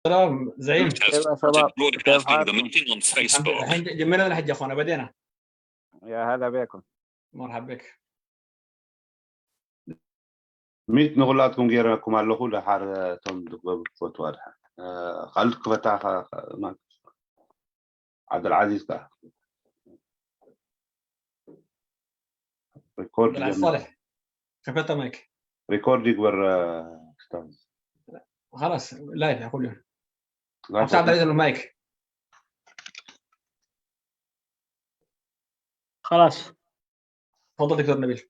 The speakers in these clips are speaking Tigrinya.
ሰላም ዘዒም። Just كيف يا started شباب؟ كيف broadcasting the حالكم؟ meeting on Facebook. ሕጂ ጀሚርና ሕጂ ኣኾነ በዴና يا هلا بكم. مرحبا بك. ሚት ንኹላትኩም ገይረኩም ኣለኹ። ደሓር እቶም ዝግበቡ ትፈትዋ ድሓር ካልድ ክፈታ ዓብደልዓዚዝ ከዓ ሪኮርድ ብልዓል ጀምር። ሳልሕ ከፈተ ማይክ ሪኮርድ ይግበር። ስታዝ خلاص لايف ኩሉ ኣብቲ ዓብደልዓዚዝ ኣሎ ማይክ خلاص تفضل دكتور نبيل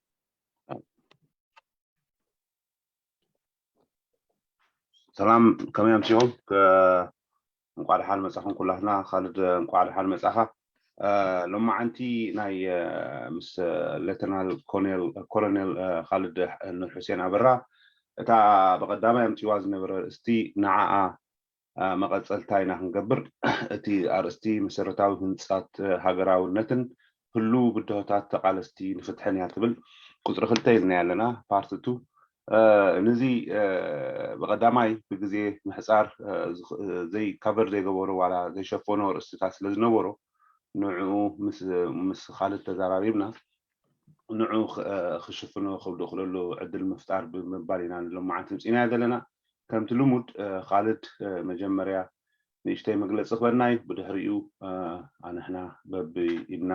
ሰላም ከመይ ኣምሲኹም? ከ- እንቋዕ ደሓን መጻኹም ኩላትና። ካልድ እንቋዕ ደሓን መጻኻ። እ፣ ሎማዓንቲ ናይ እ፣ ምስ ሌተናል ኮኔል ኮሎኔል እ፣ ካልድ ኑር ሑሴን ኣበራ እታ ብቐዳማይ ኣምጺዋ ዝነበረ ርእስቲ ንዓኣ እ፣ መቐጸልታ ኢና ክንገብር። እቲ ኣርእስቲ መሰረታዊ ህንጻት እ፣ ሃገራውነትን ህሉው ብድሆታት ተቓለስቲ ንፍትሕን እያ ትብል። ቁጽሪ ክልተ ኢልና ኣለና ፓርት ቱ። ነዚ ብቐዳማይ ብግዜ ምሕፃር ዘይካቨር ዘይገበሮ ዋላ ዘይሸፈኖ ርእስታት ስለ ዝነበሮ ንዕኡ ምስ ካልድ ተዘራሪብና ንዕኡ ክሽፍኖ ከብዶ ክለሉ ዕድል ምፍጣር ብምባል ኢና ንሎማዓንቲ ምፅኢናዮ ዘለና። ከምቲ ልሙድ ካልድ መጀመርያ ንእሽተይ መግለፂ ክበና እዩ። ብድሕሪኡ ኣንሕና በቢ ኢድና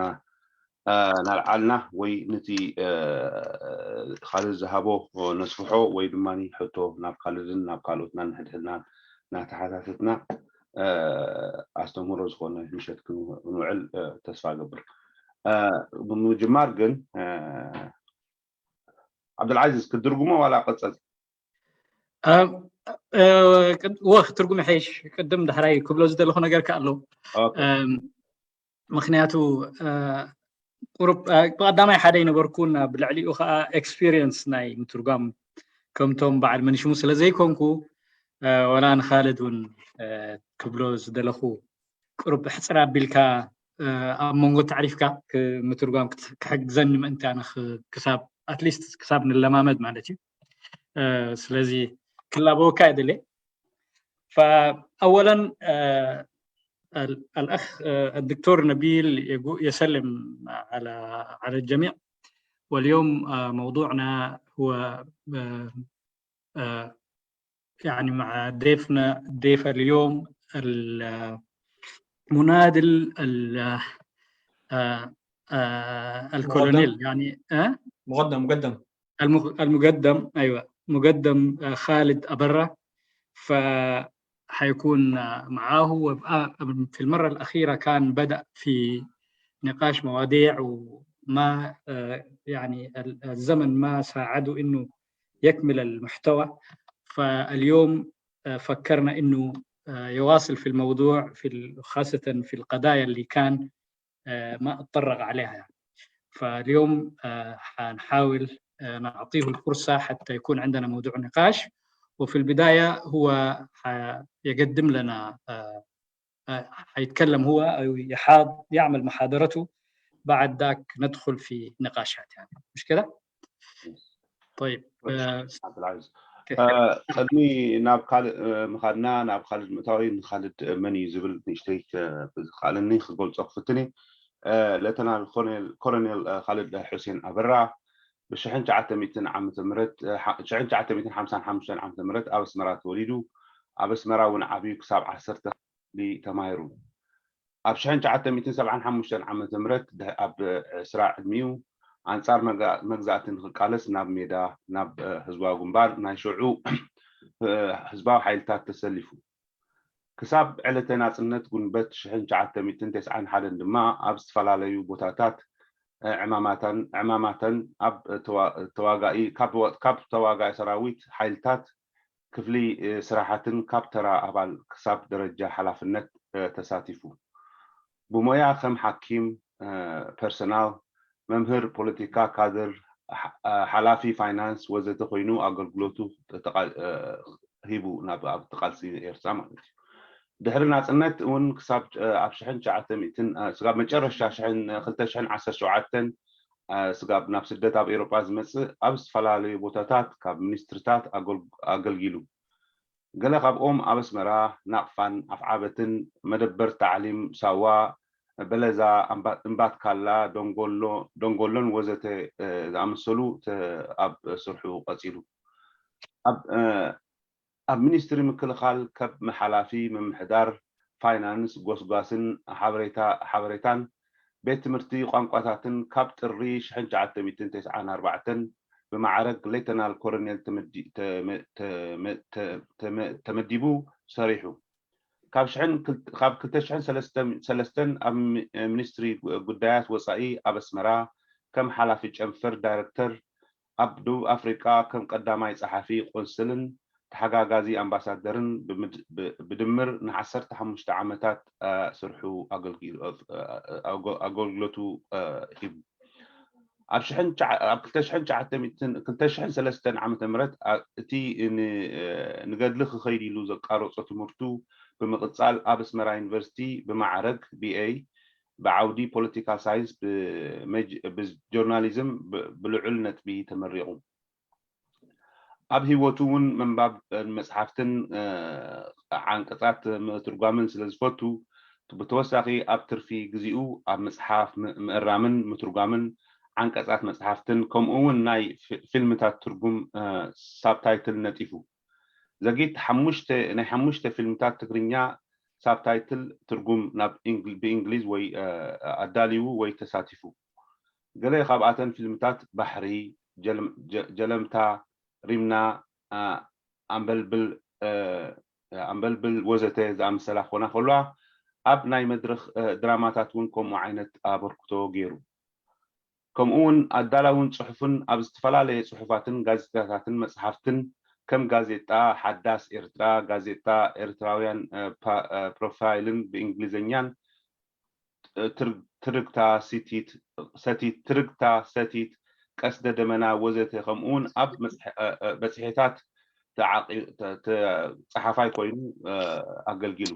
ናልዓልና ወይ ነቲ ካልድ ዝሃቦ ነስፍሖ ወይ ድማ ሕቶ ናብ ካልድን ናብ ካልኦትና ንሕድሕድና እናተሓታተትና ኣስተምህሮ ዝኾነ ምሸት ክንውዕል ተስፋ እገብር። ብምጅማር ግን ዓብደልዓዚዝ ክትድርጉሞ ዋላ ቀጸል ወ ክትርጉም ይሐይሽ። ቅድም ዳሕራይ ክብሎ ዝደለኹ ነገር ከ ኣሎ። ምክንያቱ ቁሩብ ብቀዳማይ ሓደ ይነበርኩ እና ብልዕሊኡ ከዓ ኤክስፒሪየንስ ናይ ምትርጓም ከምቶም በዓል መንሽሙ ስለ ዘይኮንኩ ዋላ ንካልድ እውን ክብሎ ዝደለኹ ቁሩብ ሕፅር ኣቢልካ ኣብ መንጎ ተዕሪፍካ ምትርጓም ክሕግዘኒ ምእንቲ ኣነ ክሳብ ኣትሊስት ክሳብ ንለማመድ ማለት እዩ። ስለዚ ክላበወካ እየ ድሌ فأولا الأخ الدكتور نبيل يسلم على على الجميع. واليوم موضوعنا هو يعني مع ضيفنا ضيف اليوم المناضل الكولونيل يعني مقدم مقدم المقدم ايوه مقدم خالد ابره. فحيكون معاه في المره الاخيره كان بدا في نقاش مواضيع وما يعني الزمن ما ساعده انه يكمل المحتوى. فاليوم فكرنا انه يواصل في الموضوع في خاصه في القضايا اللي كان ما اتطرق عليها يعني. فاليوم حنحاول نعطيه الفرصه حتى يكون عندنا موضوع نقاش. وفي البدايه هو حيقدم لنا حيتكلم هو او يحاض يعمل محاضرته. بعد ذاك ندخل في نقاشات يعني مش كده؟ طيب ቅድሚ ናብ ካልእ ምኻድና ናብ ካልድ ምእታዊ ንካልድ መን እዩ ዝብል ንእሽተይ ብዝከኣለኒ ክገልፆ ክፍትን እየ። ሌተናል ኮሎኔል ካልድ ሑሴን ኣበራ ብሽሕን ትሽዓተ ሚእትን ዓመተ ምህረት ሽሕን ትሽዓተ ሚእትን ሓምሳን ሓሙሽተን ዓመተ ምህረት ኣብ ኣስመራ ተወሊዱ ኣብ ኣስመራ እውን ዓብዩ ክሳብ ዓሰርተ ክፍሊ ተማሂሩ። ኣብ ሽሕን ትሽዓተ ሚእትን ሰብዓን ሓሙሽተን ዓመተ ምህረት ኣብ ዕስራ ዕድሚኡ ኣንጻር መግዛእቲ ንክቃለስ ናብ ሜዳ ናብ ህዝባዊ ግንባር ናይ ሽዑ ህዝባዊ ሓይልታት ተሰሊፉ። ክሳብ ዕለተ ናጽነት ጉንበት ሽሕን ትሽዓተ ሚእትን ተስዓን ሓደን ድማ ኣብ ዝተፈላለዩ ቦታታት ዕማማታን ዕማማታን ኣብ ተዋጋኢ ካብ ተዋጋኢ ሰራዊት ሓይልታት ክፍሊ ስራሓትን ካብ ተራ ኣባል ክሳብ ደረጃ ሓላፍነት ተሳቲፉ። ብሞያ ከም ሓኪም፣ ፐርሰናል፣ መምህር፣ ፖለቲካ፣ ካድር፣ ሓላፊ ፋይናንስ ወዘተ ኮይኑ ኣገልግሎቱ ሂቡ ናብ ኣብቲ ቃልሲ ኤርትራ ማለት እዩ። ድሕሪ ናጽነት እውን ክሳብ ኣብ ሽሕን ትሽዓተ ሚእትን ስጋብ መጨረሻ ሽሕን ክልተ ሽሕን ዓሰርተ ሸውዓተን ስጋብ ናብ ስደት ኣብ ኤውሮጳ ዝመጽእ ኣብ ዝተፈላለዩ ቦታታት ካብ ሚኒስትርታት ኣገልጊሉ። ገለ ካብኦም ኣብ ኣስመራ፣ ናቕፋን ኣፍዓበትን፣ መደበር ታዕሊም ሳዋ፣ በለዛ፣ እምባትካላ፣ ደንጎሎን ወዘተ ዝኣመሰሉ ኣብ ስርሑ ቀጺሉ። ኣብ ሚኒስትሪ ምክልኻል ከም ሓላፊ ምምሕዳር፣ ፋይናንስ፣ ጎስጓስን ሓበሬታን ቤት ትምህርቲ ቋንቋታትን ካብ ጥሪ ሽሕን ትሽዓተ ሚእትን ተስዓን ኣርባዕተን ብማዕረግ ሌተናል ኮሎኔል ተመዲቡ ሰሪሑ። ካብ ክልተ ሽሕን ሰለስተን ኣብ ሚኒስትሪ ጉዳያት ወፃኢ ኣብ ኣስመራ ከም ሓላፊ ጨንፈር ዳይረክተር፣ ኣብ ደቡብ ኣፍሪቃ ከም ቀዳማይ ጸሓፊ ቆንስልን ተሓጋጋዚ ኣምባሳደርን ብድምር ንዓሰርተ ሓሙሽተ ዓመታት ስርሑ ኣገልግሎቱ ሂቡ። ኣብ ክልተ ሽሕን ትሽዓተ ሚእትን ክልተ ሽሕን ሰለስተን ዓመተ ምህረት እቲ ንገድሊ ክኸይድ ኢሉ ዘቃረጾ ትምህርቱ ብምቕጻል ኣብ ኣስመራ ዩኒቨርሲቲ ብማዕረግ ቢኤ ብዓውዲ ፖለቲካል ሳይንስ ብጆርናሊዝም ብልዑል ነጥቢ ተመሪቑ። ኣብ ህይወቱ እውን ምንባብ መፅሓፍትን ዓንቀፃት ምትርጓምን ስለ ዝፈቱ ብተወሳኺ ኣብ ትርፊ ግዚኡ ኣብ መፅሓፍ ምእራምን ምትርጓምን ዓንቀፃት መፅሓፍትን ከምኡ እውን ናይ ፊልምታት ትርጉም ሳብታይትል ነጢፉ። ዘጊት ናይ ሓሙሽተ ፊልምታት ትግርኛ ሳብታይትል ትርጉም ናብ ብእንግሊዝ ወይ ኣዳልዩ ወይ ተሳቲፉ። ገለ ካብኣተን ፊልምታት ባሕሪ፣ ጀለምታ፣ ሪምና፣ ኣምበልብል፣ ኣምበልብል ወዘተ ዝኣመሰላ ክኾና ከለዋ ኣብ ናይ መድረኽ ድራማታት እውን ከምኡ ዓይነት ኣበርክቶ ገይሩ። ከምኡ እውን ኣዳላውን ጽሑፍን ኣብ ዝተፈላለየ ጽሑፋትን ጋዜጣታትን መጽሓፍትን ከም ጋዜጣ ሓዳስ ኤርትራ፣ ጋዜጣ ኤርትራውያን ፕሮፋይልን ብእንግሊዝኛን ትርግታ ሰቲት፣ ትርግታ ሰቲት፣ ቀስደ ደመና ወዘተ ከምኡውን ኣብ መጽሔታት ጸሓፋይ ኮይኑ ኣገልጊሉ።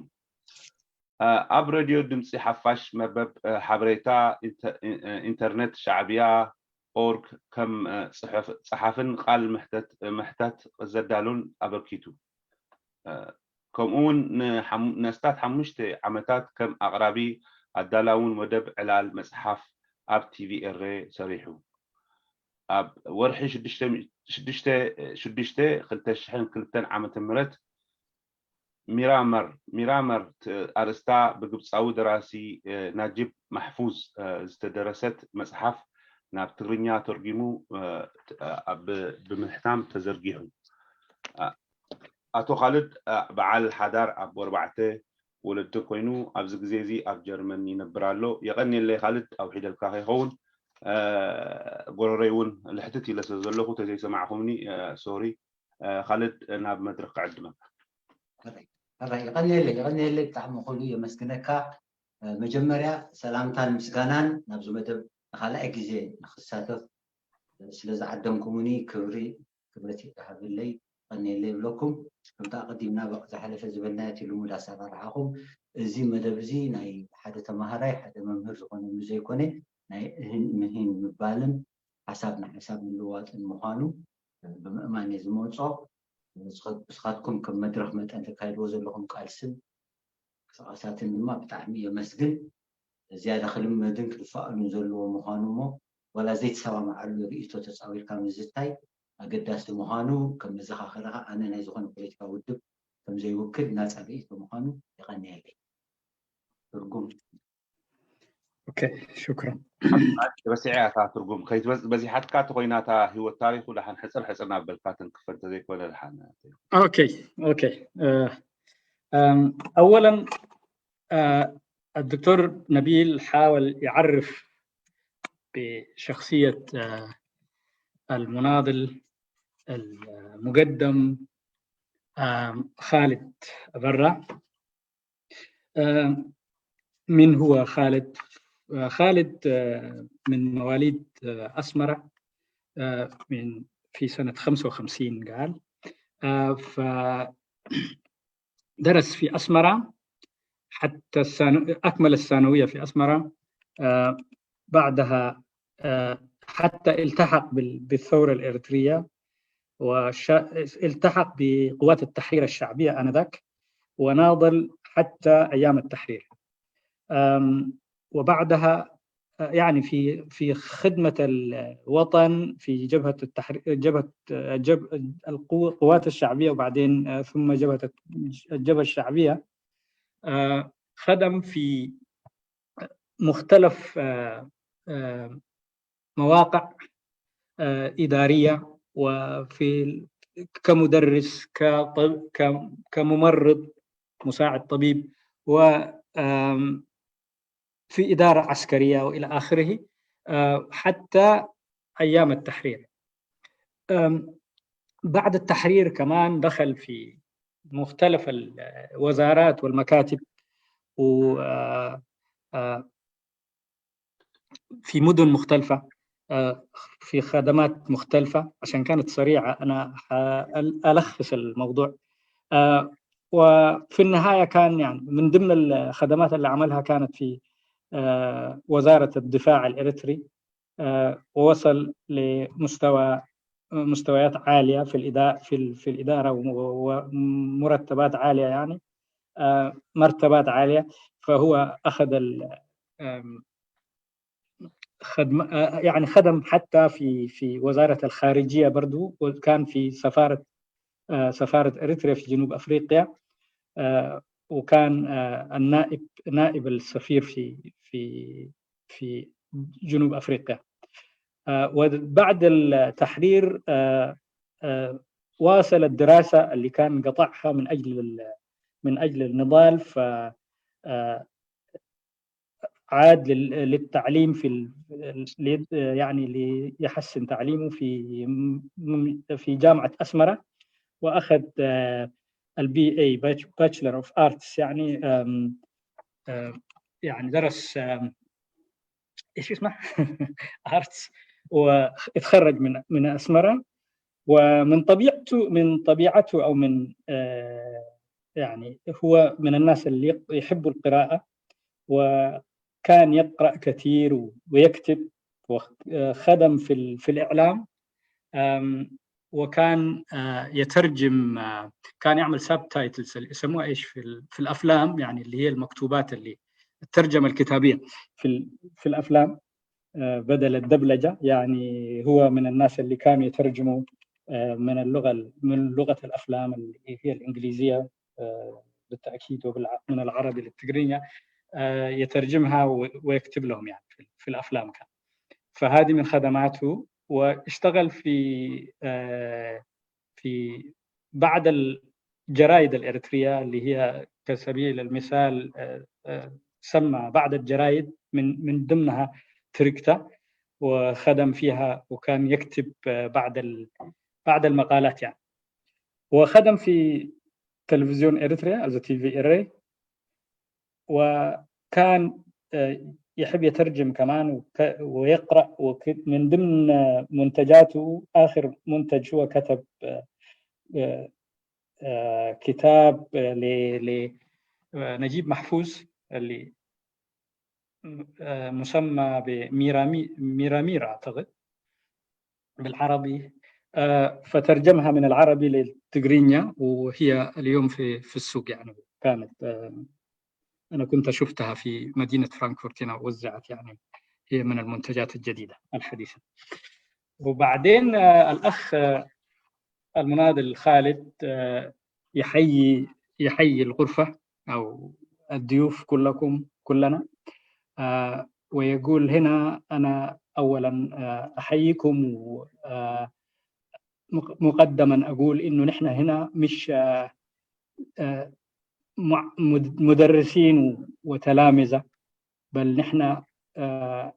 ኣብ ሬድዮ ድምፂ ሓፋሽ መርበብ ሓበሬታ ኢንተርነት ሻዕብያ ኦርግ ከም ጸሓፍን ቃል ምሕተት ዘዳሉን ኣበርኪቱ። ከምኡ እውን ንኣስታት ሓሙሽተ ዓመታት ከም ኣቕራቢ ኣዳላውን መደብ ዕላል መጽሓፍ ኣብ ቲቪ ኤረ ሰሪሑ። ኣብ ወርሒ ሽዱሽተ ሽዱሽተ ክልተ ሽሕን ክልተን ዓመተ ምህረት ሚራመር ሚራመር ኣርእስታ ብግብፃዊ ደራሲ ናጂብ ማሕፉዝ ዝተደረሰት መፅሓፍ ናብ ትግርኛ ተርጒሙ ብምሕታም ተዘርጊሑ። ኣቶ ካልድ በዓል ሓዳር ኣቦ ኣርባዕተ ወለድን ኮይኑ ኣብዚ ግዜ እዚ ኣብ ጀርመን ይነብር ኣሎ። የቐንየለይ ካልድ፣ ኣውሒደልካ ከይኸውን ጎረረይ እውን ልሕትት ኢለ ስለ ዘለኹ ተዘይሰማዕኹምኒ ሶሪ። ካልድ ናብ መድረኽ ክዕድመካ። ይቐንየለይ፣ ይቐንየለይ፣ ብጣዕሚ ኩሉ የመስግነካ። መጀመርያ ሰላምታን ምስጋናን ናብዚ መደብ ንኻልኣይ ግዜ ንክሳተፍ ስለ ዝዓደምኩምኒ ክብሪ ክብረት ይሃብለይ፣ ይቐንየለይ ይብለኩም። ከምቲ ኣቐዲምና ዝሓለፈ ዝበልናዮ እቲ ልሙድ ኣሰራርሓኹም፣ እዚ መደብ እዚ ናይ ሓደ ተማሃራይ ሓደ መምህር ዝኾነሉ ዘይኮነ ናይ እህን ምህን ምባልን ሓሳብ ንሓሳብ ምልዋጥን ምዃኑ ብምእማን እየ ዝመፆ። ንስኻትኩም ከም መድረኽ መጠን ተካይድዎ ዘለኹም ቃልስን ምንቅስቓሳትን ድማ ብጣዕሚ የመስግን። ዝያዳ ክልመድን ክድፋኣሉን ዘለዎ ምዃኑ እሞ ዋላ ዘይተሰማምዓሉ ርእይቶ ተፃዊርካ ምዝታይ ኣገዳሲ ምዃኑ ከም መዘኻኸሪ ከዓ ኣነ ናይ ዝኾነ ፖለቲካዊ ውድብ ከም ዘይውክል ናፃ ርእይቶ ምዃኑ የቐንየለይ። ትርጉም ኦኬ ሽክራን። ረሲዐ እያ እታ ትርጉም ከይትበዚሓትካ ተኮይና እታ ህይወት ታሪኩ ደሓን ሕፅር ሕፅር ናብ በልካ ተንክፈ እንተዘይኮነ ደሓን። ኦኬ ኦኬ أولا الدكتور نبيل حاول يعرف بشخصية المناضل المقدم خالد أبرع. من هو خالد؟ خالد من مواليد أسمرة من في سنة خمسة وخمسين قال. فدرس في أسمرة حتى الثانو... أكمل الثانوية في أسمرة. بعدها حتى التحق بالثورة الإريترية. والتحق بقوات التحرير الشعبية آنذاك، وناضل حتى أيام التحرير. وبعدها يعني في في خدمة الوطن في جبهة التحرير، جبهة جب القوات الشعبية، وبعدين ثم جبهة الجبهة الشعبية. خدم في مختلف مواقع إدارية، وفي كمدرس، كممرض، مساعد طبيب، و في إدارة عسكرية وإلى آخره، حتى أيام التحرير. بعد التحرير كمان دخل في مختلف الوزارات والمكاتب، و في مدن مختلفة، في خدمات مختلفة. عشان كانت سريعة، أنا ألخص الموضوع. وفي النهاية كان يعني من ضمن الخدمات اللي عملها كانت في وزارة الدفاع الإريتري، ووصل لمستوى مستويات عالية في الإدارة في في الإدارة ومرتبات عالية، يعني مرتبات عالية. فهو أخذ خدم يعني خدم حتى في في وزارة الخارجية برضو، وكان في سفارة سفارة إريتريا في جنوب أفريقيا، وكان النائب نائب السفير في في في جنوب أفريقيا. وبعد التحرير واصل الدراسة اللي كان قطعها من أجل من أجل النضال. ف عاد للتعليم في يعني ليحسن تعليمه في في جامعة أسمرة، وأخذ ال B A، Bachelor of Arts، يعني يعني درس ايش اسمه؟ Arts، واتخرج من من أسمرة. ومن طبيعته من طبيعته او من يعني هو من الناس اللي يحبوا القراءة، وكان يقرأ كثير ويكتب، وخدم في في الإعلام. وكان يترجم، كان يعمل subtitles اللي يسموها ايش في في الافلام، يعني اللي هي المكتوبات اللي الترجمه الكتابيه في في الافلام بدل الدبلجه. يعني هو من الناس اللي كانوا يترجموا من اللغه من لغه الافلام اللي هي الانجليزيه بالتاكيد، ومن العربي للتقرينيا، يترجمها ويكتب لهم يعني في الافلام كان. فهذه من خدماته. واشتغل في في بعض الجرايد الإريترية اللي هي كسبيل المثال سمى بعض الجرايد من من ضمنها تريكتا، وخدم فيها وكان يكتب بعض بعض المقالات يعني. وخدم في تلفزيون إريتريا as a T V إري، وكان يحب يترجم كمان ويقرأ. من ضمن منتجاته آخر منتج هو كتب كتاب لنجيب محفوظ اللي مسمى بميرامير أعتقد بالعربي. فترجمها من العربي للتقرينيا، وهي اليوم في في السوق يعني. كانت أنا كنت شفتها في مدينة فرانكفورت هنا وزعت، يعني هي من المنتجات الجديدة الحديثة. وبعدين الأخ المناضل خالد يحيي يحيي الغرفة أو الضيوف كلكم كلنا، ويقول هنا: أنا أولا أحييكم، ومقدما أقول إنه نحن هنا مش مدرسين وتلامذة، بل نحن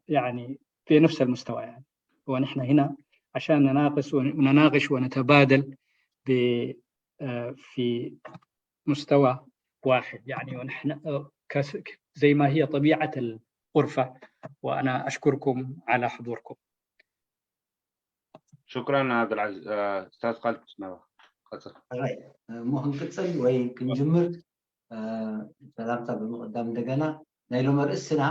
يعني في نفس المستوى يعني. ونحن هنا عشان نناقش ونناقش ونتبادل في مستوى واحد يعني. ونحن زي ما هي طبيعة الغرفة. وأنا أشكركم على حضوركم. شكرا عبد العزيز. استاذ خالد، እሞ ክንቅፅል ወይ ክንጅምር ሰላምታ ብምቕዳም እንደገና ናይ ሎሚ ርእስና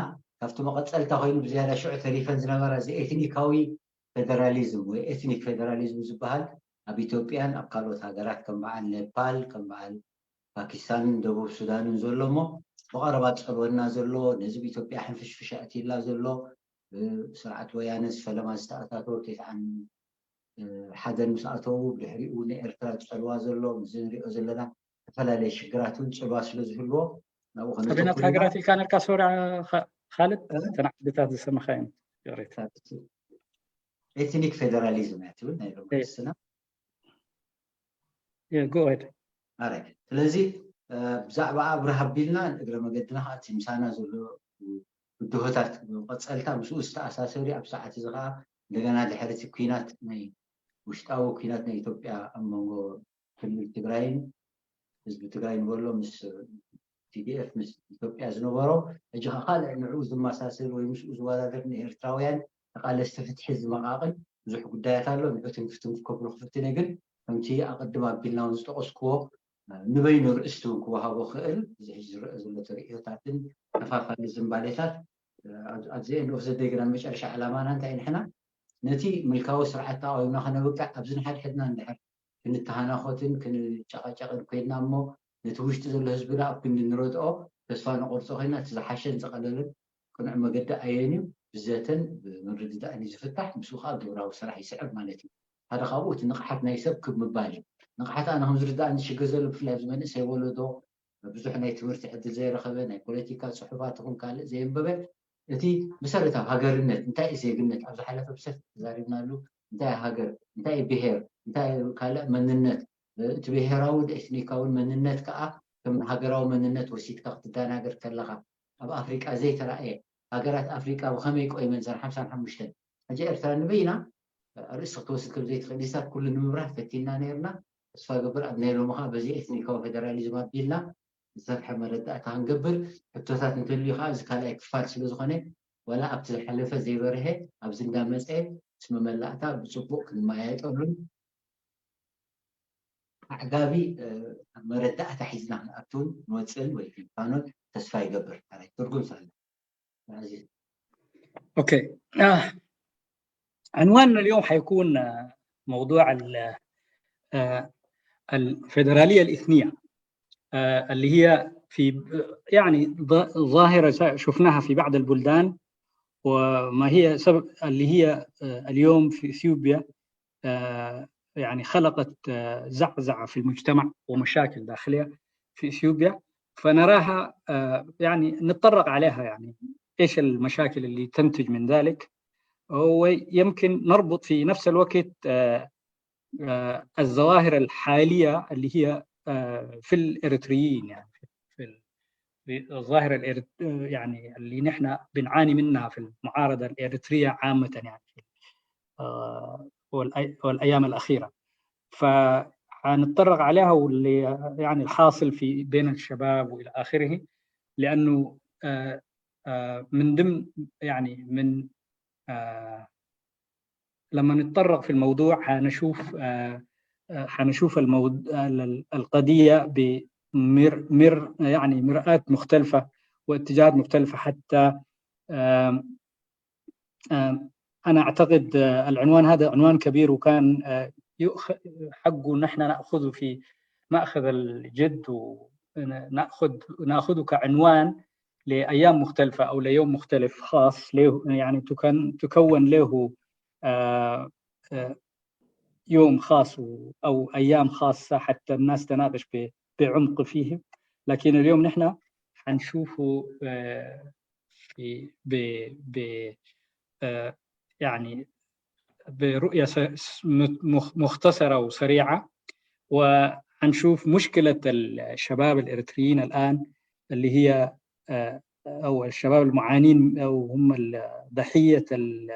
ካብቲ መቐፀልታ ኮይኑ ብዝያዳ ሽዑ ተሪፈን ዝነበራ እዚ ኤትኒካዊ ፌደራሊዝም ወይ ኤትኒክ ፌደራሊዝም ዝበሃል ኣብ ኢትዮጵያን ኣብ ካልኦት ሃገራት ከም በዓል ኔፓል፣ ከም በዓል ፓኪስታንን ደቡብ ሱዳንን ዘሎ እሞ ብቐረባ ዝጸልወና ዘሎ፣ ነዚ ብኢትዮጵያ ሕንፍሽፍሽ ኣእትይላ ዘሎ፣ ብስርዓት ወያነ ፈለማ ዝተኣታተወ ቴስዓን ሓደን ምስ ኣተዉ፣ ብድሕሪኡ ንኤርትራ ዝጸልዋ ዘሎ፣ ምስዚ ንሪኦ ዘለና ዝተፈላለየ ሽግራት እውን ጽልዋ ስለ ዝህልዎ ናብኡ ኣበየናት ከነተኩር ኢና። ሃገራት ኢልካ ነርካ ሶርያ ኸ- ካልድ እተን ዓድታት ዝሰመኻየን ይቕሬታ ኤትኒክ ፌደራሊዝም እያ ትብል ናይ ሎሚ እይ። ርእስና። ጎሄድ ኣረ ስለዚ እ፣ ብዛዕባ ኣብርሃ ኣቢልና እግረ መገድና ከዓ እቲ ምሳና ዘሎ ብድሆታት ቀፀልታ ምስኡ ዝተኣሳሰር እዩ። ኣብ ሰዓት እዚ ከዓ እንደገና ድሕሪ እቲ ኲናት ናይ ውሽጣዊ ኲናት ናይ ኢትዮጵያ ኣብ መንጎ ክልል ትግራይን ህዝቢ ትግራይ ንበሎ ምስ ቲ ዲ ኤፍ ምስ ኢትዮጵያ ዝነበሮ ሕጂ ከዓ ካልእ ንዕኡ ዝመሳሰል ወይ ምስኡ ዝወዳደር ንኤርትራውያን ተቃለስቲ ፍትሒ ዝመቃቅል ብዙሕ ጉዳያት ኣሎ። ንዑ ትንክፍ ትንክፍ ከብሎ ክፍትን ግን ከምቲ ኣቐድም ኣቢልና እውን ዝጠቀስክዎ ንበይኑ ርእስቲ እውን ክወሃቦ ክእል እዚ ሕጂ ዝረአ ዘሎ ተርእዮታትን ከፋፋሊ ዝንባሌታት ኣብዚ ንወስደ ግና መጨረሻ ዕላማና እንታይ ንሕና ነቲ ምልካዊ ስርዓት ተቃዊምና ከነብቅዕ ኣብዚ ንሓድሕድና እንድሕር ክንተሃናኾትን ክንጨቃጨቅን ኮይንና እሞ ነቲ ውሽጢ ዘሎ ህዝብና ኣብ ክንዲ ንረድኦ ተስፋ ንቆርጾ ኮይና እቲ ዝሓሸን ዝቀለለን ቅኑዕ መገዲ ኣየን እዩ ብዘተን ብምርድዳእን እዩ ዝፍታሕ ምስኡ ከዓ ግብራዊ ስራሕ ይስዕብ ማለት እዩ ሓደ ካብኡ እቲ ንቕሓት ናይ ሰብ ክብ ምባል እዩ ንቕሓት ኣነ ከም ዝርዳእኒ ሽግር ዘሎ ብፍላይ ኣብዚ መንእሰይ ወለዶ ብዙሕ ናይ ትምህርቲ ዕድል ዘይረኸበ ናይ ፖለቲካ ፅሑፋት ይኹን ካልእ ዘየንበበ እቲ መሰረታዊ ሃገርነት እንታይ እዩ ዜግነት ኣብ ዝሓለፈ ብሰፊሕ ተዛሪብናሉ እንታይ እዩ ሃገር እንታይ እዩ ብሄር እንታይ እዩ ካልእ መንነት እቲ ብሄራውን ኤትኒካውን መንነት ከዓ ከም ሃገራዊ መንነት ወሲድካ ክትደናገር ከለካ ኣብ ኣፍሪቃ ዘይተረኣየ ሃገራት ኣፍሪቃ ብከመይ ቆይመን ዘን ሓምሳን ሓሙሽተን ሕጂ ኤርትራ ንበይና ርእሲ ክትወስድ ከም ዘይትኽእል ሂሳብ ኩሉ ንምብራህ ፈቲና ነርና ተስፋ ገብር ኣብ ናይ ሎሚ ከዓ በዚ ኤትኒካዊ ፌደራሊዝም ኣቢልና ዝሰፍሐ መረዳእታ ክንገብር ሕቶታት እንተልዩ ከዓ እዚ ካልኣይ ክፋል ስለ ዝኾነ ዋላ ኣብቲ ዝሓለፈ ዘይበርሀ ኣብዚ እንዳመፀ ምስ መመላእታ ብፅቡቅ ክንመያየጠሉን ኣዕጋቢ መረዳእታ ሒዝና ክንኣቱን ንወፅእን ወይ ክንፋኖን ተስፋ ይገብር ትርጉም ሳለ اوكي آه. عنواننا اليوم حيكون آه، موضوع ال- آه، الفيدرالية الإثنية آه، اللي هي في يعني ظاهرة شفناها في بعض البلدان وما هي سبب اللي هي آه، اليوم في اثيوبيا آه، يعني خلقت آه، زعزعه في المجتمع ومشاكل داخليه في اثيوبيا فنراها آه، يعني نتطرق عليها يعني ايش المشاكل اللي تنتج من ذلك ويمكن نربط في نفس الوقت آه، آه، الظواهر الحاليه اللي هي آه، في الاريتريين يعني في في الظاهره الإريت- يعني اللي نحن بنعاني منها في المعارضه الاريتريه عامه يعني آه، والأي- والايام الاخيره فحنتطرق عليها واللي يعني الحاصل في بين الشباب والى اخره لانه آه، آه، من ضمن يعني من آه، لما نتطرق في الموضوع حنشوف آه، آه، حنشوف الموضوع القضيه بمر مر يعني مرآة مختلفه واتجاهات مختلفه حتى آم، آم، انا اعتقد آه، العنوان هذا عنوان كبير وكان آه، يؤخ- حقه نحن ناخذه في ماخذ الجد وناخذ ناخذه كعنوان لايام مختلفه او ليوم مختلف خاص له يعني تكون تكون له آه، آه، يوم خاص و- او ايام خاصه حتى الناس تناقش ب- بعمق فيه لكن اليوم نحن حنشوفه آه، في ب ب آه، يعني برؤيه س- س- مخ- مختصره وسريعه وحنشوف مشكله الشباب الاريتريين الان اللي هي آه، او الشباب المعانين او هم ال- ضحيه ال-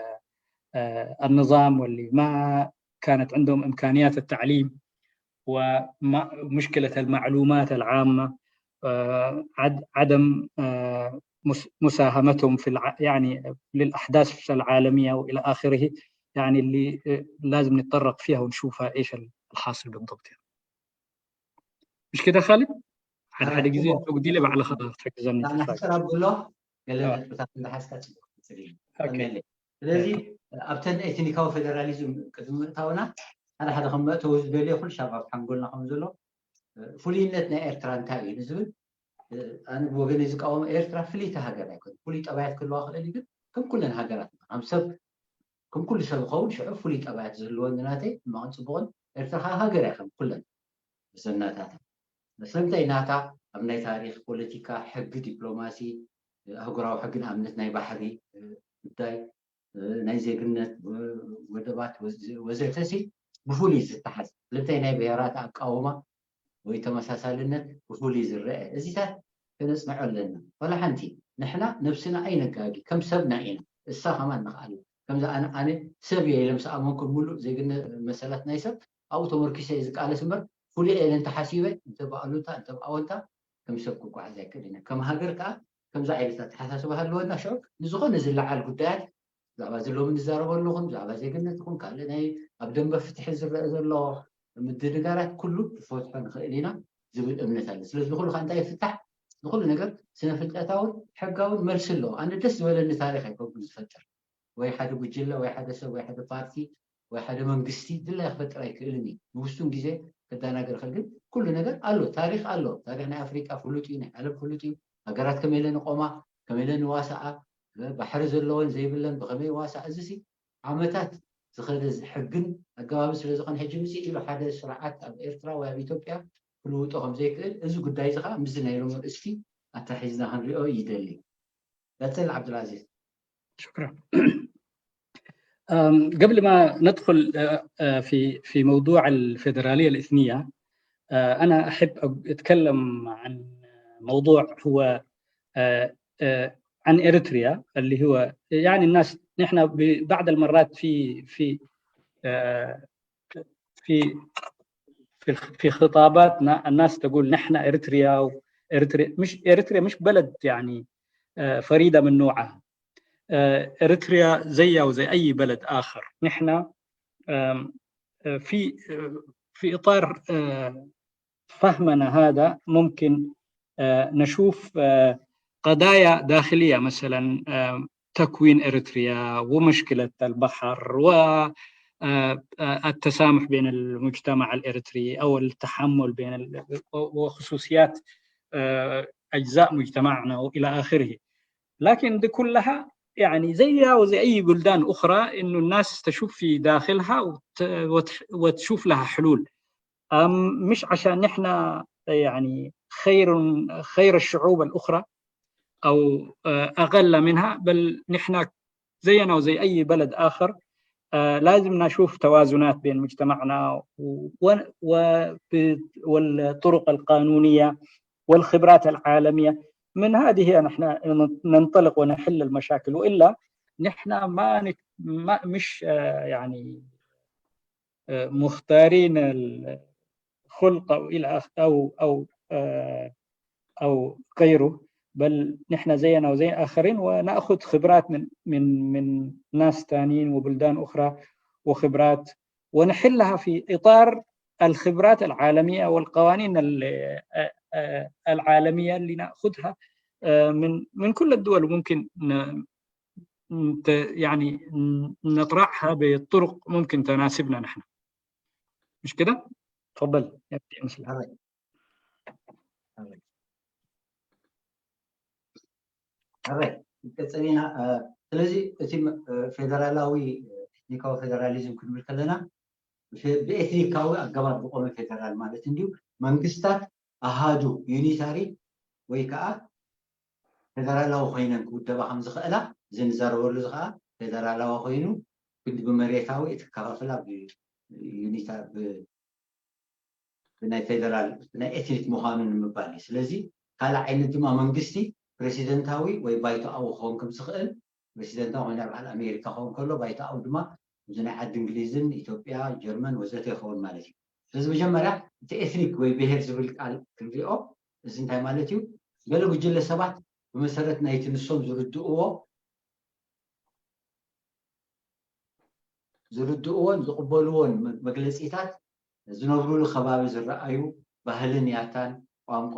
آه، النظام واللي ما كانت عندهم امكانيات التعليم ومشكله المعلومات العامه آه، عد- عدم آه، مس- مساهمتهم في الع- يعني للاحداث العالميه والى اخره يعني اللي آه، لازم نتطرق فيها ونشوفها ايش الحاصل بالضبط يعني. مش كده خالد؟ حد حد يجي يقول لي بقى على خلاص حق زمن ንሕሰራ ብሎ ገለ آه. ነጥብታት እንዳሓዝካ ፅቡቅ ትፅል እዩ اوكي ከመለ ስለዚ ኣብተን ኤትኒካዊ ፌደራሊዝም ቅድሚ ምእታውና ሓደ ሓደ ከም መእተዊ ዝደልዮ ኩሉ ሻብ ኣብ ሓንጎልና ከም ዘሎ ፍሉይነት ናይ ኤርትራ እንታይ እዩ ንዝብል ኣነ ብወገነይ ዝቃወሞ ኤርትራ ፍልይቲ ሃገር ኣይኮነ ፍሉይ ጠባያት ክህልዋ ክእል ግን ከም ኩለን ሃገራት ከም ሰብ ከም ኩሉ ሰብ ዝኸውን ሽዑ ፍሉይ ጠባያት ዝህልወን ናተይ ሕማቕን ፅቡቕን ኤርትራ ከዓ ሃገር እያ ከም ኩለን ዘናታታ ስለምንታይ ናታ ኣብ ናይ ታሪክ ፖለቲካ ሕጊ ዲፕሎማሲ ኣህጉራዊ ሕጊ ንኣብነት ናይ ባሕሪ ጉዳይ ናይ ዜግነት ወደባት ወዘተሲ ብፍሉይ ዝተሓዝ ክልተ ናይ ብሄራት ኣቃውማ ወይ ተመሳሳልነት ብፍሉይ ዝረአ እዚታት ከነፅንዖ ኣለና። ዋላ ሓንቲ ንሕና ነብስና ኣይነጋጊ ከም ሰብና ኢና እሳ ከማን ንኽኣል ከምዚ ኣነ ኣነ ሰብ እየ ኢለ ምስ ኣመንኩ ሙሉእ ዜግነት መሰላት ናይ ሰብ ኣብኡ ተመርኪሰ እየ ዝቃለስ እምበር ፍሉይ እየ ኢለ እንተሓሲበ እንተ ብኣሉታ እንተ ብኣወንታ ከም ሰብ ክጓዓዝ ኣይክእልን እየ። ከም ሃገር ከዓ ከምዚ ዓይነት ኣተሓሳስባ ሃለወና ሽዑ ንዝኾነ ዝለዓል ጉዳያት ብዛዕባ እዚ ሎሚ ንዛረበሉ ኹን ብዛዕባ ዜግነት ኹን ካልእ ናይ ኣብ ደንበ ፍትሒ ዝረአ ዘሎ ምድንጋራት ኩሉ ክፈትሖ ንኽእል ኢና ዝብል እምነት ኣለ ስለዚ ንኩሉ ከዓ እንታይ ይፍታሕ ንኩሉ ነገር ስነ ፍልጠታውን ሕጋውን መልሲ ኣለዎ ኣነ ደስ ዝበለኒ ታሪክ ኣይኮንኩን ዝፈጥር ወይ ሓደ ጉጅለ ወይ ሓደ ሰብ ወይ ሓደ ፓርቲ ወይ ሓደ መንግስቲ ድላይ ክፈጥር ኣይክእልን እዩ ንውሱን ግዜ ክደናገር ከል ግን ኩሉ ነገር ኣሎ ታሪክ ኣሎ ታሪክ ናይ ኣፍሪቃ ፍሉጥ እዩ ናይ ዓለም ፍሉጥ እዩ ሃገራት ከመይ ኢለን ይቆማ ከመይ ኢለን ይዋሳኣ ባሕሪ ዘለወን ዘይብለን ብከመይ ይዋሳኣ እዚ ዓመታት ዝኸደ ሕግን ኣገባብን ስለ ዝኾነ ሕጂ ምፅእ ኢሉ ሓደ ስርዓት ኣብ ኤርትራ ወይ ኣብ ኢትዮጵያ ክልውጦ ከም ዘይክእል እዚ ጉዳይ እዚ ከዓ ምስዚ ናይ ሎሚ ርእስቲ ኣታሒዝና ክንሪኦ ይደሊ። ቀፅል ዓብዱልዓዚዝ። شكرا. قبل ما ندخل في في موضوع الفيدرالية الإثنية، أنا أحب أتكلم عن موضوع هو عن إريتريا اللي هو يعني الناس نحن بعض المرات في في في في في خطاباتنا الناس تقول نحن إريتريا وإريتريا مش إريتريا مش بلد يعني فريدة من نوعها. إريتريا زيها وزي أي بلد آخر. نحن في في إطار فهمنا هذا ممكن نشوف قضايا داخلية مثلا تكوين إريتريا ومشكلة البحر و التسامح بين المجتمع الإريتري أو التحمل بين وخصوصيات أجزاء مجتمعنا وإلى آخره. لكن دي كلها يعني زيها وزي أي بلدان أخرى إنه الناس تشوف في داخلها وتشوف لها حلول. مش عشان نحن يعني خير خير الشعوب الأخرى أو أقل منها، بل نحن زينا وزي أي بلد آخر لازم نشوف توازنات بين مجتمعنا والطرق القانونية والخبرات العالمية. من هذه نحن ننطلق ونحل المشاكل، وإلا نحن ما, نك... ما مش يعني مختارين الخلق أو إلى آخر أو أو أو غيره، بل نحن زينا وزي آخرين ونأخذ خبرات من من من ناس ثانيين وبلدان أخرى وخبرات ونحلها في إطار الخبرات العالمية والقوانين العالمية اللي نأخذها من من كل الدول، وممكن يعني نطرحها بطرق ممكن تناسبنا نحن. مش كده؟ تفضل يا مسلم. ሕራይ ንቀፅል ኢና። ስለዚ እቲ ፌደራላዊ ኤትኒካዊ ፌደራሊዝም ክንብል ከለና ብኤትኒካዊ ኣገባብ ዝቆመ ፌደራል ማለት እንድዩ። መንግስታት ኣሃዱ ዩኒታሪ ወይ ከዓ ፌደራላዊ ኮይነን ክውደባ ከም ዝኽእላ እዚ ንዛረበሉ እዚ ከዓ ፌደራላዊ ኮይኑ ግን ብመሬታዊ እቲ ከፋፍላ ብዩኒታ ብናይ ፌደራል ናይ ኤትኒክ ምዃኑ ንምባል እዩ። ስለዚ ካልእ ዓይነት ድማ መንግስቲ ፕሬሲደንታዊ ወይ ባይቶኣዊ ክኸውን ከም ዝኽእል ፕሬሲደንታዊ ኮይና በዓል ኣሜሪካ ክኸውን ከሎ ባይቶኣዊ ድማ እዚ ናይ ዓዲ እንግሊዝን ኢትዮጵያ ጀርመን ወዘተ ይኸውን ማለት እዩ። ስለዚ መጀመርያ እቲ ኤትኒክ ወይ ብሄር ዝብል ቃል ክንሪኦ እዚ እንታይ ማለት እዩ? ገለ ጉጅለ ሰባት ብመሰረት ናይቲ ንሶም ዝርድእዎ ዝርድእዎን ዝቕበልዎን መግለፂታት ዝነብሩሉ ከባቢ ዝረኣዩ ባህልን ያታን፣ ቋንቋ፣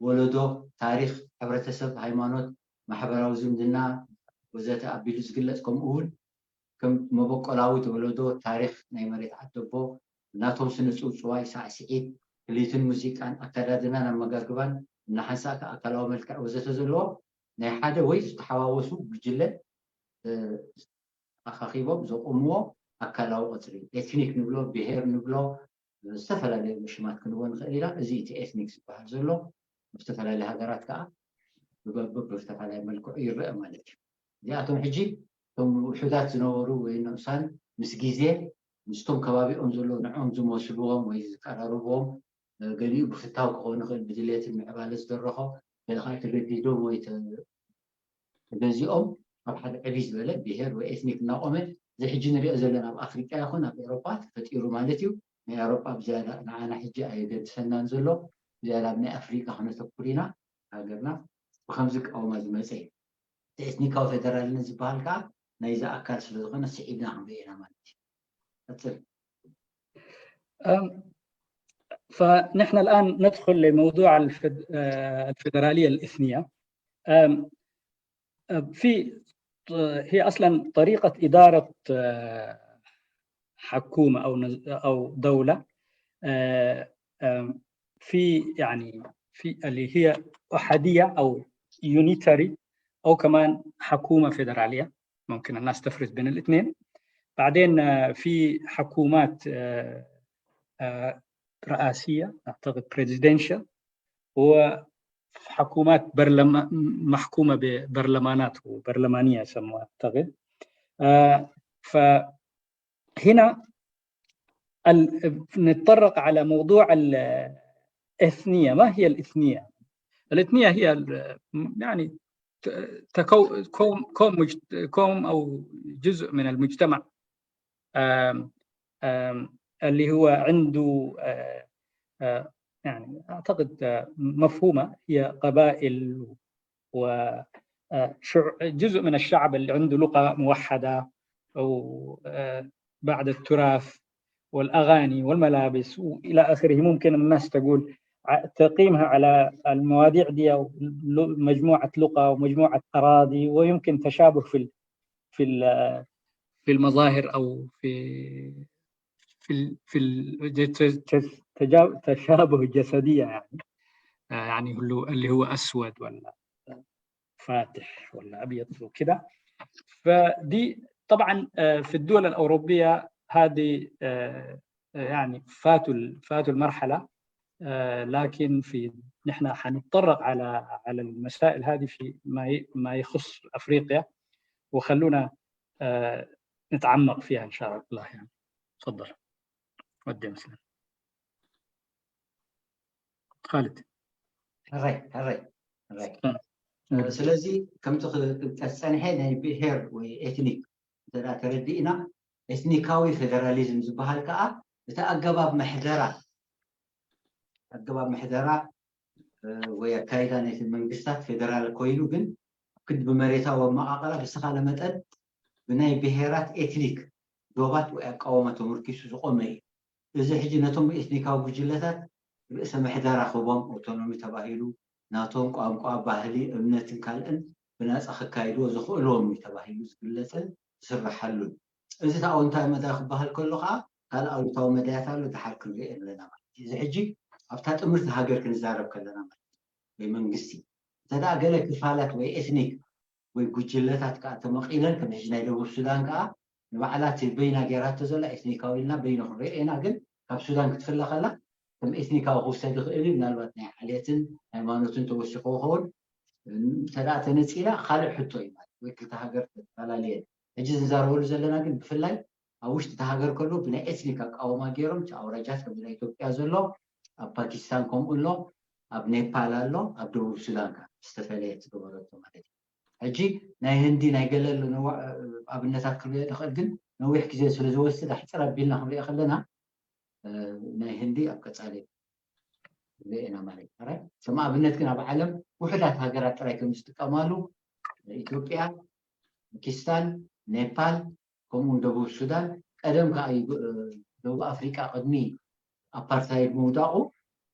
ወለዶ፣ ታሪኽ፣ ሕብረተሰብ፣ ሃይማኖት፣ ማሕበራዊ ዝምድና ወዘተ ኣቢሉ ዝግለፅ ከምኡ እውን ከም መበቆላዊ ተወለዶ፣ ታሪኽ ናይ መሬት ዓደቦ፣ ናቶም ስነ ጽውጽዋይ፣ ሳዕስዒት፣ ክሊትን ሙዚቃን፣ ኣከዳድናን ኣመጋግባን እናሓንሳእካ ኣካላዊ መልክዕ ወዘተ ዘለዎ ናይ ሓደ ወይ ዝተሓዋወሱ ጉጅለ ኣኻኺቦም ዘቑምዎ ኣካላዊ ቅጽሪ፣ ኤትኒክ ንብሎ፣ ብሄር ንብሎ፣ ዝተፈላለዩ ሽማት ክንዎ ንኽእል ኢና። እዚ እቲ ኤትኒክ ዝበሃል ዘሎ ኣብ ዝተፈላለዩ ሃገራት ከዓ ብብዝተፈላለየ መልክዑ ይረአ ማለት እዩ። እዚኣቶም ሕጂ እቶም ውሑዳት ዝነበሩ ወይ ንኡሳን ምስ ግዜ ምስቶም ከባቢኦም ዘሎ ንዕኦም ዝመስልዎም ወይ ዝቀራርብዎም፣ ገሊኡ ብፍታው ክኸውን ይኽእል፣ ብድሌትን ምዕባለ ዝደረኾ፣ ገለ ከዓ ተገዲዶም ወይ ተገዚኦም ኣብ ሓደ ዕብይ ዝበለ ብሄር ወይ ኤትኒክ እናቆመ እዚ ሕጂ ንሪኦ ዘለና ኣብ ኣፍሪቃ ይኹን ኣብ ኤውሮጳ ተፈጢሩ ማለት እዩ። ናይ ኤውሮጳ ብዝያዳ ንዓና ሕጂ ኣየገድሰናን ዘሎ፣ ብዝያዳ ኣብ ናይ ኣፍሪቃ ክነተኩር ኢና። ሃገርና ብከምዚ ቃውማ ዝመፀ እዩ። እቲ ኤትኒካዊ ፌደራልነት ዝበሃል ከዓ ናይዚ ኣካል ስለዝኾነ ስዒብና ክንሪኦ ኢና ማለት እዩ። ቀፅል። فنحن الآن ندخل لموضوع الفدرالية الإثنية. في هي أصلا طريقة إدارة حكومة أو أو دولة في يعني في اللي هي أحادية أو unitary أو كمان حكومة فيدرالية. ممكن الناس تفرز بين الاثنين. بعدين في حكومات رئاسية، أعتقد presidential، وحكومات برلمان محكومة ببرلمانات وبرلمانية يسموها أعتقد. فهنا نتطرق على موضوع الإثنية. ما هي الإثنية؟ الإثنية هي يعني تكو... كوم كوم مجت... كوم او جزء من المجتمع آم... آم... اللي هو عنده آه، آه، يعني اعتقد آه، مفهومه هي قبائل و جزء من الشعب اللي عنده لغه موحده او بعد التراث والاغاني والملابس والى اخره. ممكن الناس تقول تقيمها على المواضيع دي او مجموعه لغه ومجموعه اراضي، ويمكن تشابه في في في المظاهر او في في في تشابه جسديه يعني يعني اللي هو اسود ولا فاتح ولا ابيض وكده. فدي طبعا في الدول الاوروبيه هذه يعني فاتوا فاتوا المرحله، لكن في نحن حنتطرق على على المسائل هذه في ما ما يخص افريقيا، وخلونا نتعمق فيها ان شاء الله يعني. تفضل. ودي مسلم. خالد. ሕራይ ሕራይ ሕራይ። ስለዚ ከምቲ ክጥቀስ ፀንሐ ናይ ብሄር ወይ ኤትኒክ እንተ ተረዲእና፣ ኤትኒካዊ ፌደራሊዝም ዝበሃል ከዓ እቲ ኣገባብ ምሕደራ ኣገባብ ምሕደራ ወይ ኣካይዳ ናይቲ መንግስታት ፌደራል ኮይኑ ግን ኣብ ክንዲ ብመሬታዊ ኣመቓቕራ ብዝተኻለ መጠን ብናይ ብሄራት ኤትኒክ ዶባት ወይ ኣቃውማ ተመርኪሱ ዝቆመ እዩ። እዚ ሕጂ ነቶም ኤትኒካዊ ጉጅለታት ርእሰ ምሕደራ ክቦም ኣውቶኖሚ ተባሂሉ ናቶም ቋንቋ፣ ባህሊ፣ እምነትን ካልእን ብናፃ ክካይድዎ ዘኽእልዎም እዩ ተባሂሉ ዝግለፅን ዝስርሓሉን። እዚ እቲ ኣወንታዊ መዳይ ክበሃል ከሎ ከዓ ካልእ ኣሉታዊ መዳያት ኣሎ፣ ድሓር ክንሪኦ ኣለና ማለት እዩ። እዚ ሕጂ ኣብታ ጥምርቲ ሃገር ክንዛረብ ከለና ማለት ወይ መንግስቲ እንተ ገለ ክፋላት ወይ ኤትኒክ ወይ ጉጅለታት ከዓ ተመቒለን ከም ሕጂ ናይ ደቡብ ሱዳን ከዓ ንባዕላ እቲ በይና ገይራቶ ዘላ ኤትኒካዊ ኢልና በይኑ ክንሪኦ ኢና። ግን ካብ ሱዳን ክትፍለ ከላ ከም ኤትኒካዊ ክውሰድ ይኽእል እዩ። ምናልባት ናይ ዓሌትን ሃይማኖትን ተወሲኾ ክኸውን እንተ ተነፂላ ካልእ ሕቶ እዩ ማለት ወይ ክልተ ሃገር ተፈላለየ። ሕጂ ዝንዛረበሉ ዘለና ግን ብፍላይ ኣብ ውሽጢ እቲ ሃገር ከሎ ብናይ ኤትኒክ ኣቃውማ ገይሮም እቲ ኣውራጃት ከም ናይ ኢትዮጵያ ዘሎ ኣብ ፓኪስታን ከምኡ ኣሎ፣ ኣብ ኔፓል ኣሎ፣ ኣብ ደቡብ ሱዳን ከዓ ዝተፈለየ ዝገበረቶ ማለት እዩ። ሕጂ ናይ ህንዲ ናይ ገለ ኣሎ ኣብነታት ክንሪኦ ንኽእል፣ ግን ነዊሕ ግዜ ስለ ዝወስድ ኣሕፅር ኣቢልና ክንሪኦ ከለና ናይ ህንዲ ኣብ ቀፃሊ ንሪኦ ኢና ማለት እዩ። ከም ኣብነት ግን ኣብ ዓለም ውሑዳት ሃገራት ጥራይ ከም ዝጥቀማሉ ኢትዮጵያ፣ ፓኪስታን፣ ኔፓል ከምኡ እውን ደቡብ ሱዳን ቀደም ከዓ ደቡብ ኣፍሪቃ ቅድሚ ኣፓርታይድ ምውዳቑ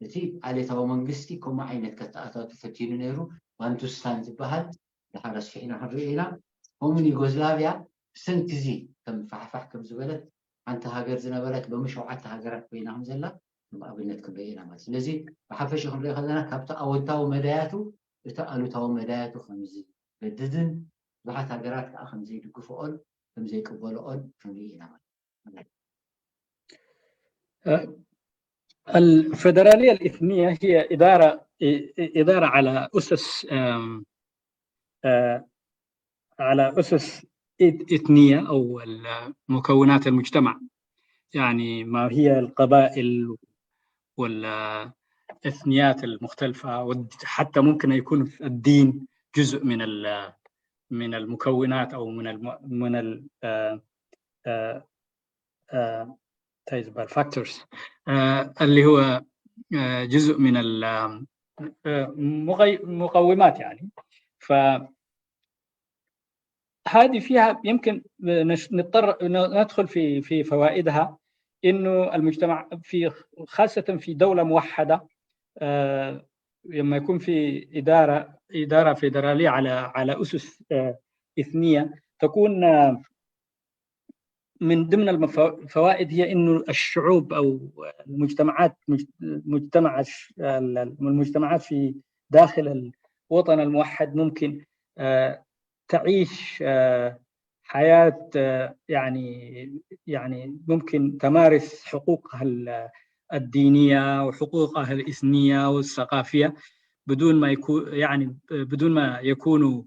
እቲ ዓሌታዊ መንግስቲ ከምኡ ዓይነት ከተኣታቱ ፈቲኑ ነይሩ። ባንቱስታን ዝበሃል ድሓር ኣስፊሕና ክንርኢ ኢና። ከምኡውን ዩጎዝላቪያ ብሰንኪ እዚ ከም ፋሕፋሕ ከም ዝበለት ሓንቲ ሃገር ዝነበረት ሎሚ ሸውዓተ ሃገራት ኮይና ከም ዘላ ከም ኣብነት ክንርኢ ኢና ማለት። ስለዚ ብሓፈሻ ክንርኢ ከለና ካብቲ ኣወንታዊ መዳያቱ እቲ ኣሉታዊ መዳያቱ ከም ዝገድድን ብዙሓት ሃገራት ከዓ ከም ዘይድግፍኦን ከም ዘይቅበልኦን ክንርኢ ኢና ማለት። الفدرالية الإثنية هي إدارة إدارة على أسس على أسس إثنية أو مكونات المجتمع، يعني ما هي القبائل والإثنيات المختلفة، وحتى ممكن يكون الدين جزء من من المكونات أو من من ال factors اللي هو جزء من المقومات يعني. ف هذه فيها يمكن نضطر ندخل في في فوائدها، انه المجتمع في خاصه في دوله موحده لما يكون في اداره اداره فيدراليه على على اسس اثنيه تكون من ضمن الفوائد هي انه الشعوب او المجتمعات مجتمع المجتمعات في داخل الوطن الموحد ممكن تعيش حياه يعني يعني ممكن تمارس حقوقها الدينيه وحقوقها الاثنيه والثقافيه بدون ما يكون يعني بدون ما يكونوا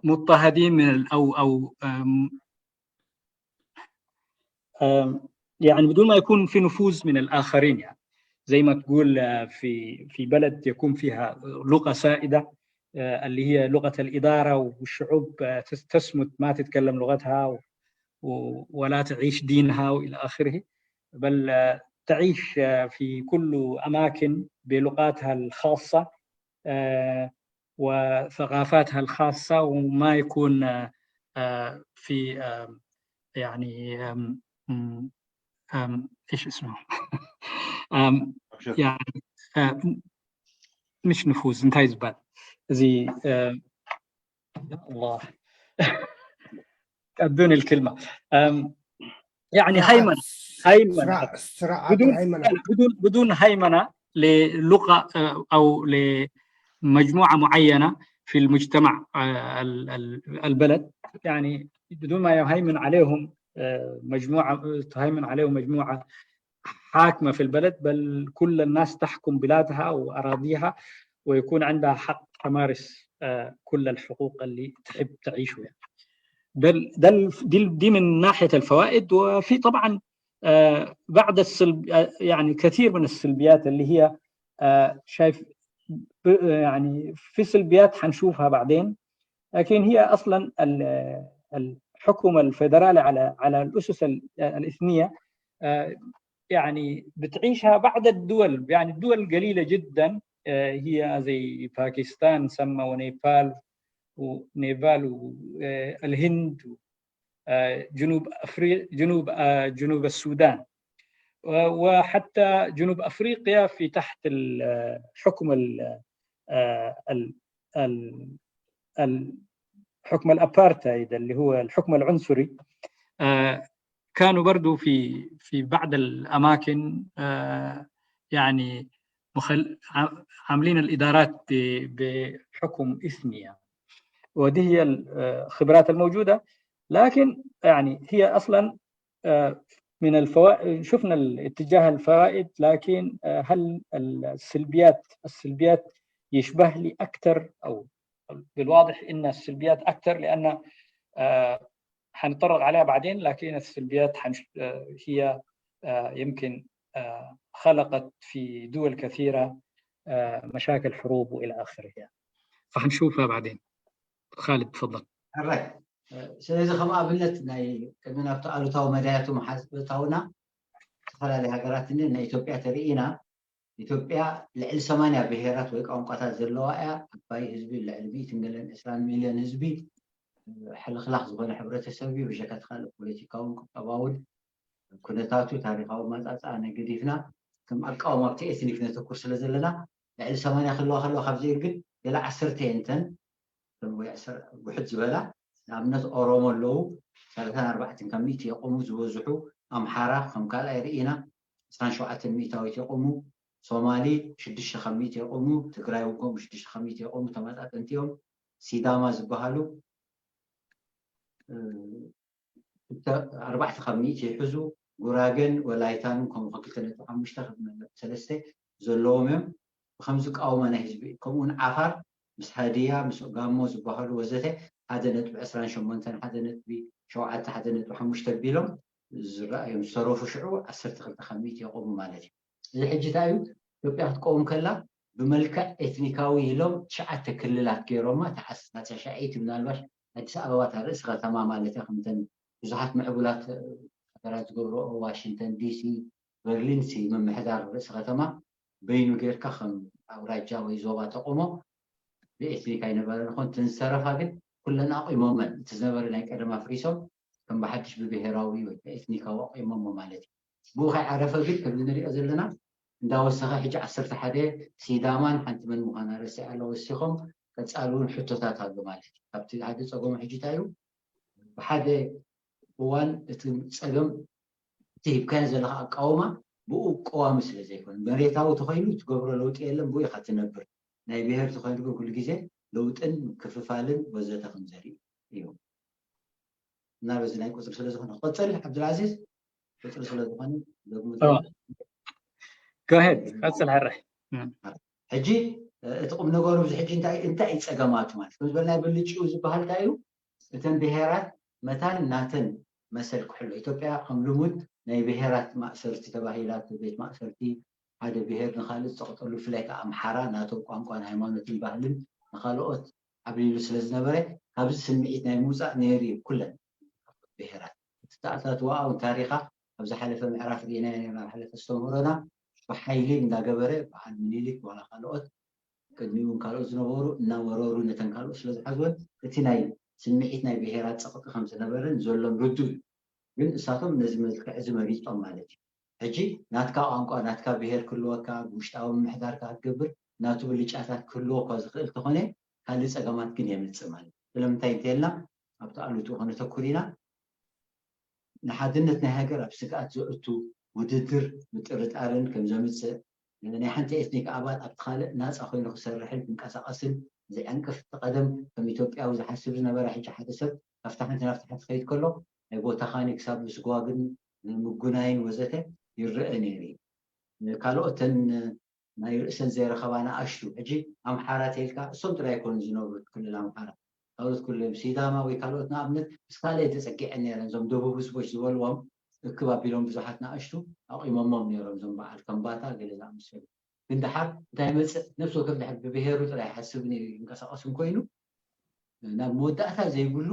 مضطهدين من او او يعني بدون ما يكون في نفوذ من الاخرين يعني زي ما تقول في في بلد يكون فيها لغه سائده اللي هي لغه الاداره والشعوب تسمت ما تتكلم لغتها ولا تعيش دينها والى اخره، بل تعيش في كل اماكن بلغاتها الخاصه وثقافاتها الخاصه وما يكون في يعني ايش اسمه يعني مش نفوذ انتهي زبال زي يا الله ادوني الكلمه يعني هيمنه هيمنه بدون بدون بدون هيمنه للغه او لمجموعه معينه في المجتمع البلد يعني بدون ما يهيمن عليهم مجموعه تهيمن عليهم مجموعه حاكمه في البلد، بل كل الناس تحكم بلادها واراضيها ويكون عندها حق تمارس كل الحقوق اللي تحب تعيشه يعني. ده ده دي دي من ناحيه الفوائد. وفي طبعا بعض السلب يعني كثير من السلبيات اللي هي شايف يعني في سلبيات حنشوفها بعدين، لكن هي اصلا الحكم الفيدرالي على على الاسس الاثنيه يعني بتعيشها بعض الدول، يعني الدول قليله جدا هي زي باكستان سما ونيبال ونيبال والهند جنوب افريقيا جنوب جنوب السودان وحتى جنوب افريقيا في تحت حكم حكم الابارتايد اللي هو الحكم العنصري كانوا برضو في في بعض الاماكن يعني عاملين الادارات بحكم اثني يعني. ودي هي الخبرات الموجوده، لكن يعني هي اصلا من الفوائد شفنا الاتجاه الفوائد، لكن هل السلبيات السلبيات يشبه لي اكثر او بالواضح ان السلبيات اكثر، لان حنتطرق عليها بعدين، لكن السلبيات هي يمكن خلقت في دول كثيره مشاكل حروب والى اخره يعني. فحنشوفها بعدين. خالد تفضل. ስለዚ ከም ኣብነት ናይ ቅድሚ ናብቲ ኣሉታዊ መዳያቱ ምሓዝ እታውና ዝተፈላለዩ ሃገራት እኒ ናይ ኢትዮጵያ ተርኢና ኢትዮጵያ ልዕሊ ሰማንያ ብሄራት ወይ ቋንቋታት ዘለዋ እያ። ኣባይ ህዝቢ ልዕሊ ሚእትን ገለን ዕስራን ሚልዮን ህዝቢ ሕልኽላኽ ዝኾነ ሕብረተሰብ እዩ። ብሸካ ካልእ ፖለቲካውን ቁጠባውን ኩነታቱ ታሪኻዊ ማፃፃ ነገዲፍና ከም ኣቃውማ ኣብቲ ኤትኒክ ነተኩር ስለ ዘለና ልዕሊ ሰማንያ ክለዋ ከለዋ ካብ ዘይርግድ ገለ ዓሰርተ የንተን ወይ ውሕድ ዝበላ ንኣብነት ኦሮሞ ኣለዉ። ሰላሳን ኣርባዕተን ካብ ሚእቲ የቆሙ። ዝበዝሑ ኣምሓራ ከም ካልኣይ ርኢና፣ ዕስራን ሸውዓተን ሚእታዊት የቆሙ። ሶማሊ ሽዱሽተ ካብ ሚእቲ የቆሙ። ትግራይ እውን ከምኡ ሽዱሽተ ካብ ሚእቲ የቆሙ። ተመጣጠንቲ እዮም። ሲዳማ ዝበሃሉ ኣርባዕተ ካብ ሚእቲ ይሕዙ። ጉራገን ወላይታን ከምኡ ክልተ ነጥቢ ሓሙሽተ ካብ ሰለስተ ዘለዎም እዮም። ብከምዚ ቃውማ ናይ ህዝቢ፣ ከምኡውን ዓፋር ምስ ሃድያ ምስ ጋሞ ዝበሃሉ ወዘተ ሓደ ነጥቢ ዕስራን ሸሞንተን፣ ሓደ ነጥቢ ሸውዓተ፣ ሓደ ነጥቢ ሓሙሽተ ቢሎም ዝረኣዮም ዝተረፉ ሽዑ ዓሰርተ ክልተ ካብ ሚእቲ የቆሙ ማለት እዩ። እዚ ሕጂ እንታይ እዩ? ኢትዮጵያ ክትቀውም ከላ ብመልክዕ ኤትኒካዊ ኢሎም ትሽዓተ ክልላት ገይሮማ። ተሓሳሻይቲ ምናልባሽ ኣዲስ ኣበባ እታ ርእሲ ከተማ ማለት እያ። ከምተን ብዙሓት ምዕቡላት ሃገራት ዝገብርኦ ዋሽንግተን ዲሲ፣ በርሊን ሲ ምምሕዳር ርእሲ ከተማ በይኑ ጌርካ ከም ኣውራጃ ወይ ዞባ ተቆሞ ብኤትኒክ ኣይነበረ ንኾን። እተን ዝተረፋ ግን ኩለን ኣቂሞመን። እቲ ዝነበረ ናይ ቀደም ኣፍሪሶም ከም ብሓድሽ ብብሄራዊ ወይ ብኤትኒካዊ ኣቂሞሞ ማለት እዩ። ብኡ ከይዓረፈ ግን ከምዚ ንሪኦ ዘለና እንዳወሰኸ ሕጂ ዓሰርተ ሓደ ሲዳማን ሓንቲ መን ምዃና ረሲዓ ኣላ ወሲኾም። ቀጻሊ እውን ሕቶታት ኣሎ ማለት እዩ። ካብቲ ሓደ ጸገሙ ሕጂ እንታይ እዩ? ብሓደ እዋን እቲ ጸገም እቲ ሂብካዮ ዘለኻ ኣቃውማ ብኡ ቀዋሚ ስለ ዘይኮነ፣ መሬታዊ ተኾይኑ ትገብሮ ለውጢ የለን፣ ብኡ ኢኻ ትነብር። ናይ ብሄር ተኾይኑ ግን ኩሉ ግዜ ለውጥን ምክፍፋልን ወዘተ ከም ዘርኢ እዩ። እና በዚ ናይ ቁፅሪ ስለ ዝኾነ ክቐፅል፣ ዓብዱልዓዚዝ፣ ቁፅሪ ስለ ዝኾነ ደግሞ Go ahead፣ ቀፅል ሕራይ። ሕጂ እቲ ቁም ነገሩ እዚ ሕጂ እንታይ እንታይ እዩ ጸገማቱ ማለት ከም ዝበልናዮ ብልጭኡ ዝበሃል እንታይ እዩ? እተን ብሄራት መታን ናተን መሰል ክሕሎ። ኢትዮጵያ ከም ልሙድ ናይ ብሄራት ማእሰርቲ ተባሂላ ቤት ማእሰርቲ ሓደ ብሄር ንኻልእ ዝፀቕጠሉ ብፍላይ ከዓ ኣምሓራ ናቶም ቋንቋን ሃይማኖትን ባህልን ንኻልኦት ዓብሊሉ ስለ ዝነበረ ካብዚ ስምዒት ናይ ምውፃእ ነይሩ እዩ ኩለን ብሄራት እቲ ተኣታትዋኣ እውን ታሪኻ ኣብ ዝሓለፈ ምዕራፍ ርኢናዮ ነርና ኣብ ሓለፈ ዝተምህሮና ብሓይሊ እንዳገበረ በዓል ምኒልክ ዋላ ካልኦት ቅድሚኡ እውን ካልኦት ዝነበሩ እናወረሩ ነተን ካልኦት ስለ ዝሓዝወን እቲ ናይ ስምዒት ናይ ብሄራት ፀቕጢ ከም ዝነበረን ዘሎን ርዱእ እዩ። ግን እሳቶም ነዚ መልክዕ እዚ መሪፆም ማለት እዩ። ሕጂ ናትካ ቋንቋ ናትካ ብሄር ክህልወካ ብውሽጣዊ ምምሕዳርካ ክትገብር ናቱ ብልጫታት ክህልዎ እኳ ዝኽእል ተኾነ ካልእ ፀገማት ግን የምፅእ ማለት እዩ። ስለምንታይ እንተልና ኣብቲ ኣሉትኡ ከነተኩር ኢና። ንሓድነት ናይ ሃገር ኣብ ስግኣት ዘእቱ ውድድር ምጥርጣርን ከም ዘምፅእ ናይ ሓንቲ ኤትኒክ ኣባል ኣብቲ ካልእ ናፃ ኮይኑ ክሰርሕን ክንቀሳቐስን ዝዕንቅፍ እቲ ቀደም ከም ኢትዮጵያዊ ዝሓስብ ዝነበረ ሕጂ ሓደ ሰብ ካብቲ ሓንቲ ናብቲ ሓንቲ ከይድ ከሎ ናይ ቦታኻኒ ክሳብ ምስጓግን ምጉናይን ወዘተ ይረአ ነይሩ እዩ። ካልኦተን ናይ ርእሰን ዘይረኸባ ንኣሽቱ ሕጂ ኣምሓራ ተይልካ እሶም ጥራይ ኣይኮኑ ዝነብሩ ክልል ኣምሓራ ካልኦት ክልል ሲዳማ ወይ ካልኦት ንኣብነት ምስ ካልኦት ተፀጊዐን ነይረን እዞም ደቡብ ህዝቦች ዝበልዎም እክብ ኣቢሎም ብዙሓት ንኣሽቱ ኣቂሞሞም ነይሮም እዞም በዓል ከምባታ ገለ ዝኣመሰሉ ግን ደሓር እንታይ መፅእ ነፍሲ ወከፍ ድሕር ብብሄሩ ጥራይ ሓስብን ይንቀሳቀስን ኮይኑ ናብ መወዳእታ ዘይብሉ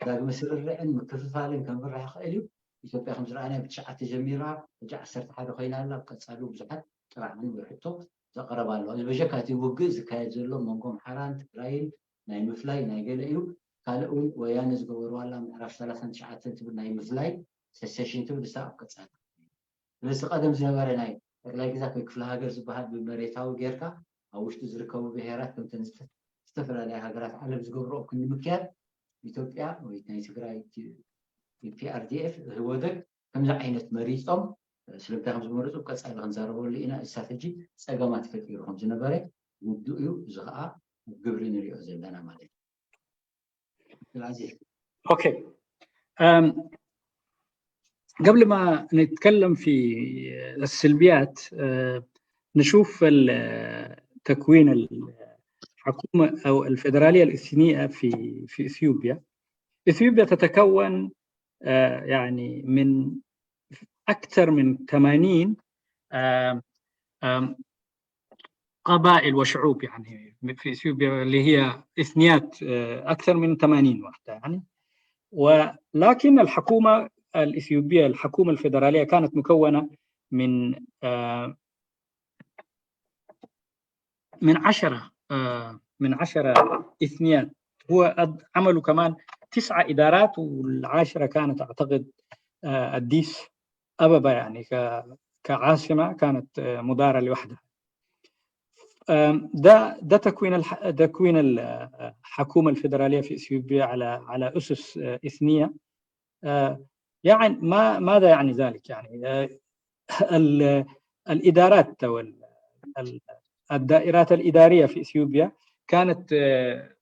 ዳግመ ስርርዕን ምክፍፋልን ከምብራሕ ይኽእል እዩ። ኢትዮጵያ ከም ዝረኣናዮ ብትሽዓተ ጀሚራ ሕጂ ዓሰርተ ሓደ ኮይና ኣላ። ኣብ ቀፃሉ ብዙሓት ጥራዕን ወይ ሕቶ ዘቕረባ ኣለዋ። እዚ በጀካ እቲ ውግእ ዝካየድ ዘሎ መንጎ ኣምሓራን ትግራይን ናይ ምፍላይ ናይ ገለ እዩ። ካልእ እውን ወያነ ዝገበርዋ ኣላ ምዕራፍ ሰላሳን ትሽዓተን ትብል ናይ ምፍላይ ሰሴሽን ትብል እሳ ኣብ ቀፃሊ ስለዚ ቀደም ዝነበረ ናይ ጠቅላይ ግዛት ወይ ክፍለ ሃገር ዝበሃል ብመሬታዊ ጌርካ ኣብ ውሽጡ ዝርከቡ ብሄራት ከምተን ዝተፈላለያ ሃገራት ዓለም ዝገብርኦ ክንዲ ምክያድ ኢትዮጵያ ወይ ናይ ትግራይ ፒኣርዲኤፍ ህወደግ ከምዚ ዓይነት መሪፆም ስለምንታይ ከም ዝመረፁ ቀፃሊ ክንዛረበሉ ኢና። ስትራተጂ ፀገማት ፈጢሩ ከም ዝነበረ ውዱእ እዩ። እዚ ከዓ ኣብ ግብሪ ንሪኦ ዘለና ማለት እዩ። اوكي أم قبل ما نتكلم في السلبيات أه نشوف تكوين الحكومة أو الفدرالية الإثنية في في إثيوبيا. إثيوبيا تتكون أه يعني من أكثر من ثمانين أه قبائل وشعوب يعني في اثيوبيا اللي هي اثنيات اكثر من ثمانين واحده يعني. ولكن الحكومه الاثيوبيه الحكومه الفدراليه كانت مكونه من من عشرة من عشرة اثنيات. هو عملوا كمان تسعة ادارات والعاشره كانت اعتقد اديس ابابا يعني كعاصمه كانت مداره لوحدها. ده ده تكوين الح... تكوين الحكومه الفدراليه في اثيوبيا على على اسس اثنيه. آه، يعني ما ماذا يعني ذلك؟ يعني آه، ال- الإدارات أو ال- ال- الدائرات الإدارية في إثيوبيا كانت آه،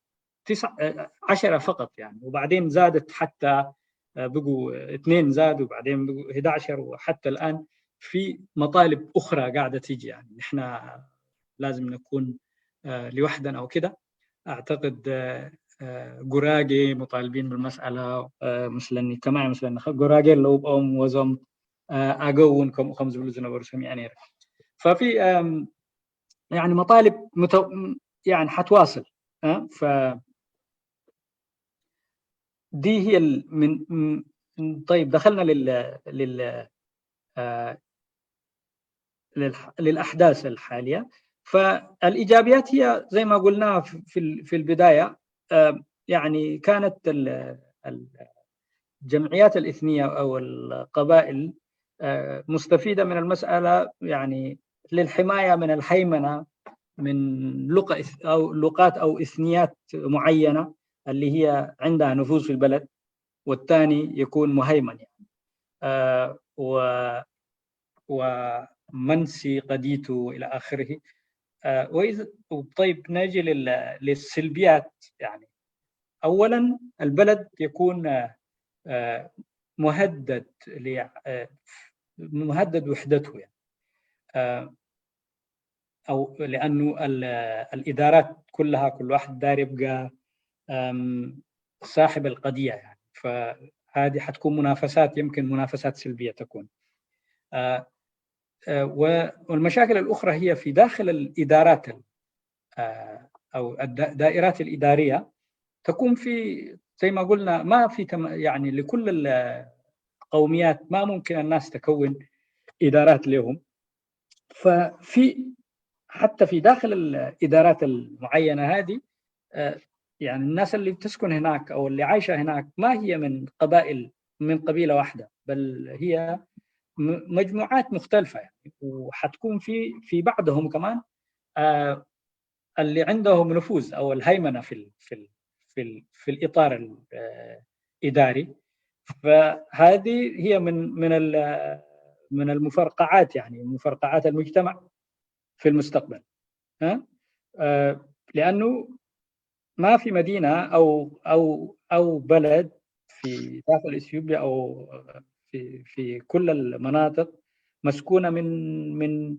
تسع آه، عشرة فقط يعني، وبعدين زادت حتى آه، بقوا اثنين زادوا، وبعدين بقوا احدعش، وحتى الآن في مطالب أخرى قاعدة تيجي. يعني نحن لازم نكون آه، لوحدنا أو كده. أعتقد آه، آه، قراقي مطالبين بالمسألة، آه، مثلا كما مثلا قراقي لو بأم وزم آه، ኣገውን ከምኡ ከም ዝብሉ ዝነበሩ ሰሚዐ ነይረ። ففي يعني مطالب متو... يعني حتواصل. ف دي هي ال... من طيب، دخلنا لل لل آه، للأحداث الحالية. فالإيجابيات هي زي ما قلنا في في البداية، يعني كانت الجمعيات الإثنية أو القبائل مستفيدة من المسألة، يعني للحماية من الهيمنة من لقى أو لقات أو إثنيات معينة اللي هي عندها نفوذ في البلد، والثاني يكون مهيمن يعني. آه و ومنسي قديته إلى آخره. آه وإذا طيب، نجي للسلبيات. يعني أولا البلد يكون آه مهدد، مهدد وحدته يعني. آه أو لأنه الإدارات كلها، كل واحد داير يبقى صاحب القضية يعني. فهذه حتكون منافسات، يمكن منافسات سلبية تكون. آه، آه، والمشاكل الأخرى هي في داخل الإدارات آه، أو الدائرات الإدارية تكون في، زي ما قلنا، ما في يعني لكل القوميات ما ممكن الناس تكون إدارات لهم. ففي حتى في داخل الإدارات المعينة هذه، آه، يعني الناس اللي بتسكن هناك أو اللي عايشة هناك ما هي من قبائل، من قبيلة واحدة، بل هي مجموعات مختلفة يعني. وحتكون في في بعضهم كمان آه، اللي عندهم نفوذ أو الهيمنة في في في الإطار الإداري. فهذه هي من من من المفرقعات، يعني مفرقعات المجتمع في المستقبل. ها؟ آه، لأنه ما في مدينة أو أو أو بلد في داخل إثيوبيا أو في في كل المناطق مسكونة من من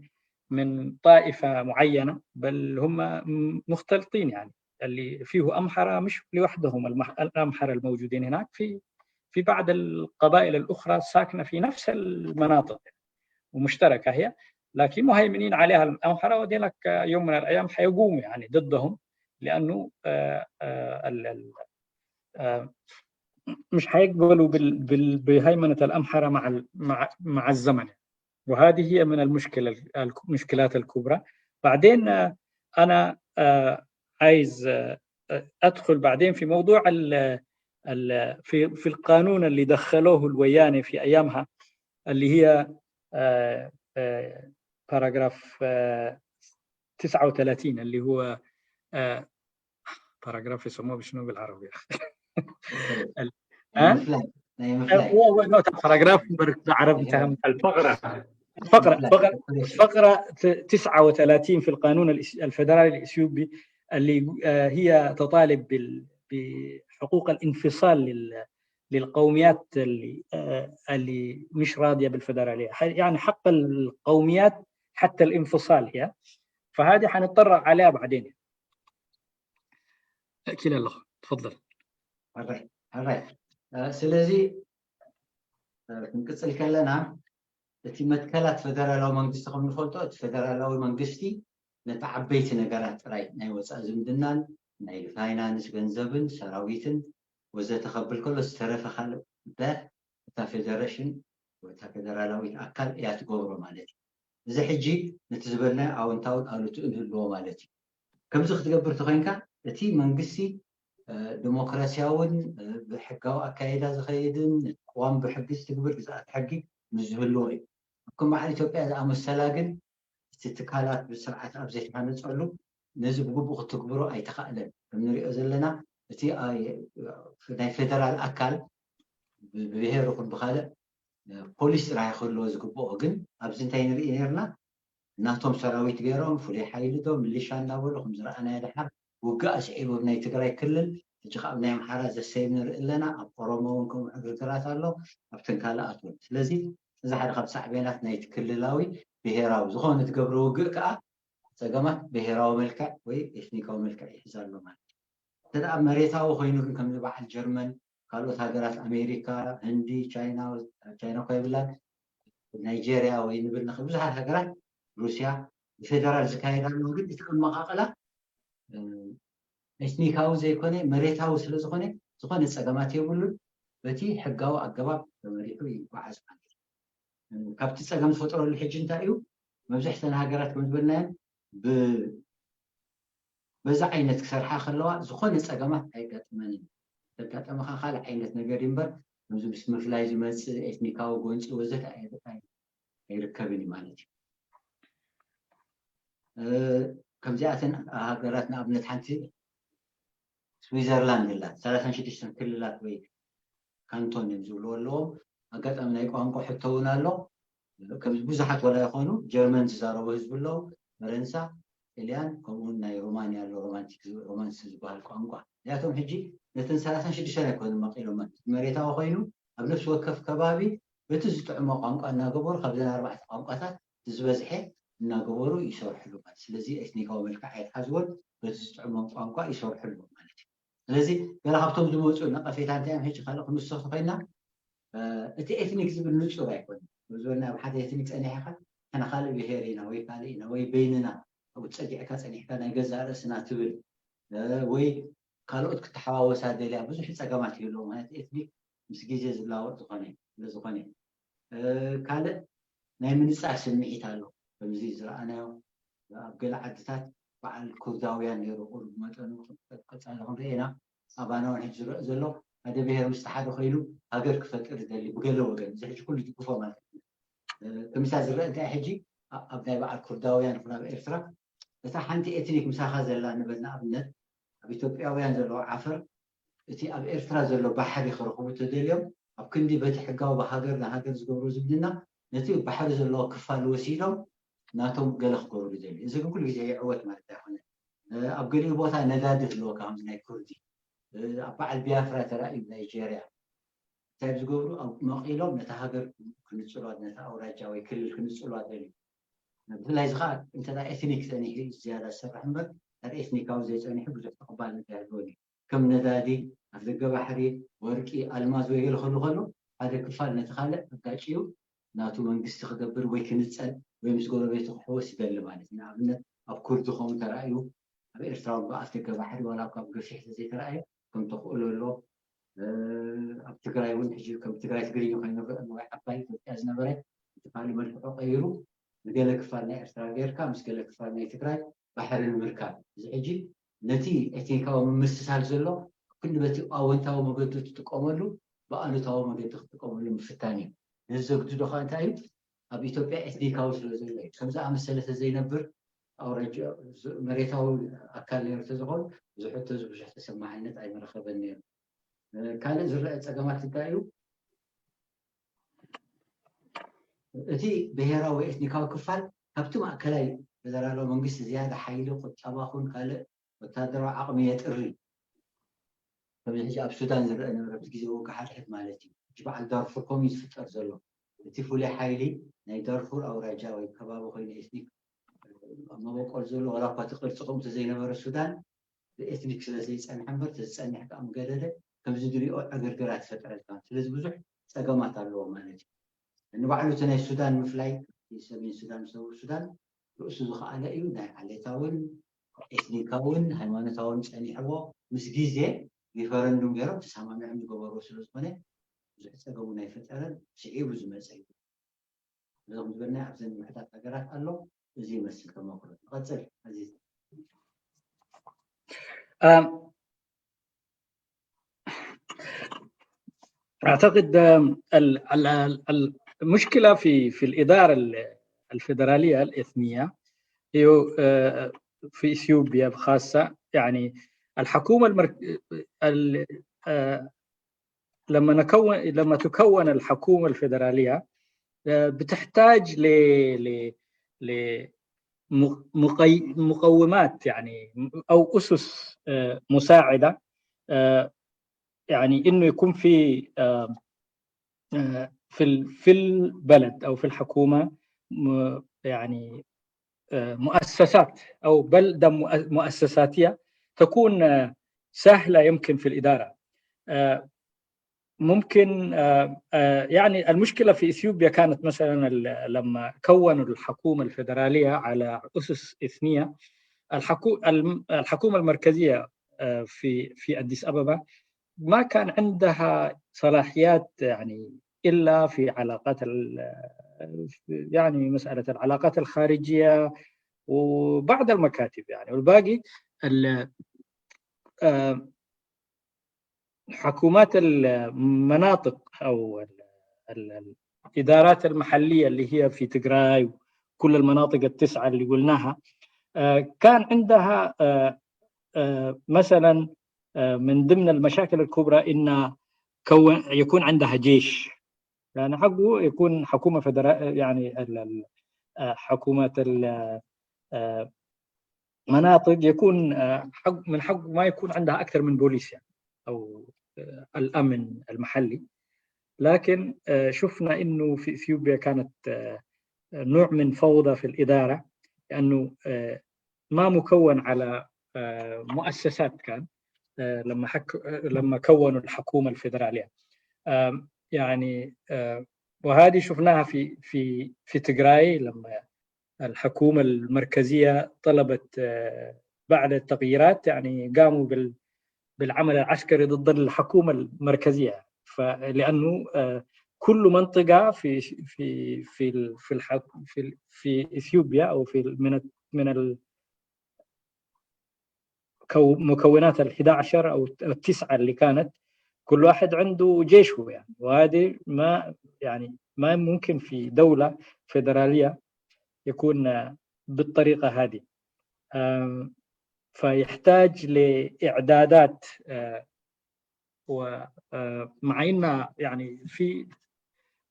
من طائفة معينة، بل هم مختلطين يعني. اللي فيه أمحرة مش لوحدهم، الأمحرة الموجودين هناك في في بعض القبائل الأخرى ساكنة في نفس المناطق ومشتركة هي، لكن مهيمنين عليها الأمحرة، وديلك يوم من الأيام حيقوموا يعني ضدهم، لأنه آه، آه، آه، مش حيقبلوا بهيمنة الأمحرة مع مع مع الزمن. وهذه هي من المشكلة المشكلات الكبرى. بعدين آه، أنا آه، عايز آه، أدخل بعدين في موضوع ال ال في في القانون اللي دخلوه الويانة في أيامها، اللي هي باراجراف تسعة وثلاثين، اللي هو باراجراف يسموه بشنو بالعربي؟ ها؟ هو هو نوت باراجراف بالعربي تهم الفقرة. فقرة فقرة فقرة تسعة وثلاثين في القانون الفدرالي الإثيوبي، اللي هي تطالب بحقوق الانفصال للقوميات اللي اللي مش راضية بالفدرالية، يعني حق القوميات حتى الانفصال هي. فهذه حنتطرق عليها بعدين. أكيد الله، تفضل. ስለዚ ክንቅፅል ከለና እቲ መትከላት ፈደራላዊ መንግስቲ ከም ንፈልጦ፣ እቲ ፈደራላዊ መንግስቲ ነቲ ዓበይቲ ነገራት ጥራይ፣ ናይ ወፃኢ ዝምድናን ናይ ፋይናንስ ገንዘብን ሰራዊትን ወዘተ ከብል ከሎ፣ ዝተረፈ ካልእ ጉዳያት እታ ፌደሬሽን ወይ እታ ፌደራላዊት ኣካል እያ ትገብሮ ማለት እዩ። እዚ ሕጂ ነቲ ዝበልናዮ ኣወንታውን ኣሉትኡን ህልዎ ማለት እዩ። ከምዚ ክትገብር ተኮይንካ፣ እቲ መንግስቲ ዲሞክራሲያውን ብሕጋዊ ኣካይዳ ዝኸይድን ቅዋም ብሕጊ ዝትግብር ግዝኣት ሕጊ ምስ ዝህልዎ እዩ። ኣብ ከም በዓል ኢትዮጵያ ዝኣመሰላ ግን እቲ ትካላት ብስርዓት ኣብ ዘይተሃነፀሉ ነዚ ብግቡእ ክትግብሮ ኣይተኻእለን። ከም ንሪኦ ዘለና እቲ ናይ ፌደራል ኣካል ብብሄር ይኹን ብካልእ ፖሊስ ጥራይ ክህልዎ ዝግብኦ። ግን ኣብዚ እንታይ ንርኢ ነርና? ናቶም ሰራዊት ገይሮም ፍሉይ ሓይሊ ዶ ምልሻ እንዳበሉ ከም ዝረኣናዮ ድሓር ውግእ ኣስዒቡ ኣብ ናይ ትግራይ ክልል፣ ሕጂ ካብ ናይ ኣምሓራ ዘሰይም ንርኢ ኣለና። ኣብ ኦሮሞ እውን ከምኡ ዕግርግራት ኣሎ፣ ኣብተን ካልኣት እውን። ስለዚ እዚ ሓደ ካብ ሳዕቤናት ናይቲ ክልላዊ ብሄራዊ ዝኾነ ትገብሮ ውግእ ከዓ ፀገማት ብሄራዊ መልክዕ ወይ ኤትኒካዊ መልክዕ ይሕዝ ኣሎ ማለት እዩ። እንተ ደኣ መሬታዊ ኮይኑ ግን ከምዚ በዓል ጀርመን፣ ካልኦት ሃገራት ኣሜሪካ፣ ህንዲ፣ ቻይና፣ ቻይና እኳ የብላን፣ ናይጄርያ ወይ ንብል ንኽእል ብዙሓት ሃገራት፣ ሩስያ ብፌደራል ዝካየድ ኣለዎ። ግን እቲ ኣመቓቕላ ኤትኒካዊ ዘይኮነ መሬታዊ ስለ ዝኾነ ዝኾነ ፀገማት የብሉን። በቲ ሕጋዊ ኣገባብ ተመሪሑ ይጓዓዝ ማለት እዩ። ካብቲ ፀገም ዝፈጥረሉ ሕጂ እንታይ እዩ? መብዝሕተን ሃገራት ከም ዝበልናየን ብ በዛ ዓይነት ክሰርሓ ከለዋ ዝኾነ ፀገማት ኣይጋጥመንን። ዘጋጠመካ ካልእ ዓይነት ነገር እዩ እምበር ከምዚ ምስ ምፍላይ ዝመፅእ ኤትኒካዊ ጎንፂ ወዘተ ኣይ- ኣይ- ኣይርከብን እዩ ማለት እዩ። እ፣ ከምዚኣተን ሃገራት ንኣብነት ሓንቲ ስዊዘርላንድ ኣላ። ሰላሳን ሽዱሽተን ክልላት ወይ ካንቶን እዮም ዝብልዎ ኣለዎም። ኣጋጣሚ ናይ ቋንቋ ሕቶ እውን ኣሎ። ከም ብዙሓት ወላ ይኾኑ ጀርመን ዝዛረቡ ህዝቢ ኣለዉ፣ ፈረንሳ፣ ጥልያን፣ ከምኡውን ናይ ሮማንያ ኣሎ፣ ሮማንቲክ ዝ- ሮማንስ ዝበሃል ቋንቋ። እዚኣቶም ሕጂ ነተን ሰላሳን ሽዱሽተን ኣይኮኑን መቒሎመን። መሬታዊ ኮይኑ ኣብ ነፍሲ ወከፍ ከባቢ በቲ ዝጥዕሞ ቋንቋ እናገበሩ ካብዘን ኣርባዕተ ቋንቋታት ዝበዝሐ እናገበሩ ይሰርሕሉ ማለት። ስለዚ ኤትኒካዊ መልክዕ ኣይትሓዝዎን፣ በቲ ዝጥዕሞም ቋንቋ ይሰርሕሉ ማለት እዩ። ስለዚ ገለ ካብቶም ዝመፁ ነቐፌታ እንታይ እዮም? ሕጂ ካልእ ክንወስኽ ኮይና እቲ ኤትኒክ ዝብል ንፁር ኣይኮነን። ዝበልና ኣብ ሓደ ኤትኒክ ፀኒሕካ ንሕና ካልእ ብሄር ኢና ወይ ካልእ ኢና ወይ በይንና ኣብኡ ፀጊዕካ ፀኒሕካ ናይ ገዛእ ርእስና ትብል ወይ ካልኦት ክተሓዋወሳ ደልያ ብዙሕ ፀገማት ይህልዎ ማለት ኤትኒክ ምስ ግዜ ዝላወጥ ዝኾነ ስለ ዝኾነ ካልእ ናይ ምንፃር ስምዒት ኣሎ። ከምዚ ዝረኣናዮ ኣብ ገለ ዓድታት በዓል ኩርዳውያን ነይሩ ቁሩብ መጠኑ ቀፃሊ ክንርኢ ኢና። ኣባና እውን ሕጂ ዝረአ ዘሎ ሓደ ብሄር ምስ ሓደ ኮይኑ ሃገር ክፈጥር ዝደሊ ብገለ ወገን እዚ ሕጂ ኩሉ ይድግፎ ማለት እዩ። ከምሳ ዝረአ እንታይ ሕጂ ኣብ ናይ በዓል ኩርዳውያን ይኹን ኣብ ኤርትራ እታ ሓንቲ ኤትኒክ ምሳኻ ዘላ ንበል ንኣብነት ኣብ ኢትዮጵያውያን ዘለዎ ዓፈር እቲ ኣብ ኤርትራ ዘሎ ባሕሪ ክረኽቡ ተደልዮም ኣብ ክንዲ በቲ ሕጋዊ ብሃገር ንሃገር ዝገብሩ ዝምድና ነቲ ባሕሪ ዘለዎ ክፋል ወሲዶም ናቶም ገለ ክገብሩ ይደልዩ። እዚ ግን ኩሉ ግዜ ይዕወት ማለት ኣይኮነን። ኣብ ገሊኡ ቦታ ነዳዲ ህልወካ ከምዚ ናይ ኩርዲ ኣብ በዓል ቢያፍራ ተራእዩ ናይጀርያ እንታይ ዝገብሩ መቒሎም ነቲ ሃገር ክንፅሏት ነቲ ኣውራጃ ወይ ክልል ክንፅሏት ደልዩ። ብፍላይ እዚ ከዓ እንተ ኤትኒክ ፀኒሑ ዝያዳ ዝሰርሕ እምበር ኣብ ኤትኒካዊ ዘይፀኒሑ ብዙሕ ተቐባልነት ኣይህልወን እዩ። ከም ነዳዲ፣ ኣፍደገ ባሕሪ፣ ወርቂ፣ ኣልማዝ ወይ ገለ ከሉ ከሎ ሓደ ክፋል ነቲ ካልእ ኣጋጭዩ ናቱ መንግስቲ ክገብር ወይ ክንፀል ወይ ምስ ጎረቤቱ ክሕወስ ይደሊ ማለት እዩ። ንኣብነት ኣብ ኩርዲ ከምኡ ተራእዩ ኣብ ኤርትራ እውን ብኣፍደገ ባሕሪ ዋላ እኳ ብገፊሕ ተዘይተራእየ ከም ተኽእሎ ኣሎ። ኣብ ትግራይ እውን ሕጂ ከም ትግራይ ትግርኛ ኮይኑ ዝረአ ወይ ዓባይ ኢትዮጵያ ዝነበረ እቲ ካልእ መልክዑ ቀይሩ ንገለ ክፋል ናይ ኤርትራ ጌርካ ምስ ገለ ክፋል ናይ ትግራይ ባሕሪ ንምርካብ እዚ ሕጂ ነቲ ኤትኒካዊ ምምስሳል ዘሎ ክንዲ በቲ ኣወንታዊ መገዱ ትጥቀመሉ ብኣሉታዊ መገዲ ክትጥቀመሉ ምፍታን እዩ። ነዚ ዘግድዶ ከዓ እንታይ እዩ? ኣብ ኢትዮጵያ ኤትኒካዊ ስለ ዘሎ እዩ። ከም ዝኣመሰለ ተዘይነብር ኣውራጃ መሬታዊ ኣካል ነይሩ ተዝኾን እዚ ሕቶ እዚ ብዙሕ ተሰማዕነት ኣይምረኸበን ነይሩ። ካልእ ዝረአ ፀገማት እንታይ እዩ? እቲ ብሄራዊ ኤትኒካዊ ክፋል ካብቲ ማእከላይ ፌደራላዊ መንግስቲ ዝያዳ ሓይሊ ቁጠባ ኹን ካልእ ወታደራዊ ዓቕሚ የጥሪ። ከምዚ ሕጂ ኣብ ሱዳን ዝረአ ነበረ ኣብቲ ግዜ ውግእ ሓድሕድ ማለት እዩ። ሕጂ በዓል ዳርፉር ከምኡ እዩ ዝፍጠር ዘሎ። እቲ ፍሉይ ሓይሊ ናይ ዳርፉር ኣውራጃ ወይ ከባቢ ኮይኑ ኤትኒክ መበቆል ዘሎ ዋላ እኳ እቲ ቅርፂ ከምኡ ተዘይነበረ ሱዳን ብኤትኒክ ስለ ዘይፀንሐ እምበር ተዝፀንሕ ከዓ ምገደደ ከምዚ ድሪኦ ዕግርግራት ይፈጥረልካ። ስለዚ ብዙሕ ፀገማት ኣለዎ ማለት እዩ። ንባዕሉ እቲ ናይ ሱዳን ምፍላይ ሰሜን ሱዳን ምስ ደቡብ ሱዳን ርእሱ ዝኸኣለ እዩ። ናይ ዓሌታውን ኤትኒካውን ሃይማኖታውን ፀኒሕዎ ምስ ግዜ ሪፈረንዱም ገይሮም ተሰማሚዖም ዝገበርዎ ስለ ዝኾነ ብዙሕ ፀገሙ ናይ ፈጠረን ስዒቡ ዝመፀ እዩ። እዞም ዝበልና ኣብዘን ምሕታት ሃገራት ኣሎ። እዚ ይመስል ተመክሮ። ንቐፅል ኣዚዝ። أعتقد المشكلة في في الإدارة الفيدرالية الإثنية هي في إثيوبيا خاصة، يعني الحكومة المرك... لما نكون لما تكون الحكومة الفيدرالية، آه، بتحتاج ل ل ل مقومات، يعني، أو أسس، آه، مساعدة، آه، يعني إنه يكون في، آه، آه، في في البلد أو في الحكومة، يعني، آه، مؤسسات أو بلدة مؤسساتية تكون، آه، سهلة يمكن في الإدارة. آه، ممكن، آه، آه، يعني، المشكلة في إثيوبيا كانت مثلا لما كونوا الحكومة الفيدرالية على أسس إثنية. الحكومة المركزية، آه، في في أديس أبابا ما كان عندها صلاحيات، يعني، إلا في علاقات، يعني، مسألة العلاقات الخارجية وبعض المكاتب، يعني، والباقي آه، حكومات المناطق أو الإدارات المحلية اللي هي في تجراي وكل المناطق التسعة اللي قلناها، آه، كان عندها، آه، آه، مثلا، آه، من ضمن المشاكل الكبرى إن كون يكون عندها جيش، يعني حقه يكون حكومة فدرا يعني ال- ال- آه، حكومة ال- آه، مناطق يكون، آه، حق من حقه ما يكون عندها أكثر من بوليس، يعني، أو آه، الأمن المحلي. لكن آه، شفنا إنه في إثيوبيا كانت آه، نوع من فوضى في الإدارة، لأنه آه، ما مكون على آه، مؤسسات كان، آه، لما حك... آه، لما كونوا الحكومة الفيدرالية. آم، يعني، آه، وهذه شفناها في في في تجراي، لما الحكومة المركزية طلبت، آه، بعد التغييرات، يعني، قاموا بال بالعمل العسكري ضد الحكومة المركزية، فلأنه آه، كل منطقة في في في ال- في الحك... في ال- في إثيوبيا، أو في ال- من ال- من ال- كو- مكونات ال احدعش أو التسعة اللي كانت، كل واحد عنده جيشه، يعني، وهذه ما يعني ما ممكن في دولة فيدرالية يكون آه، بالطريقة هذه. آم، فيحتاج لإعدادات، آه، و- آه، مع إن، يعني، في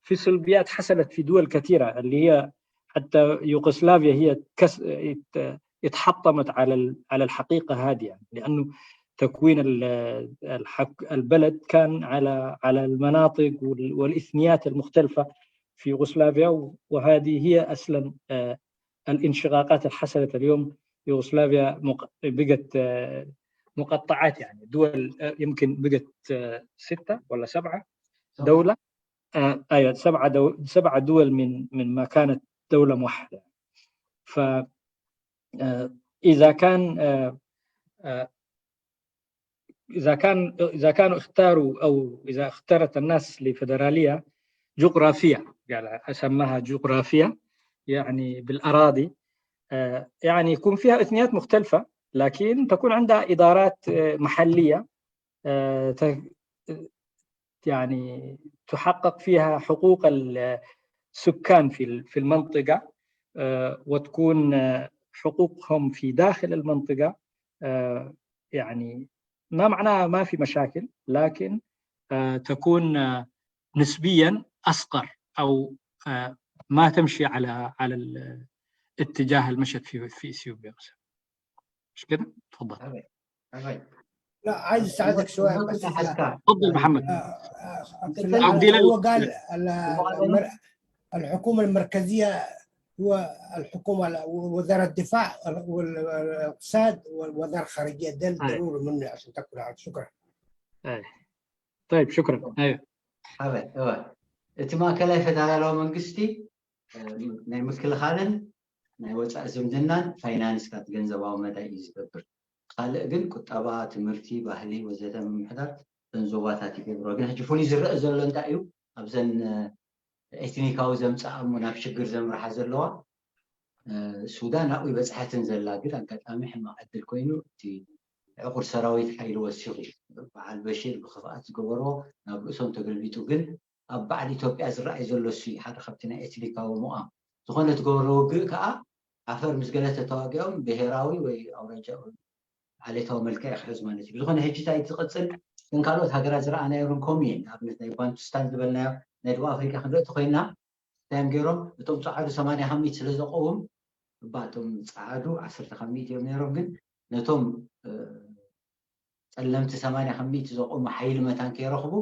في سلبيات حصلت في دول كثيرة، اللي هي حتى يوغوسلافيا هي كس... ات- اتحطمت على ال- على الحقيقة هذه، يعني، لأنه تكوين ال- الحك... البلد كان على على المناطق وال- والإثنيات المختلفة في يوغوسلافيا، وهذه هي أصلا آه، الانشقاقات اللي حصلت اليوم. يوغوسلافيا مق... بقت آه، مقطعات، يعني، دول، آه، يمكن بقت آه، ستة ولا سبعة دولة، آه، أيوة، سبعة دول، سبعة دول من من ما كانت دولة موحدة. ف آه، إذا كان آه، آه، إذا كان إذا كانوا اختاروا، أو إذا اختارت الناس لفيدرالية جغرافية، يعني أسماها جغرافية، يعني بالأراضي، آه، يعني يكون فيها إثنيات مختلفة، لكن تكون عندها إدارات آه، محلية، آه، ت- يعني تحقق فيها حقوق السكان في ال- في المنطقة، آه، وتكون آه، حقوقهم في داخل المنطقة، آه، يعني ما معناها ما في مشاكل، لكن آه، تكون آه، نسبيا أصغر، أو آه، ما تمشي على على ال- اتجاه المشهد في في اثيوبيا مثلا. مش كده؟ تفضل. لا، عايز اساعدك شويه بس. تفضل محمد. هو قال الحكومه المركزيه هو الحكومه، وزاره الدفاع والاقتصاد والوزاره الخارجيه، ده الضروري منه عشان تكون عارف. شكرا. طيب، شكرا. ايوه. እቲ ማእከላይ ፌደራላዊ መንግስቲ ናይ ምክልኻልን ናይ ወፃኢ ዝምድናን ፋይናንስታት ገንዘባዊ መዳይ እዩ ዝገብር። ካልእ ግን ቁጠባ፣ ትምህርቲ፣ ባህሊ ወዘተ ምምሕዳር እተን ዞባታት ይገብሮ። ግን ሕጂ ፍሉይ ዝረአ ዘሎ እንታይ እዩ? ኣብዘን ኤትኒካዊ ዘምፅኣ እሞ ናብ ሽግር ዘምርሓ ዘለዋ ሱዳን ኣብኡ ይበፅሐትን ዘላ። ግን ኣጋጣሚ ሕማቕ ዕድል ኮይኑ እቲ ዕቑር ሰራዊት ሓይሊ ወሲኹ በዓል በሽር ብክፍኣት ዝገበሮ ናብ ርእሶም ተገልቢጡ። ግን ኣብ በዓል ኢትዮጵያ ዝረኣይ ዘሎ እሱ ሓደ ካብቲ ናይ ኤትኒካዊ ምቋም። ዝኾነ ትገብሮ ውግእ ከዓ ዓፈር ምስ ገለ ተተዋጊኦም ብሄራዊ ወይ ኣውራጃ ዓሌታዊ መልክዕ ክሕዝ ማለት እዩ። ብዝኾነ ሕጂ እንታይ ዝቕፅል፣ እተን ካልኦት ሃገራት ዝረኣናዮ እውን ከምኡ እየን። ንኣብነት ናይ ባንቱስታን ዝበልናዮ ናይ ደቡብ ኣፍሪቃ ክንርኢ እንተኮይንና፣ እንታይ እዮም ገይሮም? እቶም ፃዓዱ ሰማንያ ካብ ሚእቲ ስለ ዘቆዎም፣ እባ እቶም ፃዓዱ ዓሰርተ ካብ ሚእቲ እዮም ነይሮም፣ ግን ነቶም እ፣ ጸለምቲ ሰማንያ ካብ ሚእቲ ዘቆሙ ሓይሊ መታን ከይረኽቡ፣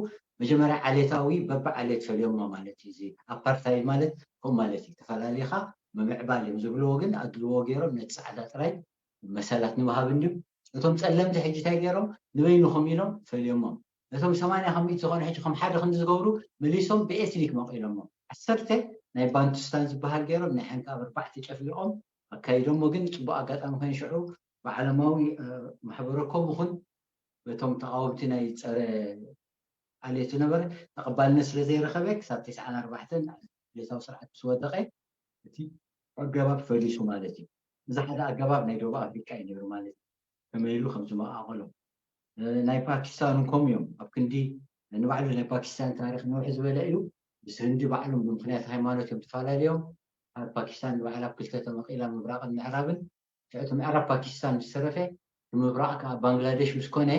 መጀመርያ ዓሌታዊ በብዓሌት ፈልዮሞ ማለት እዩ። እዚ ኣፓርታይድ ማለት ከምኡ ማለት እዩ። ተፈላሊኻ ምምዕባል እዮም ዝብልዎ፣ ግን ኣድልዎ ገይሮም ነቲ ጻዕዳ ጥራይ መሰላት ንምሃብ እንድዩ። እቶም ጸለምቲ ሕጂ እንታይ ገይሮም? ንበይንኹም ኢሎም ፈልዮሞም። ነቶም ሰማንያ ካብ ሚእቲ ዝኾኑ ሕጂ ከም ሓደ ክንዲ ዝገብሩ፣ መሊሶም ብኤትኒክ መቒሎሞም። ዓሰርተ ናይ ባንቱስታን ዝበሃል ገይሮም፣ ናይ ሓንካብ ኣርባዕተ ጨፍሊቖም ኣካይዶሞ። ግን ጽቡቕ ኣጋጣሚ ኮይኑ ሽዑ ብዓለማዊ እ፣ ማሕበረ ኮም ይኹን በቶም ተቓወምቲ ናይ ጸረ ዓሌት ዝነበረ ተቐባልነት ስለ ዘይረኸበ፣ ክሳብ ተስዓን ኣርባዕተን ዓሌታዊ ስርዓት ምስ ወደቐ፣ እቲ ኣገባብ ፈሊሱ ማለት እዩ። እዚ ሓደ ኣገባብ ናይ ደቡብ ኣፍሪቃ እዩ ነይሩ ማለት እዩ። ከመይ ኢሉ ከም ዝመቓቐሎም። እ፣ ናይ ፓኪስታን እውን ከምኡ እዮም። ኣብ ክንዲ ንባዕሉ ናይ ፓኪስታን ታሪኽ ነውሒ ዝበለ እዩ። ምስ ህንዲ ባዕሎም ብምኽንያት ሃይማኖት እዮም ተፈላለዮም። ኣብ ፓኪስታን ንባዕላ ኣብ ክልተ ተመቒላ፣ ምብራቕን ምዕራብን። እቲ ምዕራብ ፓኪስታን ምስ ተረፈ፣ እቲ ምብራቕ ከዓ ባንግላዴሽ ምስ ኮነ፣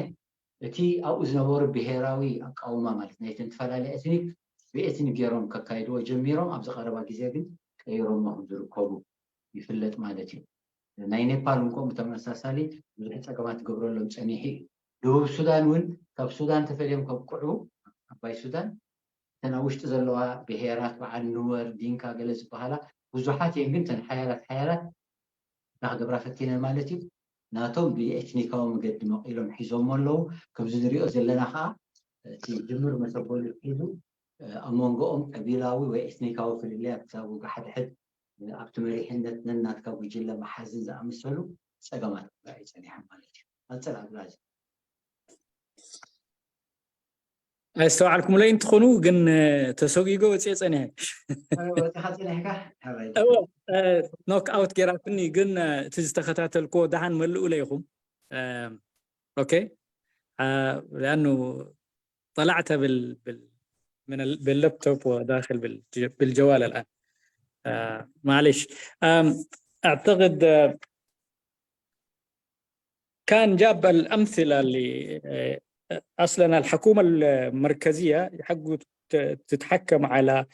እቲ ኣብኡ ዝነበሩ ብሄራዊ ኣቃውማ ማለት ናይተን ዝተፈላለያ ኤትኒክ ብኤትኒክ ገይሮም ከካይድዎ ጀሚሮም። ኣብዚ ቀረባ ግዜ ግን ቀይሮሞ ከም ዝርከቡ ይፍለጥ ማለት እዩ። ናይ ኔፓል እውን ከምኡ ተመሳሳሊ ብዙሕ ጸገማት ክገብረሎም ጸኒሑ እዩ። ደቡብ ሱዳን እውን ካብ ሱዳን ተፈልዮም ከብቅዑ፣ ዓባይ ሱዳን፣ እተን ኣብ ውሽጢ ዘለዋ ብሄራት በዓል ኑወር፣ ዲንካ ገለ ዝበሃላ ብዙሓት እየን፣ ግን እተን ሓያላት ሓያላት እንታይ ክገብራ ፈቲነን ማለት እዩ? ናቶም ብኤትኒካዊ መገዲ መቒሎም ሒዞሞ ኣለዉ። ከምዚ ንሪኦ ዘለና ከዓ እቲ ድምር መሰበሉ ሒዙ፣ እ፣ ኣብ መንጎኦም ቀቢላዊ ወይ ኤትኒካዊ ፍልልያት ክሳብ ወግሓድሕድ፣ እ፣ ኣብቲ መሪሕነት ነናትካ ጉጅለ መሓዝን ዝኣመሰሉ ጸገማት ክረኣዩ ጸኒሖም ማለት እዩ። ቀጽል ኣብራጅ። ኣይስተውዓልኩምለይ እንትኾኑ ግን፣ እ፣ ተሰጒጎ ወፅየ ፀኒሐ። ወፅኻ ጸኒሕካ? ሕራይ። እወ፣ እ፣ ኖክ ኣውት ገይራትኒ፣ ግን፣ እ፣ እቲ ዝተኸታተልክዎ ደሓን መልእለይ ኢኹም። እ፣ ኦኬ። እ፣ لأنه طلعت بال بال من ال باللابتوب وداخل بالج بالجوال الآن. آه، معليش. آم، أعتقد، آه، كان جاب الأمثلة اللي، آه، أصلًا الحكومة المركزية حقه ت تتحكم على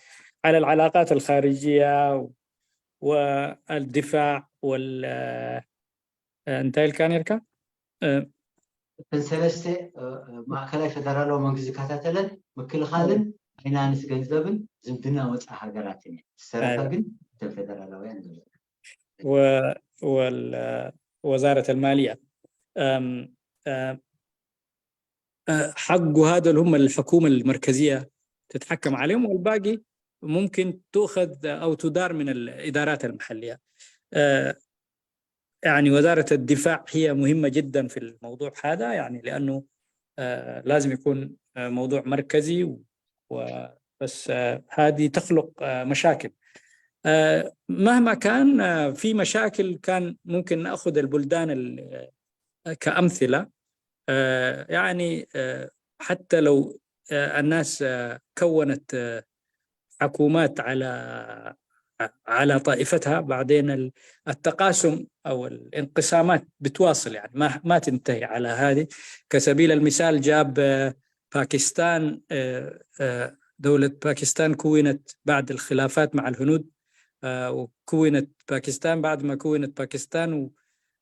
على العلاقات الخارجية والدفاع وال آه، እንታይ ኢልካ ነርካ? እ፣ እተን ሰለስተ፣ እ፣ እ፣ ማእከላይ ፈደራላዊ መንግስቲ ዝከታተለን ምክልኻልን ፋይናንስ ገንዘብን ዝምድና ወፃኢ ሃገራትን እየን። ዝተረፈ أيوة. ግን እተን ፈደራላውያን ዘለዋ። و وال وزارة المالية. أم، أم، أه، حقه هذا اللي هم الحكومة المركزية تتحكم عليهم، والباقي ممكن تؤخذ أو تدار من الإدارات المحلية. أه، يعني وزارة الدفاع هي مهمة جدًا في الموضوع هذا، يعني لأنه، أه، لازم يكون، أه، موضوع مركزي و-، و-، بس، أه، هذه تخلق، أه، مشاكل. أه، مهما كان، أه، في مشاكل كان ممكن نأخذ البلدان ال-، أه، كأمثلة. أه، يعني، أه، حتى لو، أه، الناس، أه، كونت، أه، حكومات على على طائفتها، بعدين ال-، التقاسم أو الانقسامات بتواصل، يعني ما ما تنتهي على هذه. كسبيل المثال جاب، آه، باكستان، آه، آه، دولة باكستان كونت بعد الخلافات مع الهنود، آه، وكونت باكستان بعد ما كونت باكستان و-،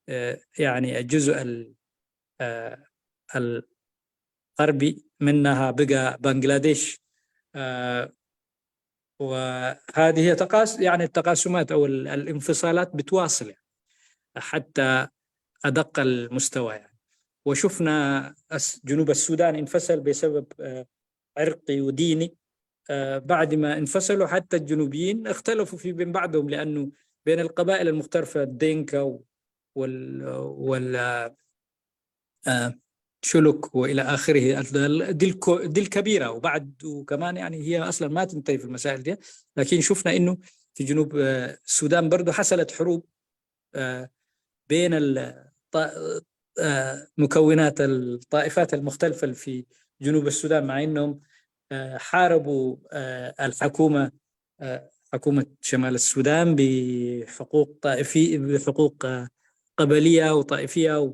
آه، يعني الجزء ال-، آه، الغربي منها بقى بنغلاديش. آه، وهذه تقاس يعني التقاسمات أو ال- الانفصالات بتواصل يعني حتى أدق المستوى يعني. وشفنا أس- جنوب السودان انفصل بسبب آه، عرقي وديني. آه، بعد ما انفصلوا حتى الجنوبيين اختلفوا في بين بعضهم لأنه بين القبائل المختلفة الدينكا و- وال وال آه، شلوك والى اخره. دي الكبيره وبعد وكمان يعني هي اصلا ما تنتهي في المسائل دي. لكن شفنا انه في جنوب السودان برضو حصلت حروب بين مكونات الطائفات المختلفه في جنوب السودان مع انهم حاربوا الحكومه، حكومه شمال السودان بحقوق طائفي بحقوق قبليه وطائفيه.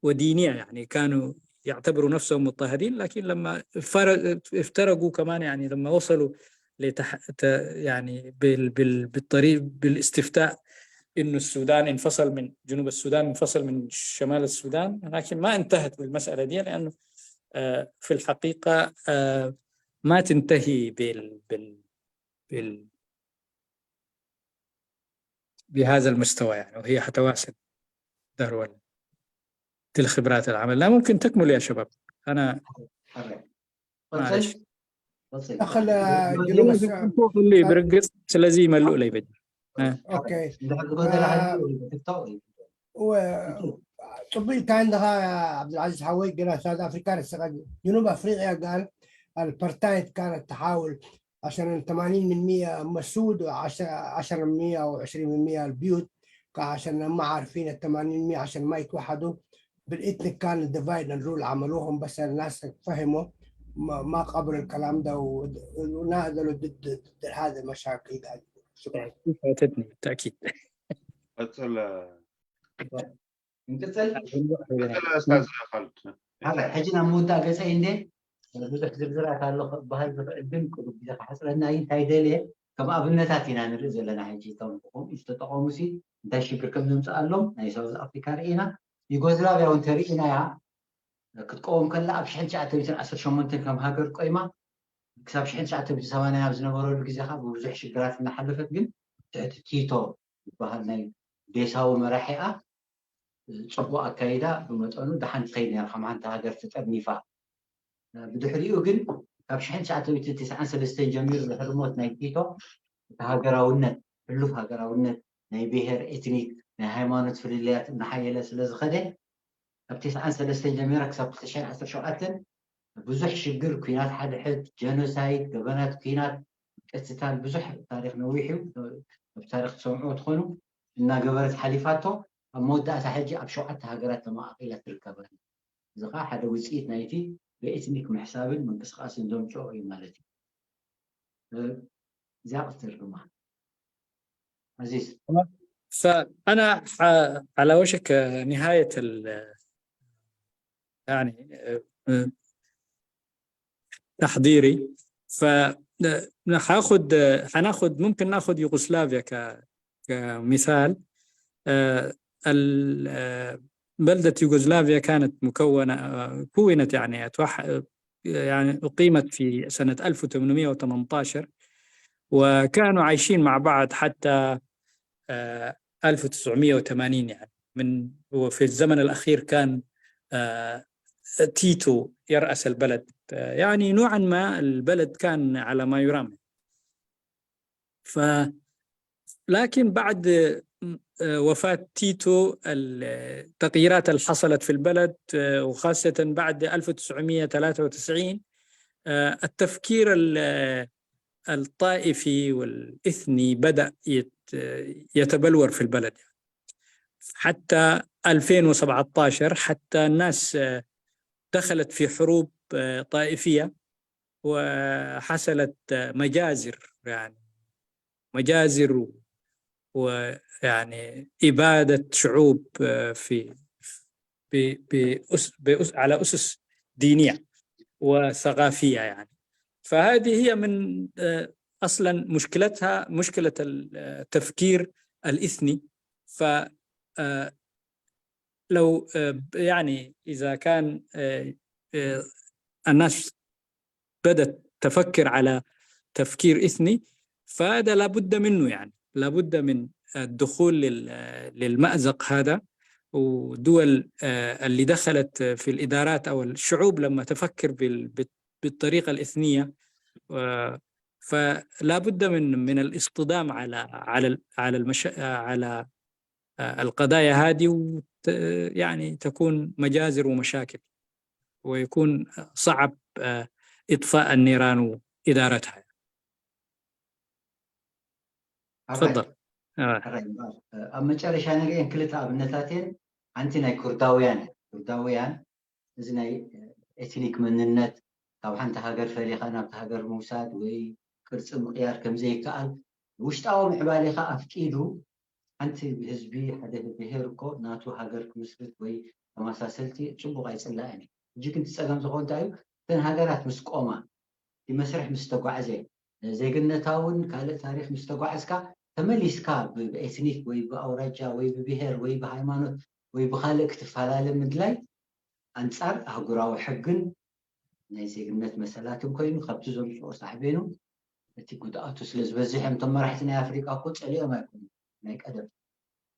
ودينية، يعني كانوا يعتبروا نفسهم مضطهدين، لكن لما فر- افترقوا كمان، يعني لما وصلوا لتح... ت- يعني بال... بال... بالطريق بالاستفتاء إنه السودان انفصل من جنوب السودان، انفصل من شمال السودان، لكن ما انتهت بالمسألة دي، لأنه آه، في الحقيقة آه، ما تنتهي بال... بال... بال... بهذا المستوى، يعني، وهي حتواصل ذروة الخبرات العمل. لا، ممكن تكمل يا شباب. أنا حضرتك. معلش. قصي. قصي. دخل آه، جنوب ስለዚ السودان ብርግጽ ስለዚ ይመልኡ ለይ በጅ اوكي እንድሕር ዝጎደለ آه، ሃልዩ ትፍታው እዩ። و طبيعي كان ده عبد العزيز حوي قال ساوث افريكا السقط جنوب افريقيا قال البارتايد كانت تحاول عشان ال ثمانين من مية مسود و10 10 من مية او عشرين من مية البيوت عشان ما عارفين ال ثمانين من مية عشان ما يتوحدوا بالإثنيك كان ديفايد اند رول عملوهم بس الناس فهموا ما, ما قبلوا الكلام ده و- ونازلوا ضد ضد هذه المشاكل ده شكرا فاتتني بالتأكيد ቀፅል እንቅፅል ቀፅል ኣስታዝ ካልድ ሓደ ሕጂ ናብ ምውዳእ ገፀይ እንደ ብዙሕ ዝርዝራት ኣሎ ክበሃል ዝኽእል ግን ቅሩብ ግዜ ክሓፅረና እዩ እንታይ ደልየ ከም ኣብነታት ኢና ንርኢ ዘለና ሕጂ እቶም ብከምኡ ዝተጠቐሙ ሲ እንታይ ሽግር ከም ዘምፅኣሎም ናይ ሳውዝ ኣፍሪካ ርኢና ዩጎዝላቪያ እውን ተርኢናያ ክትቀወም ከላ ኣብ ሽሕን ትሽዓተ ሚእትን ዓሰርተ ሸሞንተን ከም ሃገር ቆይማ ክሳብ ሽሕን ትሽዓተ ሚእትን ሰማንያን ኣብ ዝነበረሉ ግዜ ከዓ ብብዙሕ ሽግራት እናሓለፈት ግን ትሕቲ ቲቶ ዝበሃል ናይ ዴሳዊ መራሒኣ ፅቡቅ ኣካይዳ ብመጠኑ ደሓን ትኸይድ ነራ ከም ሓንቲ ሃገር ተጠርኒፋ ብድሕሪኡ ግን ካብ ሽሕን ትሽዓተ ሚእትን ተስዓን ሰለስተን ጀሚሩ ድሕሪ ሞት ናይ ቲቶ እቲ ሃገራውነት ሕሉፍ ሃገራውነት ናይ ብሄር ኤትኒክ ናይ ሃይማኖት ፍልልያት እናሓየለ ስለ ዝኸደ ካብ ተስዓን ሰለስተን ጀሚራ ክሳብ ክልተ ሽሕን ዓሰርተ ሸውዓተን ብዙሕ ሽግር ኩናት ሓድሕድ ጀኖሳይድ ገበናት ኩናት ቅትታል ብዙሕ ታሪክ ነዊሕ እዩ ኣብ ታሪክ ትሰምዑ ትኾኑ እናገበረት ሓሊፋቶ ኣብ መወዳእታ ሕጂ ኣብ ሸውዓተ ሃገራት ተመቃቂላ ትርከብ ኣላ እዚ ከዓ ሓደ ውፅኢት ናይቲ ብኤትኒክ ምሕሳብን ምንቅስቃስን ዘምፅኦ እዩ ማለት እዩ እዚኣ ቅትል ድማ عزيز فأنا ح- على وشك نهاية ال يعني آه، تحضيري. فناخذ حناخذ ممكن ناخذ يوغوسلافيا ك كمثال. آه، ال- آه، بلدة يوغوسلافيا كانت مكونة آه، كونت يعني أتوح يعني أقيمت في سنة ألف وثمانمائة وثمنتاشر وكانوا عايشين مع بعض حتى آه، ألف وتسعمائة وثمانين يعني من وفي الزمن الأخير كان آه، تيتو يرأس البلد آه، يعني نوعا ما البلد كان على ما يرام ف لكن بعد آه، وفاة تيتو التغييرات اللي حصلت في البلد آه، وخاصة بعد ألف وتسعمية وتلاتة وتسعين آه، التفكير ال- الطائفي والإثني بدأ يت- يتبلور في البلد حتى ألفين وسبعتاشر حتى الناس آه، دخلت في حروب آه، طائفية وحصلت آه، مجازر يعني مجازر و- ويعني إبادة شعوب آه، في ب- بأس بأس على أسس دينية وثقافية يعني فهذه هي من آه، أصلا مشكلتها مشكلة التفكير الإثني ف آه، لو آه، يعني إذا كان آه، آه، الناس بدأت تفكر على تفكير إثني فهذا لابد منه يعني لابد من الدخول لل- للمأزق هذا ودول آه، اللي دخلت في الإدارات أو الشعوب لما تفكر بال- بال- بالطريقة الإثنية آه، فلا بد من من الاصطدام على على ال- على المش على آه، القضايا هذه وت يعني تكون مجازر ومشاكل ويكون صعب آه، إطفاء النيران وإدارتها. تفضل. آه. ሕራይ እምበኣር ኣብ መጨረሻ ንርእየን ክልተ ኣብነታት እየን ሓንቲ ናይ ኩርዳውያን ኩርዳውያን እዚ ናይ ኤትኒክ መንነት ካብ ሓንቲ ሃገር ፈሊኻ ናብቲ ሃገር ምውሳድ ወይ ቅርፂ ምቕያር ከም ዘይከኣል ውሽጣዊ ምዕባሌኻ ኣፍቂዱ ሓንቲ ህዝቢ ሓደ ብሄር እኮ ናቱ ሃገር ክምስርት ወይ ተመሳሰልቲ ጽቡቕ ኣይጽላእን እዩ። ሕጂ ግን እቲ ጸገም ዝኾን እንታይ እዩ? እተን ሃገራት ምስ ቆማ፣ እቲ መስርሕ ምስ ተጓዕዘ፣ ዜግነታውን ካልእ ታሪኽ ምስ ተጓዕዝካ፣ ተመሊስካ ብ-፣ ብኤትኒክ ወይ ብኣውራጃ ወይ ብብሄር ወይ ብሃይማኖት ወይ ብኻልእ ክትፈላለ ምድላይ ኣንጻር ኣህጉራዊ ሕግን ናይ ዜግነት መሰላትን ኮይኑ፣ ካብቲ ዘምጽኦ ሳዕቤኑ እቲ ጉድኣቱ ስለ ዝበዝሕ እዮም። እቶም መራሕቲ ናይ ኣፍሪቃ እኮ ጸሊኦም ኣይኮኑን፣ ናይ ቀደም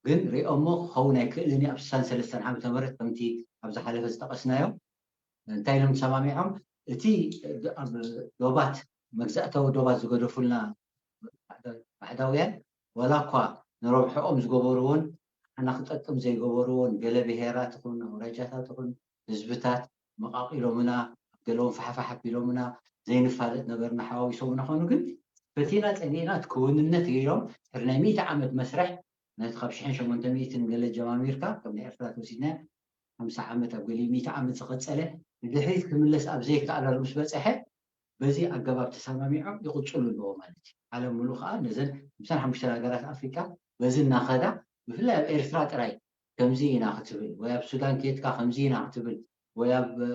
ግን ሪኦሞ ክኸውን ኣይክእልን እዩ። ኣብ ስሳን ሰለስተን ዓመተ ምህረት ከምቲ ኣብ ዝሓለፈ ዝጠቐስናዮ እንታይ ኢሎም ተሰማሚዖም? እቲ ኣብ ዶባት፣ መግዛእታዊ ዶባት ዝገደፉልና ባዕዳውያን፣ ዋላ እኳ ንረብሕኦም ዝገበርዎን ንዓና ክጠቅም ዘይገበርዎን፣ ገለ ብሄራት ይኹን ኣውራጃታት ይኹን ህዝብታት መቓቒሎምና፣ ኣብ ገለኦም ፋሕፋሕ ኣቢሎምና፣ ዘይንፋለጥ ነበርና፣ ሓዋዊሶምና ኾኑ፣ ግን ፈቲና ጸኒዕና እቲ ክውንነት ገይሮም ድሕሪ ናይ ሚእቲ ዓመት መስርሕ፣ ነቲ ካብ ሽሕን ሸሞንተ ሚእትን ገለ ጀማሚርካ፣ ከም ናይ ኤርትራ ተወሲድና ሓምሳ ዓመት፣ ኣብ ገሊኡ ሚእቲ ዓመት ዝቐጸለ፣ ንድሕሪት ክምለስ ኣብ ዘይከኣለሉ ምስ በጸሐ፣ በዚ ኣገባብ ተሰማሚዖም ይቕጽሉ ኣለዎ ማለት እዩ። ዓለም ምሉእ ከኣ ነዘን ሓምሳን ሓሙሽተን ሃገራት ኣፍሪቃ በዚ እናኸዳ፣ ብፍላይ ኣብ ኤርትራ ጥራይ ከምዚ ኢና ክትብል፣ ወይ ኣብ ሱዳን ከይድካ ከምዚ ኢና ክትብል፣ ወይ ኣብ፣ እ፣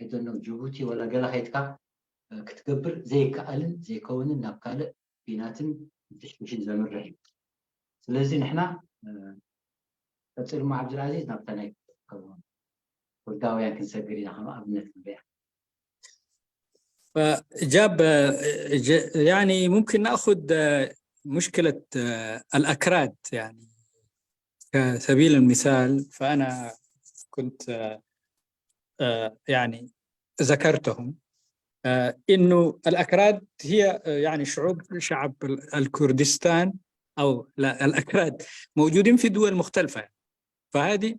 I don't know፣ ጅቡቲ ወላ ገለ ከይድካ፣ እ፣ ክትገብር ዘይከኣልን ዘይከውንን ናብ ካልእ ኲናትን ምትሽትሽን ዘምርሕ እዩ። ስለዚ ንሕና፣ እ፣ ቀጺሉ እሞ ዓብዱልዓዚዝ ናብታ ናይ ኩርዳውያን ክንሰግር ኢና ከም ኣብነት ንሪኣ። فجاب، ج-، يعني ممكن نأخذ، آه، مشكلة، آه، الأكراد، يعني كسبيل المثال، فأنا كنت، آه، آه، يعني ذكرتهم، آه، إنه الأكراد هي، آه، يعني شعوب، شعب ال-، الكردستان، أو لا، الأكراد موجودين في دول مختلفة، فهذه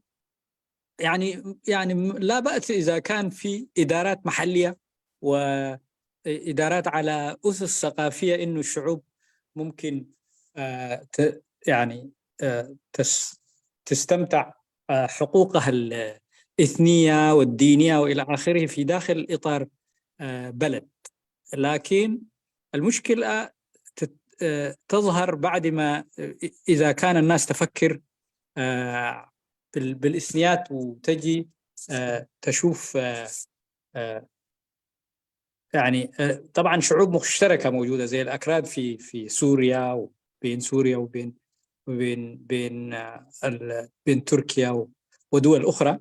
يعني، يعني لا بأس إذا كان في إدارات محلية وإدارات على أسس ثقافية، إنه الشعوب ممكن، آه، ت-، يعني، آه، تس-، تستمتع، آه، حقوقها الإثنية والدينية وإلى آخره في داخل إطار، آه، بلد. لكن المشكلة تت-، آه، تظهر بعد ما، آه، إذا كان الناس تفكر، آه، بال-، بالإثنيات وتجي، آه، تشوف، آه، آه، يعني، آه، طبعًا شعوب مشتركة موجودة زي الأكراد في، في سوريا، وبين سوريا وبين، وبين، بين، آه، ال-، بين تركيا و-، ودول أخرى.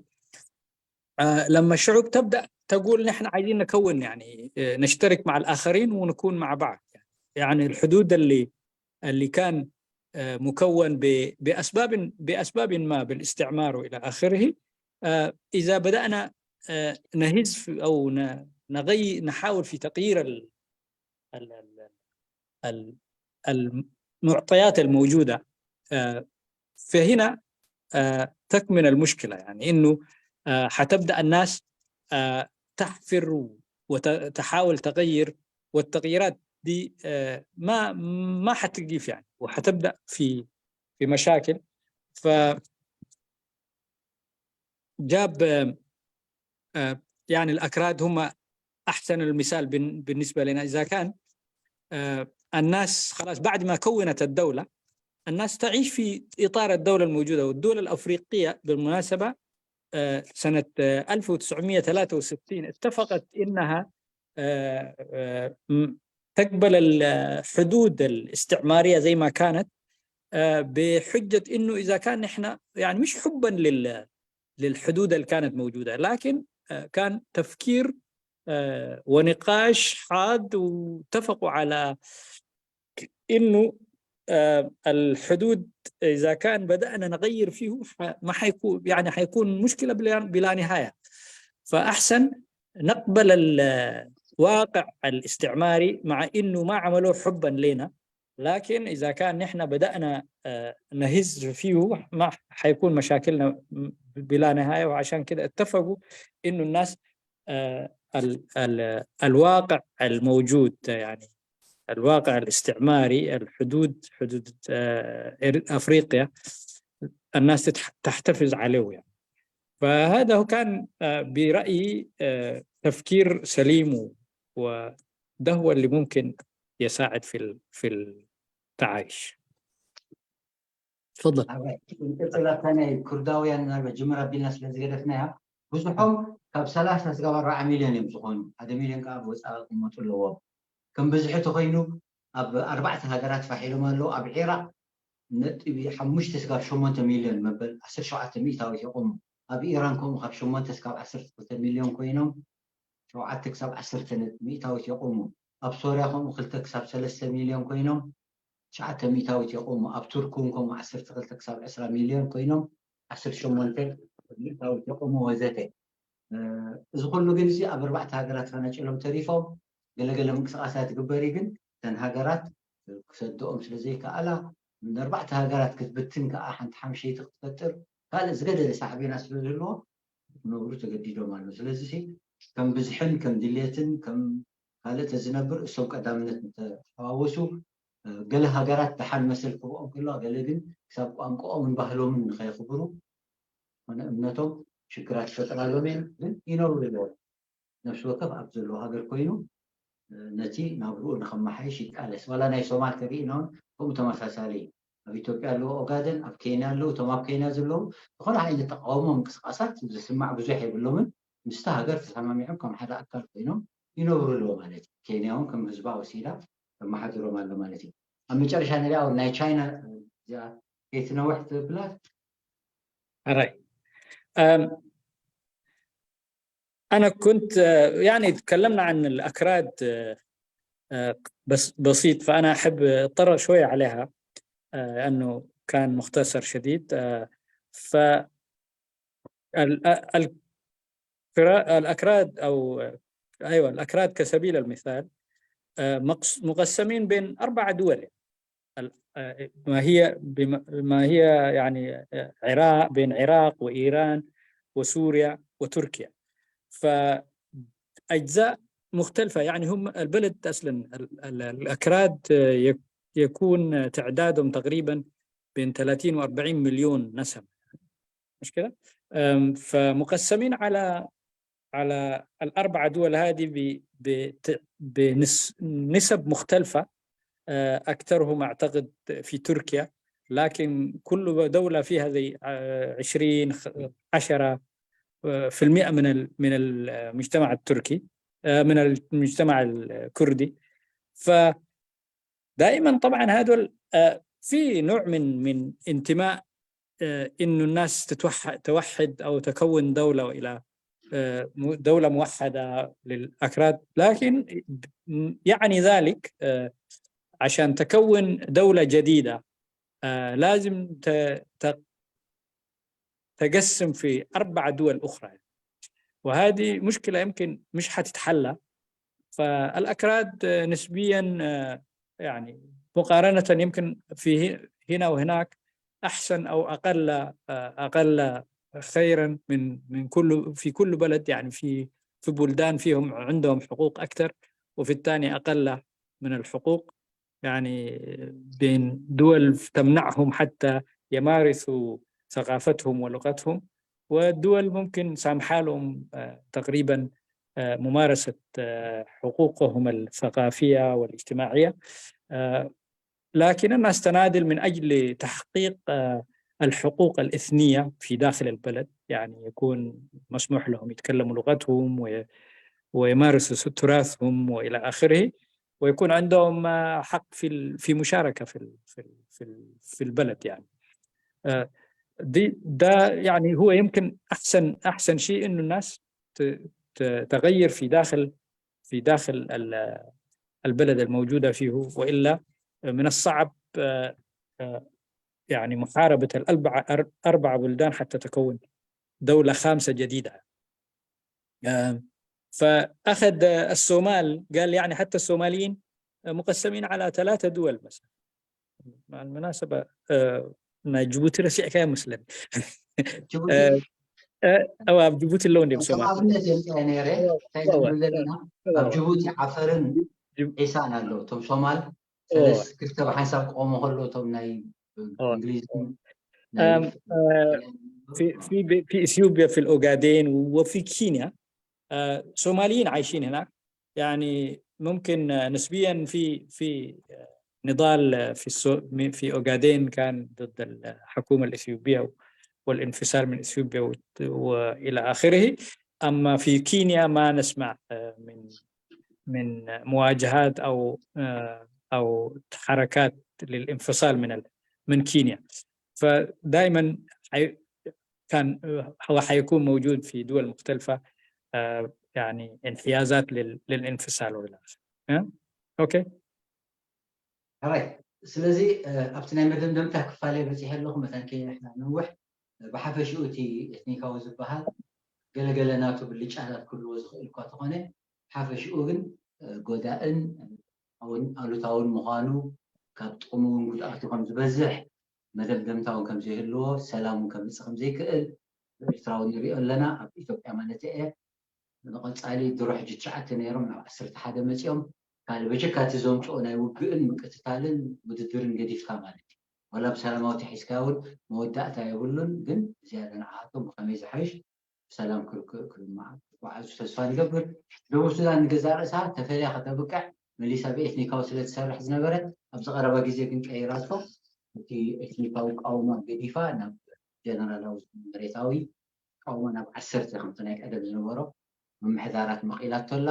آه، لما الشعوب تبدأ تقول: "نحن عايزين نكون، يعني، آه، نشترك مع الآخرين ونكون مع بعض." يعني الحدود اللي، اللي كان، آه، مكون ب-، بأسباب، بأسباب ما، بالاستعمار وإلى آخره. آه، إذا بدأنا، آه، نهز في، أو ن-، نغي-، نحاول في تغيير ال-، ال-، ال-، ال-، المعطيات الموجودة، آه، فهنا، آه، تكمن المشكلة، يعني إنه، آه، حتبدأ الناس، آه، تحفر وتحاول تغير، والتغييرات دي، آه، ما، ما حتقيف يعني، وحتبدأ في، في مشاكل. ف جاب، آه، آه، يعني الأكراد هم أحسن المثال بن-، بالنسبة لنا. إذا كان، آه، الناس خلاص بعد ما كونت الدولة، الناس تعيش في إطار الدولة الموجودة. والدول الأفريقية بالمناسبة، آه، سنة، آه، ألف وتسعمية وتلاتة وستين اتفقت إنها، آه، آه، م-، تقبل الحدود الاستعمارية زي ما كانت، آه، بحجة إنه إذا كان نحن، يعني، مش حبا لل-، للحدود اللي كانت موجودة، لكن، آه، كان تفكير، آه، ونقاش حاد، واتفقوا على إنه، آه، الحدود إذا كان بدأنا نغير فيه ح-، ما حيكون، يعني، حيكون مشكلة بلا، بلا نهاية. فأحسن نقبل الواقع الاستعماري، مع إنه ما عملوه حبا لنا، لكن إذا كان نحن بدأنا، آه، نهز فيه، ما حيكون مشاكلنا بلا نهاية. وعشان كده اتفقوا إنه الناس، آه، ال-، ال-، الواقع الموجود، يعني الواقع الاستعماري، الحدود، حدود، آه، إر-، أفريقيا، الناس تتح-، تحتفظ عليه يعني. فهذا هو كان، آه، برأيي، آه، تفكير سليم و-، وده هو اللي ممكن يساعد في ال-، في التعايش. تفضل. እንቅፅል ኣብታ ናይ ኩርዳውያን ምናልባት ጅምር ኣቢልና ስለ ዝገደፍናያ፣ ብዙሖም ካብ ሰላሳ ስጋብ ኣርባዓ ሚልዮን እዮም ዝኾኑ። ሓደ ሚልዮን ከዓ ብወፃኢ ክመጡ ኣለዎም። ከም ብዝሒ ተኮይኑ ኣብ ኣርባዕተ ሃገራት ፋሒሎም ኣለዉ። ኣብ ዒራቅ ነጥቢ ሓሙሽተ ስጋብ ሸሞንተ ሚልዮን መበል ዓሰርተ ሸውዓተ ሚእታዊት የቆሙ። ኣብ ኢራን ከምኡ ካብ ሸሞንተ ስጋብ ዓሰርተ ክልተ ሚልዮን ኮይኖም ሸውዓተ ክሳብ ዓሰርተ ሚእታዊት የቆሙ። ኣብ ሶርያ ከምኡ ክልተ ክሳብ ሰለስተ ሚልዮን ኮይኖም ትሽዓተ ሚእታዊት የቆሙ። ኣብ ቱርክ እውን ከምኡ ዓሰርተ ክልተ ክሳብ ዕስራ ሚልዮን ኮይኖም ዓሰርተ ሸሞንተ ሚእታዊት የቆሙ ወዘተ። እዚ ኩሉ ግን እዚ ኣብ ኣርባዕተ ሃገራት ፈነጭሎም ተሪፎም ገለገለ ምንቅስቃሳት ግበሪ ግን እተን ሃገራት ክሰድኦም ስለ ዘይከኣላ ንኣርባዕተ ሃገራት ክትብትን ከዓ ሓንቲ ሓምሸይቲ ክትፈጥር ካልእ ዝገደደ ሳዕቤና ስለ ዝህልዎ ክነብሩ ተገዲዶም ኣለዉ። ስለዚ ከም ብዝሕን ከም ድሌትን ከም ካልእ ተዝነብር እሶም ቀዳምነት እንተተሓዋወሱ ገለ ሃገራት ደሓን መሰል ክብኦም ከለዋ ገለ ግን ክሳብ ቋንቋኦምን ባህሎምን ንኸየኽብሩ ኮነ እምነቶም ሽግራት ይፈጥራሎም እየን። ግን ይነብሩ ኣለዉ። ነፍሲ ወከፍ ኣብ ዘለዎ ሃገር ኮይኑ ነቲ ናብርኡ ንኸመሓይሽ ይቃለስ። ዋላ ናይ ሶማል ተሪኢና እውን ከምኡ ተመሳሳሊ እዩ። ኣብ ኢትዮጵያ ኣለዉ ኦጋደን፣ ኣብ ኬንያ ኣለዉ። እቶም ኣብ ኬንያ ዘለዉ ዝኾነ ዓይነት ተቃውሞ ምንቅስቃሳት ዝስማዕ ብዙሕ የብሎምን። ምስቲ ሃገር ተሰማሚዖም ከም ሓደ ኣካል ኮይኖም ይነብሩ ኣለዉ ማለት እዩ። ኬንያ እውን ከም ህዝባ ወሲዳ ተመሓድሮም ኣሎ ማለት እዩ። ኣብ መጨረሻ ንሪኣ እውን ናይ ቻይና እዚኣ ከይትነውሕ ትብላ ሕራይ أنا كنت يعني تكلمنا عن الأكراد بس بسيط، فأنا أحب أتطرق شوية عليها لأنه كان مختصر شديد. ف الأكراد أو أيوة الأكراد كسبيل المثال مقسمين بين أربع دول، ما هي ما هي يعني عراق، بين عراق وإيران وسوريا وتركيا. فأجزاء مختلفة، يعني هم البلد أصلا الأكراد يكون تعدادهم تقريبا بين ثلاثين و أربعين مليون نسمة، مش كده؟ فمقسمين على على الأربع دول هذه بنسب مختلفة. أكثرهم أعتقد في تركيا، لكن كل دولة فيها زي عشرين عشرة في المئة من من المجتمع التركي، من المجتمع الكردي. فدائما طبعا هذول في نوع من من انتماء انه الناس تتوحد توحد او تكون دوله الى دوله موحده للاكراد، لكن يعني ذلك عشان تكون دوله جديده لازم تقسم في اربع دول اخرى، وهذه مشكله يمكن مش حتتحلى. فالاكراد نسبيا يعني مقارنه يمكن في هنا وهناك احسن او اقل اقل خيرا من من كل في كل بلد، يعني في في بلدان فيهم عندهم حقوق اكثر وفي الثاني اقل من الحقوق، يعني بين دول تمنعهم حتى يمارسوا ثقافتهم ولغتهم، والدول ممكن سامحه لهم تقريبا ممارسه حقوقهم الثقافيه والاجتماعيه. لكن الناس تناضل من اجل تحقيق الحقوق الاثنيه في داخل البلد، يعني يكون مسموح لهم يتكلموا لغتهم ويمارسوا تراثهم والى اخره، ويكون عندهم حق في في مشاركه في في في البلد يعني. دي ده يعني هو يمكن احسن احسن شيء انه الناس تغير في داخل في داخل البلد الموجوده فيه، والا من الصعب يعني محاربه الاربع اربع بلدان حتى تكون دوله خامسه جديده. فاخذ الصومال، قال يعني حتى الصوماليين مقسمين على ثلاثه دول مثلا. مع المناسبه ናይ ጅቡቲ ረሲዕካዮ መስለኒ። ኣብ ጅቡቲ ኣለዉ እንዲም ሶማል። ኣብነት የምፅአ ነይረ እንታይ ዝብል ዘለና ኣብ ጅቡቲ ዓፈርን ዒሳን ኣለዉ። እቶም ሶማል ሰለስ ክልተ ብሓንሳብ ክቆሙ ከሎ እቶም ናይ እንግሊዝ في في في اثيوبيا في الاوغادين وفي كينيا صوماليين عايشين هناك، يعني ممكن نسبيا في في النضال في السو... في أوغادين كان ضد الحكومة الإثيوبية والانفصال من إثيوبيا وت- وإلى آخره. أما في كينيا ما نسمع آه، من من مواجهات أو آه، أو حركات للانفصال من ال- من كينيا. فدائما حي... كان هو حيكون موجود في دول مختلفة آه، يعني انحيازات لل... للانفصال والى اخره. ها؟ اوكي. ሕራይ ስለዚ ኣብቲ ናይ መደምደምታ ክፋለይ በፂሐ ኣለኹ። መታን ከይንሕና ነውሕ። ብሓፈሽኡ እቲ ኤትኒካዊ ዝበሃል ገለገለ ናቱ ብልጫታት ክህልዎ ዝኽእል እኳ ተኾነ፣ ሓፈሽኡ ግን ጎዳእን እውን ኣሉታውን ምዃኑ፣ ካብ ጥቕሙ እውን ጉድኣቱ ከም ዝበዝሕ፣ መደምደምታ እውን ከም ዘይህልዎ፣ ሰላም እውን ከምፅእ ከም ዘይክእል ኤርትራዊ ንሪኦ ኣለና። ኣብ ኢትዮጵያ ማለት እየ። ንቐፃሊ ድሮ ሕጂ ትሽዓተ ነይሮም ናብ ዓሰርተ ሓደ መፂኦም። ካልእ በጀካ እቲ ዘምፅኦ ናይ ውግእን ምቅትታልን ውድድርን ገዲፍካ ማለት እዩ። ዋላ ብሰላማዊ ተሒዝካ እውን መወዳእታ የብሉን። ግን ዝያዳ ንዓቶም ብኸመይ ዝሓይሽ ብሰላም ክጓዓዙ ተስፋ ንገብር። ደቡብ ሱዳን ንገዛ ርእሳ ተፈልያ ከተብቅዕ መሊሳ ብኤትኒካዊ ስለ ትሰርሕ ዝነበረት ኣብዚ ቀረባ ግዜ ግን ቀይራቶ። እቲ ኤትኒካዊ ቃውማ ገዲፋ ናብ ጀነራላዊ መሬታዊ ቃውማ ናብ ዓሰርተ ከምቲ ናይ ቀደም ዝነበሮ ምምሕዳራት መቒላቶ ኣላ።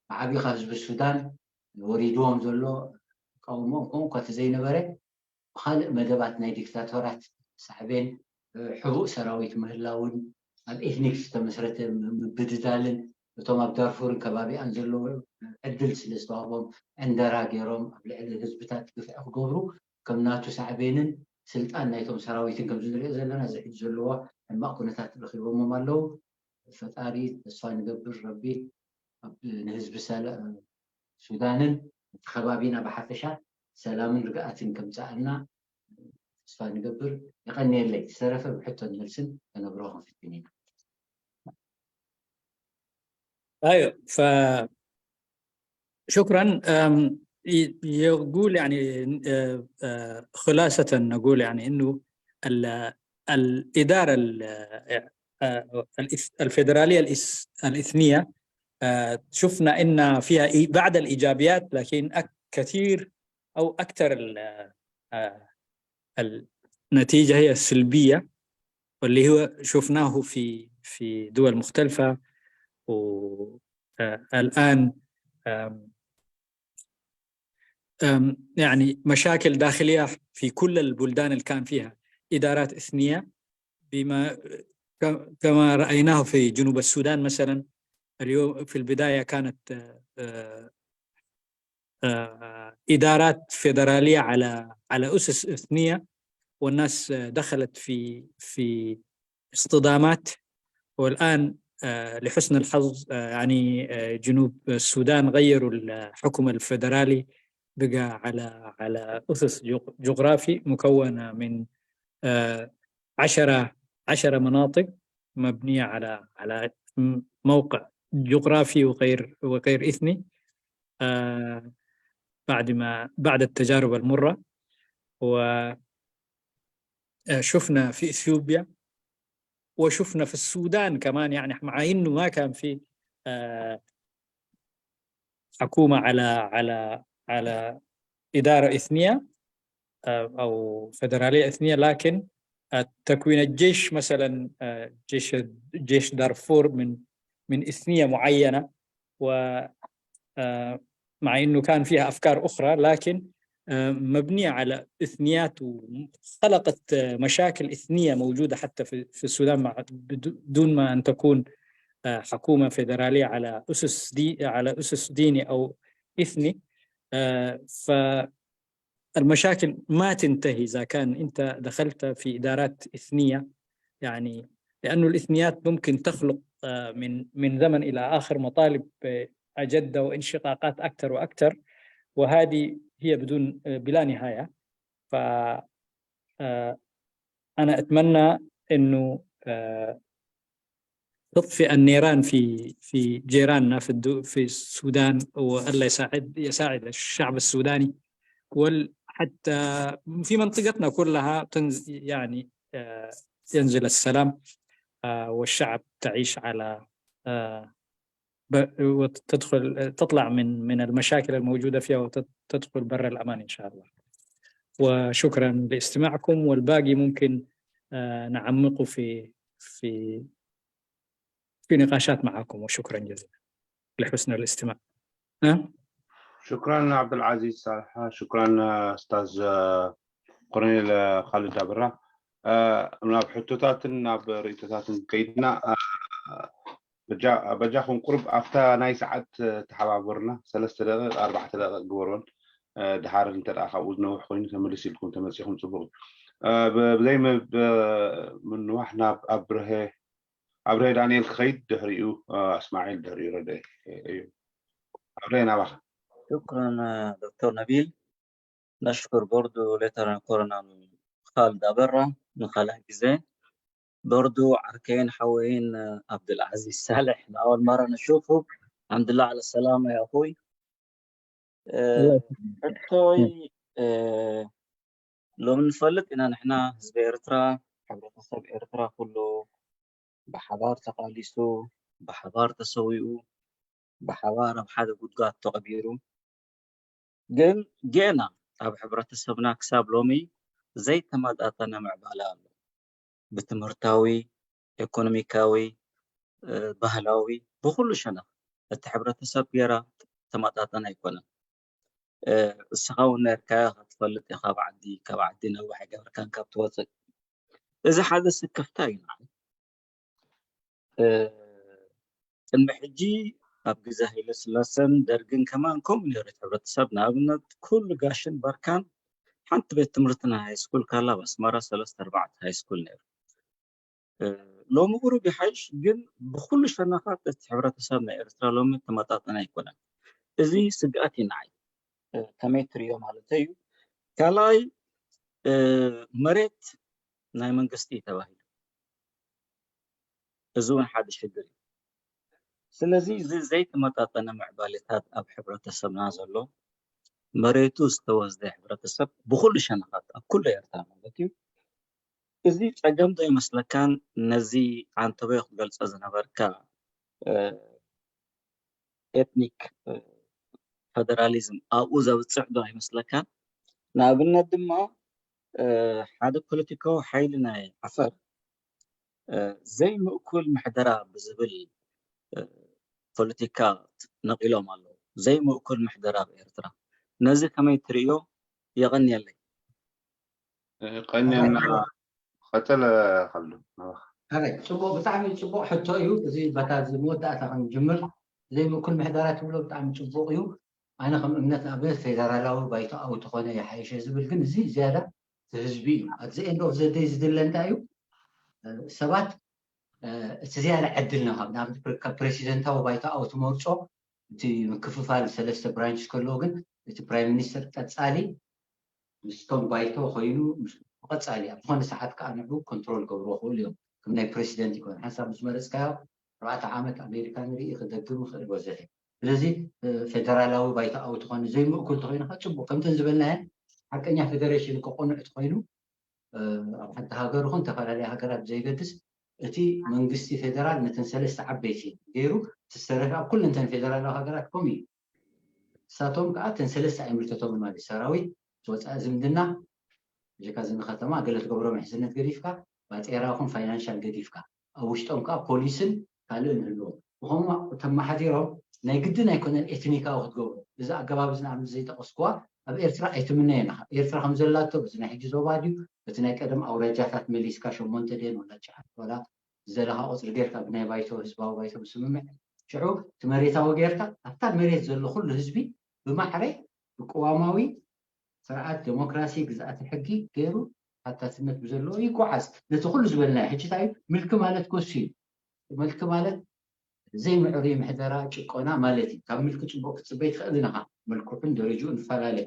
ብዓብዩ ካብ ህዝቢ ሱዳን ወሪድዎም ዘሎ ቃውሞ ከምኡ እኳ ተዘይነበረ ብካልእ መደባት ናይ ዲክታቶራት ሳዕቤን ሕቡእ ሰራዊት ምህላውን ኣብ ኤትኒክ ዝተመስረተ ምብድዳልን እቶም ኣብ ዳርፉርን ከባቢኣን ዘለዎ ዕድል ስለ ዝተዋህቦም ዕንደራ ገይሮም ኣብ ልዕሊ ህዝብታት ግፍዒ ክገብሩ ከም ናቱ ሳዕቤንን ስልጣን ናይቶም ሰራዊትን ከምዚ ንሪኦ ዘለና እዚ ሕጂ ዘለዎ ሕማቕ ኩነታት ረኺቦሞም ኣለዉ። ፈጣሪ ተስፋ ንገብር ረቢ ኣብ ንህዝቢ ሰላ- ሱዳንን እቲ ከባቢና ብሓፈሻ ሰላምን ርግኣትን ከምፅኣልና ተስፋ ንገብር። የቐንየለይ። ዝተረፈ ብሕቶን መልስን ከነብሮ ክንፍትን ኢና። ايوه ف شكرا. يقول يعني خلاصة نقول يعني انه الادارة الفيدرالية الاثنية شفنا ان فيها بعض الايجابيات لكن كثير او اكثر النتيجة هي السلبية واللي هو شفناه في في دول مختلفة والآن يعني مشاكل داخلية في كل البلدان اللي كان فيها إدارات إثنية بما كما رأيناه في جنوب السودان مثلا. اليوم في البداية كانت إدارات فيدرالية على على أسس إثنية والناس دخلت في في اصطدامات والآن لحسن الحظ يعني جنوب السودان غيروا الحكم الفيدرالي بقى على على أسس جغرافي مكونة من عشرة عشرة مناطق مبنية على على موقع جغرافي وغير وغير إثني بعد ما بعد التجارب المرة و شفنا في اثيوبيا وشفنا في السودان كمان يعني مع انه ما كان في حكومه على على على اداره اثنيه او فدراليه اثنيه لكن تكوين الجيش مثلا جيش جيش دارفور من من اثنيه معينه و مع انه كان فيها افكار اخرى لكن مبنيه على اثنيات وخلقت مشاكل اثنيه موجوده حتى في في السودان مع بدون ما ان تكون حكومه فيدراليه على اسس دي على اسس ديني او اثني. فالمشاكل ما تنتهي اذا كان انت دخلت في ادارات اثنيه يعني لانه الاثنيات ممكن تخلق من من زمن الى اخر مطالب اجد وانشقاقات اكثر واكثر وهذه هي بدون بلا نهايه. ف انا اتمنى انه تطفئ النيران في في جيراننا في الدو في السودان والا يساعد يساعد الشعب السوداني وحتى في منطقتنا كلها تنز يعني ينزل السلام والشعب تعيش على وتدخل تطلع من من المشاكل الموجوده فيها وتدخل برا الامان ان شاء الله. وشكرا لاستماعكم، والباقي ممكن نعمقه في في في نقاشات معكم، وشكرا جزيلا لحسن الاستماع. شكرا عبد العزيز صالح، شكرا استاذ ኮሎኔል ካልድ ኣበራ። ናብ ሕቶታትን ናብ ርእቶታትን ከይድና፣ በጃኹም ቁርብ ኣብታ ናይ ሰዓት ተሓባበሩና፣ ሰለስተ ደቂቕ ኣርባዕተ ደቂቕ ግበርወን። ድሓር እንተ ደኣ ካብኡ ዝነውሕ ኮይኑ ተመልስ ኢልኩም ተመጺኹም ጽቡቕ እዩ። ብዘይ ምንዋሕ ናብ ኣብርሀ ኣብርሀ ዳንኤል ክኸይድ፣ ድሕሪኡ እስማዒል፣ ድሕሪኡ ረደ እዩ። ኣብርሀ ናባኻ። شكرا دكتور نبيل. نشكر برضو ليتنا كولونيل خالد أبرة من خلال جزء. برضو عركين حوين عبد العزيز صالح، لأول مرة نشوفه. الحمد لله على السلامة يا أخوي. ሕቶይ ሎሚ ንፈልጥ ኢና ንሕና ህዝቢ ኤርትራ፣ ሕብረተሰብ ኤርትራ ኩሉ ብሓባር ተቓሊሱ፣ ብሓባር ተሰዊኡ፣ ብሓባር ኣብ ሓደ ጉድጓድ ተቐቢሩ። ግን ጌና ኣብ ሕብረተሰብና ክሳብ ሎሚ ዘይተመጣጠነ ምዕባለ ኣሎ። ብትምህርታዊ፣ ኢኮኖሚካዊ፣ ባህላዊ፣ ብኩሉ ሸነኽ እቲ ሕብረተሰብ ጌራ ተመጣጠነ ኣይኮነን። እስኻ እውን ነርካያ ክትፈልጥ ኢኻ፣ ኣብ ዓዲ ካብ ዓዲ ነዋሕ ኣይገበርካን ካብ ትወፅእ። እዚ ሓደ ስክፍታ እዩ ንዓይ። ቅድሚ ሕጂ ኣብ ግዜ ሃይለ ስላሰን ደርግን ከማን ከምኡ ነይሩ እቲ ሕብረተሰብ። ንኣብነት ኩሉ ጋሽን በርካን ሓንቲ ቤት ትምህርቲ ናይ ሃይስኩል ካላ ኣብ ኣስመራ ሰለስተ ኣርባዕተ ሃይስኩል ነይሩ። ሎሚ ቁሩብ ይሓይሽ፣ ግን ብኩሉ ሸነኻት እቲ ሕብረተሰብ ናይ ኤርትራ ሎሚ ተመጣጠነ ኣይኮነን። እዚ ስግኣት እዩ ንዓይ። ከመይ ትርእዮ ማለተይ እዩ። ካልኣይ መሬት ናይ መንግስቲ እዩ ተባሂሉ። እዚ እውን ሓደ ሽግር እዩ። ስለዚ እዚ ዘይተመጣጠነ ምዕባሌታት ኣብ ሕብረተሰብና ዘሎ፣ መሬቱ ዝተወስደ ሕብረተሰብ ብኩሉ ሸነኻት ኣብ ኩሉ ኤርትራ ማለት እዩ። እዚ ጸገም ዶ ይመስለካን? ነዚ ዓንተቦ ክትገልጾ ዝነበርካ ኤትኒክ ፈደራሊዝም ኣብኡ ዘብጽሕ ዶ ኣይመስለካን? ንኣብነት ድማ ሓደ ፖለቲካዊ ሓይሊ ናይ ዓፈር ዘይምእኩል ምሕደራ ብዝብል ፖለቲካ ነቒሎም ኣለዉ። ዘይምእኩል ምሕደራ ኣብ ኤርትራ፣ ነዚ ከመይ ትርእዮ? የቐንየለይ። ቀንየና። ቀጸለ። ከሉ ሕራይ፣ ጽቡቕ፣ ብጣዕሚ ጽቡቕ ሕቶ እዩ። እዚ በታ እዚ መወዳእታ ክንጅምር፣ ዘይምእኩል ምሕደራ ትብሎ ብጣዕሚ ጽቡቕ እዩ። ኣነ ከም እምነት ንኣብነት ፌደራላዊ ባይቶኣዊ ተኾነ ይሓይሸ ዝብል ግን እዚ ዝያዳ እቲ ህዝቢ እዩ። At the end of the day ዝድለ እንታይ እዩ? ሰባት እቲ ዝያዳ ዕድል ንሃብ፣ ንኣብነት ካብ ፕሬሲደንታዊ ባይቶኣዊ ትመርጾ እቲ ምክፍፋል ሰለስተ ብራንች ከለዎ ግን እቲ ፕራይም ሚኒስተር ቀጻሊ ምስቶም ባይቶ ኮይኑ ቀጻሊ ኣብ ዝኾነ ሰዓት ከዓ ንዑ ኮንትሮል ገብርዎ ክእሉ እዮም። ከም ናይ ፕሬሲደንት ይኮን ሓንሳብ ምስ መረፅካዮ ኣርባዕተ ዓመት ኣሜሪካ ንርኢ ክደግም ይኽእል ወዘተ። ስለዚ ፌደራላዊ ባይቶኣዊ ተኾነ ዘይምእኩል ተኾይኑ ከዓ ፅቡቅ ከምተን ዝበልናየን ሓቀኛ ፌደሬሽን ክቆንዕ ተኾይኑ ኣብ ሓንቲ ሃገር ይኹን ዝተፈላለያ ሃገራት ዘይገድስ እቲ መንግስቲ ፌደራል ነተን ሰለስተ ዓበይቲ ገይሩ ትሰረፍ ኣብ ኩለንተን ፌደራላዊ ሃገራት ከምኡ እዩ። ንሳቶም ከዓ እተን ሰለስተ ኣይምልከቶምን ማለት እዩ። ሰራዊት፣ ወፃኢ ዝምድና፣ ብጀካ እዚ ንከተማ ገለ ትገብሮ ምሕዝነት ገዲፍካ ባጤራ ይኹን ፋይናንሻል ገዲፍካ ኣብ ውሽጦም ከዓ ፖሊስን ካልእን ይህልዎም። ብኸምኡ ተመሓዲሮም ናይ ግድን ኣይኮነን ኤትኒካዊ ክትገብሮ። እዚ ኣገባብ እዚ ንኣብነት ዘይጠቐስኩዋ ኣብ ኤርትራ ኣይትምነየን ኢኻ። ኤርትራ ከም ዘላቶ በዚ ናይ ሕጂ ዞባ ድዩ በቲ ናይ ቀደም ኣውራጃታት መሊስካ ሸሞንተ ድየን ወላ ትሽዓተ ወላ ዝደለኻ ቁፅሪ ጌርካ ብናይ ባይቶ ህዝባዊ ባይቶ ምስምምዕ ሽዑ እቲ መሬታዊ ጌርካ ኣብታ መሬት ዘሎ ኩሉ ህዝቢ ብማዕረ ብቅዋማዊ ስርዓት ዴሞክራሲ ግዝኣተ ሕጊ ገይሩ ሓታትነት ብዘለዎ ይጓዓዝ። ነቲ ኩሉ ዝበልናዮ ሕጂ እንታይ እዩ ምልኪ ማለት ከሱ እዩ። ምልኪ ማለት ዘይምዕሩይ ምሕደራ ጭቆና ማለት እዩ። ካብ ምልኪ ፅቡቅ ክትፅበይ ትኽእል ኢኻ። መልክዑን ደረጅኡን ይፈላለ።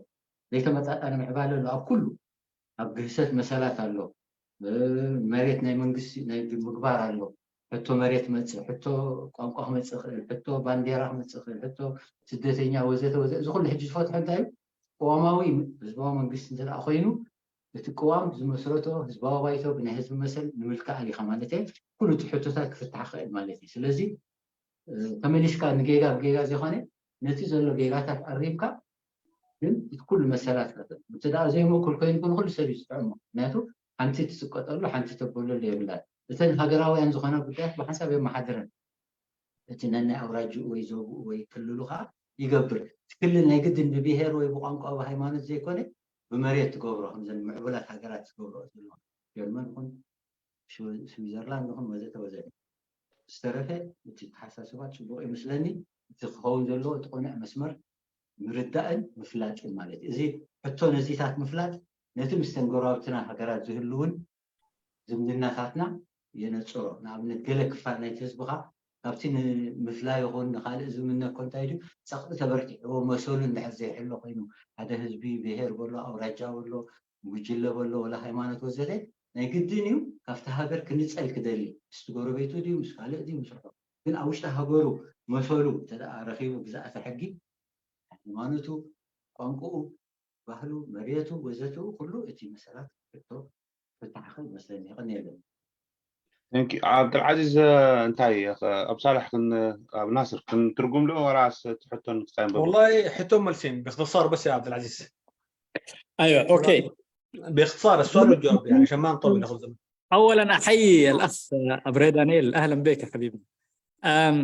ዘይተመጣጣነ ምዕባለ ኣሎ ኣብ ኩሉ ኣብ ግህሰት መሰላት ኣሎ። መሬት ናይ መንግስቲ ናይ ምግባር ኣሎ። ሕቶ መሬት መፅእ፣ ሕቶ ቋንቋ ክመፅእ ይኽእል፣ ሕቶ ባንዴራ ክመፅእ ይኽእል፣ ሕቶ ስደተኛ ወዘተ ወዘተ። እዚ ኩሉ ሕጂ ዝፈትሖ እንታይ እዩ? ቅዋማዊ ህዝባዊ መንግስቲ እንተ ደኣ ኮይኑ እቲ ቅዋም ዝመስረቶ ህዝባዊ ባይቶ ብናይ ህዝቢ መሰል ንምልካእ ኣሊኻ ማለት እየ። ኩሉ እቲ ሕቶታት ክፍታሕ ክእል ማለት እዩ። ስለዚ ተመሊስካ ንጌጋ ብጌጋ ዘይኮነ ነቲ ዘሎ ጌጋታት ኣሪምካ ግን እቲ ኩሉ መሰላት ከተ- እንተ ደኣ ዘይምእኩል ኮይኑ ኩሉ ኩሉ ሰብ እዩ ዝጥዕሞ። ምክንያቱ ሓንቲ ትስቀጠሉ ሓንቲ ተበለሉ የብላን። እተን ሃገራውያን ዝኾና ጉዳያት ብሓንሳብ የመሓድረን። እቲ ነናይ ኣውራጅኡ ወይ ዞብኡ ወይ ክልሉ ከዓ ይገብር። እቲ ክልል ናይ ግድን ብብሄር ወይ ብቋንቋ ብሃይማኖት ዘይኮነ ብመሬት ትገብሮ፣ ከምዘን ምዕቡላት ሃገራት ዝገብሮ ዘለዋ ጀርመን ይኹን ስዊ- ስዊዘርላንድ ይኹን ወዘተ ወዘተ። ዝተረፈ እቲ ተሓሳስባ ፅቡቅ ይመስለኒ። እቲ ክኸውን ዘለዎ እቲ ቅኑዕ መስመር ምርዳእን ምፍላጥን ማለት እዩ። እዚ ሕቶ ነዚታት ምፍላጥ ነቲ ምስተን ጎረባብትና ሃገራት ዝህልውን ዝምድናታትና የነፅሮ። ንኣብነት ገለ ክፋል ናይቲ ህዝብኻ ካብቲ ንምፍላይ ይኹን ንካልእ ዝምነ እኮ እንታይ ድዩ ፀቕጢ ተበርቲዕዎ መሰሉ እንድሕር ዘይሕሎ ኮይኑ ሓደ ህዝቢ ብሄር በሎ ኣውራጃ በሎ ጉጅለ በሎ ወላ ሃይማኖት ወዘተ ናይ ግድን እዩ ካብቲ ሃገር ክንፀል ክደሊ ምስቲ ጎረቤቱ ድዩ ምስ ካልእ ድዩ ምስ ርሑቕ ግን ኣብ ውሽጢ ሃገሩ መሰሉ እንተ ረኺቡ ግዛእቲ ሕጊ ሃይማኖቱ ቋንቋኡ ባህሉ መሬቱ ወዘተኡ ኩሉ እቲ መሰላት ሕቶ ፍታሕ ይመስለኒ ይቐንየለን Thank you. ዓብደልዓዚዝ እንታይ ኣብ ሳላሕ ክን ኣብ ናስር ክንትርጉም ዶ ወላስ ትሕቶን ክሳይን በሉ والله حتى ملسين باختصار بس يا عبد العزيز ايوه اوكي باختصار السؤال والجواب يعني عشان ما نطول ناخذ زمن اولا احيي الاخ ابري دانيال اهلا بك يا حبيبنا أم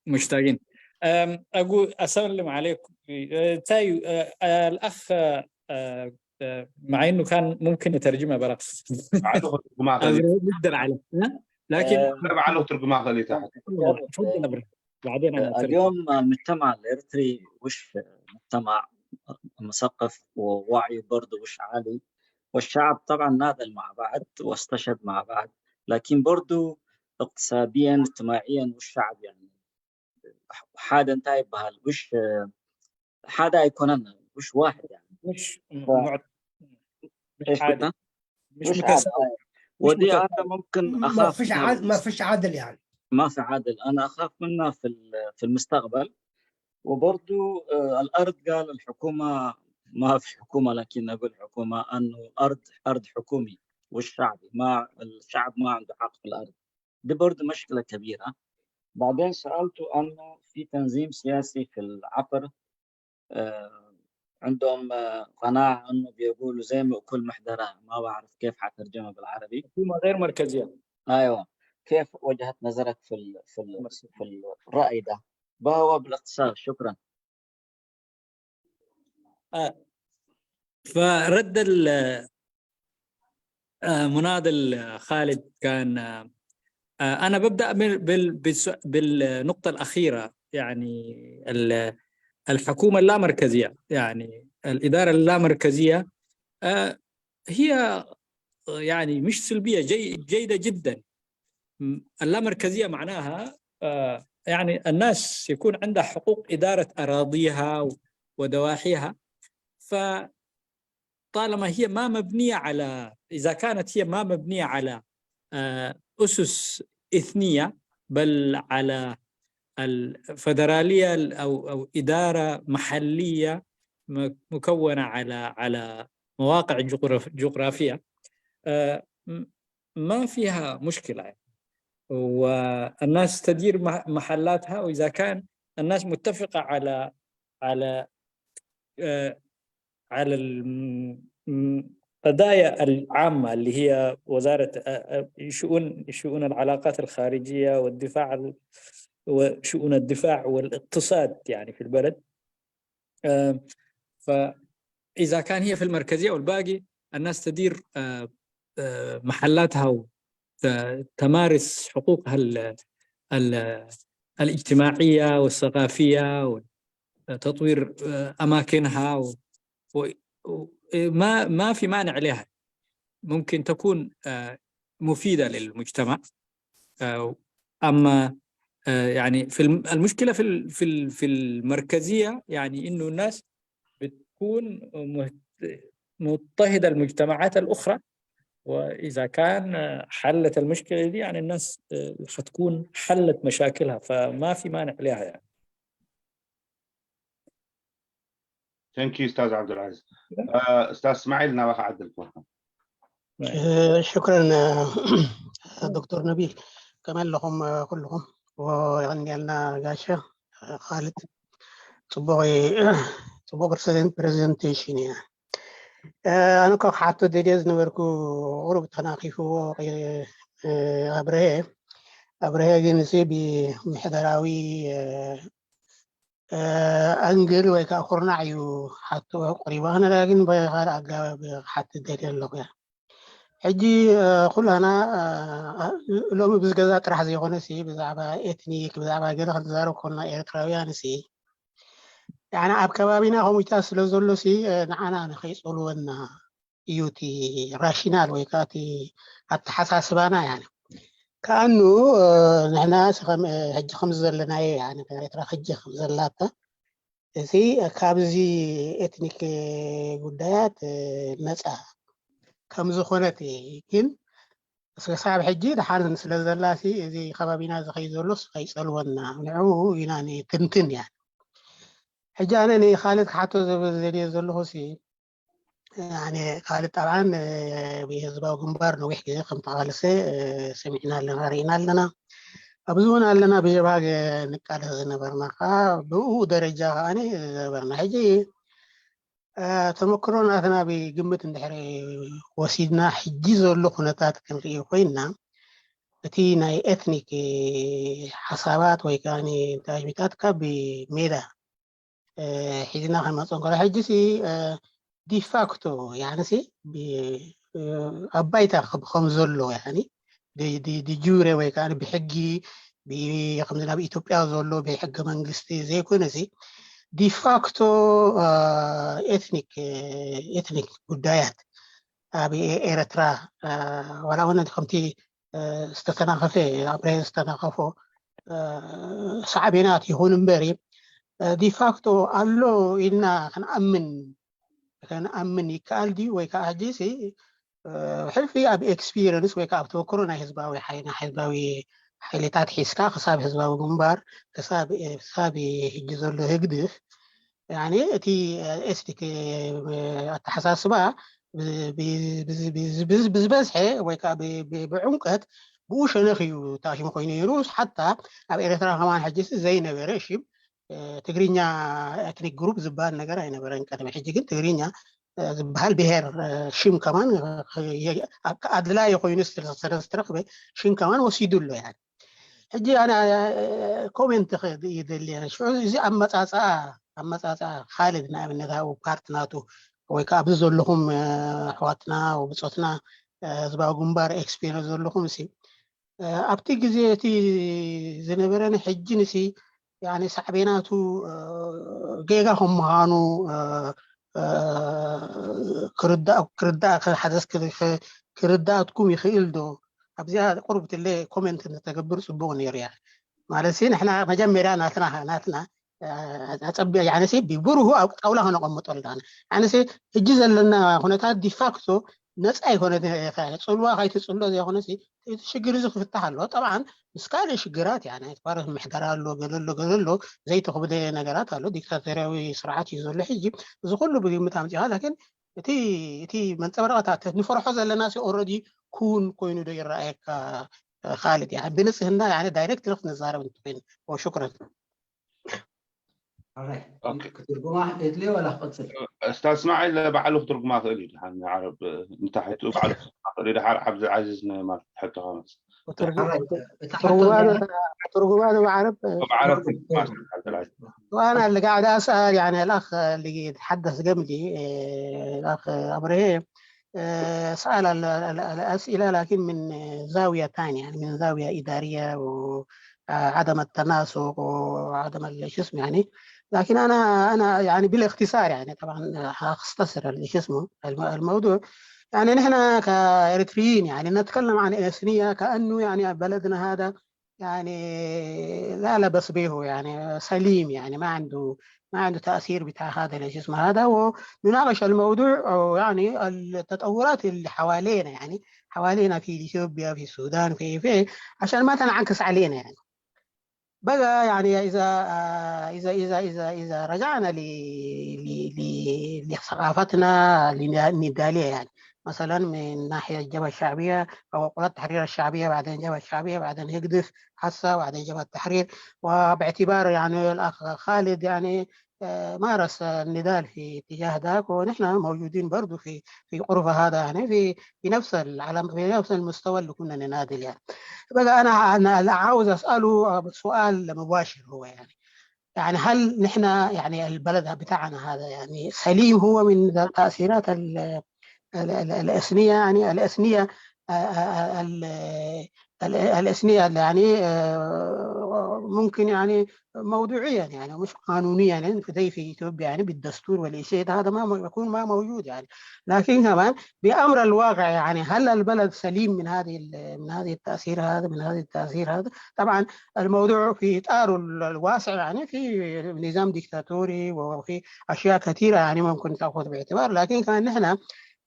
مشتاقين أم اقول اسلم عليكم أه، تايو أه، أه، الاخ أه، أه، أه، مع انه كان ممكن يترجمها برا ባዕሉ ትርጉማ ክእል ابري يقدر عليه ها؟ لكن ባዕሉ ትርጉማ ክእል እዩ ታሕት تفضل ابري بعدين انا أترجم. اليوم المجتمع الإريتري وش مجتمع مثقف ووعيه برضه وش عالي، والشعب طبعا ناضل مع بعض واستشهد مع بعض، لكن برضه اقتصاديا اجتماعيا وش شعب يعني حدا انتهى بهال وش حدا يكون وش واحد يعني مش ف- معت- مش ايش عادل قلت؟ مش وش متساوي عادل؟ ودي متساوي. هذا ممكن ما اخاف فيش منه. عادل ما فيش عادل يعني ما في عدل، انا اخاف منه في ال- في المستقبل. وبرضو آه، الارض قال الحكومه، ما في حكومه لكن اقول حكومه انه ارض ارض حكومي والشعبي، ما الشعب ما عنده حق في الارض. دي برضو مشكله كبيره. بعدين سالته انه في تنظيم سياسي في العفر آه، عندهم آه، قناعة انه بيقولوا زي ما كل محدرة، ما بعرف كيف حترجمها بالعربي. حكومه غير مركزيه ايوه، كيف وجهة نظرك في ال في ال في الرأي ده؟ بهو بالاختصار، شكرا. آه. فرد ال- آه، مناضل خالد كان آه، آه، انا ببدا بال- بال- بالس- بالنقطه الاخيره يعني ال- الحكومه اللامركزيه يعني الاداره اللامركزيه آه، هي يعني مش سلبيه جي- جيده جدا. اللامركزيه معناها آه، يعني الناس يكون عندها حقوق اداره اراضيها ودواحيها، فطالما هي ما مبنيه على، اذا كانت هي ما مبنيه على آه، اسس اثنيه، بل على الفدراليه او او اداره محليه مكونه على على مواقع جغرافيه آه، ما فيها مشكله. والناس تدير محلاتها، واذا كان الناس متفقه على على آه، على القضايا العامه اللي هي وزاره آه، آه، شؤون شؤون العلاقات الخارجيه والدفاع وشؤون الدفاع والاقتصاد يعني في البلد. فاذا كان هي في المركزيه والباقي الناس تدير محلاتها وتمارس حقوقها الاجتماعيه والثقافيه وتطوير اماكنها، ما ما في مانع لها، ممكن تكون مفيده للمجتمع. اما يعني في المشكله في في في المركزيه يعني انه الناس بتكون مضطهده المجتمعات الاخرى، واذا كان حلت المشكله دي يعني الناس حتكون حلت مشاكلها، فما في مانع لها يعني. Thank you استاذ عبد العزيز. استاذ اسماعيل ناوخ عدل كوحه. شكرا دكتور نبيل، كمان لكم كلكم ويغني لنا قاشة خالد. ጽቡቕ ፅቡቅ ፕሬዘንቴሽን እያ። ኣነ እኮ ክሓቶ ደልየ ዝነበርኩ ቁሩብ ተናኺፍዎ ኣብርሀ ኣብርሀ ግን እዚ ብምሕደራዊ ኣንግል ወይ ከዓ ኩርናዕ እዩ ሓቶ ቀሪቡ። ኣነ ግን ብካልእ ኣገባብ ክሓትት ደልየ ኣለኹ እያ። ሕጂ ኩላና ሎሚ ብዚ ገዛ ጥራሕ ዘይኮነ ሲ ብዛዕባ ኤትኒክ ብዛዕባ ገለ ክንዛረብ ኮና ኤርትራውያን ሲ ያኒ ኣብ ከባቢና ከምኡታት ስለ ዘሎ ሲ ንዓና ንኸይፀልወና እዩ እቲ ራሽናል ወይ ከዓ እቲ ኣተሓሳስባና ያኒ ከኣኑ ንሕና ሕጂ ከምዚ ዘለናዮ ያኒ ኤርትራ ሕጂ ከም ዘላታ እዚ ካብዚ ኤትኒክ ጉዳያት ነፃ ከም ዝኾነት ግን ክሳብ ሕጂ ድሓን ስለ ዘላሲ እዚ ከባቢና ዝኸይ ዘሎስ ከይፀልወና ንዕኡ ኢና ንትንትን እያ። ሕጂ ኣነ ንካልድ ክሓቶ ዘብል ዘድየ ዘለኹ ሲ ኣነ ካልድ ጠብዓን ብህዝባዊ ግንባር ነዊሕ ግዜ ከም ተቓልሰ ሰሚዕና ኣለና ርኢና ኣለና። ኣብዚ እውን ኣለና ብጀብሃ ንቃለስ ዝነበርና ከዓ ብኡ ደረጃ ከዓ ዝነበርና ሕጂ ተመክሮ ናትና ብግምት እንድሕር ወሲድና ሕጂ ዘሎ ኩነታት ክንርኢ ኮይንና እቲ ናይ ኤትኒክ ሓሳባት ወይ ከዓ ታሽሚታት ካብ ሜዳ ሒዝና ከመፀ እንከሎ ሕጂ ሲ ዲፋክቶ ያንሲ ኣብ ባይታ ከም ዘሎ ያኒ ድጁሬ ወይ ከዓ ብሕጊ ከምዚ ናብ ኢትዮጵያ ዘሎ ብሕገ መንግስቲ ዘይኮነ ሲ ዲፋክቶ ኤትኒክ ኤትኒክ ጉዳያት ኣብ ኤርትራ ዋላ እውን ከምቲ ዝተተናኸፈ ኣብ ዝተናኸፎ ሳዕቤናት ይኹን እምበሪ ዲፋክቶ ኣሎ ኢልና ክንኣምን ክንኣምን ይከኣል ድዩ ወይ ከዓ ሕጂ ሕልፊ ኣብ ኤክስፒሪንስ ወይ ከዓ ኣብ ተወክሮ ናይ ህዝባዊ ናይ ህዝባዊ ሓይልታት ሒዝካ ክሳብ ህዝባዊ ግንባር ክሳብ ሕጂ ዘሎ ህግድፍ እቲ ኤስዲክ ኣተሓሳስባ ብዝበዝሐ ወይ ከዓ ብዕምቀት ብኡ ሸነኽ እዩ ታሽሙ ኮይኑ ነይሩ። ሓታ ኣብ ኤርትራ ከማን ሕጂ ዘይነበረ ሽም ትግርኛ ኤትኒክ ግሩፕ ዝበሃል ነገር ኣይነበረን ቀደም። ሕጂ ግን ትግርኛ ዝበሃል ብሄር ሽም ከማን ኣድላዪ ኮይኑ ስለዝተረኽበ ሽም ከማን ወሲዱ ኣሎ። ሕጂ ኣነ ኮሜንት ይደሊ እዚ ኣመፃፅኣ ኣመፃፅኣ ካልድ ንኣብነት ኣብኡ ፓርት ናቱ ወይ ከዓ ኣብዚ ዘለኹም ኣሕዋትና ብፆትና ህዝባዊ ግንባር ኤክስፔሪንስ ዘለኹም ሲ ኣብቲ ግዜ እቲ ዝነበረን ሕጂ ንሲ ሳዕቤናቱ ጌጋ ከም ምዃኑ ክርዳእ ሓደ ክርዳእኩም ይኽእል ዶ ኣብዚኣ ቁርብ ትለ ኮሜንት እንተተገብር ፅቡቅ ነይሩ እያ ማለት ንሕና መጀመርያ ናትና ናትና ኣፀቢ ያነሲ ብብሩሁ ኣብ ጣውላ ከነቀምጦ ኣለና ያነሲ ሕጂ ዘለና ኩነታት ዲፋክቶ ነፃ ይኮነ ፅልዋ ካይትፅሎ ዘይኮነ እቲ ሽግር እዚ ክፍታሕ ኣለዎ ጠብዓን ምስ ካልእ ሽግራት ያ ናይ ትኳረት ምሕደራ ኣሎ ገለሎ ገለሎ ዘይተኽብደ ነገራት ኣሎ ዲክታቶርያዊ ስርዓት እዩ ዘሎ ሕጂ እዚ ኩሉ ብግምት ኣምፂኻ ላኪን እቲ እቲ መንፀባረቐታት ንፈርሖ ዘለና ሲ ኦረዲ ክውን ኮይኑ ዶ ይረኣየካ ካልድ ያ ብንፅህና ያ ዳይሬክት ንክት ንዛረብ እንትኮይን ሽክረን ክትርጉማ የድልዮ ወላ ክቅፅል እስታ እስማዒል ባዕሉ ክትርጉማ ክእል እዩ ድሓን ዓረብ እንታሕቱ ባዕሉ ክትርጉማ ክእል እዩ ድሓር ዓብዚ ዓዚዝ ንማል ሕቶ ከመስ ትርጉማ ብዓረብ ብዓረብ ክትርጉማ سؤال اللي قاعد اسال يعني الاخ اللي يتحدث قبلي الاخ ابراهيم سأل الأسئلة لكن من زاوية ثانية يعني من زاوية إدارية وعدم التناسق وعدم شو اسمه يعني لكن أنا أنا يعني بالاختصار يعني طبعا حأختصر شو اسمه الموضوع يعني نحن كإريتريين يعني نتكلم عن إثنية كأنه يعني بلدنا هذا يعني لا لبس به يعني سليم يعني ما عنده ما عنده تأثير بتاع هذا شو اسمه هذا ونناقش الموضوع يعني التطورات اللي حوالينا يعني حوالينا في اثيوبيا في السودان في في عشان ما تنعكس علينا يعني بقى يعني اذا اذا اذا اذا اذا رجعنا ل لثقافتنا النضاليه يعني مثلا من ناحيه الجبهه الشعبيه او قوات التحرير الشعبيه بعدين الجبهه الشعبيه بعدين هيجدف حسا بعدين جبهه التحرير وباعتبار يعني الاخ خالد يعني آه، مارس النضال في اتجاه ذاك، ونحن موجودين برضو في في قرب هذا، يعني في في نفس العلم في نفس المستوى اللي كنا نناضل يعني. بقى انا انا عاوز اساله سؤال مباشر، هو يعني يعني هل نحن يعني البلد بتاعنا هذا يعني سليم هو من تاثيرات ال- ال- ال- الاثنيه، يعني الاثنيه، آه، آه، آه، ال- ال- الاثنيه يعني، آه، ممكن يعني موضوعيا يعني مش قانونيا يعني في زي في اثيوبيا يعني بالدستور والشيء ده، هذا ما م- يكون ما موجود يعني. لكن كمان بامر الواقع يعني هل البلد سليم من هذه ال- من هذه التاثير هذا من هذه التاثير هذا؟ طبعا الموضوع في اطاره ال- الواسع يعني في نظام ديكتاتوري وفي اشياء كثيره يعني ممكن تاخذ باعتبار، لكن كمان نحن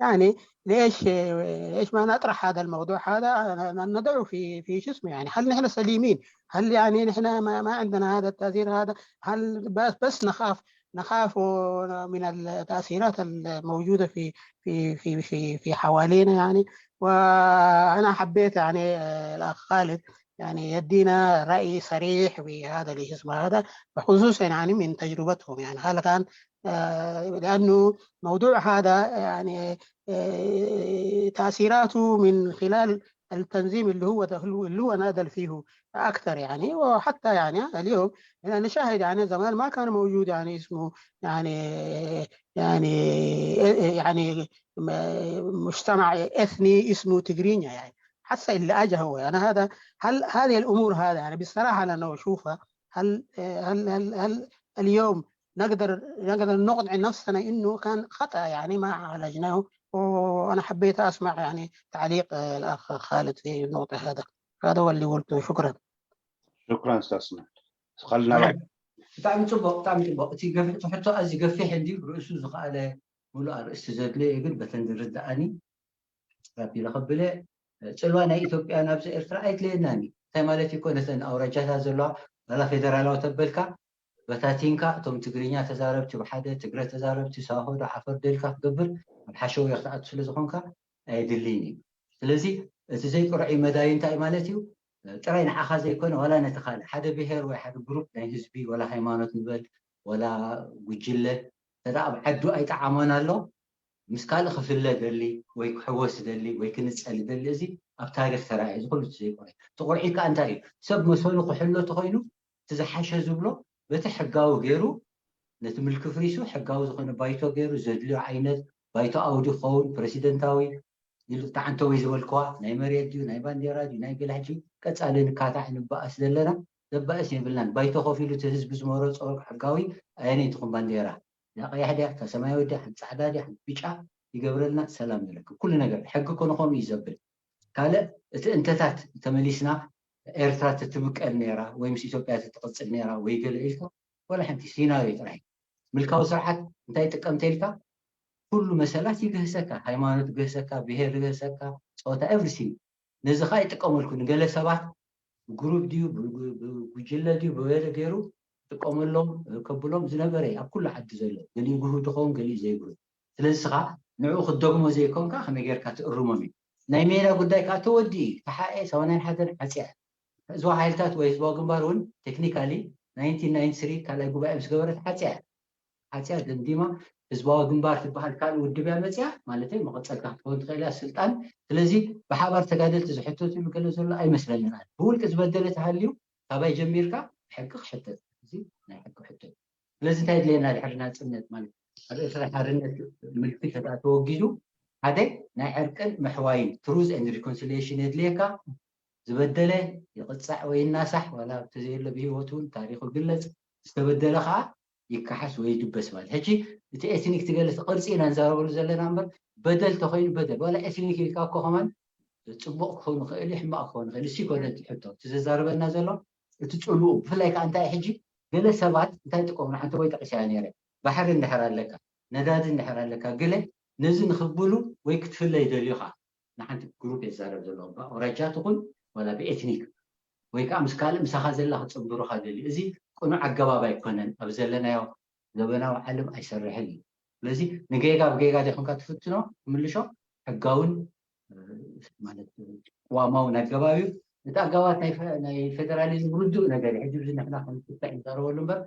يعني ليش ليش ما نطرح هذا الموضوع هذا، نضعه في في شو اسمه يعني، هل نحن سليمين؟ هل يعني نحن ما, ما عندنا هذا التاثير هذا؟ هل بس بس نخاف نخاف من التاثيرات الموجوده في في في في في حوالينا يعني. وانا حبيت يعني، آه، الاخ خالد يعني يدينا راي صريح بهذا اللي اسمه هذا، خصوصا يعني من تجربتهم يعني. هل كان، آه، لانه موضوع هذا يعني، آه، تاثيراته من خلال التنظيم اللي هو ده اللي هو نادل فيه اكثر يعني. وحتى يعني اليوم يعني نشاهد يعني زمان ما كان موجود يعني اسمه يعني يعني يعني م- مجتمع اثني اسمه تجرينيا يعني. حتى اللي اجى هو يعني هذا هل هذه الامور هذا يعني بصراحه انا اشوفها هل هل هل هل اليوم نقدر نقدر نقنع نفسنا انه كان خطا يعني ما عالجناه؟ وانا حبيت اسمع يعني تعليق، آه، الاخ خالد في النقطه هذا. هذا هو اللي قلته، شكرا. شكرا استاذ سمعت. خلنا ብጣዕሚ ፅቡቅ ብጣዕሚ ፅቡቅ። እቲ ገፊሕ እቲ ሕቶ ኣዝዩ ገፊሕ እንዲ ርእሱ ዝኸኣለ ሙሉእ ኣርእስቲ ዘድልዮ እዩ። ግን በተን ዝርድኣኒ ራቢለ ከብለ፣ ፅልዋ ናይ ኢትዮጵያ ናብዚ ኤርትራ ኣይድለየናን እዩ። እንታይ ማለት እዩ? ነተን ኣውራጃታት ዘለዋ ዋላ ፌደራላዊ ተበልካ በታቲንካ እቶም ትግርኛ ተዛረብቲ ብሓደ ትግረ ተዛረብቲ ሳሆ ዶ ዓፈር ደልካ ክትገብር ኣብ ሓሸውየ ክትኣቱ ስለ ዝኾንካ ኣየድልይን እዩ። ስለዚ እቲ ዘይቅርዑይ መዳይ እንታይ ማለት እዩ? ጥራይ ንዓኻ ዘይኮነ ዋላ ነቲ ካልእ ሓደ ብሄር ወይ ሓደ ግሩፕ ናይ ህዝቢ ዋላ ሃይማኖት ንበል ዋላ ጉጅለ ተዳ ኣብ ዓዱ ኣይጠዓሞን ኣሎ ምስ ካልእ ክፍለ ደሊ ወይ ክሕወስ ደሊ ወይ ክንጸል ደሊ እዚ ኣብ ታሪክ ተራእየ እዚ ኩሉ ዘይኮነ እቲ ቁርዒ ከኣ እንታይ እዩ ሰብ መሰሉ ክሕሎ ተኮይኑ እቲ ዝሓሸ ዝብሎ በቲ ሕጋዊ ገይሩ ነቲ ምልኪ ፍሪሱ ሕጋዊ ዝኾነ ባይቶ ገይሩ ዘድልዮ ዓይነት ባይቶ ኣውዲ ክኸውን ፕረሲደንታዊ ኢሉ ተዓንተወይ ዝበልክዋ ናይ መሬት ድዩ ናይ ባንዴራ ድዩ ናይ ገላሕ ድዩ ቀጻሊ ንካታዕ ንበኣስ ዘለና ዘበኣስ የብልናን ባይቶ ኮፍ ኢሉ እቲ ህዝቢ ዝመረጾ ሕጋዊ ኣየነይቲ ትኹን ባንዴራ እዛ ቀያሕ ድያ እታ ሰማያዊ ድያ ሓንቲ ጻዕዳ ድያ ሓንቲ ብጫ ይገብረልና ሰላም ንረክብ ኩሉ ነገር ሕጊ ኮነ ከምኡ እዩ ዘብል ካልእ እቲ እንተታት ተመሊስና ኤርትራ ተትምቀል ነይራ ወይ ምስ ኢትዮጵያ ተትቕፅል ነይራ ወይ ገለ ኢልካ ወላ ሓንቲ ሲናሪዮ ጥራሕ ምልካዊ ስርዓት እንታይ ይጥቀም ተልካ ኩሉ መሰላት ይግህሰካ ሃይማኖት ይግህሰካ ብሄር ይግህሰካ ፀወታ everything ነዚ ከዓ ይጥቀመልኩ ንገለ ሰባት ብግሩፕ ድዩ ብጉጅለ ድዩ ብወለ ገይሩ ይጥቀመሎም ከብሎም ዝነበረ ኣብ ኩሉ ዓዲ ዘሎ ገሊኡ ግሁ ድኸውን ገሊኡ ዘይግሁ ስለዚ ስኻ ንዕኡ ክትደግሞ ዘይኮንካ ከመይ ጌርካ ትእርሞም እዩ ናይ ሜዳ ጉዳይ ከዓ ተወዲ እዩ ተሓኤ ሰማንያን ሓደን ሓፂያ ህዝባዊ ሓይልታት ወይ ህዝባዊ ግንባር እውን ቴክኒካሊ ናይንቲን ናይንቲ ስሪ ካልኣይ ጉባኤ ምስ ገበረት ሓፂያ ሓፂያ ደምዲማ ህዝባዊ ግንባር ትበሃል ካልእ ውድብ እያ መፅያ ማለት መቐፀልካ ክትኸውን ትኽእል እያ ስልጣን ስለዚ ብሓባር ተጋደልቲ ዝሕተትሉ ገለ ዘሎ ኣይመስለንን ብውልቂ ዝበደለ ተሃልዩ ካባይ ጀሚርካ ሕጊ ክሕተት እዚ ናይ ሕጊ ሕቶ ስለዚ እንታይ የድልየና ድሕሪ ናፅነት ማለት ኣብ ኤርትራ ሓርነት ምልክት ተወጊዙ ሓደ ናይ ዕርቅን ምሕዋይን truth and reconciliation የድልየካ ዝበደለ ይቕፃዕ ወይ ይናሳሕ ዋላ ተዘየሎ ብሂወት እውን ታሪኹ ይግለፅ ዝተበደለ ከዓ ይከሓስ ወይ ይድበስ ማለት ሕጂ እቲ ኤትኒክ ትገለፅ ቅርፂ ኢና ንዛረበሉ ዘለና እምበር በደል ተኮይኑ በደል ዋላ ኤትኒክ ኢልካ እኮ ከማን ፅቡቅ ክኸውን ይኽእል እዩ ሕማቅ ክኸውን ይኽእል እሱ ይኮነ እቲ ሕቶ እቲ ዘዛርበና ዘሎ እቲ ፅልኡ ብፍላይ ከዓ እንታይ ሕጂ ገለ ሰባት እንታይ ጥቀሙ ንሓንቲ ወይ ጠቂሰያ ነይረ ባሕሪ እንድሕር ኣለካ ነዳዲ እንድሕር ኣለካ ገለ ነዚ ንክብሉ ወይ ክትፍለ ይደልዩ ከዓ ንሓንቲ ግሩፕ የዛረብ ዘሎ ብኣውራጃ ትኹን ዋላ ብኤትኒክ ወይ ከዓ ምስ ካልእ ምሳኻ ዘላ ክፅንብሩካ ደልዩ እዚ ቅኑዕ ኣገባብ ኣይኮነን ኣብ ዘለናዮ ዘበናዊ ዓለም ኣይሰርሕን እዩ ስለዚ ንጌጋ ብጌጋ ዲኹምካ ትፍትኖ ትምልሾ ሕጋውን ማለት ቅዋማውን ኣገባብ እዩ እቲ ኣገባባት ናይ ፌደራሊዝም ርዱእ ነገር እዩ ሕጂ ብዚ ንሕና ክንፍትሕ ንዛረበሉ እምበር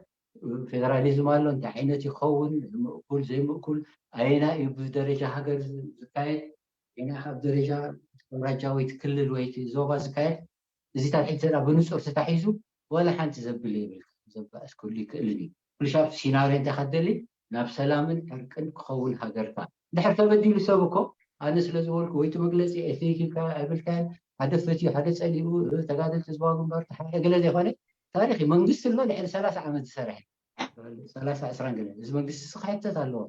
ፌደራሊዝም ኣሎ፣ እንታይ ዓይነት ይኸውን፣ ምእኩል ዘይምእኩል፣ ኣየና እዩ ብደረጃ ሃገር ዝካየድ፣ ኣየና ኣብ ደረጃ ኣውራጃ ወይ ክልል ወይ ዞባ ዝካየድ፣ እዚታት ሕጂ ብንፁር ተታሒዙ ዋላ ሓንቲ ዘብል የብልካ፣ ዘባእስ ክህሉ ይክእልን እዩ። ኩልሻብ ሲናርዮ እንታይ ከደሊ ናብ ሰላምን ዕርቅን ክኸውን ሃገርካ እንድሕር ተበዲሉ ሰብ እኮ ኣነ ስለ ዝበልኩ ወይ እቲ መግለፂ ኤትኒክ ኢልካ ኣይብልካን፣ ሓደ ፈትዩ ሓደ ፀሊኡ ተጋደልቲ ህዝባዊ ግንባር ተሓ ገለ ዘይኮነ ታሪኽ እዩ። መንግስቲ ኣሎ ልዕሊ ሰላሳ ዓመት ዝሰርሐ ሰላሳ ዕስራን ገለ እዚ መንግስቲ ክሕተት ኣለዎ።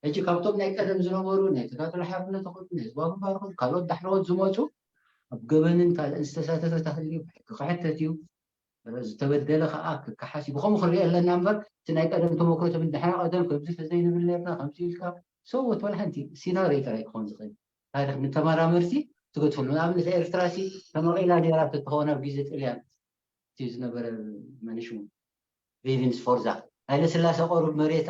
ሕጂ ካብቶም ናይ ቀደም ዝነበሩ ናይ ተጋድሎ ሓርነት ይኹን ናይ ህዝባዊ ግንባር ይኹን ካልኦት ዳሕረዎት ዝመፁ ኣብ ገበንን ካልእን ዝተሳተፈ ተሃልዩ ብሕጊ ክሕተት እዩ። ዝተበደለ ከዓ ክከሓስ እዩ። ብኸምኡ ክንሪኦ ኣለና እምበር እቲ ናይ ቀደም ተመክሮ ተብል ንሕና ቀደም ከምዚ ተዘይንብል ነርና ከምዚ ኢልካ ሰወት ዋላ ሓንቲ ሲናርዮ ጥራይ ክኸውን ዝኽእል ታሪኽ ንተመራመርቲ ትገድፈሉ። ንኣብነት ኤርትራ ሲ ተመቒላ ነይራ ተትኸውን ኣብ ግዜ ጥልያን እቲ ዝነበረ መን ሽሙ ቪቪን ስፎርዛ ሃይለ ስላሴ ቆሩብ መሬት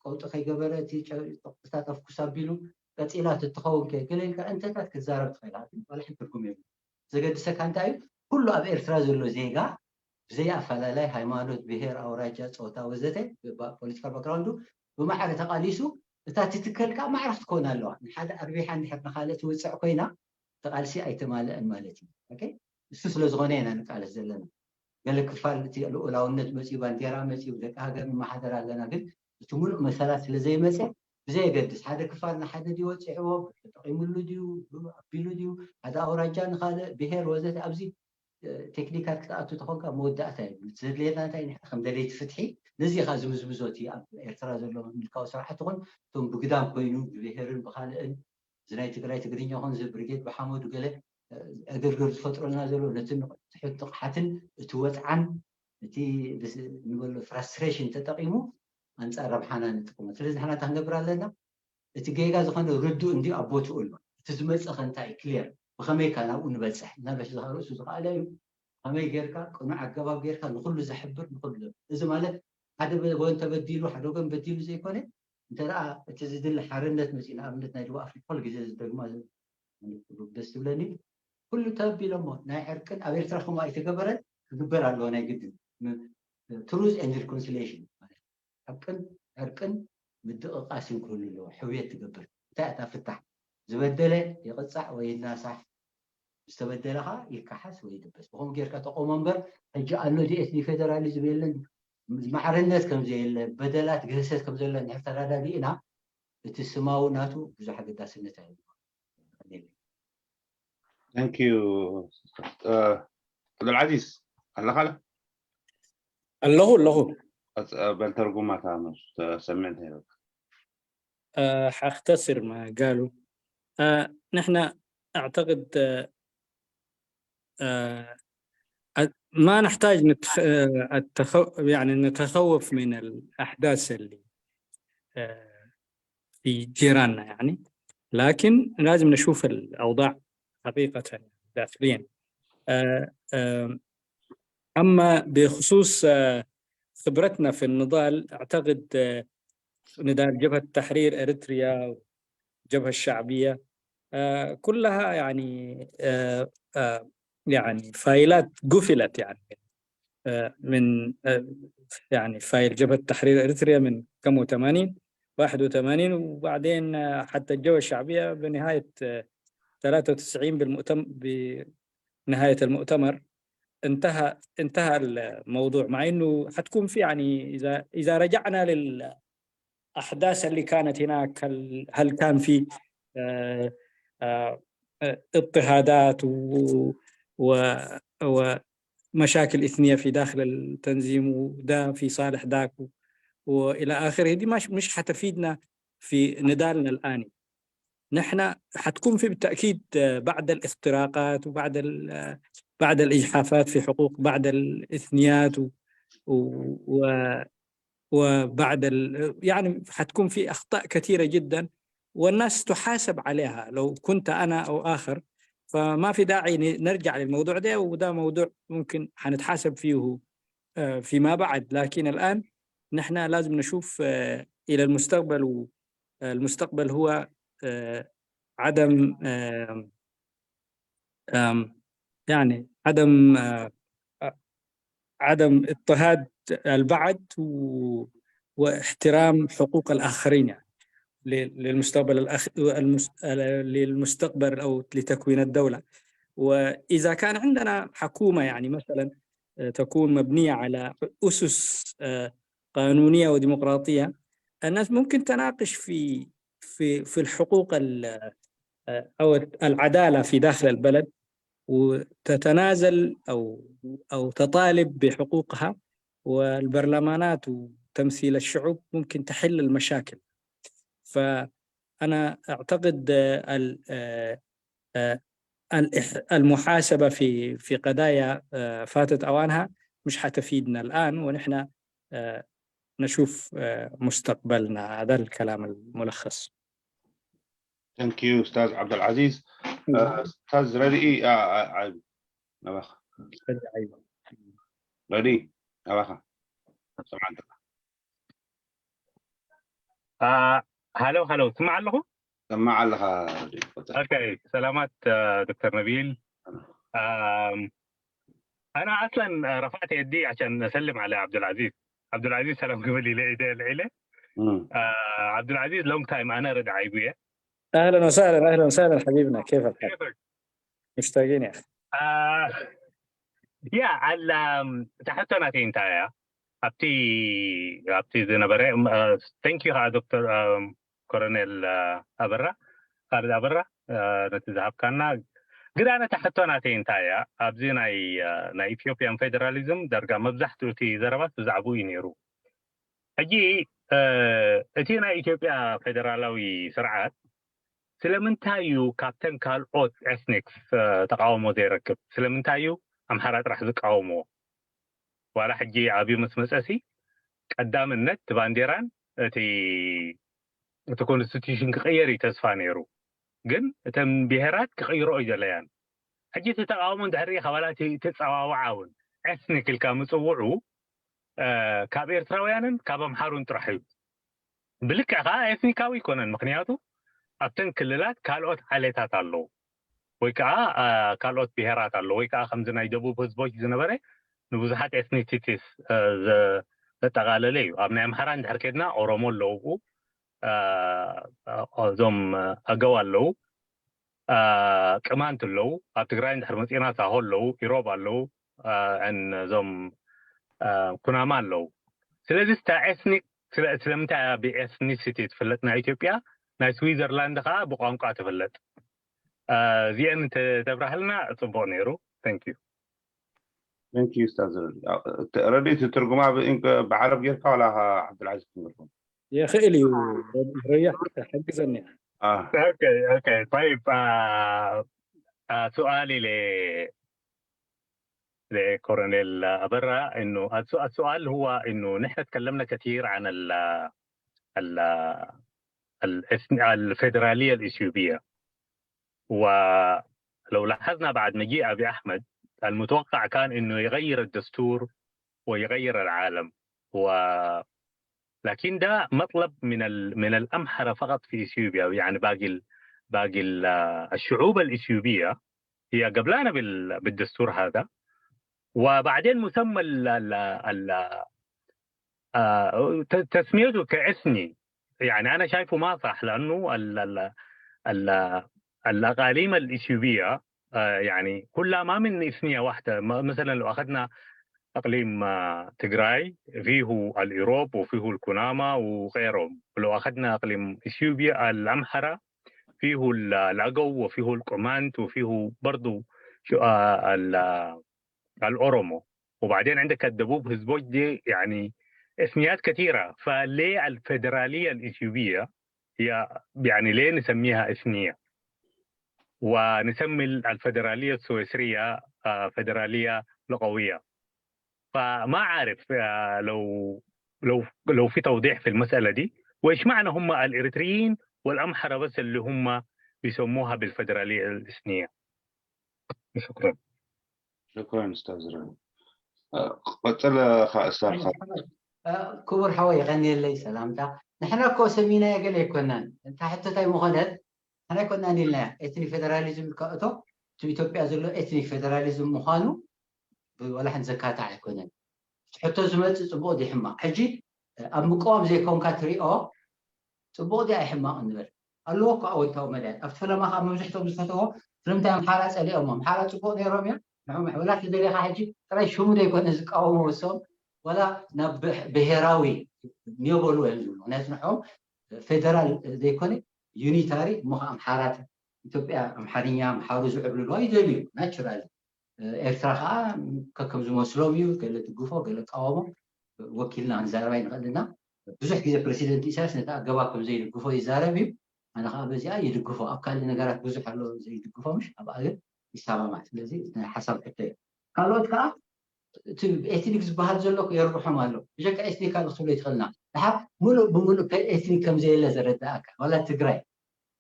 ቀውጢ ከይገበረ እቲ ጨብጥታት ኣፍኩስ ኣቢሉ ቀፂላ ትትኸውን ከ ገለ ኢልካ እንተታት ክትዛረብ ትኽእል ዋላ ሓንቲ ትርጉም የብሉ። ዘገድሰካ እንታይ እዩ? ኩሉ ኣብ ኤርትራ ዘሎ ዜጋ ብዘይ ኣፈላላይ ሃይማኖት፣ ብሄር፣ ኣውራጃ፣ ፆታ ወዘተ ፖለቲካል ባክግራውንዱ ብማዕረ ተቃሊሱ እታ ትትከል ከዓ ማዕረ ክትከውን ኣለዋ። ንሓደ ኣርቢሓ እንድሕር ንካልእ ትውፅዕ ኮይና ተቃልሲ ኣይተማልአን ማለት እዩ። እሱ ስለዝኾነ ኢና ንቃለስ ዘለና። ገለ ክፋል እቲ ልኡላውነት መፅኡ ባንዴራ መፅኡ ደቂ ሃገር ንመሓደር ኣለና ግን እቲ ሙሉእ መሰላት ስለዘይመፀ ብዘየገድስ ሓደ ክፋል ንሓደ ድዩ ወፂዕዎ ተጠቂሙሉ ድዩ ኣቢሉ ድዩ ሓደ ኣውራጃ ንካልእ ብሄር ወዘተ ኣብዚ ቴክኒካት ክትኣቱ ተኾንካ መወዳእታ እዩ። ዘድልየና እንታይ ንሕና ከም ደለይቲ ፍትሒ ነዚ ኻ ዝምዝምዞ እቲ ኣብ ኤርትራ ዘሎ ምልካዊ ስርዓት ይኹን እቶም ብግዳም ኮይኑ ብብሄርን ብካልእን እዚ ናይ ትግራይ ትግርኛ ኾን እዚ ብርጌድ ብሓመዱ ገለ ዕግርግር ዝፈጥረልና ዘሎ ነቲ ትሕት ንቕሓትን እቲ ወፅዓን እቲ ንበሎ ፍራስትሬሽን ተጠቂሙ ኣንፃር ረብሓና ንጥቀመ ስለዚ ንሕና እንታይ ክንገብር ኣለና እቲ ጌጋ ዝኾነ ርዱእ እንዲ ኣብ ቦትኡ ኣሎ እቲ ዝመፀ ከንታይ ክሊር ብኸመይ ካ ናብኡ ንበፅሕ እናበሽ ዝሃርእሱ ዝኸኣለ እዩ ከመይ ጌርካ ቅኑዕ ኣገባብ ጌርካ ንኩሉ ዘሕብር ንኩሉ እዚ ማለት ሓደ ወገን ተበዲሉ ሓደ ወገን በዲሉ ዘይኮነ እንተ እቲ ዝድለ ሓርነት መፅኡ ንኣብነት ናይ ደቡብ ኣፍሪካ ኩሉ ግዜ ዝደግማ ደስ ትብለኒ ኩሉ ተቢሎሞ ናይ ዕርቅን ኣብ ኤርትራ ከምኡ ኣይተገበረን ክግበር ኣለዎ ናይ ግድን ትሩዝ ኤንድ ሪኮንሲሊሽን ማለት ሓቅን ዕርቅን ምድቕቓስን ክህሉ ኣለዎ ሕውየት ትገብር እንታይ እታ ፍታሕ ዝበደለ ይቕፃዕ ወይ ይናሳሕ ዝተበደለ ከዓ ይከሓስ ወይ ይድበስ ብኸምኡ ጌርካ ተቆሞ እምበር ሕጂ ኣሎ ዲኤስ ዲፌደራሊዝም የለን ማዕርነት ከምዘየለ በደላት ግህሰት ከምዘለ እንድሕር ተረዳዲእና እቲ ስማዊ ናቱ ብዙሕ ኣገዳስነት ኣይህልዎ Thank you. Abdulaziz ኣለኻ ኣለኹ ኣለኹ በል ተርጉማታ ሰምዕ እንታይ ሓክተስር ማጋሉ ንሕና ኣዕተቅድ ما نحتاج نتخ... يعني نتخوف من الأحداث اللي في جيراننا يعني لكن لازم نشوف الأوضاع حقيقة داخليا أما بخصوص خبرتنا في النضال أعتقد نضال جبهة تحرير إريتريا والجبهة الشعبية كلها يعني يعني فايلات قفلت يعني من يعني فايل جبهة تحرير إريتريا من كم و80 81 وبعدين حتى الجبهة الشعبية بنهاية 93 بالمؤتمر بنهاية المؤتمر انتهى انتهى الموضوع مع انه حتكون في يعني اذا اذا رجعنا للاحداث اللي كانت هناك هل, هل كان في آه، آه، آه، اضطهادات و, و, و مشاكل إثنية في داخل التنظيم وده في صالح ذاك والى اخره دي مش مش حتفيدنا في نضالنا الان. نحن حتكون في بالتاكيد بعد الاختراقات وبعد بعد الاجحافات في حقوق بعد الاثنيات و وبعد ال... يعني حتكون في اخطاء كثيره جدا والناس تحاسب عليها لو كنت انا او اخر فما في داعي نرجع للموضوع ده وده موضوع ممكن حنتحاسب فيه فيما بعد لكن الان نحن لازم نشوف الى المستقبل والمستقبل هو عدم يعني عدم عدم اضطهاد البعض و... واحترام حقوق الآخرين، يعني، للمستقبل الأخ... المس... للمستقبل أو لتكوين الدولة. وإذا كان عندنا حكومة، يعني، مثلا، آه، تكون مبنية على أسس، آه، قانونية وديمقراطية، الناس ممكن تناقش في في في الحقوق، آه، أو العدالة في داخل البلد، وتتنازل أو أو تطالب بحقوقها، والبرلمانات وتمثيل الشعوب ممكن تحل المشاكل. فأنا أعتقد، آه، آه، المحاسبة في في قضايا، آه، فاتت أوانها مش حتفيدنا الآن، ونحن، آه، نشوف، آه، مستقبلنا. هذا الكلام الملخص. Thank you, أستاذ عبد العزيز. أستاذ ردي، أباخ. ردي، أباخ. سمعت. ሃሎ ሃሎ፣ ስማዕ ኣለኹ። ሰማዕ ኣለኻ። ኦኬ፣ ሰላማት ዶክተር ነቢል። أنا أصلا رفعت يدي عشان أسلم على عبد العزيز. عبد العزيز، سلام قبل إلي إيدي العيلة. عبد العزيز، long time. أنا رد عيبية. أهلا وسهلا، أهلا وسهلا حبيبنا، كيف الحال؟ مشتاقين يا أخي. يا على تحت أنا تين تايا. أبتي أبتي زنا بري. Thank you ها دكتور، ኮረኔል ኣበራ፣ ካልድ ኣበራ፣ ነቲ ዝሃብካና። ግዳ ነታ ሕቶ ናተይ እንታይ እያ? ኣብዚ ናይ ናይ ኢትዮጵያን ፌደራሊዝም ዳርጋ መብዛሕትኡ እቲ ዘረባስ ብዛዕባኡ እዩ ነይሩ። ሕጂ እቲ ናይ ኢትዮጵያ ፌደራላዊ ስርዓት ስለምንታይ እዩ ካብተን ካልኦት ኤትኒክስ ተቃውሞ ዘይረክብ? ስለምንታይ እዩ ኣምሓራ ጥራሕ ዝቃወምዎ? ዋላ ሕጂ ኣብዩ ምስ መጸሲ ቀዳምነት እቲ ባንዴራን እቲ እቲ ኮንስቲቱሽን ክቕየር እዩ ተስፋ ነይሩ። ግን እተን ብሄራት ክቕይሮ እዩ ዘለያን። ሕጂ እቲ ተቃውሞ እንድሕር ሪኢኻ ዋላ እቲ ተጸዋውዓ እውን ኤትኒክ ኢልካ ምጽውዑ ካብ ኤርትራውያንን ካብ ኣምሓሩን ጥራሕ እዩ። ብልክዕ ከዓ ኤትኒካዊ ኣይኮነን። ምክንያቱ ኣብተን ክልላት ካልኦት ዓሌታት ኣለዉ ወይ ከዓ ካልኦት ብሄራት ኣለዉ ወይ ከዓ ከምዚ ናይ ደቡብ ህዝቦች ዝነበረ ንብዙሓት ኤትኒሲቲስ ዘጠቃለለ እዩ። ኣብ ናይ ኣምሓራ እንድሕር ከድና ኦሮሞ ኣለዉ፣ እዞም ኣገው ኣለዉ፣ ቅማንት ኣለዉ። ኣብ ትግራይ እንድሕር መፂና ሳሆ ኣለዉ፣ ኢሮብ ኣለዉ፣ እዞም ኩናማ ኣለዉ። ስለዚ ስታ ኤትኒክ ስለምንታይ ብኤትኒሲቲ ትፍለጥ ናይ ኢትዮጵያ ናይ ስዊዘርላንድ ከዓ ብቋንቋ ትፍለጥ? እዚአን ተብራህልና ፅቡቅ ነይሩ። Thank you። Thank you ኡስታዝ። ረዲ ትርጉማ ብዓረብ ጌርካ ዋላ ዓብዱልዓዚዝ ክንገርኩም ይኽእል እዩ። ረያ ሕግዘኒ። Okay okay طيب። سؤالي ل لكورنيل أبرة إنه السؤال هو إنه نحن تكلمنا كثير عن ال ال الفيدرالية الإثيوبية. ولو لاحظنا بعد مجيء أبي أحمد المتوقع كان إنه يغير الدستور ويغير العالم و لكن ده مطلب من ال من الأمحرة فقط في إثيوبيا، يعني باقي ال باقي ال الشعوب الإثيوبية هي قبلانة بال بالدستور هذا. وبعدين مسمى ال ال ال آه، ت- تسميته كإثني، يعني أنا شايفه ما صح، لأنه ال ال ال الأقاليم الإثيوبية، آه، يعني كلها ما من إثنية واحدة. م- مثلا لو أخذنا إقليم آه، تجراي، فيه الإيروب وفيه الكنامة وغيرهم. ولو أخذنا إقليم إثيوبيا، الأمحرة، فيه ال- الأقو وفيه القمانت وفيه برضو شو آه، ال- الأورومو. وبعدين عندك الدبوب هزبوج دي، يعني إثنيات كثيرة. فليه الفيدرالية الإثيوبية هي، يعني ليه نسميها إثنية ونسمي الفيدرالية السويسرية آه، فيدرالية لغوية؟ فما عارف آه، لو لو لو في توضيح في المسألة دي، وإيش معنى هم الإريتريين والأمحرة بس اللي هم بيسموها بالفيدرالية الإثنية؟ شكرا. شكرا أستاذ رامي. ቀፅል ኸዓ ኡስታዝ ኻልድ። ክቡር ሓወይ፣ የቐንየለይ ሰላምታ። ንሕና እኮ ሰሚናዮ ገለ ኣይኮናን። እንታ ሕቶ እንታይ ምኾነት፣ ንሕና ኣይኮናን ኢልናያ። ኤትኒክ ፌደራሊዝም ኢልካ እቶ፣ እቲ ኢትዮጵያ ዘሎ ኤትኒክ ፌደራሊዝም ምዃኑ ብ- ወላ ሓንቲ ዘካትዕ ኣይኮነን። ሕቶ ዝመፅእ ፅቡቕ ድዩ ሕማቕ? ሕጂ ኣብ ምቅዋም ዘይኮንካ ትሪኦ፣ ፅቡቕ ድዩ ኣይሕማቕ ንበል። ኣለዎ እኮ ኣወንታዊ መዳያት። ኣብቲ ፈለማ ከዓ መብዝሕቶም ዝፈተዎ ስለምንታይ ኣምሓራ ፀሊኦም? ኣምሓራ ፅቡቕ ነይሮም እዮም። ንዕኦም ወላ ተደሊኻ ሕጂ ጥራይ ሽሙ ዘይኮነ ዝቃወሞ ወሶም ወላ ናብ ብሕ- ብሄራዊ ኒዮበሉ እዮም ዝብሉ። ምክንያቱ ንዕኦም ፌደራል ዘይኮነ ዩኒታሪ እሞ ከዓ ኣምሓራት ኢትዮጵያ ኣምሓርኛ ኣምሓሩ ዝዕብልሉ ይደልዩ ናቹራሊ። ኤርትራ ከዓ ከከም ዝመስሎም እዩ፣ ገለ ድግፎ ገለ ቃወሞ። ወኪልና ክንዛረባ ይንኽእል ኢና። ብዙሕ ግዜ ፕረሲደንት ኢሳያስ ነቲ ኣገባብ ከም ዘይድግፎ ይዛረብ እዩ። ኣነ ከዓ በዚኣ ይድግፎ። ኣብ ካልእ ነገራት ብዙሕ ኣሎ ዘይድግፎ፣ ምሽ ኣብኣ ግን ይሰማማዕ። ስለዚ ናይ ሓሳብ ሕቶ እዩ። ካልኦት ከዓ እቲ ኤትኒክ ዝበሃል ዘሎ የርብሖም ኣሎ። ብጀካ ኤትኒክ ኣሎ ክትብሎ ይትኽእልና። ድሓር ሙሉእ ብሙሉእ ኤትኒክ ከም ዘየለ ዘረዳእካ ዋላ ትግራይ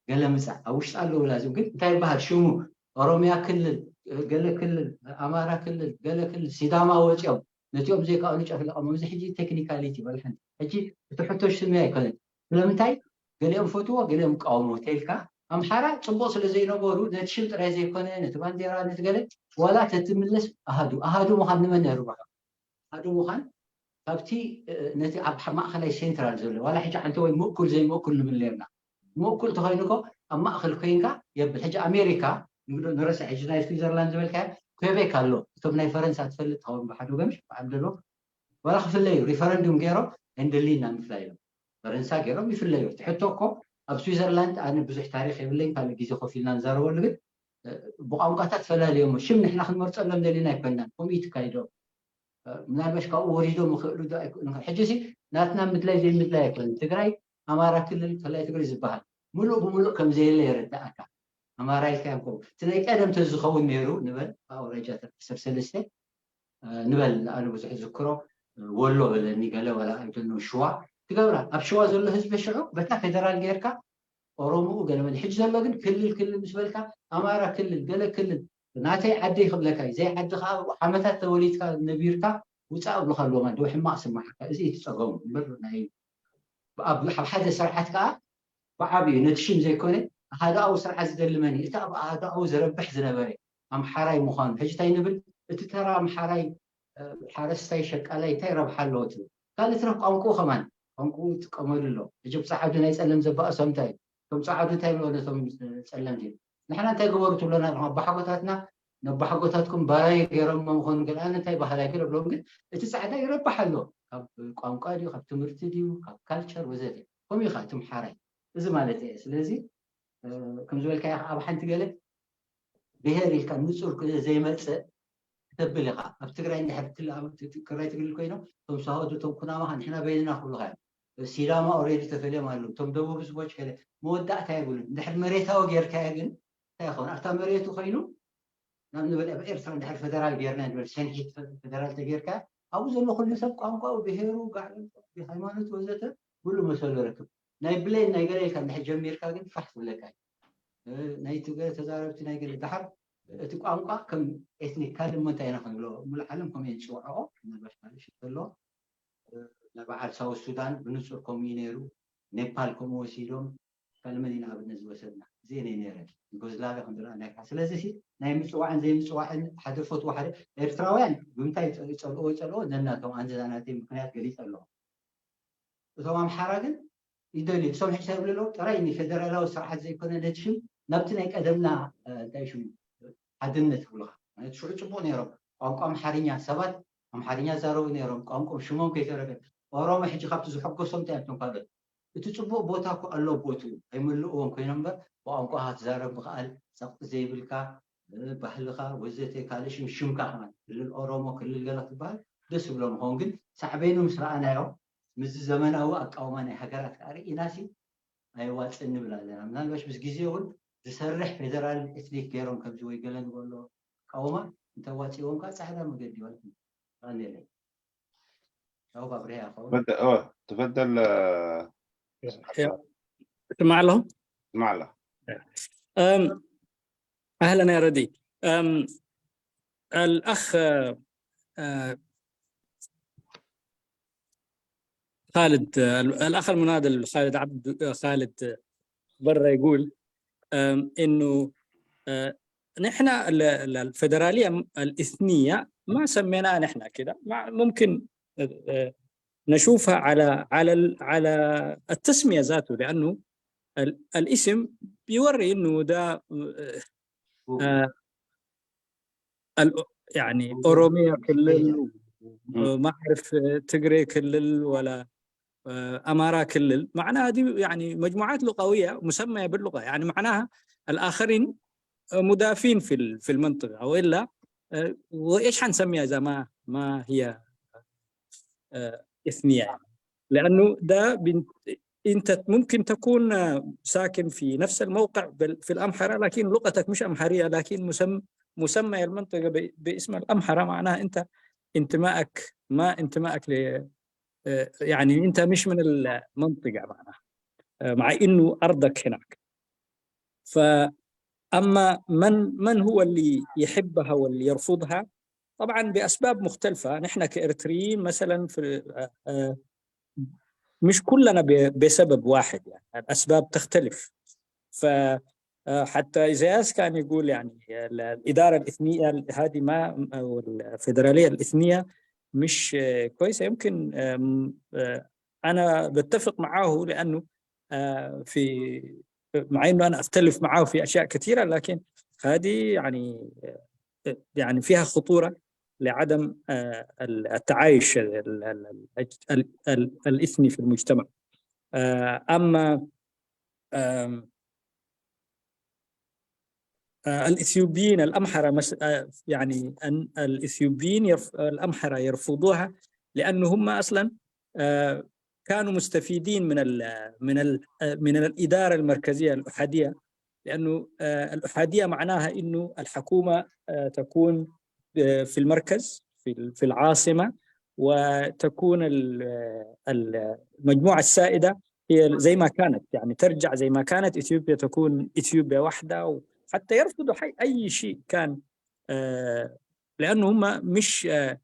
ገለ ምፃእ ኣብ ውሽጢ ኣለዉ ላዝም ግን እንታይ ይበሃል ሽሙ ኦሮሚያ ክልል፣ ገለ ክልል፣ ኣማራ ክልል፣ ገለ ክልል፣ ሲዳማ ወፂኦም ነቲኦም ዘይከኣሉ ጨፍለቐሞም። እዚ ሕጂ ቴክኒካሊቲ በልሐን። ሕጂ እቲ ሕቶ ሽምያ ኣይኮነን። ስለምንታይ ገሊኦም ፈትዎ ገሊኦም ቃወሞ ተልካ ኣምሓራ ፅቡቕ ስለ ዘይነበሩ ነቲ ሽም ጥራይ ዘይኮነ ነቲ ባንዴራ ነቲ ገለ ዋላ ተትምለስ ኣሃዱ ኣሃዱ ምዃን ንመን የርብሖ? ኣዱ ምዃን ካብቲ ነቲ ኣብ ማእኸላይ ሴንትራል ዘሎ ዋላ ሕጂ ሓንቲ ወይ ምእኩል ዘይምእኩል ንብል ነርና። ምእኩል ተኮይኑ ኮ ኣብ ማእኸል ኮይንካ የብል። ሕጂ ኣሜሪካ ንረሳ ሕጂ ናይ ስዊዘርላንድ ዝበልካ ኩቤክ ኣሎ። እቶም ናይ ፈረንሳ ትፈልጥ ትኸውን ብሓደ ወገን ብዓል ደሎ ዋላ ክፍለዩ ሪፈረንዱም ገይሮም እንደሊና ምፍላይ እዮም። ፈረንሳ ገይሮም ይፍለዩ። ሕቶ እኮ ኣብ ስዊዘርላንድ ኣነ ብዙሕ ታሪክ የብለኝ ካልእ ግዜ ኮፍ ኢልና ንዛረበሉ ግን ብቋንቋታት ፈላልዮሞ ሽም ንሕና ክንመርፀሎም ደሊና ኣይኮንናን። ከምኡ እዩ ትካይዶ። ምናልባሽ ካብኡ ወሪዶም ይኽእሉ ዶ ኣይክእሉን። ሕጂ ሲ ናትና ምድላይ ዘይምድላይ ኣይኮነን። ትግራይ ኣማራ ክልል ከላይ ትግራይ ዝበሃል ሙሉእ ብሙሉእ ከም ዘየለ የረዳእካ። ኣማራ ኢልካ እዮም ከምኡ እቲ ናይ ቀደም ተዝኸውን ነይሩ ንበል ኣውራጃ ሰብ ሰለስተ ንበል ኣነ ብዙሕ ዝክሮ ወሎ በለኒ ገለ ወላ ኣይደኖ ሽዋ ትገብራ ኣብ ሽዋ ዘሎ ህዝቢ ሽዑ በታ ፌደራል ጌርካ ኦሮሞኡ ገለ በለ ሕጂ ዘሎ ግን ክልል ክልል ምስ በልካ ኣማራ ክልል ገለ ክልል ናተይ ዓደይ ክብለካ እዩ ዘይ ዓዲ ከዓ ዓመታት ተወሊድካ ነቢርካ ውፃእ ኣብሉካ ኣለዎ ማለት ሕማቅ ስማዓካ እዚ እቲ ፀገሙ እምበር ናይ ኣብ ሓደ ስርዓት ከዓ ብዓብዩ ነቲ ሽም ዘይኮነ ኣሃዳዊ ስርዓት ዝደሊ መን እዩ እቲ ኣብ ኣሃዳዊ ዝረብሕ ዝነበረ ኣምሓራይ ምዃኑ ሕጂ እንታይ ንብል እቲ ተራ ኣምሓራይ ሓረስታይ ሸቃላይ እንታይ ረብሓ ኣለዎ ትብል ካልእ ትረፍ ቋንቁኡ ከማን ቋንቁኡ ይጥቀመሉ ኣሎ ሕጂ ብፀዓዱ ናይ ፀለም ዘባእሶም እንታይ እዩ እቶም ፀዓዱ እንታይ ብሎ ነቶም ፀለምቲ ንሕና እንታይ ግበሩ ትብሎና ኣባሓጎታትና ነባሓጎታትኩም ባራይ ገይሮም ምኾኑ ግን ኣነ እንታይ ባህላይ ገለ ብሎም ግን እቲ ፃዕዳ ይረብሕ ኣሎ ካብ ቋንቋ ድዩ ካብ ትምህርቲ ድዩ ካብ ካልቸር ወዘተ ከምኡ ኢኻ እቲ ምሓራይ እዚ ማለት እየ ስለዚ ከም ዝበልካዮ ኣብ ሓንቲ ገለ ብሄር ኢልካ ንፁር ዘይመፅእ ክተብል ኢኻ ኣብ ትግራይ እንድሕር ክራይ ትግል ኮይኖም እቶም ሳሆ እቶም ኩናማ ንሕና በይንና ክብሉኻ እዮም ሲዳማ ኦሬዲ ተፈልዮም ኣለዉ እቶም ደቡብ ህዝቦች ከለ መወዳእታ የብሉን እንድሕር መሬታዊ ጌርካዮ ግን እንታይ ይኸውን ኣብታ መሬቱ ኮይኑ ናብ ንበል ኣብ ኤርትራ እንድሕር ፈደራል ጌርና ንበል ሰንሒት ፈደራል ተጌርካ ኣብኡ ዘሎ ኩሉ ሰብ ቋንቋኡ ብሄሩ ጋዕለልጦ ሃይማኖት ወዘተ ኩሉ መሰሉ ረክብ ናይ ብሌን ናይ ገለ ኢልካ እንድሕር ጀሚርካ ግን ፋሕ ክብለካ እዩ ናይ ትገ ተዛረብቲ ናይ ገለ ዳሓር እቲ ቋንቋ ከም ኤትኒክ ካልእ እሞ እንታይ ኢና ክንብሎ ሙሉ ዓለም ከምኡ እየን ዝፅውዕኦ ምናልባሽ ካልእ ሽቶ ኣለዎ ናይ በዓል ሳውት ሱዳን ብንፁር ከምኡ እዩ ነይሩ ኔፓል ከምኡ ወሲዶም ካልእ መን ኢና ኣብነት ዝወሰድና እዚአን እየ ነይረን ዩጎዝላቪያ ከም ዝረኣናይ ከዓ ስለዚ ሲ ናይ ምፅዋዕን ዘይምፅዋዕን ሓደ ፈትዎ ሓደ ኤርትራውያን ብምንታይ ይፀልኦ ይፀልኦ ነናቶም ኣንዘናናተይ ምክንያት ገሊፀ ኣለኹ እቶም ኣምሓራ ግን ይደልዩ ክሰምሑ ይሰብሉ ኣለዉ ጥራይ ንፌደራላዊ ስርዓት ዘይኮነ ነቲ ሽም ናብቲ ናይ ቀደምና እንታይ ሽሙ ሓድነት ይብሉኻ ማለት ሽዑ ፅቡቅ ነይሮም ቋንቋ ኣምሓርኛ ሰባት ኣምሓርኛ ዛረቡ ነይሮም ቋንቋም ሽሞም ከይተረፈ ኦሮሞ ሕጂ ካብቲ ዝሐጎሶም እንታይ ኣብቶም ካልኦት እቲ ፅቡቅ ቦታ እኮ ኣሎ ቦቱ ኣይምልእዎም ኮይኖም እምበር ብቋንቋ ክትዛረብ ምክኣል ፀቅጢ ዘይብልካ ባህልኻ ወዘተ ካልእ ሽም ሽምካ ከማን ክልል ኦሮሞ ክልል ገለ ክትበሃል ደስ ዝብሎም ይኸውን ግን ሳዕቤኑ ምስ ረኣናዮ ምስዚ ዘመናዊ ኣቃውማ ናይ ሃገራት ከዓ ርኢናሲ ኣየዋፅእን ንብል ኣለና ምናልባሽ ምስ ግዜ እውን ዝሰርሕ ፌደራል ኤትኒክ ገይሮም ከምዚ ወይ ገለ ንበሎ ኣቃውማ እንተዋፂዎም ከዓ ፃዕዳ መገዲ ይቐንየለይ ያው ባብሪያ ያኸውን تفضل تفضل اسمع لهم اسمع له أم، اهلا يا ردي أم، الاخ آه، آه، خالد آه، الاخ المناضل خالد عبد آه، خالد برا يقول أم، انه آه، نحن ال- ال- الفدراليه الاثنيه ما سميناها نحن كده مع- ممكن آه، نشوفها على على ال- على التسمية ذاته، لأنه ال- الاسم بيوري إنه ده، آه، آه، ال- يعني أوروميا كلل، ما أعرف، آه، تجري كلل ولا، آه، أمارا كلل، معناها دي يعني مجموعات لغوية مسمية باللغة، يعني معناها الآخرين مضافين في ال- في المنطقة، وإلا، آه، وإيش حنسميها إذا ما ما هي، آه، إثنية يعني؟ لأنه ده بن- أنت ممكن تكون، آه، ساكن في نفس الموقع بال- في الأمحرة، لكن لغتك مش أمحرية، لكن مسم مسمى المنطقة ب- باسم الأمحرة، معناها أنت انتمائك ما انتمائك ل آه، يعني أنت مش من المنطقة معناها، آه، مع إنه أرضك هناك. فأما من من هو اللي يحبها واللي يرفضها؟ طبعا بأسباب مختلفة. نحن كإريتريين مثلا في، آه، آه، مش كلنا ب- بسبب واحد، يعني الأسباب تختلف. ف آه، حتى إيزاياس كان يقول يعني ال- الإدارة الإثنية هذه ما أو الفيدرالية الإثنية مش، آه، كويسة. يمكن، آم، آه، أنا بتفق معاه لأنه، آه، في مع إنه أنا أختلف معاه في أشياء كثيرة، لكن هذه يعني، آه، يعني فيها خطورة لعدم، آه، ال- التعايش ال- ال- ال- ال- ال- الإثني في المجتمع. آه، أما آم، آه، الإثيوبيين الأمحرة مس... آه، يعني أن الإثيوبيين يرف... الأمحرة يرفضوها لأنه هم أصلا، آه، كانوا مستفيدين من ال... من ال... آه، من الإدارة المركزية الأحادية، لأنه، آه، الأحادية معناها إنه الحكومة، آه، تكون، آه، في المركز، في ال- في العاصمة، وتكون ال- ال- المجموعة السائدة هي زي ما كانت، يعني ترجع زي ما كانت، إثيوبيا تكون إثيوبيا واحدة، وحتى يرفضوا حي أي شيء كان، آه، لأنه هم مش، آه،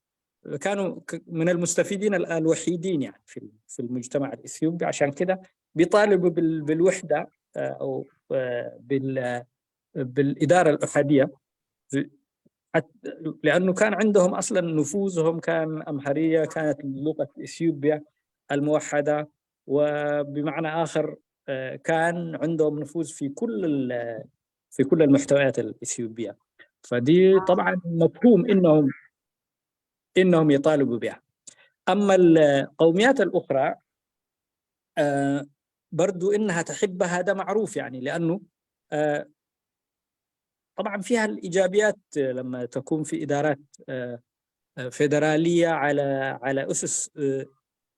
كانوا ك- من المستفيدين ال- الوحيدين يعني في ال- في المجتمع الإثيوبي. عشان كده بيطالبوا بال- بالوحدة، آه، أو، آه، بال- بالإدارة الأحادية، حت- لأنه كان عندهم أصلا نفوذهم كان أمهرية، كانت لغة إثيوبيا الموحدة، وبمعنى آخر، آه، كان عندهم نفوذ في كل ال- في كل المحتويات الإثيوبية. فدي طبعا مفهوم إنهم إنهم يطالبوا بها. أما القوميات الأخرى، آه، برضو إنها تحبها، ده معروف يعني، لأنه، آه، طبعا فيها الإيجابيات لما تكون في إدارات، آه، آه، فيدرالية على على أسس، آه،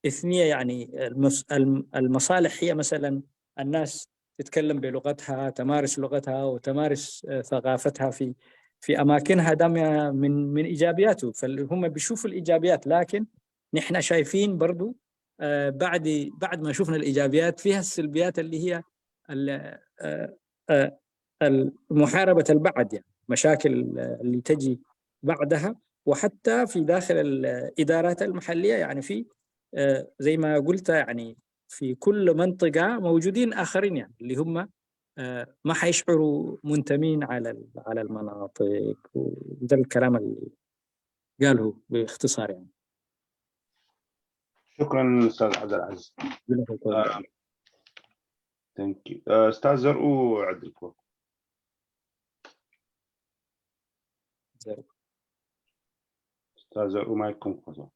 إثنية، يعني المس- الم- المصالح هي مثلا الناس تتكلم بلغتها، تمارس لغتها وتمارس، آه، ثقافتها في في أماكنها. ده من من إيجابياته، فهم بيشوفوا الإيجابيات، لكن نحن شايفين برضو، آه، بعد بعد ما شفنا الإيجابيات فيها السلبيات اللي هي ال- آه، آه، محاربة البعض، يعني مشاكل، آه، اللي تجي بعدها. وحتى في داخل الإدارات المحلية، يعني في، آه، زي ما قلت، يعني في كل منطقة موجودين آخرين، يعني اللي هم، آه، ما حيشعروا منتمين على ال- على المناطق. وده الكلام اللي قاله باختصار يعني. شكرا استاذ عبد العزيز. جزاك الله خير. Thank you. استاذ زرقو عندك وقت. زرقو. استاذ زرقو مايككم خذوا.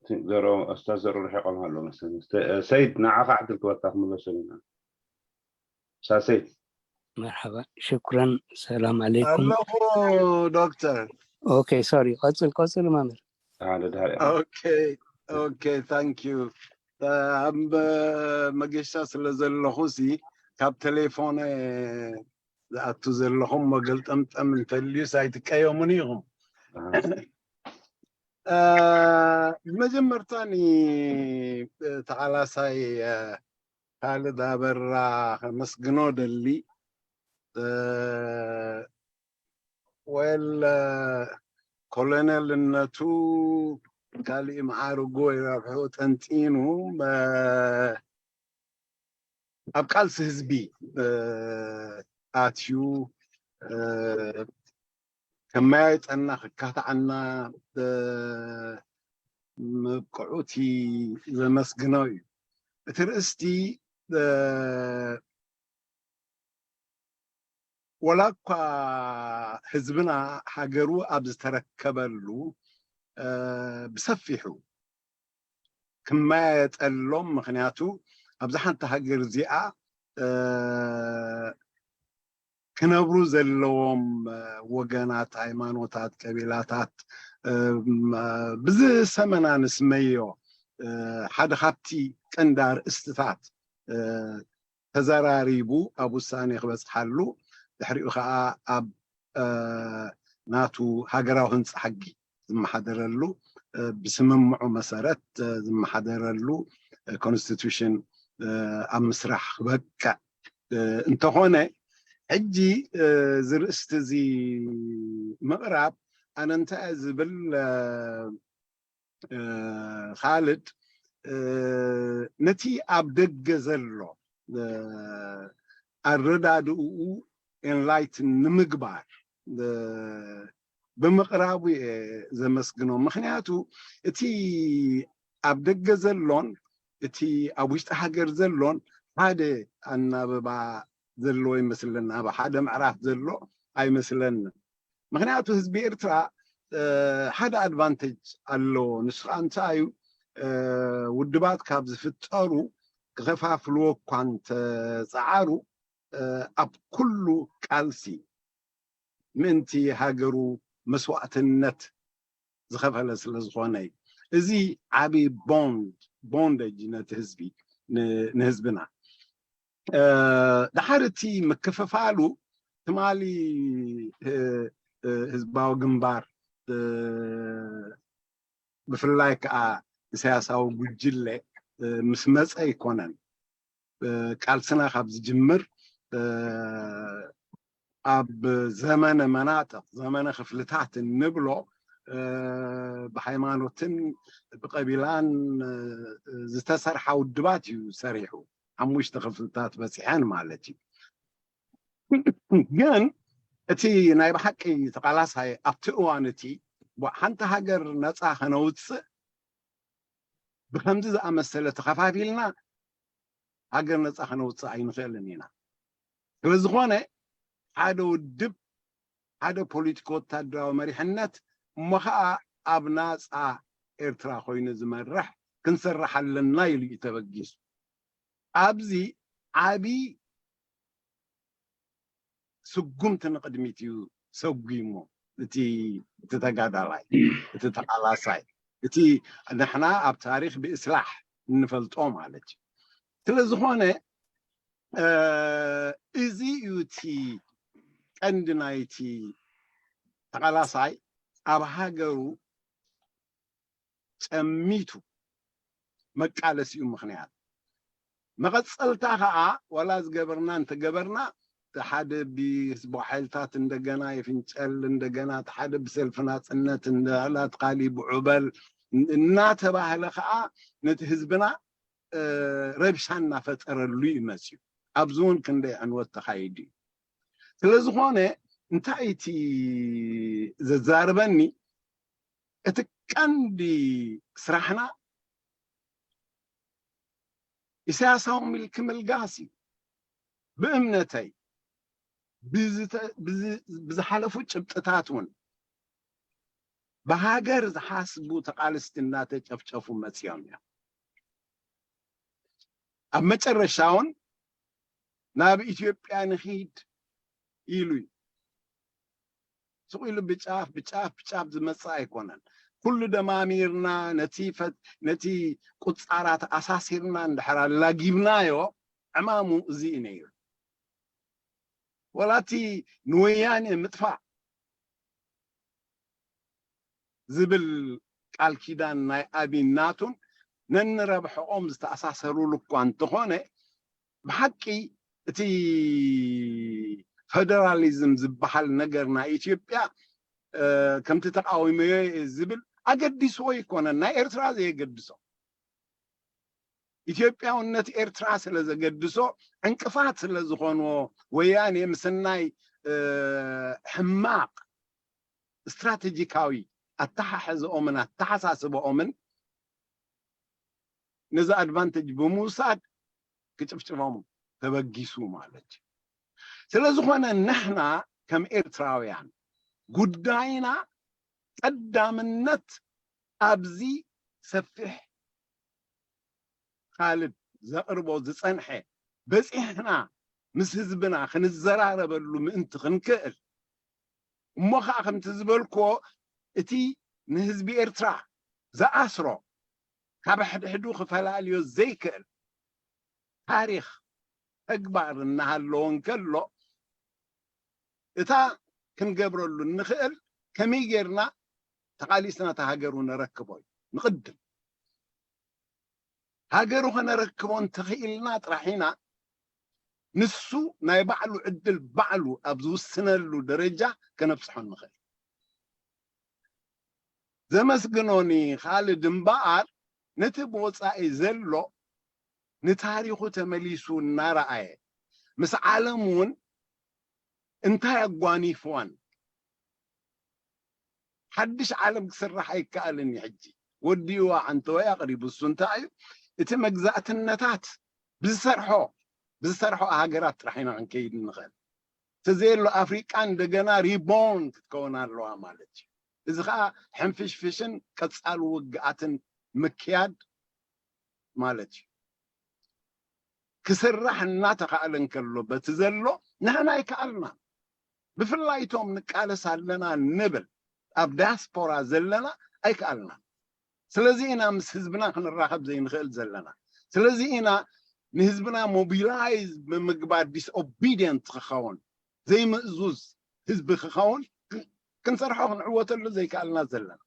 زرقو استاذ زرقو رح يقوم هلو مثلا. سيد نعاق عدل كوتا خملو سلينا. استاذ سيد. مرحبا، شكرا. السلام عليكم. ኣለኹ ዶክተር። Okay, sorry. قصر قصر مامر. تعال دهار. Okay, okay, thank you. ኣብ መገሻ ስለ ዘለኹ ሲ ካብ ቴሌፎነ ዝኣቱ ዘለኹም ገልጠምጠም እንተልዩስ ኣይትቀየሙን ኢኹም። መጀመርታ ኒ ተቓላሳይ ካልድ ኣበራ ከመስግኖ ደሊ። ወል ኮሎኔልነቱ ካሊእ መዓርጎ ይረብሑ ጠንጢኑ ኣብ ቃልሲ ህዝቢ ኣትዩ ከመያየጠና ክካታዓና ምብቅዑ እቲ ዘመስግኖ እዩ። እቲ ርእስቲ ወላ እኳ ህዝብና ሃገሩ ኣብ ዝተረከበሉ ብሰፊሑ ክመያየጠሎም፣ ምክንያቱ ኣብዛ ሓንቲ ሃገር እዚኣ ክነብሩ ዘለዎም ወገናት፣ ሃይማኖታት፣ ቀቢላታት ብዝሰመና ንስመዮ ሓደ ካብቲ ቀንዲ ኣርእስትታት ተዘራሪቡ ኣብ ውሳኔ ክበጽሓሉ፣ ድሕሪኡ ከኣ ኣብ ናቱ ሃገራዊ ህንጻ ሕጊ ዝመሓደረሉ፣ ብስምምዑ መሰረት ዝመሓደረሉ ኮንስቲቱሽን ኣብ ምስራሕ ክበቅዕ እንተኾነ፣ ሕጂ እዚ ርእስቲ እዚ ምቕራብ ኣነ እንታይ እየ ዝብል፣ ካልድ፣ ነቲ ኣብ ደገ ዘሎ ኣረዳድኡ ኤንላይትን ንምግባር ብምቕራቡ እየ ዘመስግኖ። ምክንያቱ እቲ ኣብ ደገ ዘሎን እቲ ኣብ ውሽጢ ሃገር ዘሎን ሓደ ኣናብባ ዘለዎ ይመስለና፣ ኣብ ሓደ ምዕራፍ ዘሎ ኣይመስለንን። ምክንያቱ ህዝቢ ኤርትራ ሓደ ኣድቫንቴጅ ኣለዎ። ንሱ ከዓ እንታይ እዩ? ውድባት ካብ ዝፍጠሩ ክኸፋፍልዎ እኳ እንተፀዓሩ፣ ኣብ ኩሉ ቃልሲ ምእንቲ ሃገሩ መስዋእትነት ዝኸፈለ ስለ ዝኾነ እዩ። እዚ ዓብዪ ቦንድ ቦንደጅ ነቲ ህዝቢ ንህዝብና። ድሓር እቲ ምክፍፋሉ ትማሊ ህዝባዊ ግንባር ብፍላይ ከዓ ኢሳያሳዊ ጉጅለ ምስ መፀ ኣይኮነን ቃልስና ካብ ዝጅምር ኣብ ዘመነ መናጥቕ፣ ዘመነ ክፍልታት እንብሎ ብሃይማኖትን ብቀቢላን ዝተሰርሓ ውድባት እዩ ሰሪሑ። ሓሙሽተ ክፍልታት በፂሐን ማለት እዩ። ግን እቲ ናይ ብሓቂ ተቓላሳይ ኣብቲ እዋን እቲ ሓንቲ ሃገር ነፃ ከነውፅእ ብከምዚ ዝኣመሰለ ተኸፋፊልና ሃገር ነፃ ከነውፅእ ኣይንኽእልን ኢና። ስለዝኾነ ሓደ ውድብ፣ ሓደ ፖለቲካ ወታደራዊ መሪሕነት እሞ ኸዓ ኣብ ናፃ ኤርትራ ኮይኑ ዝመርሕ ክንሰርሕ ኣለና ኢሉ እዩ ተበጊሱ። ኣብዚ ዓቢ ስጉምቲ ንቕድሚት እዩ ሰጒሙ እቲ እቲ ተጋዳላይ፣ እቲ ተቓላሳይ፣ እቲ ንሕና ኣብ ታሪኽ ብእስላሕ እንፈልጦ ማለት እዩ። ስለ ዝኾነ እዚ እዩ እቲ ቀንዲ ናይቲ ተቓላሳይ ኣብ ሃገሩ ጸሚቱ መቃለሲኡ ምኽንያት። መቐጸልታ ኸዓ ዋላ ዝገበርና እንተገበርና፣ ሓደ ብህዝባዊ ሓይልታት እንደገና ይፍንጨል፣ እንደገና እቲ ሓደ ብሰልፊ ናጽነት እንዳላ እቲ ካሊእ ብዑበል እናተባህለ ኸዓ ነቲ ህዝብና ረብሻ እናፈጠረሉ እዩ መፅዩ። ኣብዚ እውን ክንደይ ዕንወት ተኻይዱ እዩ። ስለ ዝኾነ እንታይ እቲ ዘዛርበኒ፣ እቲ ቀንዲ ስራሕና ኢሳያሳዊ ምልኪ ምልጋስ እዩ። ብእምነተይ ብዝሓለፉ ጭብጥታት እውን ብሃገር ዝሓስቡ ተቓልስቲ እናተጨፍጨፉ መፅዮም እዮም። ኣብ መጨረሻ እውን ናብ ኢትዮጵያ ንኺድ ኢሉ እዩ። ስቕ ኢሉ ብጫፍ ብጫፍ ብጫፍ ዝመፅእ ኣይኮነን። ኩሉ ደማሚርና ነቲ ቁፃራት ኣሳሲርና እንድሕር ኣላጊብናዮ ዕማሙ እዚ እዩ ነይሩ። ወላ እቲ ንወያኔ ምጥፋእ ዝብል ቃል ኪዳን ናይ ኣቢን ናቱን ነንረብሐኦም ዝተኣሳሰሩሉ እኳ እንተኾነ፣ ብሓቂ እቲ ፈደራሊዝም ዝበሃል ነገር ናይ ኢትዮጵያ ከምቲ ተቃዊመዮ ዝብል ኣገዲስዎ ኣይኮነን፣ ናይ ኤርትራ ዘየገድሶ። ኢትዮጵያውነት ኤርትራ ስለ ዘገድሶ፣ ዕንቅፋት ስለ ዝኾንዎ፣ ወያኔ ምስናይ ሕማቕ ስትራቴጂካዊ ኣተሓሕዝኦምን ኣተሓሳስበኦምን ነዚ ኣድቫንቴጅ ብምውሳድ ክጭፍጭፎም ተበጊሱ ማለት እዩ። ስለ ዝኾነ ንሕና ከም ኤርትራውያን ጉዳይና ቀዳምነት ኣብዚ ሰፊሕ ካልድ ዘቕርቦ ዝጸንሐ በጺሕና ምስ ህዝብና ክንዘራረበሉ ምእንቲ ክንክእል እሞ ከዓ ከምቲ ዝበልክዎ እቲ ንህዝቢ ኤርትራ ዝኣስሮ ካብ ሕድሕዱ ክፈላልዮ ዘይክእል ታሪኽ ተግባር እናሃለዎ እንከሎ እታ ክንገብረሉ እንኽእል ከመይ ጌርና ተቓሊስና እታ ሃገሩ ነረክቦ እዩ ንቕድም። ሃገሩ ከነረክቦ እንተኽኢልና ጥራሕ ኢና ንሱ ናይ ባዕሉ ዕድል ባዕሉ ኣብ ዝውስነሉ ደረጃ ከነብፅሖ ንኽእል። ዘመስግኖኒ ካልድ እምበኣር ነቲ ብወፃኢ ዘሎ ንታሪኹ ተመሊሱ እናረኣየ ምስ ዓለም እውን እንታይ ኣጓኒፍዋን ሓድሽ ዓለም ክስራሕ ኣይከኣልን እዩ። ሕጂ ወዲእዋ ዓንተወይ ኣቕሪቡ እሱ እንታይ እዩ እቲ መግዛእትነታት ብዝሰርሖ ብዝሰርሖ ሃገራት ጥራሕ ኢና ክንከይድ ንኽእል። ተዘየሎ ኣፍሪቃ እንደገና ሪቦርን ክትከውን ኣለዋ ማለት እዩ። እዚ ከዓ ሕንፍሽፍሽን ቀፃሊ ውግኣትን ምክያድ ማለት እዩ። ክስራሕ እናተኻእለ እንከሎ በቲ ዘሎ ንሕና ኣይከኣልና። ብፍላይ እቶም ንቃለስ ኣለና ንብል ኣብ ዳያስፖራ ዘለና ኣይከኣልና። ስለዚ ኢና ምስ ህዝብና ክንራኸብ ዘይንኽእል ዘለና። ስለዚ ኢና ንህዝብና ሞቢላይዝ ብምግባር ዲስኦቢዲየንት ክኸውን ዘይምእዙዝ ህዝቢ ክኸውን ክንሰርሖ ክንዕወተሉ ዘይከኣልና ዘለና።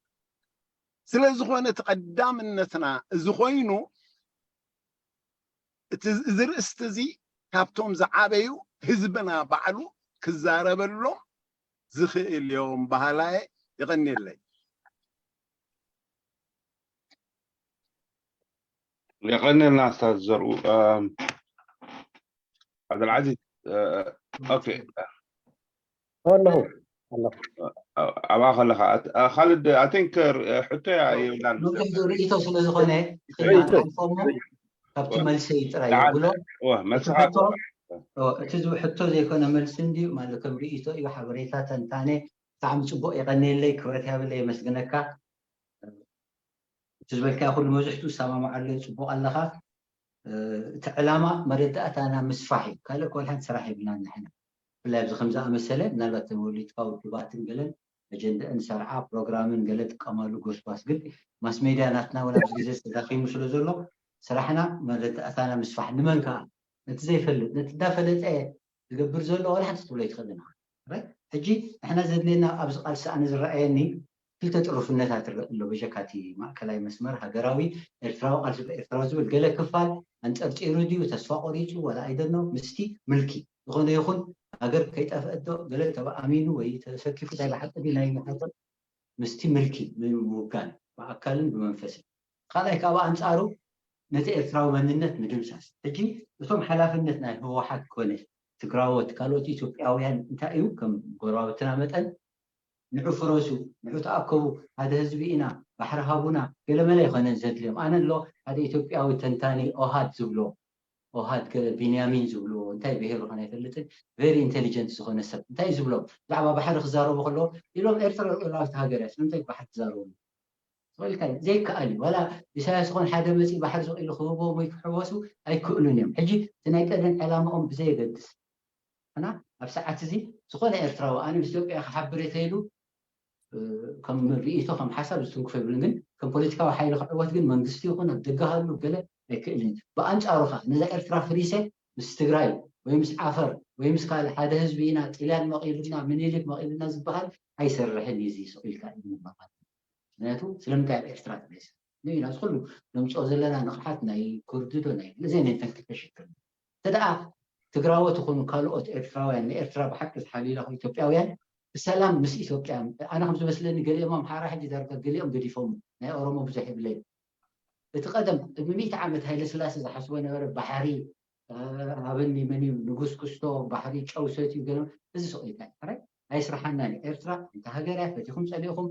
ስለ ዝኾነ እቲ ቀዳምነትና እዚ ኮይኑ እቲ እዚ ርእስቲ እዚ ካብቶም ዝዓበዩ ህዝብና ባዕሉ ክዛረበሎም ዝኽእል እዮም በሃላየ። ይቐኒለይ። የቐንልና ኣስታዝ ዘርኡ። ዓብደልዓዚዝ ኦኬ ኣለኹ ኣለኹ ኣብኣ ከለካ ካልድ ኣይ ቲንክ ሕቶ እያ የብላን። ብዙሕ ርእይቶ ስለ ዝኾነ ሓልፎሞ ካብቲ መልሰይ ጥራይ የብሎ። መስሓ እቲ ዝሕቶ ዘይኮነ መልሲ እንድዩ ማለት ከም ርእይቶ እዩ። ሓበሬታ ተንታነ ብጣዕሚ ፅቡቅ የቀንየለይ። ክብረት ያብለይ የመስግነካ። እቲ ዝበልካዮ ኩሉ መብዝሕትኡ ዝሰማማዓሉ እየ። ፅቡቅ ኣለካ። እቲ ዕላማ መረዳእታና ምስፋሕ እዩ። ካልእ እኮ ወላ ሓንቲ ስራሕ የብልናን ንሕና። ብፍላይ ኣብዚ ከም ዝኣመሰለ ምናልባት እተን ወሊድካ ውድባትን ገለን ኣጀንደአን ሰርዓ ፕሮግራምን ገለ ጥቀማሉ ጎስጓስ ግን ማስ ሜድያ ናትና ወላ ኣብዚ ግዜ ተዳኺሙ ስለ ዘሎ ስራሕና መረዳእታና ምስፋሕ ንመን ከዓ ነቲ ዘይፈልጥ ነቲ እንዳፈለጠ ዝገብር ዘሎ ዋላ ሓንቲ ክትብሎ ኣይትኽእልን ኢኻ። ሕጂ ንሕና ዘድልየና ኣብዚ ቃልሲ ኣነ ዝረኣየኒ ክልተ ጥሩፍነታት ይረአ ኣሎ በጀካ እቲ ማእከላይ መስመር ሃገራዊ ኤርትራዊ ቃልሲ ብኤርትራዊ ዝብል ገለ ክፋል ኣንጠርጢሩ ድዩ ተስፋ ቆሪፁ ዋላ ኣይደኖ ምስቲ ምልኪ ዝኾነ ይኹን ሃገር ከይጠፍእ ዶ ገለ ተኣሚኑ ወይ ተሰኪፉ ናይ ብሓቂ ድዩ ናይ ሃገር ምስቲ ምልኪ ምውጋን ብኣካልን ብመንፈስን ካልኣይ ካብ ኣንፃሩ ነቲ ኤርትራዊ መንነት ምድምሳስ ሕጂ እቶም ሓላፍነት ናይ ህወሓት ኮነ ትግራዎት ካልኦት ኢትዮጵያውያን እንታይ እዩ ከም ጎረባብትና መጠን ንዑ ፍረሱ ንዑ ተኣከቡ ሓደ ህዝቢ ኢና ባሕሪ ሃቡና ገለመለ ኣይኮነን ዘድልዮም ኣነ ኣሎ ሓደ ኢትዮጵያዊ ተንታኒ ኦሃድ ዝብሎ ኦሃድ ቢንያሚን ዝብልዎ እንታይ ብሄሩ ከነ ኣይፈልጥን very intelligent ዝኾነ ሰብ እንታይ ዝብሎም ብዛዕባ ባሕሪ ክዛረቡ ከለዎ ኢሎም ኤርትራ ሉዓላዊት ሃገር እያ ስለምንታይ ባሕሪ ትዛረቡ ትኽእልካ እዩ ዘይከኣል እዩ ዋላ ኢሳያስ ዝኾን ሓደ መፂ ባሕሪ ስቕ ኢሉ ክህቦም ወይ ክሕወሱ ኣይክእሉን እዮም ሕጂ እቲ ናይ ቀደም ዕላማኦም ብዘየገድስ እና ኣብ ሰዓት እዚ ዝኾነ ኤርትራዊ ኣነ ምስ ኢትዮጵያ ክሓብር እየ ተይሉ ከም ርእይቶ ከም ሓሳብ ዝትንክፎ ይብልን ግን ከም ፖለቲካዊ ሓይሊ ክዕወት ግን መንግስቲ ይኹን ኣብ ደገ ሃሉ ገለ ኣይክእልን ብኣንፃሩ ከዓ ነዛ ኤርትራ ፍሪሰ ምስ ትግራይ ወይ ምስ ዓፈር ወይ ምስ ካልእ ሓደ ህዝቢ ኢና ጥልያን መቒሉና ምኒልክ መቒሉና ዝበሃል ኣይሰርሕን እዩ እዚ ስቕ ኢልካ እዩ ምባል ምክንያቱ ስለምንታይ ኣብ ኤርትራ ተመሊሰ ንኢና እዚ ኩሉ ነምፅኦ ዘለና ንቕሓት ናይ ኩርዲ ዶ ናይ ገለ ዘይነንተን ክተሽክር እንተ ደኣ ትግራዎት ይኹኑ ካልኦት ኤርትራውያን ንኤርትራ ብሓቂ ዝሓልዩላ ኢትዮጵያውያን ብሰላም ምስ ኢትዮጵያ ኣነ ከም ዝመስለኒ ገሊኦም ኣምሓራ ሕጂ ዳርጋ ገሊኦም ገዲፎም ናይ ኦሮሞ ብዙሕ የብለይ እቲ ቀደም ቅድሚ ሚእቲ ዓመት ሃይለ ስላሴ ዝሓስቦ ነበረ ባሕሪ ሃበኒ መን እዩ ንጉስ ክስቶ ባሕሪ ጨው ሰትዩ ገለ እዚ ስቕ ኢልካ ሕራይ ኣይስርሓናን እዩ። ኤርትራ እንተ ሃገር እያ ፈቲኹም ጸሊእኹም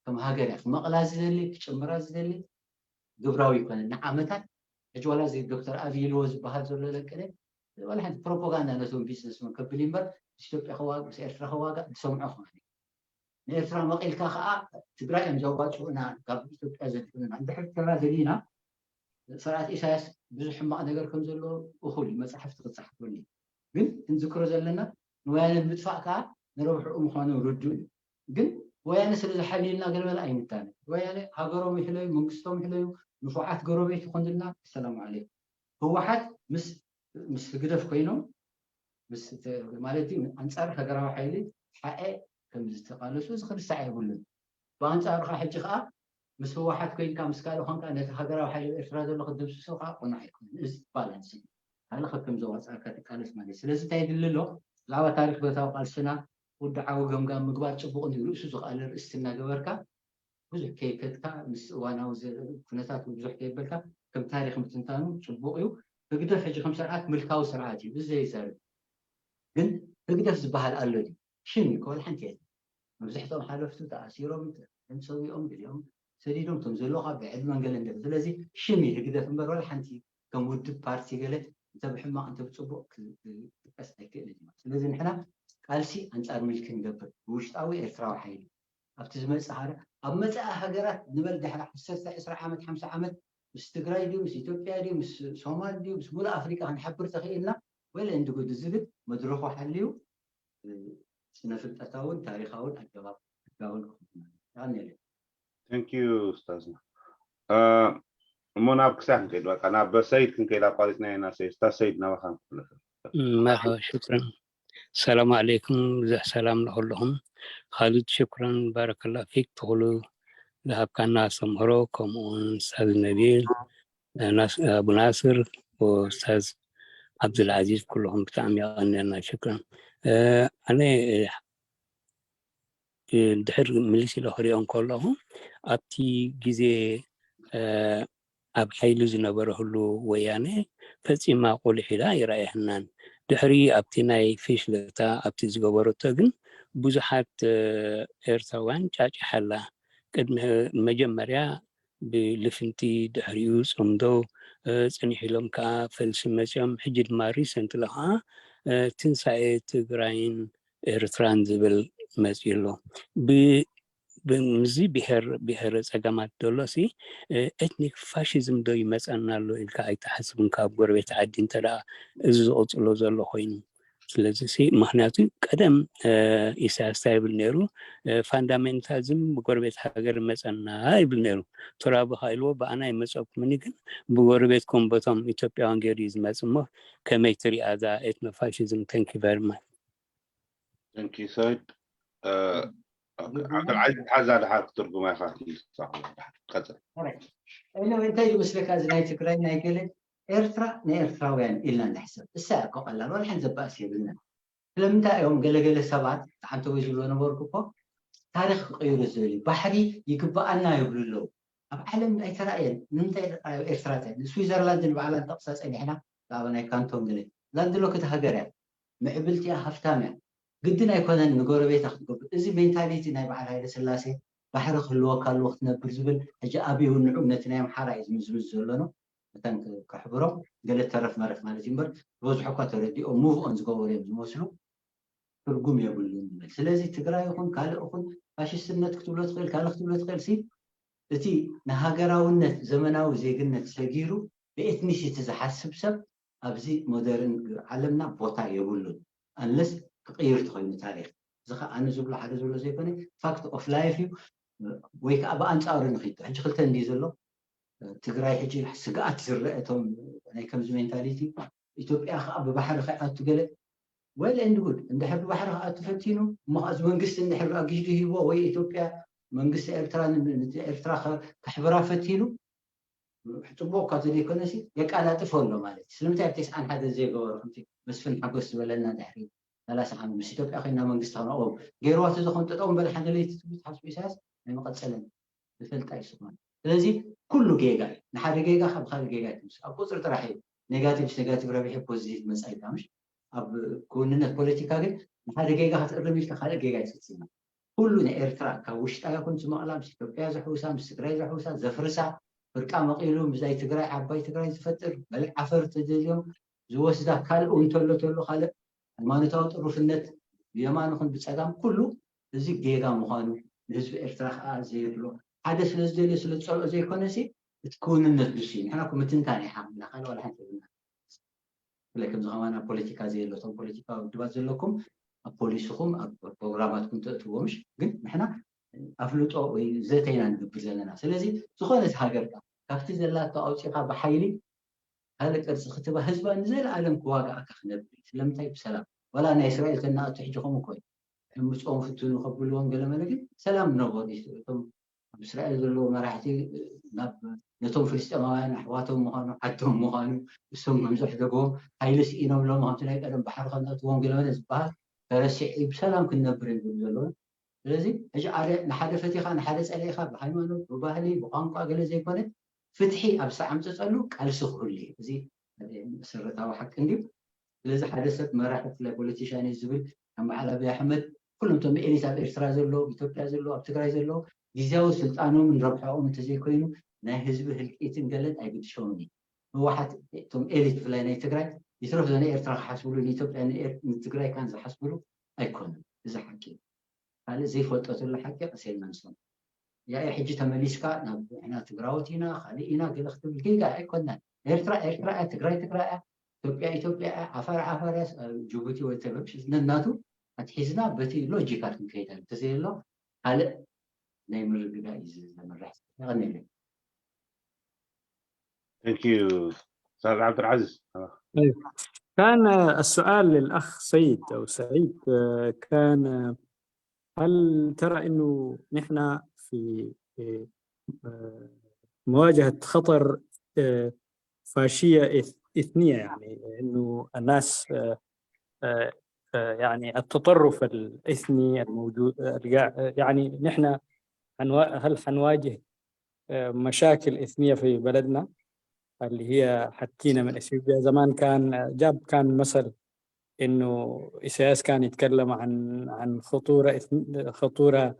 ከም ሃገር እያ ክመቕላ ዝደሊ ክጭምራ ዝደሊ ግብራዊ ይኮነ ንዓመታት ሕጂ ዋላ እዚ ዶክተር ኣብይ ኢልዎ ዝበሃል ዘሎ ለቅነ ዋላ ሓንቲ ፕሮፓጋንዳ ነቶም ቢዝነስመን ከብል እምበር ምስ ኢትዮጵያ ከዋግእ ምስ ኤርትራ ከዋግእ ዝሰምዖ ክኾነ ንኤርትራ መቒልካ ከዓ ትግራይ እዮም ዘዋፅኡና ካብ ኢትዮጵያ ዘድሕኑና እንድሕር ኤርትራ ደሊና ስርዓት ኢሳያስ ብዙሕ ሕማቕ ነገር ከም ዘለዎ እኹል እዩ መፅሓፍቲ ክፀሓፈሉ እዩ ግን ክንዝክሮ ዘለና ንወያነ ምጥፋእ ከዓ ንረብሕኡ ምዃኑ ርዱእ እዩ ግን ወያነ ስለ ዝሓልዩልና ገለመለ ኣይንታነ ወያነ ሃገሮም ይሕለዩ መንግስቶም ይሕለዩ ንፉዓት ጎረቤት ይኾንልና ሰላም ዓለይኩም ህወሓት ምስ ምስ ህግደፍ ኮይኖም ምስ ማለት እዩ ኣንፃር ሃገራዊ ሓይሊ ሓኤ ከም ዝተቃለሱ እዚ ክርሳዕ የብሉን ብኣንፃሩ ከዓ ሕጂ ከዓ ምስ ህወሓት ኮይንካ ምስ ካልእ ኮንካ ነቲ ሃገራዊ ሓይሊ ኤርትራ ዘሎ ክድምስሶ ከዓ ቁኑዕ ኣይኮነን እዚ ባላንስ ካልእ ከከም ዘዋፃእካ ትቃለስ ማለት ስለዚ እንታይ የድሊ ኣሎ ብዛዕባ ታሪክ ብረታዊ ቃልስና ውድዓዊ ገምጋም ምግባር ፅቡቅ እንዲ ርእሱ ዝቃለ ርእስቲ እናገበርካ ብዙሕ ከይከድካ ምስ እዋናዊ ኩነታት ብዙሕ ከይበልካ ከም ታሪክ ምትንታኑ ፅቡቅ እዩ ህግደፍ ሕጂ ከም ስርዓት ምልካዊ ስርዓት እዩ እዚ ዘይዛረብ ግን ህግደፍ ዝበሃል ኣሎ ድዩ ሽም እዩ ከወል ሓንቲ የለ መብዝሕቶም ሓለፍቱ ተኣሲሮም ተሰዊኦም ገሊኦም ሰዲዶም ቶም ዘለዉ ካብ ብዕድመን ገለ እንደ ስለዚ ሽም እዩ ህግደፍ እምበር ወላ ሓንቲ ከም ውድብ ፓርቲ ገለ እንተ ብሕማቕ እንተ ብፅቡቅ ክጥቀስ ኣይክእልን እዩ ስለዚ ንሕና ቃልሲ ኣንፃር ምልኪ ንገብር ብውሽጣዊ ኤርትራዊ ሓይሊ ኣብቲ ዝመፅእ ሃረ ኣብ መፅኣ ሃገራት ንበል ድሕሪ ዓሰርተ ዕስራ ዓመት ሓምሳ ዓመት ምስ ትግራይ ድዩ ምስ ኢትዮጵያ ድዩ ምስ ሶማል ድዩ ምስ ሙሉእ ኣፍሪቃ ክንሓብር ተኽኢልና ወለ እንድጉድ ዝብል መድረኹ ሓልዩ ስነ ፍልጠታውን ታሪኻውን ኣገባብ ኣጋውን ክኾና ይቐንየለ Thank you ኡስታዝና እሞ ናብ ክሳይ ክንከይድ በቃ ናብ ሰይድ ክንከይድ ኣቋሪፅና ኢና ሰይድ ኡስታዝ ሰይድ ናባኻ ንክፍለፈ مرحبا شكرا السلام عليكم ብዙሕ ሰላም ንኩልኹም ካልድ ሽኩረን ባረከላ ፊክ ትኽሉ ዝሃብካና ኣስተምህሮ ከምኡውን ስታዝ ነቢል ኣቡ ናስር ወስታዝ ዓብዱልዓዚዝ ኩልኹም ብጣዕሚ የቐንየልና ሽክረን ኣነ ድሕር ምልስ ኢለ ክሪኦ እንከለኹ ኣብቲ ግዜ ኣብ ሓይሊ ዝነበረ ህሉ ወያነ ፈፂማ ቁልሕ ኢላ ይረኣየናን ድሕሪ ኣብቲ ናይ ፊሽለታ ኣብቲ ዝገበረቶ ግን ብዙሓት ኤርትራውያን ጫጭሓላ ቅድሚ መጀመርያ ብልፍንቲ ድሕሪኡ ፅምዶ ፅንሕ ኢሎም ከዓ ፈልሲ መፅኦም ሕጂ ድማ ሪሰንትሊ ከዓ ትንሳኤ ትግራይን ኤርትራን ዝብል መፅኡ ኣሎ። ምስዚ ብሄር ብሄረ ፀገማት ዘሎ ሲ ኤትኒክ ፋሽዝም ዶ ይመፀና ኣሎ ኢልካ ኣይትሓስብን ካብ ጎረቤት ዓዲ እንተ እዚ ዝቕፅሎ ዘሎ ኮይኑ ስለዚ ምክንያቱ ቀደም ኢሳያስ እንታይ ይብል ነይሩ ፋንዳሜንታዝም ብጎረቤት ሃገር መፀና ይብል ነይሩ ቱራቢ ኢልዎ ብኣና ይመፀኩምኒ ግን ብጎረቤትኩም በቶም ኢትዮጵያውያን ገይሩ እዩ ዝመፅ እሞ ከመይ ትሪኣ እዛ ኤትኖፋሽዝም thank you very much Thank you ሰይድ ዓብዱልዓዚዝ ሓዛ ድሓር ክትርጉማ ኢኻ ቀፅል እንታይ እዩ መስለካ እዚ ናይ ትግራይ ናይ ገለ ኤርትራ ንኤርትራውያን ኢልና ንሕሰብ እሳ እኮ ቀላል ዋላ ሓንቲ ዘባእስ የብልና ስለምንታይ እዮም ገለገለ ሰባት ተሓንተወ ዝብሎ ነበርኩ እኮ ታሪክ ክቅይሩ ዝብል ባሕሪ ይግበኣና ይብሉ ኣለዉ ኣብ ዓለም ኣይተራእየን ንምንታይ ኤርትራ ስዊዘርላንድ ንባዕላ ንጠቅሳ ፀኒሕና ብዛዕባ ናይ ካንቶን ገለ ላንድሎክት ሃገር እያ ምዕብልቲ እያ ሃፍታም እያ ግድን ኣይኮነን ንጎረቤታ ክትገብር እዚ ሜንታሊቲ ናይ በዓል ሃይለ ስላሴ ባሕሪ ክህልወካ ኣለዎ ክትነብር ዝብል ሕጂ ኣብይ እውን ንዑ ነቲ ናይ ኣምሓራ እዩ ዝምዝምዝ ዘሎ ነው መታን ከሕብሮም ገለ ተረፍ መረፍ ማለት እዩ እምበር ዝበዝሑ እኳ ተረዲኦም ሙቭ ኦን ዝገበሩ እዮም ዝመስሉ ትርጉም የብሉን ንብል ስለዚ ትግራይ ይኹን ካልእ ይኹን ፋሽስትነት ክትብሎ ትኽእል ካልእ ክትብሎ ትኽእል ሲ እቲ ንሃገራውነት ዘመናዊ ዜግነት ሰጊሩ ብኤትኒሲቲ ዝሓስብ ሰብ ኣብዚ ሞደርን ዓለምና ቦታ የብሉን ኣንለስ ክቅይር ተኮይኑ ታሪክ እዚ ከዓ ኣነ ዝብሎ ሓደ ዝብሎ ዘይኮነ fact of life እዩ ወይ ከዓ ብኣንፃሩ ንክይቶ ሕጂ ክልተ እንዲ ዘሎ ትግራይ ሕጂ ስግኣት ዝረአ እቶም ናይ ከምዚ ሜንታሊቲ ኢትዮጵያ ከዓ ብባሕሪ ከይኣቱ ገለ well and good እንድሕር ብባሕሪ ክኣቱ ፈቲኑ እሞ ከዓ እዚ መንግስቲ እንድሕር ኣጊዱ ሂቦ ወይ ኢትዮጵያ መንግስቲ ኤርትራ ኤርትራ ከሕብራ ፈቲኑ ፅቡቅ እኳ ዘይኮነሲ የቃላጥፎ ኣሎ ማለት እዩ ስለምንታይ ኣብ ተስዓን ሓደ ዘይገበሩ ከምቲ መስፍን ሓጎስ ዝበለና ድሕሪ ሰላሳ ዓመት ምስ ኢትዮጵያ ኮይና መንግስቲ ከነቆም ገይርዋ ተዝኾን ጠጠው በለ ሓደ ለይቲ ትብሉ ትሓስቡ ኢሳያስ ናይ መቐፀለን ዝፈልጣ ይስኮን ስለዚ ኩሉ ጌጋ እዩ ንሓደ ጌጋ ካብ ካልእ ጌጋ ትምስ ኣብ ቁፅሪ ጥራሕ እዩ negative negative ረብሒ positive መጻኢ ምሽ ኣብ ክውንነት ፖለቲካ ግን ንሓደ ጌጋ ክትእርም ኢልካ ካልእ ጌጋ ይትፍጽም። ኩሉ ንኤርትራ ካብ ውሽጣ ይኹን ዝመቕላ ምስ ኢትዮጵያ ዘሕውሳ ምስ ትግራይ ዘሕውሳ ዘፍርሳ ፍርቃ መቒሉ ምስዛይ ትግራይ ዓባይ ትግራይ ዝፈጥር በልዕ ዓፈር ተደልዮም ዝወስዳ ካልእ እውን ተሎ ተሎ ካልእ ሃይማኖታዊ ጥሩፍነት ብየማን ይኹን ብፀጋም ኩሉ እዚ ጌጋ ምዃኑ ንህዝቢ ኤርትራ ከዓ ዘየድሎ ሓደ ስለ ዝደልዮ ስለ ዝፀልኦ ዘይኮነ ሲ እቲ ክውንነት ንሱ እዩ። ንሕና እኮ ምትንታን እዩ ሓቕና ካልእ ዋላ ሓንቲ የብልና። ብፍላይ ከምዚ ከማን ኣብ ፖለቲካ ዘየሎ እቶም ፖለቲካዊ ውድባት ዘለኩም ኣብ ፖሊስኹም ኣብ ፕሮግራማትኩም ተእትዎ ምሽ ግን ንሕና ኣፍልጦ ወይ ዘተይና ንገብር ዘለና። ስለዚ ዝኾነት ሃገር ካብቲ ዘላቶ ኣውፂኻ ብሓይሊ ካልእ ቅርፂ ክትባ ህዝባ ንዘለኣለም ክዋጋኣካ ክነብር እዩ። ስለምንታይ ብሰላም ዋላ ናይ እስራኤል ተናእቱ ሕጂ ከምኡ ኮይኑ ምፅኦም ፍትኑ ከብልዎም ገለመለ ግን ሰላም ነበሩ እቶም ኣብ እስራኤል ዘለዉ መራሕቲ ናብ ነቶም ፍልስጤማውያን ኣሕዋቶም ምዃኑ ዓዶም ምዃኑ እሶም ከም ዘሕደግዎም ሓይሊ ስኢኖም ሎም ከምቲ ናይ ቀደም ባሕሪ ከነእትዎም ገለመለ ዝበሃል ተረሲዕ ብሰላም ክንነብር ይብሉ ዘለዉ ስለዚ ሕጂ ኣደ ንሓደ ፈቲኻ ንሓደ ጸሊእኻ ብሃይማኖት ብባህሊ ብቋንቋ ገለ ዘይኮነ ፍትሒ ኣብ ዝተዓምፀፀሉ ቃልሲ ክህሉ እዩ እዚ መሰረታዊ ሓቂ እንድዩ ስለዚ ሓደ ሰብ መራሒ ብፍላይ ፖለቲሻን እዩ ዝብል ከም በዓል ኣብይ ኣሕመድ ኩሎም እቶም ኤሊት ኣብ ኤርትራ ዘሎ ኢትዮጵያ ዘሎ ኣብ ትግራይ ዘሎ ግዜያዊ ስልጣኖምን ረብሓኦም እንተዘይኮይኑ ናይ ህዝቢ ህልቂትን ገለን ኣይግድሾምን እዩ ህወሓት እቶም ኤሊት ብፍላይ ናይ ትግራይ ይትረፍ ናይ ኤርትራ ክሓስብሉ ንኢትዮጵያ ንትግራይ ካን ዝሓስብሉ ኣይኮኑን እዚ ሓቂ ካልእ ዘይፈልጦ ዘሎ ሓቂ ቀሲልና ንሶም ያኤ ሕጂ ተመሊስካ ናብ ንሕና ትግራዎት ኢና ካልእ ኢና ገለ ክትብል ጌጋ ኣይኮናን ኤርትራ ኤርትራ እያ ትግራይ ትግራይ እያ ኢትዮጵያ ኢትዮጵያ እያ ዓፋር ዓፋር እያ ጅቡቲ ወይ ተበብሽ ነናቱ ኣትሒዝና በቲ ሎጂካል ክንከይድ ኣሎ ተዘየሎ ካልእ ናይ ምርግጋእ እዩ ዘመርሕ የቐኒለይ Thank you. أستاذ عبد العزيز. كان السؤال للأخ سيد أو سعيد كان هل ترى إنه نحن في مواجهة خطر فاشية إثنية يعني إنه الناس يعني التطرف الإثني الموجود يعني نحن هل حنواجه مشاكل إثنية في بلدنا اللي هي حتكينا من اثيوبيا زمان كان جاب كان مثل انه اساس كان يتكلم عن عن خطوره خطوره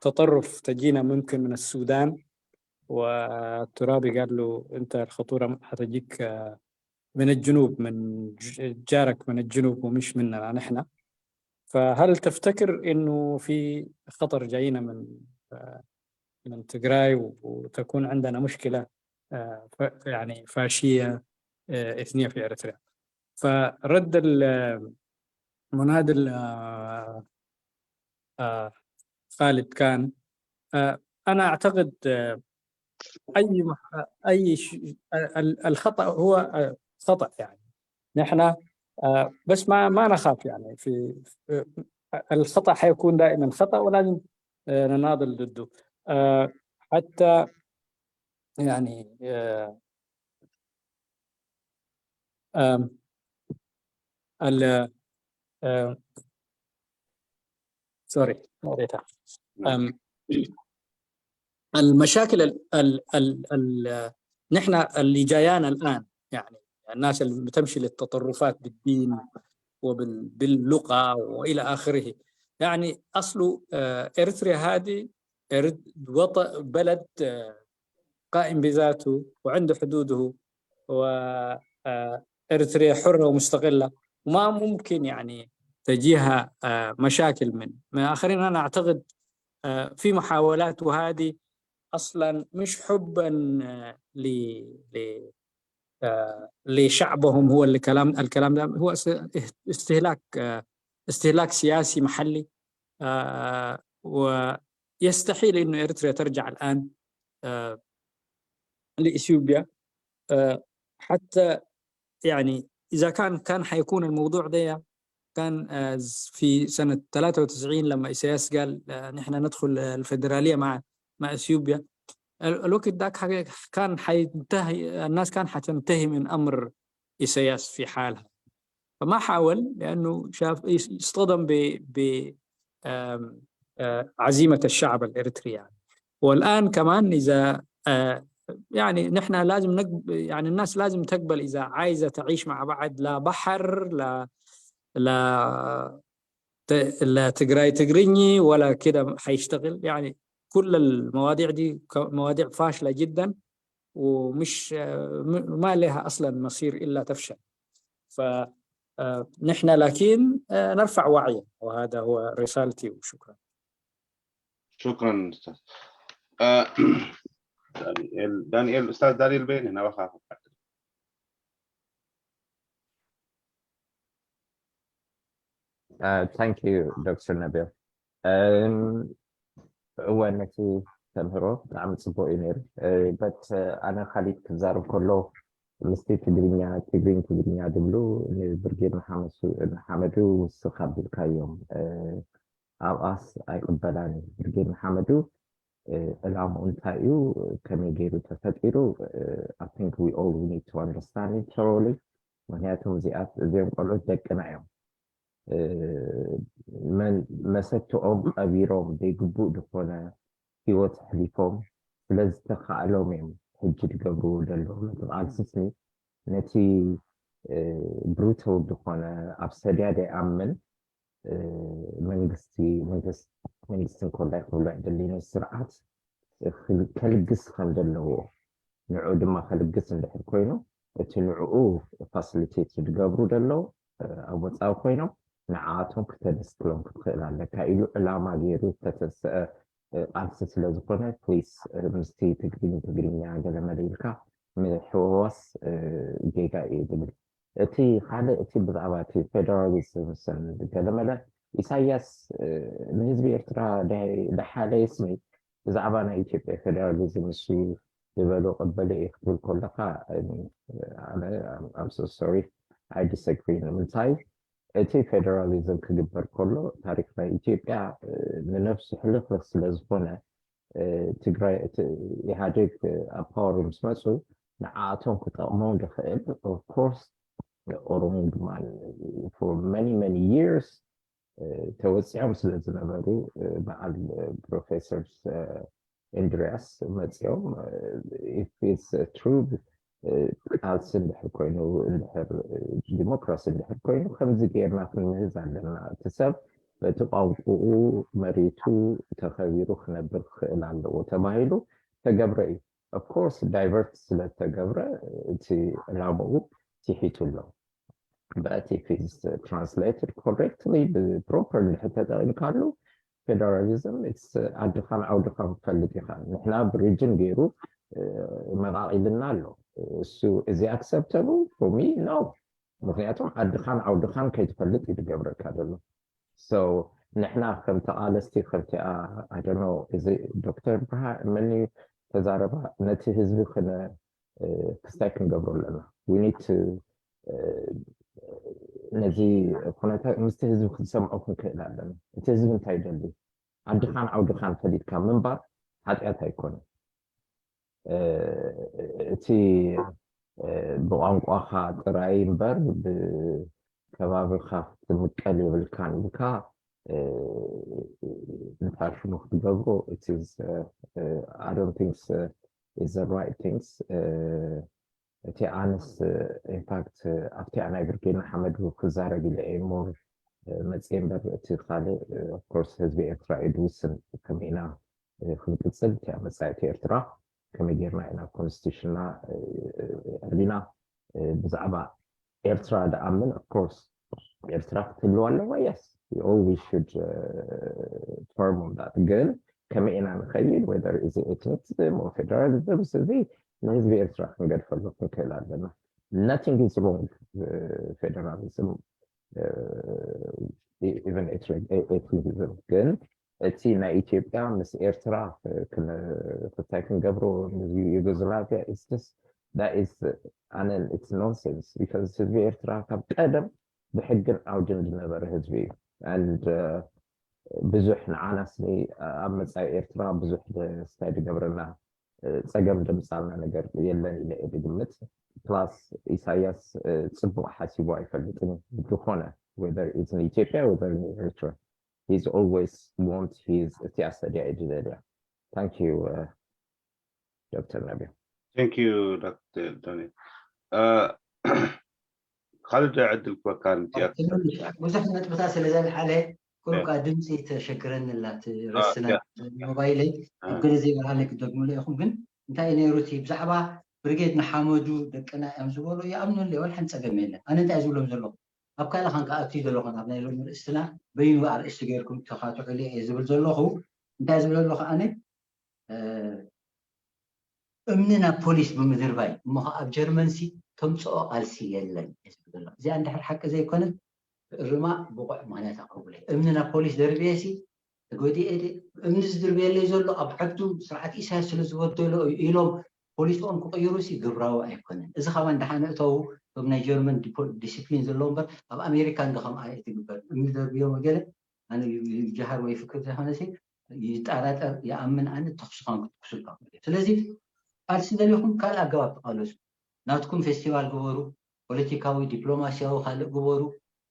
تطرف تجينا ممكن من السودان والترابي قال له انت الخطوره حتجيك من الجنوب من جارك من الجنوب ومش مننا نحن فهل تفتكر انه في خطر جاينا من من تجراي وتكون عندنا مشكله يعني فاشيه اثنيه في اريتريا فرد المناضل خالد كان انا اعتقد اي اي الخطا هو خطا يعني نحن بس ما ما نخاف يعني في الخطا حيكون دائما خطا ولازم نناضل ضده حتى يعني ال سوري قريتها المشاكل ال ال ال ال نحن اللي جايانا الان يعني الناس اللي بتمشي للتطرفات بالدين وباللغه والى اخره يعني اصله اريتريا هذه وطن بلد قائم بذاته وعنده حدوده واريتريا حره ومستقله وما ممكن يعني تجيها مشاكل من من اخرين انا اعتقد في محاولات وهذه اصلا مش حبا ل لشعبهم هو اللي كلام الكلام ده هو استهلاك استهلاك سياسي محلي ويستحيل انه اريتريا ترجع الان لاثيوبيا حتى يعني اذا كان كان حيكون الموضوع ده كان في سنه ثلاثة وتسعين لما اسياس قال نحن ندخل الفدراليه مع مع اثيوبيا الوقت ذاك كان حينتهي الناس كان حتنتهي من امر اسياس في حالها فما حاول لانه شاف اصطدم ب ب عزيمه الشعب الاريتري يعني. والان كمان اذا يعني نحن لازم نقب... يعني الناس لازم تقبل، إذا عايزة تعيش مع بعض، لا بحر، لا لا ت- لا تقراي تقريني ولا كده حيشتغل. يعني كل المواضيع دي ك- مواضيع فاشلة جدا، ومش م- ما لها أصلا مصير إلا تفشل. فنحن لكن آه، نرفع وعيا، وهذا هو رسالتي، وشكرا. شكرا استاذ. آه، دانيال دانيال استاذ دانيال بين هنا وخاف. Uh, thank you, Doctor Nabil. Um, እወ ነቲ ተምህሮ ብጣዕሚ ፅቡቅ እዩ ነይሩ። Uh, but uh, ኣነ ካሊድ ክዛረብ ከሎ ምስቲ ትግርኛ ትግርኝ ትግርኛ ዝብሉ ንብርጌድ ንሓመሱ- ንሓመዱ ውስኽ ኣቢልካዮም። Uh, ኣብኣስ ኣይቅበላን እዩ። ብርጌድ ንሓመዱ uh, ዕላምኡ እንታይ እዩ፣ ከመይ ገይሩ ተፈጢሩ? Uh, I think we all we need to understand it thoroughly። ምክንያቱም እዚኣት እዚኦም ቆልዑት ደቅና እዮም። Uh, መን መሰትኦም ቀቢሮም ዘይግቡእ ዝኾነ ህይወት ኣሕሊፎም ስለዝተኻእሎም እዮም ሕጂ ዝገብርዎ ዘለዉ። ነቲ ቃልስስኒ ነቲ ብሩታል ዝኾነ ኣብ ሰድያ ዘይኣምን መንግስቲ መንግስትን ኮላይ ክብሎ ኣይደልይን ስርዓት ከልግስ ከም ዘለዎ ንዕኡ ድማ ከልግስ እንድሕር ኮይኑ እቲ ንዕኡ ፋሲሊቴት ዝገብሩ ዘለዉ ኣብ ወፃኢ ኮይኖም ንዓኣቶም ክተደስክሎም ክትኽእል ኣለካ ኢሉ ዕላማ ገይሩ ዝተተስአ ቃልሲ ስለ ዝኾነ ፕሊስ ምስቲ ትግርኛ ትግርኛ ገለመለ ኢልካ ምሕዋስ ጌጋ እዩ ዝብል። እቲ ካልእ እቲ ብዛዕባ እቲ ፌደራሊዝም ሰን ገለመለ ኢሳያስ ንህዝቢ ኤርትራ ደሓለየስኒ ብዛዕባ ናይ ኢትዮጵያ ፌደራሊዝም ንሱ ዝበሎ ቀበለ እየ ክትብል ከለካ ኣነ ሶሪ ኣይ ዲስግሪ ንምንታይ እቲ ፌደራሊዝም ክግበር ከሎ ታሪክ ናይ ኢትዮጵያ ንነብሱ ሕልኽልኽ ስለ ዝኾነ ትግራይ ኢህኣዴግ ኣብ ፓወር ምስ መፁ ንዓኣቶም ክጠቕሞም ዝኽእል ኦፍኮርስ ኦሮሞ ድማ for many many years ተወፂዖም ስለ ዝነበሩ በዓል ፕሮፌሰር እንድሪያስ መፂኦም if it's true ቃልሲ እንድሕር ኮይኑ እንድሕር ዲሞክራሲ እንድሕር ኮይኑ ከምዚ ጌርና ክንምህዝ ኣለና። እቲ ሰብ በቲ ቋንቁኡ መሬቱ ተኸቢሩ ክነብር ክኽእል ኣለዎ ተባሂሉ ተገብረ እዩ። ኦፍኮርስ ዳይቨርት ስለተገብረ እቲ ዕላምኡ ትሒቱ ኣሎ። But if it's translated correctly ብፕሮፐር እንድሕር ተጠቒምካሉ ፌደራሊዝም ዓድኻን ዓውድኻን ክትፈልጥ ኢኻ። ንሕና ብሪጅን ገይሩ መቓቒልና ኣሎ። እሱ እዚ ኣክሰፕተብል ፎር ሚ ኖ። ምክንያቱም ዓድኻን ዓውድኻን ከይትፈልጥ እዩ ዝገብረካ ዘሎ። So ንሕና ከም ተቓለስቲ ከምቲ ኣደኖ እዚ ዶክተር ብርሃ መኒ ተዛረባ ነቲ ህዝቢ ክነ ክስታይ ክንገብሮ ኣለና። We need to ነዚ ኩነታት ምስቲ ህዝቢ ክንሰምዖ ክንክእል ኣለና። እቲ ህዝቢ እንታይ ይደሊ? ዓድኻን ዓውድኻን ፈሊጥካ ምንባር ሓጢኣት ኣይኮነን። እቲ ብቋንቋኻ ጥራይ እምበር ብከባብኻ ክትምቀል የብልካን ኢልካ ንፋሽኑ ክትገብሮ it is I don't think is the right things። እቲ ኣነስ ኢንፋክት ኣብቲ ናይ ብርጌድ ንሓመዱ ክዛረብ ኢለ እየ ሞር መፅየ እምበር እቲ ካልእ ኦፍኮርስ ህዝቢ ኤርትራ እዩ ዝውስን ከመይ ኢና ክንቅፅል እቲኣ መፃኢቲ ኤርትራ ከመይ ጌርና ኢና ኮንስቲቱሽንና ኣዕሊና ብዛዕባ ኤርትራ ዝኣምን ኦፍኮርስ ኤርትራ ክትህልው ኣለዋ yes we always should firm on that ግን ከመይ ኢና ንኸይድ whether is ethnicism or federalism እዚ ንህዝቢ ኤርትራ ክንገድፈሉ ክንክእል ኣለና። Nothing is wrong ፌደራሊዝም even ethnicism ግን እቲ ናይ ኢትዮጵያ ምስ ኤርትራ ክታይ ክንገብሮ ዩጎዝላቪያ is ኣነ it's nonsense because ህዝቢ ኤርትራ ካብ ቀደም ብሕግን ዓውድን ዝነበረ ህዝቢ እዩ and ብዙሕ ንዓናስ ኣብ መፃኢ ኤርትራ ብዙሕ ስታይ ዝገብረና ፀገም ዘምፃልና ነገር የለን ኢለ እየ ዝግምት። ፕላስ ኢሳያስ ፅቡቅ ሓሲቡ ኣይፈልጥን ዝኾነ whether it's in ኢትዮጵያ whether in ኤርትራ he's always want his እቲኣ ሰድያ እዩ ዝደልያ። Thank you ዶክተር ነቢል። Thank you, ዶክተር ዳንኤል። ካልድ ዕድል ክበካ። ብዙሕ ነጥብታት ስለ ዘልዓለ ኩልካ ድምፂ ተሸግረኒ ኣላ ረስና ሞባይለይ ኣብ ገለ ዘይበርሃለይ ክደግምሉ ኢኹም። ግን እንታይ ነይሩ እቲ ብዛዕባ ብርጌድ ንሓመዱ ደቅና እዮም ዝበሉ ይኣምኑለይ፣ ወላ ሓንቲ ፀገም የለን። ኣነ እንታይ ዝብሎም ዘለኹ ኣብ ካልእ ከንካ ኣብቲ ዘለኹ ኣብ ናይ ሎሚ ርእስትና በይኑ ኣርእስቲ ገይርኩም ተኻትዑሉ እየ ዝብል ዘለኹ። እንታይ ዝብል ኣለኹ ኣነ እምኒ ናብ ፖሊስ ብምድርባይ እሞ ኣብ ጀርመን ሲ ተምፅኦ ቃልሲ የለን እየ ዝብል ዘለኹ። እዚኣ እንድሕር ሓቂ ዘይኮነት እርማ ብቑዕ ምክንያት ኣቕርቡለይ። እምኒ ናብ ፖሊስ ደርብየ ሲ ተጎዲኤ ድየ? እምኒ ዝድርብየለይ ዘሎ ኣብ ዓዱ ስርዓት ኢሳያስ ስለ ዝበደሎ እዩ ኢሎም ፖሊስኦም ክቕይሩ ሲ ግብራዊ ኣይኮነን። እዚ ካባን ደሓን እተው እቶም ናይ ጀርመን ዲሲፕሊን ዘለዎ እምበር ኣብ ኣሜሪካ እንዶ ከምኣ ኣይትግበር። እምኒ ደርብዮም ገለ ኣነ ይጀሃር ወይ ፍክር ዘይኮነ ሲ ይጠራጠር ይኣምን ኣነ ተኩስኻን ክትኩሱልካ። ስለዚ ቃልሲ ደሊኹም ካልእ ኣገባብ ተቃለሱ። ናትኩም ፌስቲቫል ግበሩ፣ ፖለቲካዊ ዲፕሎማሲያዊ ካልእ ግበሩ።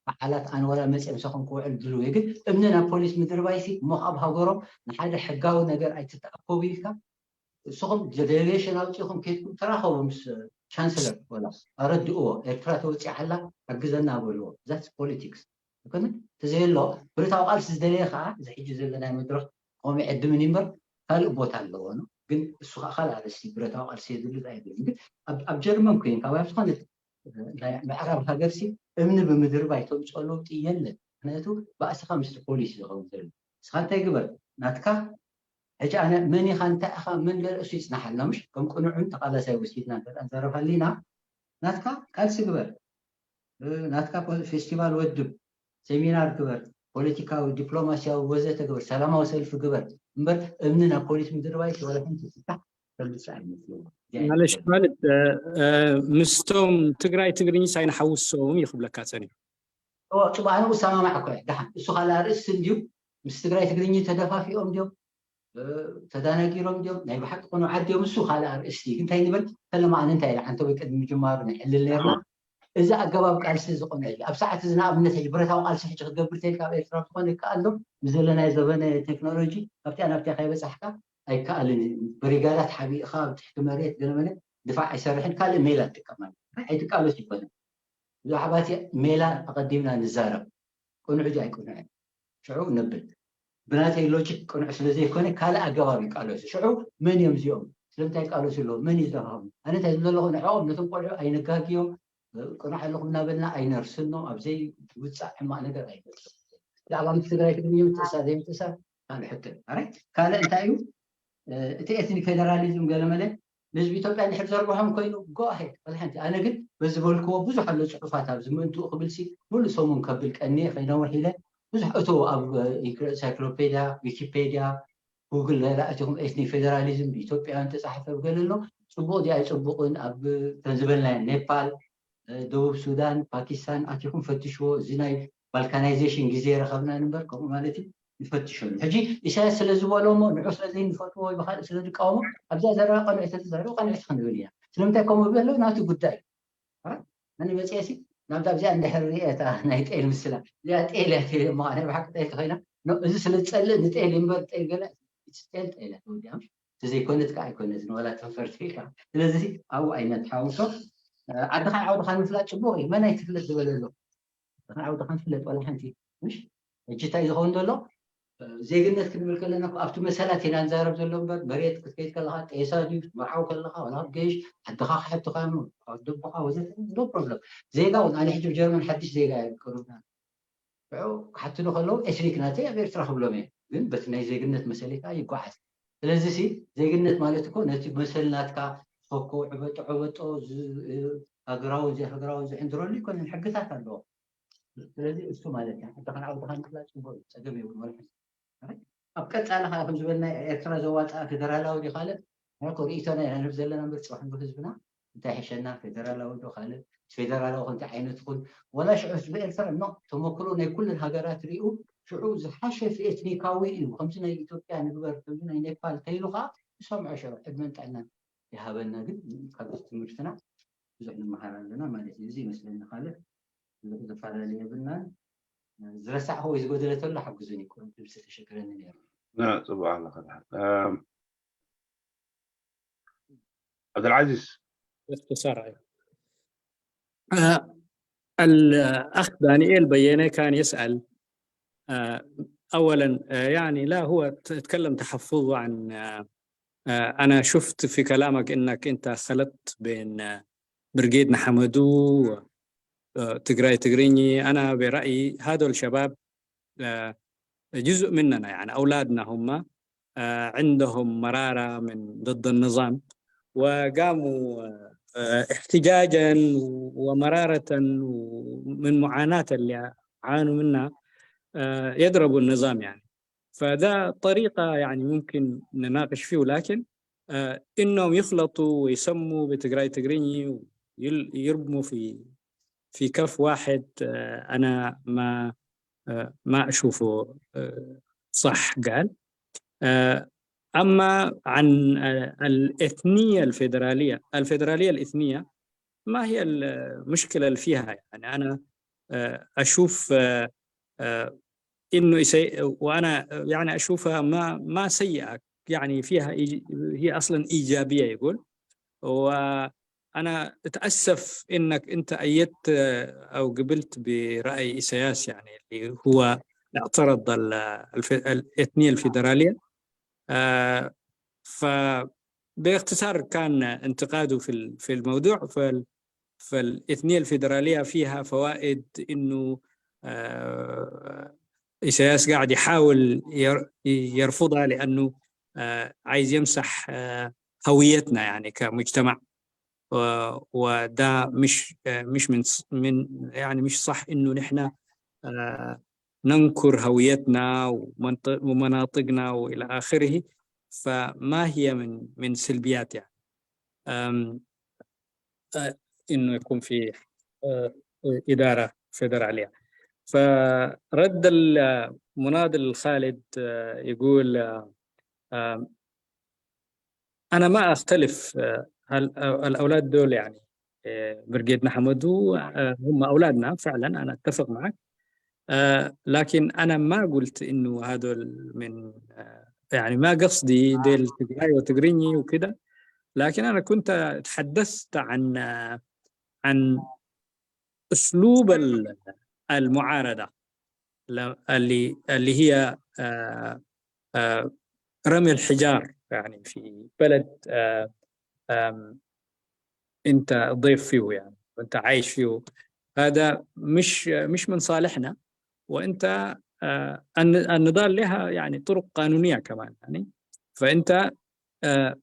በዓላት ኣነ ወላ መፅየ ምሳኹም ክውዕል ድልው እየ። ግን እምኒ ናብ ፖሊስ ምድርባይሲ እሞ ኣብ ሃገሮም ንሓደ ሕጋዊ ነገር ኣይትተኣከቡ ኢልካ ንስኹም ዴሌጌሽን ኣውፂኹም ከይድኩም ተራኸቡ ምስ ቻንስለር ወላ ኣረድእዎ ኤርትራ ተወፂዓ ኣላ ሓግዘና በልዎ። ዛትስ ፖለቲክስ ኣይኮነን። ተዘየሎ ብረታዊ ቃልሲ ዝደለየ ከዓ እዚ ሕጂ ዘለናይ መድረኽ ከምኡ ዕድምን እምበር ካልእ ቦታ ኣለዎ ነው። ግን እሱ ከዓ ካልእ ኣርእስቲ ብረታዊ ቃልሲ የድሊ ኣይብልን። ግን ኣብ ጀርመን ኮይንካ ወይ ኣብ ዝኾነ ናይ ምዕራብ ሃገርሲ እምኒ ብምድርባይ ተምፅኦ ለውጢ የለን። ምክንያቱ ባእስኻ ምስቲ ፖሊስ ዝኸውን ዘሎ ንስኻ እንታይ ግበር ናትካ ሕጂ ኣነ መን ኢኻ እንታይ ኢኻ መን ገለ እሱ ይፅናሓልና ምሽ ከም ቅኑዕን ተቃላሳይ ወሲድና እንተ ንዛረብ ሃሊና ናትካ ቃልሲ ግበር ናትካ ፌስቲቫል ወድብ ሴሚናር ግበር ፖለቲካዊ ዲፕሎማሲያዊ ወዘተ ግበር ሰላማዊ ሰልፊ ግበር እምበር እምኒ ናብ ፖሊስ ምድርባይ ወላ ሓንቲ ፍታሕ ከምፅእ ኣይመስለኒ። ማለሽ ማለት ምስቶም ትግራይ ትግርኝስ ኣይንሓውሶም እዩ ክብለካ ፀኒሑ። ፅቡቅ ኣነ እሰማማዕ እኮ እየ። ደሓን እሱ ካልእ ኣርእስቲ እንድዩ ምስ ትግራይ ትግርኝ ተደፋፊኦም ድዮም ተዳናጊሮም ድዮም ናይ ብሓቂ ቅኑዓት ድዮም እሱ ካልእ ኣርእስቲ እዩ። እንታይ ንበል ፈለማ ኣነ እንታይ ኢለ ሓንቲ ወይ ቅድሚ ምጅማሩ ንሕልል ነርና እዚ ኣገባብ ቃልሲ እዚ ቅኑዕ እዩ። ኣብ ሰዓት እዚ ንኣብነት ሕጂ ብረታዊ ቃልሲ ሕጂ ክትገብር ተልካ ኣብ ኤርትራ ዝኾነ ይከኣል ዶ ምስ ዘለናዮ ዘበነ ቴክኖሎጂ ካብቲኣ ናብቲኣ ከይበፃሕካ ኣይከኣልን እዩ። ብሪጋዳት ሓቢእኻ ኣብ ትሕቲ መሬት ገለመለ ድፋዕ ኣይሰርሕን ካልእ ሜላ ትጥቀም ማለት ኣይትቃለስ ይኮነ ብዛዕባ እቲ ሜላ ኣቐዲምና ንዛረብ ቅኑዕ ድዩ ኣይቅኑዕን ሽዑ ነብል ብናተይ ሎጂክ ቅኑዕ ስለ ዘይኮነ ካልእ ኣገባብ ይቃለሱ ሽዑ መን እዮም እዚኦም ስለምንታይ ይቃለሱ ኣለዉ መን እዩ ዘሃቡ ኣነ እንታይ ዝብሎ ኣለኹ ንዕኦም ነቶም ቆልዑ ኣይነጋግዮም ቅኑዕ ኣለኹም እናበልና ኣይነርስኖ ኣብዘይ ውፃእ ሕማቅ ነገር ኣይነርስ ብዛዕባ ምስ ትግራይ ትግርኛ ምትእሳር ዘይምትእሳር ካልእ ሕክል ካልእ እንታይ እዩ እቲ ኤትኒክ ፌደራሊዝም ገለመለ ንህዝቢ ኢትዮጵያ እንድሕር ዘርብሖም ኮይኑ go ahead ወላ ሓንቲ ኣነ ግን በዚ በልክዎ ብዙሕ ኣሎ ፅሑፋት ኣብዚ ምእንትኡ ክብል ሲ ሙሉእ ሰሙን ከብል ቀንየ ከይነውሕ ኢለ ብዙሕ እቶ ኣብ ኢንሳይክሎፔድያ ዊኪፔድያ ጉግል ገለ ኣቲኹም ኤትኒክ ፌደራሊዝም ብኢትዮጵያውያን ተፃሕፈ ገለ ኣሎ ፅቡቅ ድዩ ኣይፅቡቅን ኣብ ከም ዝበልናዮ ኔፓል ደቡብ ሱዳን ፓኪስታን ኣቲኹም ፈትሽዎ እዚ ናይ ባልካናይዜሽን ግዜ ረኸብና ንበር ከምኡ ማለት እዩ ንፈትሸሉ ሕጂ ኢሳያስ ስለ ዝበሎ እሞ ንዑ ስለ ዘይንፈትዎ ወይ ብካልእ ስለ ዝቃወሞ ኣብዛ ዘረባ ቀንዒ ተተዛረቡ ቀንዒ ክንብል ኢና ስለምንታይ ከምኡ ዝበሎ ናቱ ጉዳይ ኣነ መፅኤሲ ናብዛ ኣብዚኣ እንድሕር ሪኤታ ናይ ጤል ምስላ እዚኣ ጤል እያ ትብል እሞ ናይ ብሓቂ ጤል ተኮይና እዚ ስለ ዝፀልእ ንጤል እምበር ጤል ገለ ጤል ጤል እያ ትወዲኣ ተዘይኮነት ከዓ ኣይኮነትን ዋላ ተፈርቲ ኢልካ ስለዚ ኣብኡ ኣይነት ሓውሶ ዓድኻን ዓውድኻን ምፍላጥ ፅቡቅ እዩ መን ኣይትፍለጥ ዝበለ ኣሎ ዓውድኻን ፍለጥ ዋላ ሓንቲ ምሽ ሕጂ እንታይ ዝኸውን ዘሎ ዜግነት ክንብል ከለና ኣብቲ መሰላት ኢና ንዛረብ ዘሎ እምበር መሬት ክትከይድ ከለካ ጤሳ ድዩ ክትመርዓው ከለካ ዋላ ክትገይሽ ዓድኻ ክሓቱካ ደቦካ ወዘተ ኖ ፕሮብለም ዜጋ እውን ኣነ ሕጂ ጀርመን ሓድሽ ዜጋ እየ ቅሩብና ሽዑ ክሓትሉ ከለዉ ኤትኒክ ናተይ ኣብ ኤርትራ ክብሎም እየ ግን በቲ ናይ ዜግነት መሰል ከዓ ይጓዓዝ ስለዚ ሲ ዜግነት ማለት እኮ ነቲ መሰል ናትካ ተኸኮ ዕበጦ ዕበጦ ሃገራዊ ዘይሃገራዊ ዝሕንድረሉ ይኮነን ሕግታት ኣለዎ ስለዚ እሱ ማለት እዩ ዓድኻን ዓውድኻን ምፍላጥ ፅቡቅ እዩ ፀገም የብሉ ወላ ኣብ ቀፃሊ ከዓ ከም ዝበልና ኤርትራ ዘዋፅኣ ፌደራላዊ ድዩ ካልእ እኮ ርእይቶና ኢና ንብ ዘለና ምርጫ ክንዶ ህዝብና እንታይ ሕሸና ፌደራላዊ ዶ ካልእ ፌደራላዊ ከምቲ ዓይነት ይኹን ወላ ሽዑ ህዝቢ ኤርትራ ኖ ተመክሮ ናይ ኩለን ሃገራት ሪኡ ሽዑ ዝሓሸ ኤትኒካዊ እዩ ከምዚ ናይ ኢትዮጵያ ንግበር ከምዚ ናይ ኔፓል ተይሉ ከዓ ዝሰምዖ ሽዑ ዕድመን ጥዕናን ይሃበና ግን ካብ ትምህርትና ብዙሕ ንመሃር ኣለና ማለት እዩ እዚ ይመስለኒ ካልእ ብዙሕ ዝፈላለ የብልናን ዝረሳዕኹ ወይ ዝጎደለ ተሎ ሓግዙን ይኮን ድምፂ ተሸግረኒ ነይሩ ፅቡቅ ኣለካ عبد العزيز. باختصار، أيوة. آه، الأخ دانيال بياني كان يسأل، آه، أولا، آه، يعني، لا، هو ت- تكلم تحفظه عن، آه، آه، أنا شفت في كلامك إنك أنت خلطت بين، آه، برقيد نحمدو، آه، تجراي تجريني. أنا برأيي هذول الشباب، آه، جزء مننا، يعني، أولادنا هم، آه، عندهم مرارة من ضد النظام، وقاموا، آه، احتجاجا ومرارة من معاناة اللي عانوا منها، آه، يضربوا النظام، يعني. فده طريقة، يعني، ممكن نناقش فيه، لكن، آه، إنهم يخلطوا ويسموا بتجراي تجريني ويل- يرموا في في كف واحد، آه، أنا ما، آه، ما أشوفه، آه، صح قال. آه، أما عن، آه، الإثنية الفيدرالية، الفيدرالية الإثنية، ما هي المشكلة اللي فيها؟ يعني، أنا، آه، أشوف، آه، آه، إنه يسي-، وأنا، آه، يعني، أشوفها ما، ما سيئة، يعني، فيها إيج-، هي أصلًا إيجابية، يقول. وأنا أتأسف إنك أنت أيدت، آه، أو قبلت برأي إيساياس، يعني، اللي هو اعترض ال-، الف-، الإثنية الفيدرالية. آه، فباختصار كان انتقاده في ال-، في الموضوع. فال-، فالإثنية الفيدرالية فيها فوائد، إنه، آه، إيساياس قاعد يحاول ير-، يرفضها لأنه، آه، عايز يمسح، آه، هويتنا، يعني، كمجتمع. و-، وده مش، آه، مش من ص-، من، يعني، مش صح إنه نحن، آه، ننكر هويتنا ومنط-، ومناطقنا وإلى آخره. فما هي من، من سلبيات، يعني. آم، آه، إنه يكون في، آه، إدارة فيدرالية. فرد المناضل الخالد، آه، يقول، آه، آم، أنا ما أختلف، آه، هال-، آه، الأولاد دول، يعني، آه، برقيد نحمدو، آه، هم أولادنا فعلًا، أنا أتفق معك. آه، لكن أنا ما قلت إنه هذول من، آه، يعني، ما قصدي ديل تجراي وتجريني وكده، لكن أنا كنت تحدثت عن، آه، عن أسلوب ال-، المعارضة، ل-، اللي، اللي هي، آه، آه، رمي الحجار، يعني، في بلد، آه، آم، أنت ضيف فيه، يعني، وأنت عايش فيه. هذا مش، مش من صالحنا. وأنت، آه، الن-، النضال لها، يعني، طرق قانونية كمان، يعني. فأنت، آه،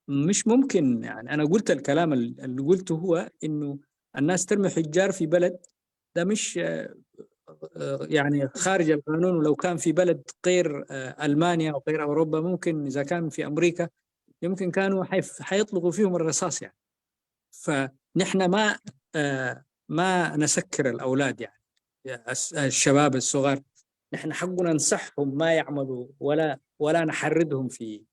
مش ممكن، يعني، أنا قلت الكلام ال-، اللي قلته هو إنه الناس ترمي حجار في بلد، ده مش، آه، آه، يعني، خارج القانون. ولو كان في بلد غير، آه، ألمانيا أو غير أوروبا، ممكن إذا كان في أمريكا، يمكن كانوا حيف-، حيطلقوا فيهم الرصاص، يعني. فنحن ما، آه، ما نسكر الأولاد، يعني، الس-، الشباب الصغار، نحن حقنا ننصحهم ما يعملوا، ولا، ولا نحرضهم في،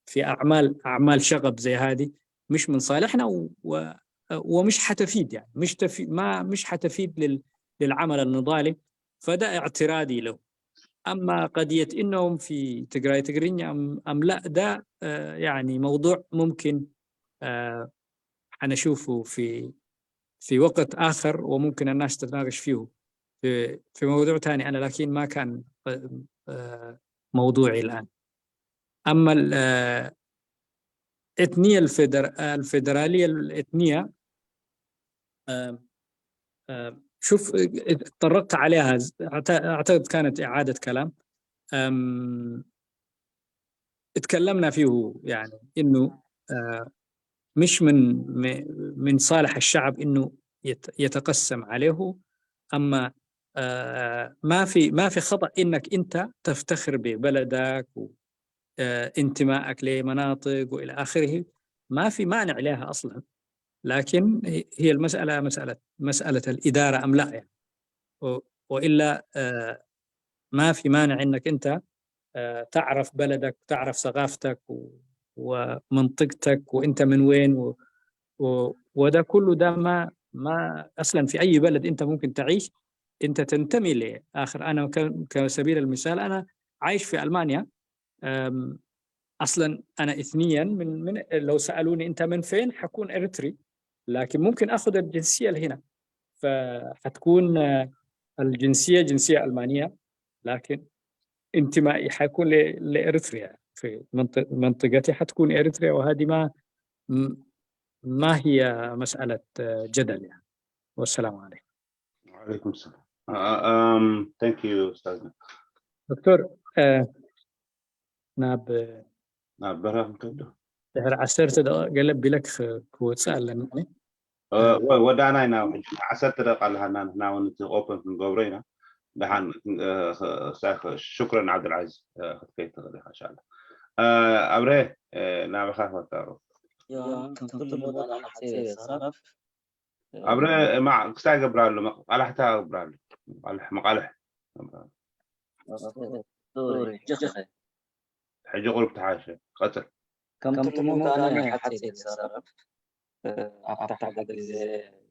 في أعمال، أعمال شغب زي هذه. مش من صالحنا و-، و-، ومش حتفيد، يعني، مش تفي-، ما، مش حتفيد لل-، للعمل النضالي. فده اعتراضي له. أما قضية إنهم في تجراي تجرينيا أم، أم لا، ده، آه، يعني، موضوع ممكن، آه، حنشوفه في، في وقت آخر، وممكن الناس تتناقش فيه في، في موضوع تاني أنا، لكن ما كان، آه، موضوعي الآن. أما ال-، آه، الإثنية الفيدر-، الفيدرالية الإثنية، آه، آه، شوف، تطرقت عليها، أعت-، أعتقد كانت إعادة كلام. آم، اتكلمنا فيه، يعني، إنه، آه، مش من، م-، من صالح الشعب إنه يت-، يتقسم عليه. أما، آه، ما في، ما في خطأ إنك أنت تفتخر ببلدك و-، آه، انتمائك لمناطق وإلى آخره. ما في مانع لها أصلًا، لكن هي المسألة مسألة، مسألة الإدارة أم لا، يعني. و-، وإلا، آه، ما في مانع إنك أنت، آه، تعرف بلدك، تعرف ثقافتك و-، ومنطقتك، وأنت من وين و-، و-، وده كله، ده ما، ما أصلًا في أي بلد أنت ممكن تعيش، أنت تنتمي لآخر. أنا ك-، كسبيل المثال، أنا عايش في ألمانيا. آم، اصلا انا اثنيا من من لو سالوني انت من فين حكون اريتري، لكن ممكن اخذ الجنسيه اللي هنا، فحتكون آه، الجنسيه جنسيه المانيه، لكن انتمائي حيكون ل- لاريتريا، في منطق- منطقتي حتكون اريتريا، وهذه ما م- ما هي مساله آه، جدل يعني. والسلام عليكم. وعليكم السلام. Um, thank you, أستاذنا. دكتور، آه، ናብ ናብ በረኻ ክንከይድ ዶ? ድሕሪ ዓሰርተ ደቂቕ ገለ ቢለ ክወፅእ ኣለኒ። ወዳና ኢና ሕጂ ዓሰርተ ደቂቃ ኣለሃና። ንሕና እውን እቲ ኦፐን ክንገብሮ ኢና። ደሓን። ሽክረን ዓብዱልዓዚዝ፣ ክትከይድ ትኽእል ኢኻ። እንሻላ ኣብረ ናብኻ ፈታሩ። ኣብረ ክሳይ ገብራሉ መቃላሕታ ገብራሉ መቃልሕ መቃልሕ ሕጂ ቁሩብ ተሓሸ። ቀፅል። ከምቲ ልሙድ ኣነ ሓፂር ዝዛረብ ኣብታ ሓደ ግዜ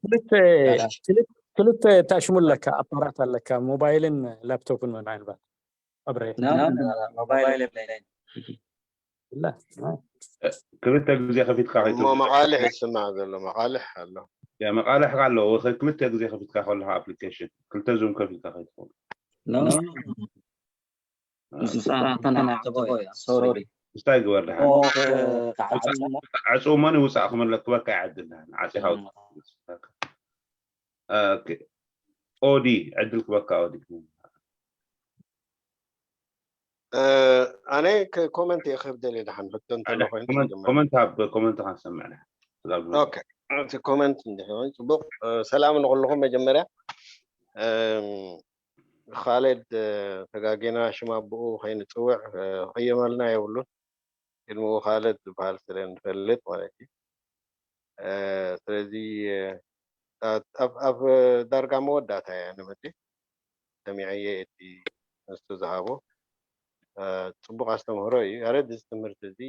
ክልተ ክልተ ታሽሙ ኣለካ ኣፓራት ኣለካ፣ ሞባይልን ላፕቶፕን ምናልባት ኣብረ ሞባይል የብለይን። ላ ክልተ ግዜ ከፊትካ እሞ መቃልሕ ይስማዕ ዘሎ መቃልሕ ኣሎ። መቃልሕ ኣሎ። ክልተ ግዜ ከፊትካ ከለካ ኣፕሊኬሽን ክልተ ዙም ከፊትካ ከይትኸውን። ምስኣተናተቦ ሶሪ ምስታይ ግበር ድሓን ተዓፅሞ ዕፅውሞን ይውፃእ ክመለክበካ ይዓድል ድሓን ዓፂኻ ኦዲ ዕድል ክበካ ኦዲ ኣነ ኮመንት እየ ክህብ ደልየ ድሓን ሕቶ እንተሎ ኮይኑ ኮመንት ኣብ ኮመንት ካንሰምዕ ኦኬ እቲ ኮመንት እንድሕር ኮይኑ ፅቡቅ ሰላም ንኩልኩም መጀመርያ ካልድ ተጋጌና ሽም ኣቦኡ ከይንፅውዕ ክቅየመልና የብሉን ቅድሚኡ ካልድ ዝበሃል ስለ ንፈልጥ ማለት እዩ ስለዚ ኣብ ዳርጋ መወዳእታ እያ ንመፅእ ሰሚዐየ እቲ ንሱ ዝሃቦ ፅቡቅ ኣስተምህሮ እዩ ኣረድ እዚ ትምህርቲ እዚ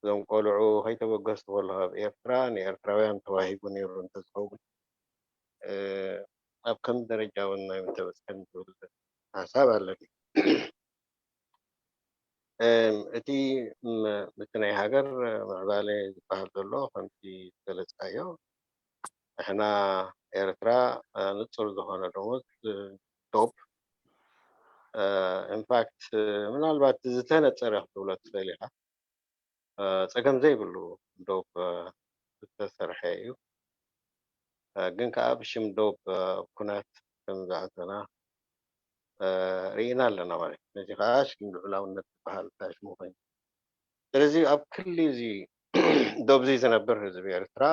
እዞም ቆልዑ ከይተበገሱ ከለካ ኣብ ኤርትራ ንኤርትራውያን ተዋሂቡ ነይሩ እንተዝኸውን ኣብ ከም ደረጃ እውን ናይ ምተበፅሐን ዝብል ሓሳብ ኣለኒ እቲ ምስቲ ናይ ሃገር ምዕባለ ዝበሃል ዘሎ ከምቲ ዝገለፅካዮ ንሕና ኤርትራ ንፁር ዝኾነ ደሞዝ ዶብ ኢንፋክት ምናልባት ዝተነፀረ ክትብሎ ትኽእል ኢኻ ፀገም ዘይብሉ ዶብ ዝተሰርሐ እዩ ግን ከዓ ብሽም ዶብ ኩናት ከም ዝኣተና ርኢና ኣለና ማለት እዩ ነዚ ከዓ ሽም ልዑላውነት ዝበሃል ሽሙ ኮይኑ ስለዚ ኣብ ክሊ እዚ ዶብዚ ዝነብር ህዝቢ ኤርትራ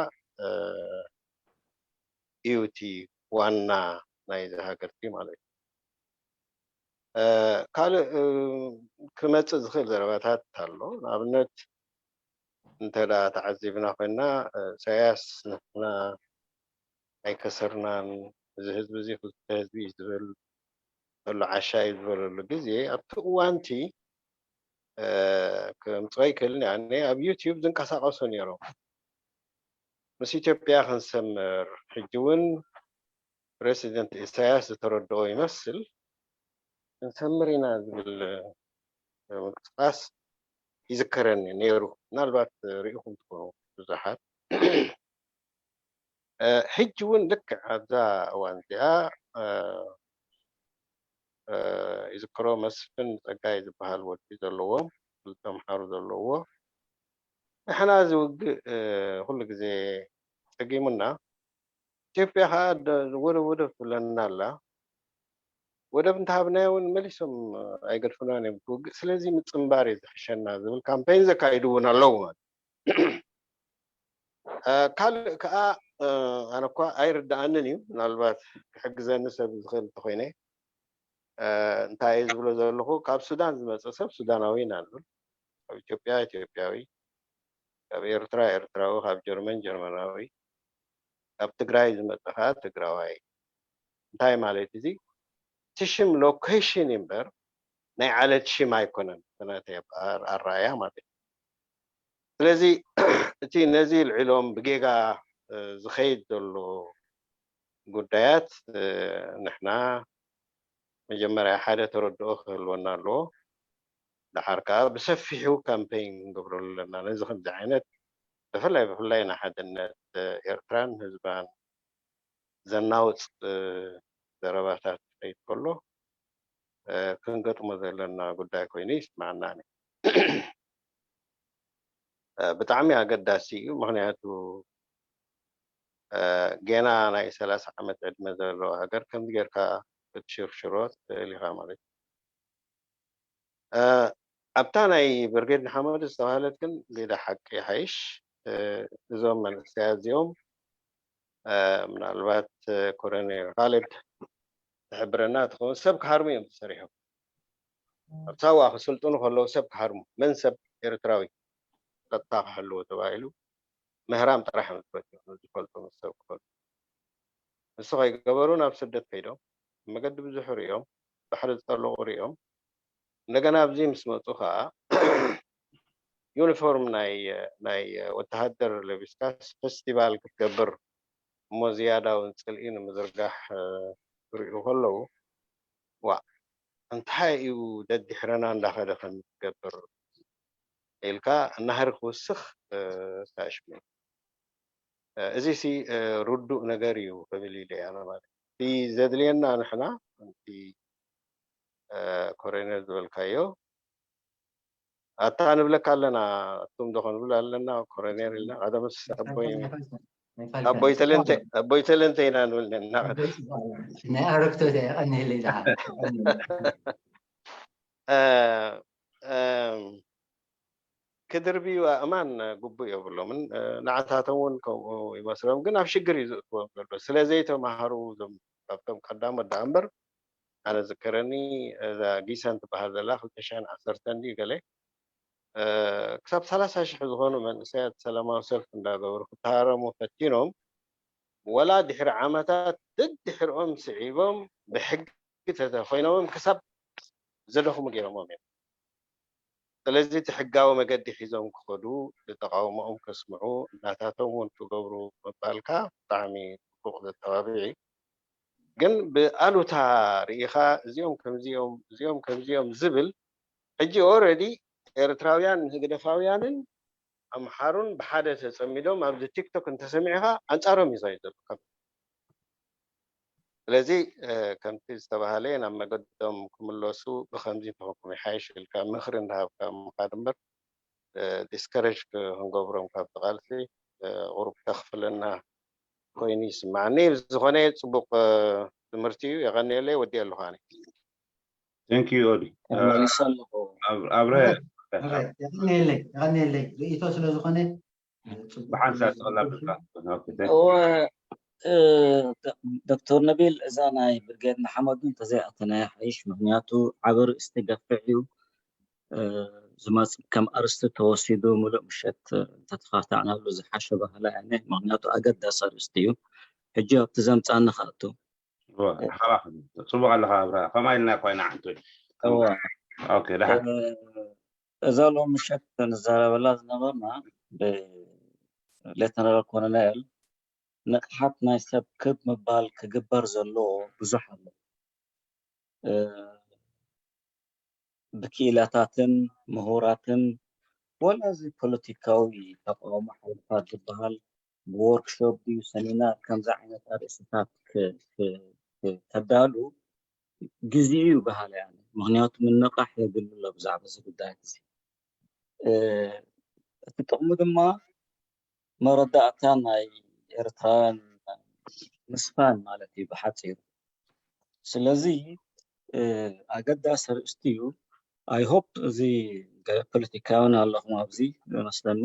እዩ እቲ ዋና ናይዚ ሃገር ማለት እዩ ካልእ ክመፅእ ዝኽእል ዘረባታት ኣሎ ንኣብነት እንተ ተዓዚብና ኮይና ኢሳያስ ንሕና ኣይከሰርናን እዚ ህዝቢ እዚ ክልተ ህዝቢ እዩ ዝብል ዘሎ ዓሻ እዩ ዝበለሉ ግዜ ኣብቲ እዋንቲ ክምፅኦ ይክእልን እያ ኣብ ዩትዩብ ዝንቀሳቀሱ ነይሮም ምስ ኢትዮጵያ ክንሰምር ሕጂ እውን ፕሬዚደንት ኢሳያስ ዝተረድኦ ይመስል ክንሰምር ኢና ዝብል ምንቅስቃስ ይዝከረኒ ነይሩ ምናልባት ርኢኹም ትኾኑ ብዙሓት ሕጂ እውን ልክዕ ኣብዛ እዋን እዚኣ ይዝክሮ መስፍን ፀጋይ ዝበሃል ወዲ ዘለዎም ክልተ ኣምሓሩ ዘለዎ ንሕና እዚ ውግእ ኩሉ ግዜ ፀጊሙና ኢትዮጵያ ከዓ ወደብ ወደብ ትብለና ኣላ ወደብ እንተሃብናዮ እውን መሊሶም ኣይገድፉናን እዮም ክውግእ ስለዚ ምፅንባር እዩ ዝሕሸና ዝብል ካምፔን ዘካይዱ እውን ኣለዉ ማለት ካልእ ከዓ ኣነ እኳ ኣይርድኣንን እዩ ምናልባት ክሕግዘኒ ሰብ ዝኽእል እንተኮይነ እንታይ ዝብሎ ዘለኹ ካብ ሱዳን ዝመፀ ሰብ ሱዳናዊ ኢና ንብል ካብ ኢትዮጵያ ኢትዮጵያዊ ካብ ኤርትራ ኤርትራዊ ካብ ጀርመን ጀርመናዊ ካብ ትግራይ ዝመፀ ከዓ ትግራዋይ እንታይ ማለት እዚ እቲ ሽም ሎኬሽን እምበር ናይ ዓለት ሽም ኣይኮነን ናተይ ኣረኣያ ማለት እዩ ስለዚ እቲ ነዚ ልዕሎም ብጌጋ ዝኸይድ ዘሎ ጉዳያት ንሕና መጀመርያ ሓደ ተረድኦ ክህልወና ኣለዎ ደሓር ከዓ ብሰፊሑ ካምፔይን ክንገብረሉ ኣለና። ነዚ ከምዚ ዓይነት ብፍላይ ብፍላይ ንሓድነት ኤርትራን ህዝባን ዘናውፅ ዘረባታት ክኸይድ ከሎ ክንገጥሞ ዘለና ጉዳይ ኮይኑ ይስማዓና። ብጣዕሚ ኣገዳሲ እዩ። ምክንያቱ ጌና ናይ ሰላሳ ዓመት ዕድመ ዘለዋ ሃገር ከምዚ ጌርካ ክትሽርሽሮ ትኽእል ኢኻ ማለት እዩ። ኣብታ ናይ ብርጌድ ንሓመዱ ዝተባህለት ግን ዜዳ ሓቂ ይሓይሽ። እዞም መንእሰያት እዚኦም ምናልባት ኮሎኔል ካሌድ ትሕብረና ትኸውን። ሰብ ክሃርሙ እዮም ተሰሪሖም። ኣብ ሳዋ ክስልጥኑ ከለዉ ሰብ ክሃርሙ፣ መን ሰብ ኤርትራዊ ጸጥታ ክሕልዎ ተባሂሉ ምህራም ጥራሕ እዮም ዝፈትዩ፣ ዝፈልጡ ምስ ሰብ ክፈልጡ። ንሱ ከይገበሩ ናብ ስደት ከይዶም መገዲ ብዙሑ ሪኦም፣ ባሕሪ ዝጠለቑ ሪኦም። እንደገና ኣብዚ ምስ መጹ ከዓ ዩኒፎርም ናይ ናይ ወተሃደር ለቢስካስ ፌስቲቫል ክትገብር እሞ ዝያዳ እውን ጽልኢ ንምዝርጋሕ ክርእዩ ከለዉ፣ ዋ እንታይ እዩ ደድሕረና እንዳኸደ ከም ዝገብር ኢልካ ናህሪ ክውስኽ ታሽሚል። እዚ ሲ ርዱእ ነገር እዩ ክብል ኢለ ኣነ ማለት እቲ ዘድልየና ንሕና ከምቲ ኮረኔል ዝበልካዮ ኣታ ንብለካ ኣለና። ኣቱም ዶ ክንብል ኣለና ኮረኔል ኢልና ቀደምስ ኣቦይ ኣቦይ ተለንተ ኣቦይ ተለንተ ኢና ንብል ነና። ናይ ኣረግቶት የቐንየለይ ደሓ ክድርብዩ ኣእማን ግቡእ የብሎምን። ንዓታቶም እውን ከምኡ ይመስሎም፣ ግን ኣብ ሽግር እዩ ዝእትዎም ዘሎ። ስለ ዘይተማሃሩ እዞም ካብቶም ቀዳሞት ደኣ እምበር ኣነ ዝከረኒ እዛ ጊሰን ትበሃል ዘላ ክልተ ሽሕን ዓሰርተን ድዩ ገለ ክሳብ ሰላሳ ሽሕ ዝኾኑ መንእሰያት ሰላማዊ ሰልፍ እንዳገበሩ ክተሃረሙ ፈቲኖም፣ ወላ ድሕሪ ዓመታት ደድሕሪኦም ስዒቦም ብሕጊ ተተኮይኖምም ክሳብ ዘደኽሙ ገይሮሞም እዮም። ስለዚ እቲ ሕጋዊ መገዲ ሒዞም ክኸዱ፣ ተቃውሞኦም ከስምዑ፣ እናታቶም እውን ክገብሩ ምባልካ ብጣዕሚ ጽቡቕ ዘተባብዒ። ግን ብኣሉታ ርኢኻ እዚኦም ከምዚኦም እዚኦም ከምዚኦም ዝብል ሕጂ ኦረዲ ኤርትራውያን ህግደፋውያንን ኣምሓሩን ብሓደ ተጸሚዶም ኣብዚ ቲክቶክ እንተሰሚዕኻ ኣንጻሮም እዩ ዝኸይድ ዘሎ። ስለዚ ከምቲ ዝተባህለ ናብ መገዶም ክምለሱ ብከምዚ ተኸኩም ይሓይሽ ኢልካ ምኽሪ እንዳሃብካ ምኻድ እምበር ዲስከረጅ ክንገብሮም ካብቲ ቃልሲ ቁሩብ ከኽፍለና ኮይኑ ይስማዓኒ። ብዝኾነ ፅቡቅ ትምህርቲ እዩ። የቐንየለይ። ወዲኤ ኣለኹ ኣነ። Thank you ኦዲ። መሊሰ ኣለኹ። ኣብረ የቐንየለይ፣ የቐንየለይ ርእይቶ ስለ ዝኾነ ብሓንሳብ ተቐላብልካ። እወ ዶክተር ነቢል፣ እዛ ናይ ብርጌድ ንሓመዱ እንተዘይኣተናያ ሓይሽ፣ ምክንያቱ ዓቢ ርእስቲ ገፍሕ እዩ። ዝመጽእ ከም ኣርስቲ ተወሲዱ ምሉእ ምሸት እንተተኻታዕናሉ ዝሓሸ ባህላ ያኔ፣ ምክንያቱ ኣገዳሲ ኣርስቲ እዩ። ሕጂ ኣብቲ ዘምጻኒ ክኣቱ። ጽቡቅ ኣለካ ኣብራ፣ ከማ ኢልና ኮይና ዓንቶይ። ኦኬ፣ ደሓን። እዛ ሎም ምሸት ንዛረበላ ዝነበርና ብሌተናል ኮሎኔል ንቕሓት ናይ ሰብ ክብ ምባል ክግበር ዘለዎ ብዙሕ ኣሎ። ብክኢላታትን ምሁራትን ወላ እዚ ፖለቲካዊ ተቃውሞ ሓይልታት ዝበሃል ብወርክሾፕ ድዩ ሰሚናር ከምዚ ዓይነት ኣርእስታት ተዳሉ ግዜኡ እዩ በሃላይ ኣነ። ምክንያቱ ምንቃሕ የድሊ ኣሎ ብዛዕባ እዚ ጉዳያት እዚ። እቲ ጥቕሙ ድማ መረዳእታ ናይ ኤርትራውያን ምስፋን ማለት እዩ ብሓፂሩ። ስለዚ ኣገዳሲ ኣርእስቲ እዩ። I hope እዚ ገለ ፖለቲካውያን ኣለኹም ኣብዚ ዝመስለኒ።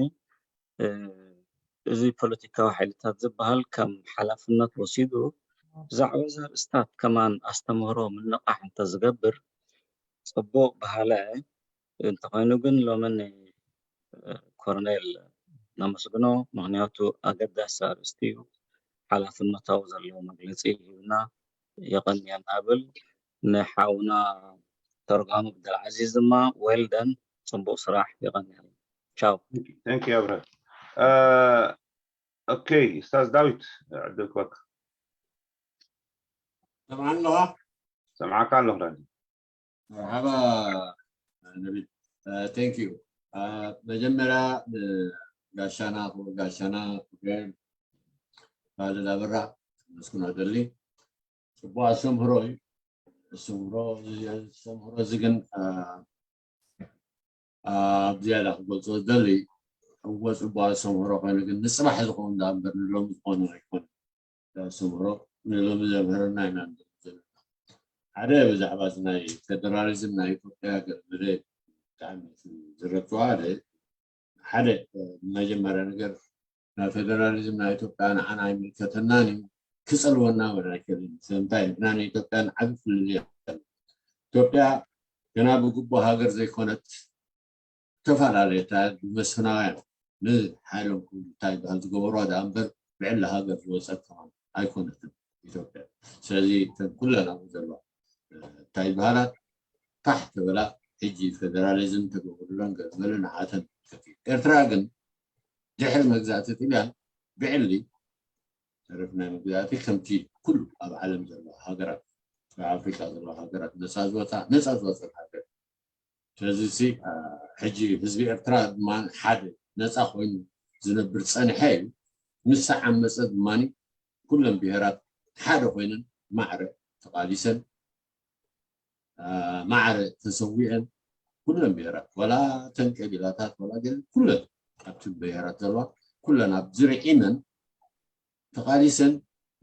እዚ ፖለቲካዊ ሓይልታት ዝበሃል ከም ሓላፍነት ወሲዱ ብዛዕባ እዚ ኣርእስታት ከማን ኣስተምህሮ ምንቓሕ እንተዝገብር ፅቡቕ በሃላይ። እንተኾይኑ ግን ሎሚ ንኮርኔል ነመስግኖ፣ ምኽንያቱ ኣገዳሲ ኣርእስቲ እዩ፣ ሓላፍነታዊ ዘለዎ መግለፂ ሂብና። የቐንየልና እብል። ንሓውና ተርጓሚ ብደልዓዚዝ ድማ well done፣ ፅቡቕ ስራሕ፣ የቐንየልና። ቻው። Thank you ኣብረ። ኦኬ፣ ኡስታዝ ዳዊት ዕድል ክበካ። ሰምዓኒ ኣለኻ? ሰምዓካ ኣለኹ ዳኒ። መርሓባ። Thank you. መጀመርያ ንጋሻና ክቡር ጋሻና ክቡር ባልድ ኣበራ መስኩን ኣደሊ ጽቡቅ ኣስተምህሮ እዩ። ኣስተምህሮ ኣስተምህሮ እዚ ግን ኣብ ዝያዳ ክገልጾ ዝደሊ እዎ ጽቡቅ ኣስተምህሮ ኮይኑ ግን ንጽባሕ ዝኸውን ዳኣ እምበር ንሎሚ ዝኾነ ኣይኮነ። ኣስተምህሮ ንሎሚ ዘምህረና ኢና ዘለና። ሓደ ብዛዕባ ናይ ፌደራሊዝም ናይ ኢትዮጵያ ገለ ብጣዕሚ ዝረድዋ ሓደ ሓደ መጀመርያ ነገር ናይ ፌደራሊዝም ናይ ኢትዮጵያ ንዓና ኣይምልከተናን እዩ ክፀልወና ወላ ኣይክእልን። ስለምንታይ ንሕና ንኢትዮጵያን ዓብዪ ፍልልይ ኣሎ። ኢትዮጵያ ገና ብግቡእ ሃገር ዘይኮነት ዝተፈላለየታ ብመስፍናውያን ንሓይሎም እንታይ ይበሃል ዝገበሯ ዳኣ እምበር ብዕሊ ሃገር ዝወፀት ከማን ኣይኮነትን ኢትዮጵያ። ስለዚ እተን ኩለን ኣብኡ ዘለዋ እንታይ ይበሃላ ፋሕ ተበላ ሕጂ ፌደራሊዝም ተገብሩለን ገለመለ ንዓተን ከፊ ኤርትራ ግን ድሕሪ መግዛእቲ ጥልያን ብዕሊ ተረፍ ናይ መግዛእቲ ከምቲ ኩሉ ኣብ ዓለም ዘለዋ ሃገራት ኣብ ኣፍሪካ ዘለዋ ሃገራት ነፃ ዝወፃ ነፃ ዝወፀት ሃገር ስለዚ ሕጂ ህዝቢ ኤርትራ ድማ ሓደ ነፃ ኮይኑ ዝነብር ፀንሐ እዩ ምስ ዓመፀ ድማ ኩለን ብሄራት ሓደ ኮይነን ማዕረ ተቃሊሰን ማዕረ ተሰዊዐን ኩለን ብሄራት ዋላ ተን ቀቢላታት ዋላ ገለ ኩለን ኣብቲ ብሄራት ዘለዋ ኩለን ኣብ ዝርዒመን ተቃሊሰን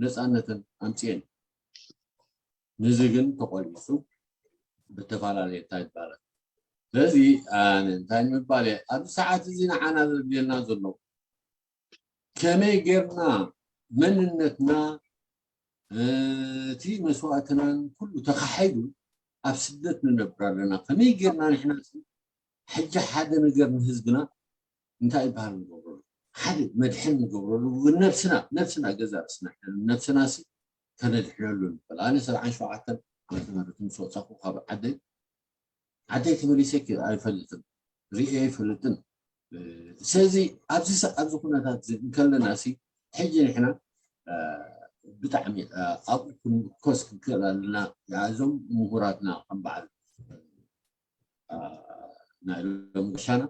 ነፃነተን ኣምፅኤን ንዚ ግን ተቆሊሱ ብተፈላለየ እንታይ ይባላል ስለዚ ኣነ እንታይ ንምባል እየ ኣብዚ ሰዓት እዚ ንዓና ዘድልየና ዘሎ ከመይ ጌርና መንነትና እቲ መስዋእትናን ኩሉ ተካሒዱ ኣብ ስደት ንነብር ኣለና ከመይ ጌርና ንሕና ሕጂ ሓደ ነገር ንህዝብና እንታይ ይበሃል ንገብረሉ ሓደ መድሕን ንገብረሉ ነብስና ነብስና ገዛ ርእስና ነብስና ሲ ከነድሕነሉ ንኽእል ኣነ ሰብዓን ሸውዓተን ዓመተ ምህረት ምስ ወፃኹ ካብ ዓደይ ዓደይ ተመሊሰ ኣይፈልጥን ርእየ ኣይፈልጥን ስለዚ ኣብዚ ኣብዚ ኩነታት እንከለና ሲ ሕጂ ንሕና ብጣዕሚ ኣብኡ ክንኮስ ክንክእል ኣለና እዞም ምሁራትና ከም በዓል ናይ ሎም ጋሻና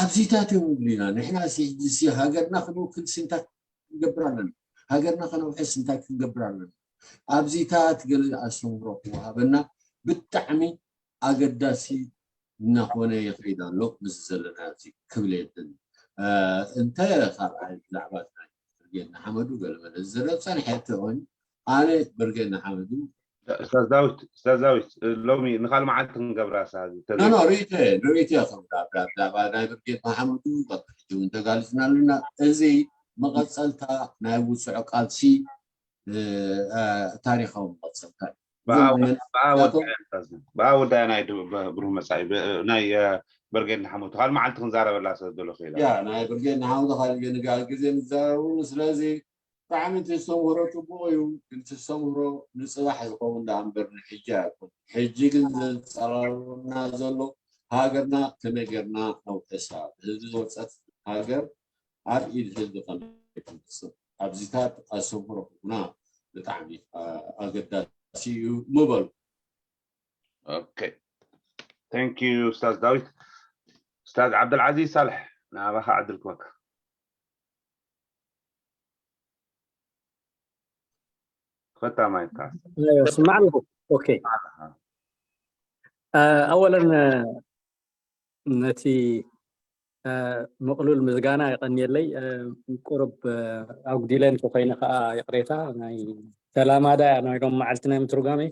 ኣብዚታት እዮም ይብሉ ኢና ንሕና ሕጂ ሃገርና ክንውክል እንታይ ክንገብር ኣለና ሃገርና ከነውሕስ እንታይ ክንገብር ኣለና ኣብዚታት ገለ ኣስተምህሮ ክወሃበና ብጣዕሚ ኣገዳሲ እናኾነ ይኸይድ ኣሎ ምስ ዘለና ክብል የድል እንተ ካልኣይ ብዛዕባ ናይ ብርጌድ ንሓመዱ ገለመለ ዝዝረብ ፀንሐ እንተኾይኑ ኣነ ብርጌድ ንሓመዱ ኡስታዝ ዳዊት ኡስታዝ ዳዊት ሎሚ ንካል መዓልቲ ክንገብራ ሳዚ ኖ ርእይቶ ርእይቶ ብዛዕባ ናይ ብርጌድ ንሓመዱ ሕጂ እውን ተጋሊፅና ኣለና እዚ መቐፀልታ ናይ ውፅዖ ቃልሲ ታሪካዊ መቐፀልታ እዩ ብኣ ወዳያ ናይ ብሩህ መፃኢ ናይ ብርጌድ ንሓመዱ ካልእ መዓልቲ ክንዛረበላ ስለ ዘሎ ክኢላ ያ ናይ ብርጌድ ንሓመዱ ካልእ ግዜ ንዛረብሉ ስለዚ ብጣዕሚ እቲ ዝተምህሮ ፅቡቅ እዩ ግን እቲ ዝተምህሮ ንፅባሕ ዝኸውን ዳኣ እምበር ንሕጂ ኣይኮን ሕጂ ግን ዘንፀራርና ዘሎ ሃገርና ከመይ ጌርና ነውሕሳ ብህዝቢ ዝወፀት ሃገር ኣብ ኢድ ህዝቢ ከመይ ትመፅእ ኣብዚታት ኣስተምህሮ ክቡና ብጣዕሚ ኣገዳሲ እዩ ምበሉ ኦኬ thank you ኡስታዝ ዳዊት ኡስታዝ ዓብደልዓዚዝ ሳልሕ ንኣባኻ ዕድል ክወካ ፈታ ማይካ ስማዕ ኣለኹ ኦኬ ኣወለን ነቲ ምቕሉል ምስጋና የቐንየለይ ቁሩብ ኣጉዲለ እንተኮይነ ከዓ ይቕሬታ ናይ ተላማዳ እያ ናይ ሎም መዓልቲ ናይ ምትርጓመይ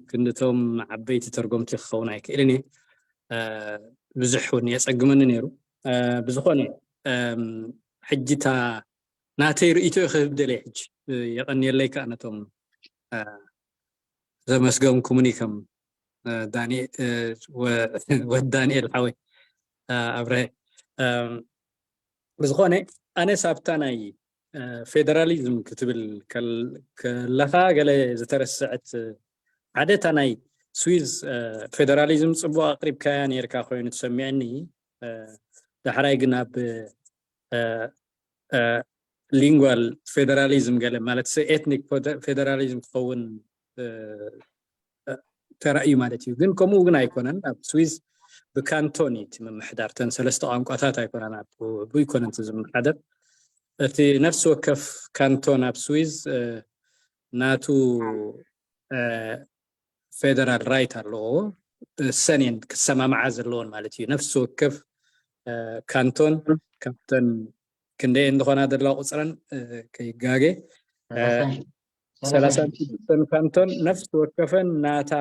ክንድቶም ዓበይቲ ተርጎምቲ ክኸውን ኣይክእልን እየ ብዙሕ እውን የፀግመኒ ነይሩ ብዝኾነ ሕጂታ ናተይ ርእቶ ክህብ ደልየ ሕጂ የቐንየለይ ከዓ ነቶም ዘመስገንኩምኒ ከም ወድ ዳንኤል ሓወይ ኣብርሀ ብዝኾነ ኣነ ሳብታ ናይ ፌደራሊዝም ክትብል ከለኻ ገለ ዝተረስዐት ሓደ እታ ናይ ስዊዝ ፌደራሊዝም ፅቡቅ ኣቅሪብካያ ነርካ ኮይኑ ትሰሚዐኒ ዳሕራይ ግን ኣብ ሊንጓል ፌደራሊዝም ገለ ማለት ኤትኒክ ፌደራሊዝም ክኸውን ተራእዩ ማለት እዩ። ግን ከምኡ ግን ኣይኮነን። ኣብ ስዊዝ ብካንቶን እዩ እቲ ምምሕዳር። እተን ሰለስተ ቋንቋታት ኣይኮነን፣ ኣብ ብኡ ኣይኮነን እቲ ዝመሓደር። እቲ ነፍሲ ወከፍ ካንቶን ኣብ ስዊዝ ናቱ ፌደራል ራይት ኣለዎ። እሰን እየን ክሰማምዓ ዘለዎን ማለት እዩ። ነፍሲ ወከፍ ካንቶን ካብተን ክንደየን ዝኾና ዘለዋ ቁፅረን ከይጋገ ሰላሳን ሽዱሽተን ካንቶን ነፍሲ ወከፈን ናታ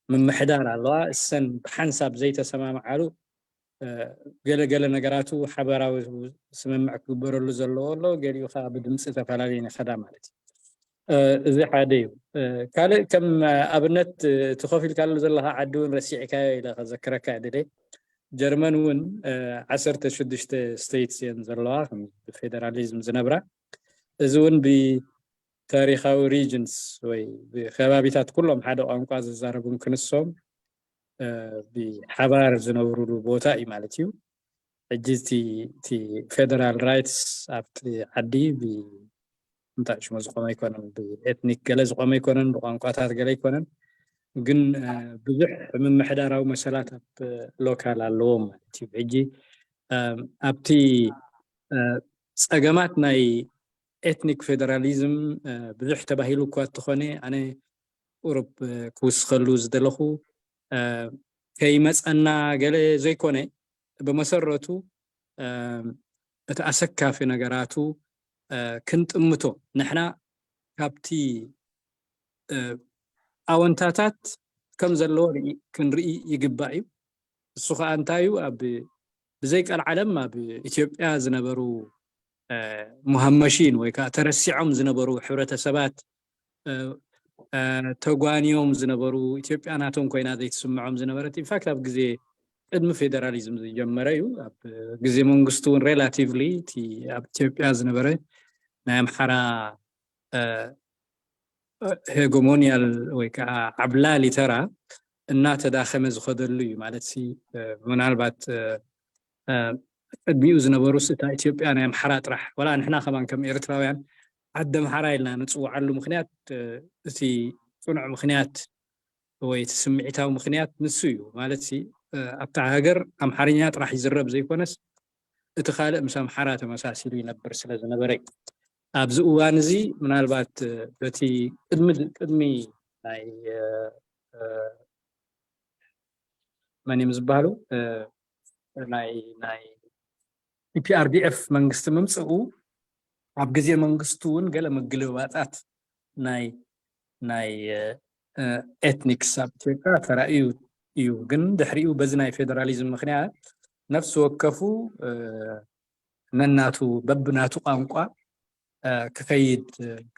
ምምሕዳር ኣለዋ። እሰን ብሓንሳብ ዘይተሰማምዓሉ ገለገለ ነገራቱ ሓበራዊ ስምምዕ ክግበረሉ ዘለዎ ኣሎ፣ ገሊኡ ከዓ ብድምፂ ተፈላለዩ ንኸዳ ማለት እዩ። እዚ ሓደ እዩ። ካልእ ከም ኣብነት እቲ ኮፍ ኢልካሉ ዘለካ ዓዲ እውን ረሲዕካዮ ኢለ ከዘክረካ ድለ። ጀርመን እውን ዓሰርተ ሽዱሽተ ስቴትስ እየን ዘለዋ ፌደራሊዝም ዝነብራ። እዚ እውን ብታሪካዊ ሪጅንስ ወይ ብከባቢታት ኩሎም ሓደ ቋንቋ ዝዛረቡን ክንሶም ብሓባር ዝነብሩሉ ቦታ እዩ ማለት እዩ። ሕጂ እቲ ፌደራል ራይትስ ኣብቲ ዓዲ እንታይ ሽሞ ዝቆመ ኣይኮነን፣ ብኤትኒክ ገለ ዝቆመ ኣይኮነን፣ ብቋንቋታት ገለ ኣይኮነን። ግን ብዙሕ ምምሕዳራዊ መሰላት ኣብ ሎካል ኣለዎም ማለት እዩ። ሕጂ ኣብቲ ፀገማት ናይ ኤትኒክ ፌደራሊዝም ብዙሕ ተባሂሉ እኳ እንተኾነ፣ ኣነ ቁሩብ ክውስኸሉ ዝደለኹ ከይመፀና ገለ ዘይኮነ፣ ብመሰረቱ እቲ ኣሰካፊ ነገራቱ ክንጥምቶ፣ ንሕና ካብቲ ኣወንታታት ከም ዘለዎ ክንርኢ ይግባእ እዩ። እሱ ከዓ እንታይ እዩ? ኣብ ብዘይ ቀልዓለም ኣብ ኢትዮጵያ ዝነበሩ ሙሃመሺን ወይ ከዓ ተረሲዖም ዝነበሩ ሕብረተሰባት፣ ተጓንዮም ዝነበሩ፣ ኢትዮጵያ ናቶም ኮይና ዘይትስምዖም ዝነበረት፣ ኢንፋክት ኣብ ግዜ ቅድሚ ፌደራሊዝም ዝጀመረ እዩ። ኣብ ግዜ መንግስቱ እውን ሬላቲቭሊ እቲ ኣብ ኢትዮጵያ ዝነበረ ናይ ኣምሓራ ሄጎሞኒያል ወይ ከዓ ዓብላሊ ተራ እናተዳኸመ ዝኸደሉ እዩ ማለት ሲ። ምናልባት ቅድሚኡ ዝነበሩስ እታ ኢትዮጵያ ናይ ኣምሓራ ጥራሕ፣ ወላ ንሕና ከማን ከም ኤርትራውያን ዓዲ ኣምሓራ ኢልና ንፅውዓሉ ምክንያት፣ እቲ ፅኑዕ ምክንያት ወይ እቲ ስምዒታዊ ምክንያት ንሱ እዩ ማለት ሲ። ኣብታ ሃገር ኣምሓርኛ ጥራሕ ይዝረብ ዘይኮነስ፣ እቲ ካልእ ምስ ኣምሓራ ተመሳሲሉ ይነብር ስለ ዝነበረ እዩ። ኣብዚ እዋን እዚ ምናልባት በቲ ቅድሚ ቅድሚ ናይ መን እዮም ዝበሃሉ፣ ናይ ናይ ኢፒኣርዲኤፍ መንግስቲ ምምፅኡ፣ ኣብ ግዜ መንግስቱ እውን ገለ ምግልባጣት ናይ ናይ ኤትኒክስ ኣብ ኢትዮጵያ ተራእዩ እዩ። ግን ድሕሪኡ በዚ ናይ ፌደራሊዝም ምክንያት ነፍሲ ወከፉ ነናቱ በብናቱ ቋንቋ ክኸይድ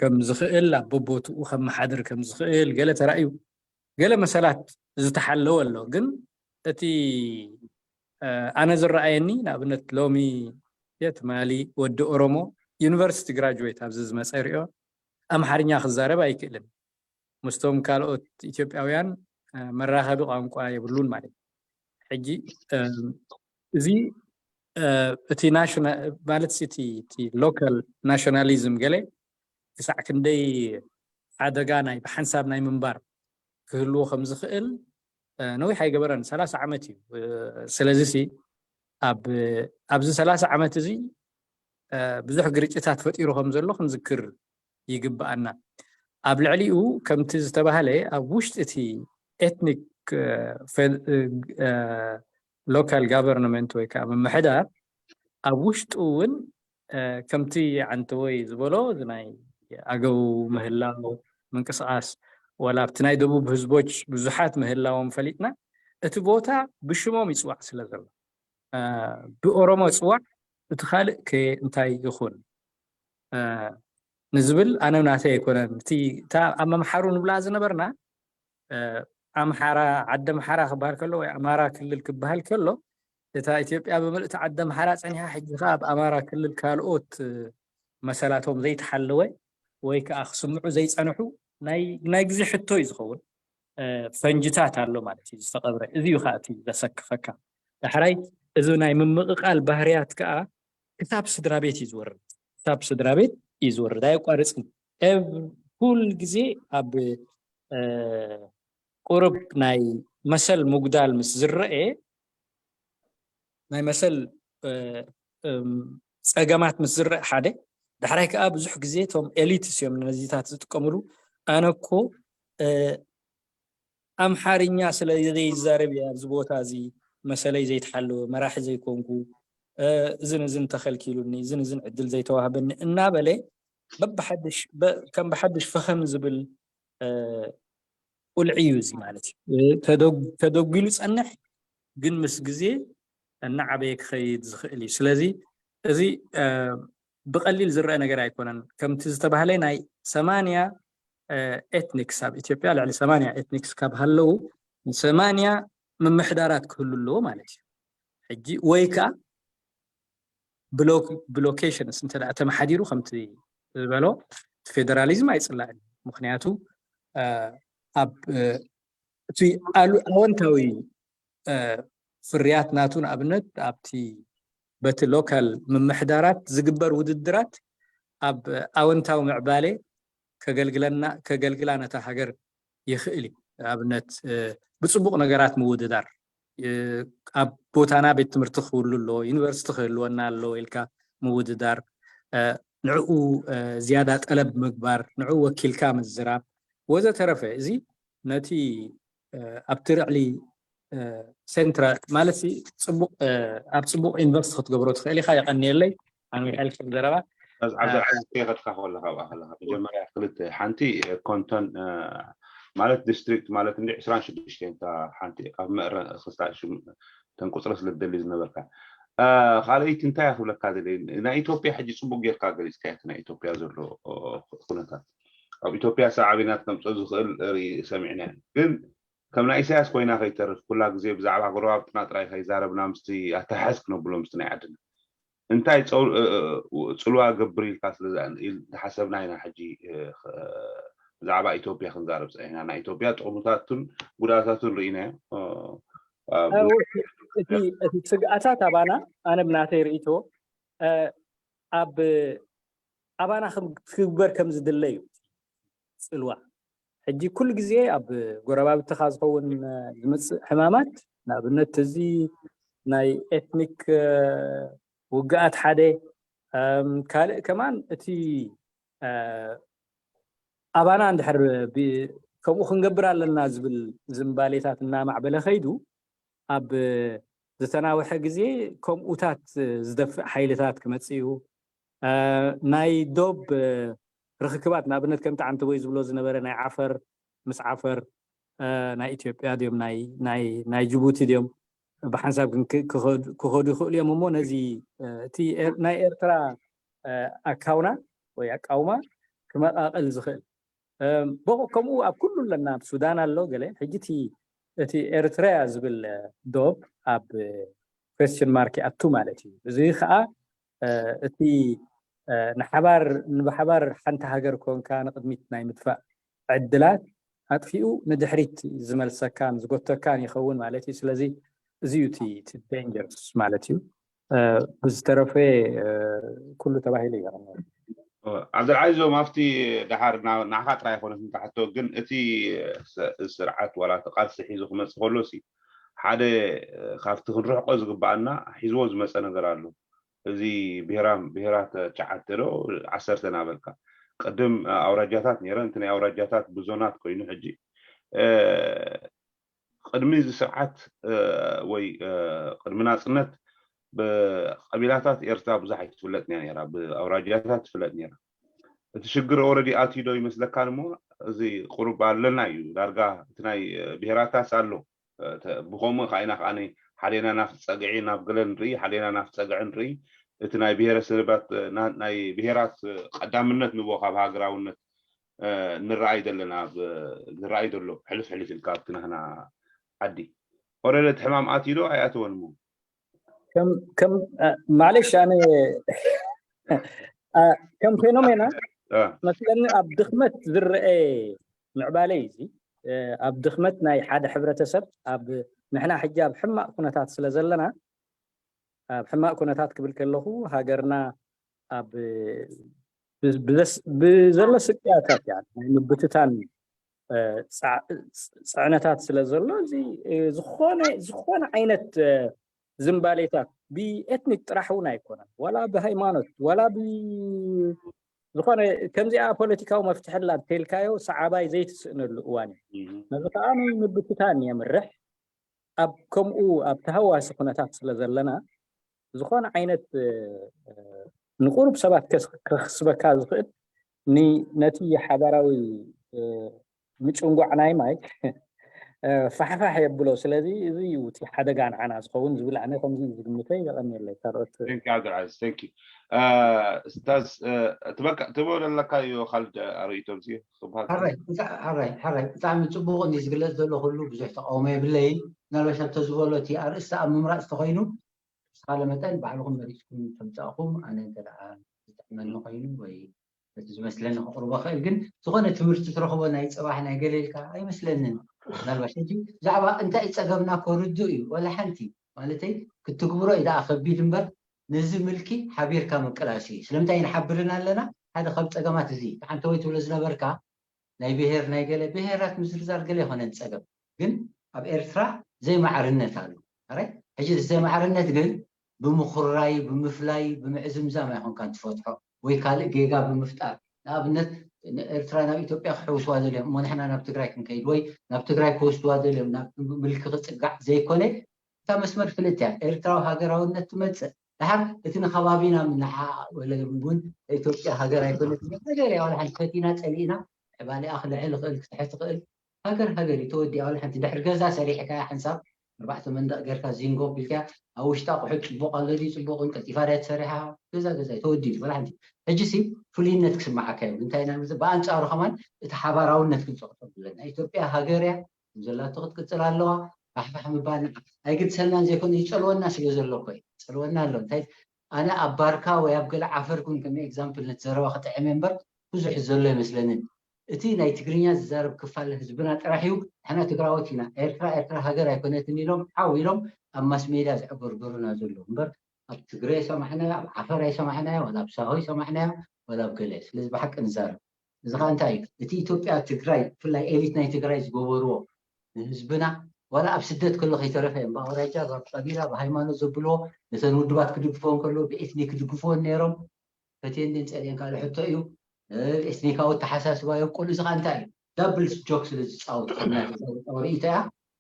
ከም ዝኽእል፣ ኣብ በቦትኡ ከመሓድር ከም ዝኽእል ገለ ተራእዩ፣ ገለ መሰላት ዝተሓለወ ኣሎ። ግን እቲ ኣነ ዝረኣየኒ፣ ንኣብነት ሎሚ የትማሊ ወዲ ኦሮሞ ዩኒቨርሲቲ ግራጁዌት ኣብዚ ዝመፀ ሪኦ ኣምሓርኛ ክዛረብ ኣይክእልን። ምስቶም ካልኦት ኢትዮጵያውያን መራኸቢ ቋንቋ የብሉን ማለት እዩ። ሕጂ እዚ እቲ ናሽና ማለት እቲ ሎካል ናሽናሊዝም ገለ ክሳዕ ክንደይ ሓደጋ ናይ ብሓንሳብ ናይ ምንባር ክህልዎ ከም ዝኽእል ነዊሕ ኣይገበረን፣ ሰላሳ ዓመት እዩ። ስለዚ ሲ ኣብዚ ሰላሳ ዓመት እዚ ብዙሕ ግርጭታት ፈጢሩ ከም ዘሎ ክንዝክር ይግብኣና። ኣብ ልዕሊኡ ከምቲ ዝተባህለ ኣብ ውሽጢ እቲ ኤትኒክ ሎካል ጋቨርንመንት ወይ ከዓ ምምሕዳር ኣብ ውሽጡ እውን ከምቲ ዓንተወይ ዝበሎ ናይ ኣገው ምህላው ምንቅስቃስ ዋላ ኣብቲ ናይ ደቡብ ህዝቦች ብዙሓት ምህላዎም ፈሊጥና፣ እቲ ቦታ ብሽሞም ይፅዋዕ ስለ ዘሎ ብኦሮሞ ፅዋዕ እቲ ካልእ ከ እንታይ ይኹን ንዝብል ኣነ ናተይ ኣይኮነን። እቲ እታ ኣመምሓሩ ንብላ ዝነበርና ኣምሓራ ዓዲ ኣምሓራ ክበሃል ከሎ ወይ ኣማራ ክልል ክበሃል ከሎ እታ ኢትዮጵያ ብምልእቲ ዓዲ ኣምሓራ ፀኒሓ ሕጂ ከዓ ኣብ ኣማራ ክልል ካልኦት መሰላቶም ዘይተሓለወ ወይ ከዓ ክስምዑ ዘይፀንሑ ናይ ግዜ ሕቶ እዩ ዝኸውን። ፈንጅታት ኣሎ ማለት እዩ ዝተቐብረ። እዚ እዩ ከዓ እቲ ዘሰክፈካ። ዳሕራይ እዚ ናይ ምምቕቓል ባህርያት ከዓ ክሳብ ስድራ ቤት እዩ ዝወርድ። ክሳብ ስድራ ቤት እዩ ዝወርድ፣ ኣየቋርፅን። ኩል ግዜ ኣብ ቁሩብ ናይ መሰል ምጉዳል ምስ ዝረአ ናይ መሰል ጸገማት ምስ ዝረአ ሓደ ዳሕራይ ከዓ ብዙሕ ግዜ እቶም ኤሊትስ እዮም ነዚታት ዝጥቀምሉ። ኣነ እኮ ኣምሓርኛ ስለ ዘይዛረብ እየ ኣብዚ ቦታ እዚ መሰለይ ዘይተሓለወ መራሒ ዘይኮንኩ እዝን እዝን ተኸልኪሉኒ እዝን እዝን ዕድል ዘይተዋህበኒ እናበለ ከም ብሓድሽ ፈኸም ዝብል ቁልዒ እዩ እዚ ማለት እዩ። ተደጉ ይጸንሕ ግን ምስ ግዜ እናዓበየ ክኸይድ ዝኽእል እዩ። ስለዚ እዚ ብቐሊል ዝረአ ነገር ኣይኮነን። ከምቲ ዝተባህለ ናይ ሰማንያ ኤትኒክስ ኣብ ኢትዮጵያ ልዕሊ ሰማንያ ኤትኒክስ ካብ ሃለዉ ሰማንያ ምምሕዳራት ክህሉ ኣለዎ ማለት እዩ። ሕጂ ወይ ከዓ ብሎኬሽንስ እንተ ተመሓዲሩ ከምቲ ዝበሎ ፌደራሊዝም ኣይፅላእን። ምክንያቱ ኣብ እቲ ኣወንታዊ ፍርያት ናቱ ንኣብነት ኣብቲ በቲ ሎካል ምምሕዳራት ዝግበር ውድድራት ኣብ ኣወንታዊ ምዕባለ ከገልግለና ከገልግላ ነታ ሃገር ይኽእል እዩ። ኣብነት ብፅቡቕ ነገራት ምውድዳር ኣብ ቦታና ቤት ትምህርቲ ክህሉ ኣሎ፣ ዩኒቨርሲቲ ክህልወና ኣሎ ኢልካ ምውድዳር፣ ንዕኡ ዝያዳ ጠለብ ምግባር፣ ንዕኡ ወኪልካ ምዝራብ ወዘተረፈ። እዚ ነቲ ኣብቲ ርዕሊ ሴንትራል ማለት ጽቡቕ ኣብ ጽቡቕ ኢንቨስት ክትገብሮ ትኽእል ኢኻ። የቐንየለይ ኣንዊሐልክን ዘረባ ዓብደልዓዚዝ ከይኸድካ ከለኻ ኣብኣ ከለኻ መጀመርያ ክልተ ሓንቲ ኮንቶን ማለት ዲስትሪክት ማለት እንዲ ዕስራን ሽዱሽተን እታ ሓንቲ ካብ መእረ ክስታዕ ተን ቁፅሪ ስለ ትደሊ ዝነበርካ ካልኣይቲ እንታይ ክብለካ ዘለ ናይ ኢትዮጵያ ሕጂ ፅቡቅ ጌርካ ገሊፅካ እቲ ናይ ኢትዮጵያ ዘሎ ኩነታት ኣብ ኢትዮጵያ ሳዕቤናት ከምፀ ዝኽእል ርኢ ሰሚዕና ግን ከም ናይ ኢሳያስ ኮይና ከይተርፍ ኩላ ግዜ ብዛዕባ ጎረባብትና ጥራይ ከይዛረብና ምስቲ ኣተሓሕዝ ክነብሎ ምስቲ ናይ ዓድና እንታይ ፅልዋ ገብር ኢልካ ስለዝሓሰብና ኢና ሕጂ ብዛዕባ ኢትዮጵያ ክንዛረብ ፀኒሕና ናይ ኢትዮጵያ ጥቕምታቱን ጉድኣታቱን ርኢናዮ እቲ ስግኣታት ኣባና ኣነ ብናተይ ርእቶ ኣብ ኣባና ክግበር ከም ዝድለ እዩ ፅልዋ ሕጂ ኩሉ ግዜ ኣብ ጎረባብትኻ ዝኸውን ዝመፅእ ሕማማት ንኣብነት እዚ ናይ ኤትኒክ ውግኣት ሓደ ካልእ ከማን እቲ ኣባና እንድሕር ከምኡ ክንገብር ኣለና ዝብል ዝምባሌታት እናማዕበለ ከይዱ ኣብ ዝተናውሐ ግዜ ከምኡታት ዝደፍእ ሓይልታት ክመፅእ እዩ ናይ ዶብ ርክክባት ንኣብነት ከምቲ ዓንተቦይ ዝብሎ ዝነበረ ናይ ዓፈር ምስ ዓፈር ናይ ኢትዮጵያ ድዮም ናይ ጅቡቲ ድዮም ብሓንሳብ ግን ክኸዱ ይኽእሉ እዮም እሞ ነዚ እቲ ናይ ኤርትራ ኣካውና ወይ ኣቃውማ ክመቃቀል ዝኽእል ከምኡ ኣብ ኩሉ ኣለና ኣብ ሱዳን ኣሎ ገለ ሕጂ እቲ ኤርትራያ ዝብል ዶብ ኣብ ኩስችን ማርክ ይኣቱ ማለት እዩ እዚ ከዓ እቲ ንሓባር ንብሓባር ሓንቲ ሃገር ኮንካ ንቅድሚት ናይ ምድፋእ ዕድላት ኣጥፊኡ ንድሕሪት ዝመልሰካን ዝጎተካን ይኸውን ማለት እዩ ስለዚ እዚ እዩ እቲ ዳንጀርስ ማለት እዩ ብዝተረፈ ኩሉ ተባሂሉ እዩ ዓብደልዓዚዞም ኣብቲ ድሓር ንዓኻ ጥራይ ይኮነት ንታሕቶ ግን እቲ ስርዓት ዋላ እቲ ቃልሲ ሒዙ ክመፅእ ከሎ ሓደ ካብቲ ክንርሕቆ ዝግባኣና ሒዝዎ ዝመፀ ነገር ኣሎ እዚ ብሄራም ብሄራት ሸዓተ ዶ ዓሰርተ ናበልካ ቅድም ኣውራጃታት ነይረን እቲ ናይ ኣውራጃታት ብዞናት ኮይኑ ሕጂ ቅድሚ እዚ ስርዓት ወይ ቅድሚ ናፅነት ብቀቢላታት ኤርትራ ብዙሕ ኣይትፍለጥ እያ ነራ ብኣውራጃታት ትፍለጥ ነራ እቲ ሽግር ኦረዲ ኣትዩ ዶ ይመስለካ እሞ እዚ ቁሩብ ኣለና እዩ ዳርጋ እቲ ናይ ብሄራታስ ኣሎ ብከምኡ ከዓ ኢና ከዓ ሓደና ናብቲ ፀግዒ ናብ ገለ ንርኢ ሓደና ናብቲ ፀግዒ ንርኢ እቲ ናይ ብሄረሰባት ናይ ብሄራት ቀዳምነት ንቦ ካብ ሃገራውነት ንረኣይ ዘለና ንረኣይ ዘሎ ሕልፍ ሕልፍ ኢልካ ኣብቲ ናህና ዓዲ ኦረደ እቲ ሕማም ኣትዩ ዶ ኣይኣተወን እሞ ማለሽ ኣነ ከም ፌኖሜና መስለኒ ኣብ ድኽመት ዝረአ ምዕባለ እዩ እዚ ኣብ ድኽመት ናይ ሓደ ሕብረተሰብ ኣብ ንሕና ሕጂ ኣብ ሕማቕ ኩነታት ስለ ዘለና ኣብ ሕማቕ ኩነታት ክብል ከለኹ ሃገርና ኣብ ብዘሎ ስቅያታት ናይ ምብትታን እ፣ ጻ- ጽ- ጽዕነታት ስለ ዘሎ፣ እዚ እ፣ ዝኾነ ዝኾነ ዓይነት እ፣ ዝምባሌታት ብኤትኒክ ጥራሕ እውን ኣይኮነን፣ ዋላ ብሃይማኖት፣ ዋላ ብ ዝኾነ ከምዚኣ ፖለቲካዊ መፍትሒ ኣላ እንተልካዮ ሰዓባይ ዘይትስእነሉ እዋን እዩ። ነዚ ከዓ ናይ ምብትታን የምርሕ። ኣብ ከምኡ ኣብ ተሃዋሲ ኩነታት ስለ ዘለና፣ ዝኾነ ዓይነት ንቁሩብ ሰባት ከኽስበካ ዝኽእል ነቲ ሓባራዊ ምጭንጓዕ ናይ ማይ ፋሕፋሕ የብሎ። ስለዚ እዚ እዩ እቲ ሓደጋ ንዓና ዝኸውን ዝብል ኣነ ከምዚ ዝግምተ። የቐንየለይ ካልኦት። ስታዝ ትበቃ ትበለለካ እዩ ካልድ ኣርእቶ ዚ ሓራይ ብጣዕሚ ፅቡቅ እንዲ ዝግለፅ ዘሎ ኩሉ ብዙሕ ተቃውሞ የብለይን። ምናልባሽ ኣብተ ዝበሎ እቲ ኣርእስቲ ኣብ ምምራፅ ተኮይኑ ስኻለ መጠን ባዕልኹም መሪፅኩም ተምፃእኹም ኣነ እንተ ዝጥዕመኒ ኮይኑ ወይ እቲ ዝመስለኒ ከቕርቦ ክእል ግን ዝኾነ ትምህርቲ ትረኽቦ ናይ ፅባሕ ናይ ገሌልካ ኣይመስለንን። ምናልባሽ ሕጂ ብዛዕባ እንታይ ፀገምና ኮርዱ እዩ ወላ ሓንቲ ማለተይ ክትግብሮ እዩ ደኣ ከቢድ እምበር ነዚ ምልኪ ሓቢርካ ምቅላስ እዩ። ስለምንታይ ንሓብርን ኣለና ሓደ ካብ ፀገማት እዚ ሓንተ ወይ ትብሎ ዝነበርካ ናይ ብሄር ናይ ገለ ብሄራት ምዝርዛር ገለ ይኮነን ፀገም ግን ኣብ ኤርትራ ዘይማዕርነት ኣሎ። ሕጂ ዘይማዕርነት ግን ብምኩራይ ብምፍላይ ብምዕዝምዛም ኣይኮንካን ትፈትሖ ወይ ካልእ ጌጋ ብምፍጣር ንኣብነት ኤርትራ ናብ ኢትዮጵያ ክሕውስዋ ደልዮም እሞ ንሕና ናብ ትግራይ ክንከይድ ወይ ናብ ትግራይ ክወስድዋ ደልዮም ናብ ምልኪ ክፅጋዕ ዘይኮነ እታ መስመር ፍልጥ እያ። ኤርትራዊ ሃገራውነት ትመፅእ ድሓር እቲ ንከባቢና ምንሓ ወለውን ኢትዮጵያ ሃገር ኣይኮነት ነገር እያ። ዋላ ሓንቲ ፈቲና ፀሊእና ዕባሊኣ ክልዕል ይኽእል ክትሕት ይኽእል ሃገር ሃገር እዩ ተወዲኣ። ዋላ ሓንቲ ድሕሪ ገዛ ሰሪሕካ ሓንሳብ ኣርባዕተ መንደቕ ጌርካ ዚንጎ ቢልካ ኣብ ውሽጣ ኣቑሑት ፅቡቕ ኣሎ ድዩ ፅቡቕን ቀልጢፋ ድያ ተሰሪሓ ገዛ ገዛ እዩ ተወዲኡ። ዋላ ሓንቲ ሕጂ ሲ ፍሉይነት ክስማዓካ እዩ። እንታይ ኢና ብኣንፃሩ ከማን እቲ ሓባራውነት ክንፅቕጦ ኣለና። ኢትዮጵያ ሃገር እያ። ከም ዘላቶ ክትቅፅል ኣለዋ። ፋሕፋሕ ምባል ንዓ ኣይግድሰልናን ዘይኮነ ይፀልወና ስለ ዘሎ እኮ እዩ። ይፀልወና ኣሎ። እንታይ ኣነ ኣብ ባርካ ወይ ኣብ ገለ ዓፈር ኩን ከም ኤግዛምፕል ነቲ ዘረባ ክጥዕም እየ እምበር ብዙሕ ዘሎ ኣይመስለንን። እቲ ናይ ትግርኛ ዝዛረብ ክፋል ህዝብና ጥራሕ እዩ። ንሕና ትግራዎት ኢና። ኤርትራ ኤርትራ ሃገር ኣይኮነትን ኢሎም ሓው ኢሎም ኣብ ማስ ሜድያ ዘዕበርብሩና ዘለዉ እምበር ኣብ ትግረ ኣይሰማዕናዮ፣ ኣብ ዓፈር ኣይሰማዕናዮ፣ ወላ ኣብ ሳሆ ኣይሰማዕናዮ፣ ወላ ኣብ ገለ። ስለዚ ብሓቂ ንዛረብ። እዚ ከዓ እንታይ እዩ? እቲ ኢትዮጵያ ትግራይ ብፍላይ ኤሊት ናይ ትግራይ ዝገበርዎ ንህዝብና ዋላ ኣብ ስደት ከሎ ከይተረፈ እዮም ብኣውራጃ ብቀቢላ ብሃይማኖት ዘብልዎ ነተን ውድባት ክድግፎ ከሎ ብኤትኒክ ክድግፍዎ ነይሮም። ፈትየን ድን ፀልየን ካልእ ሕቶ እዩ። ኤትኒካዊ ተሓሳስባ የብቁል። እዚ ከዓ እንታይ እዩ? ዳብል ጆክ ስለ ዝፃወት ሪኢቶ እያ።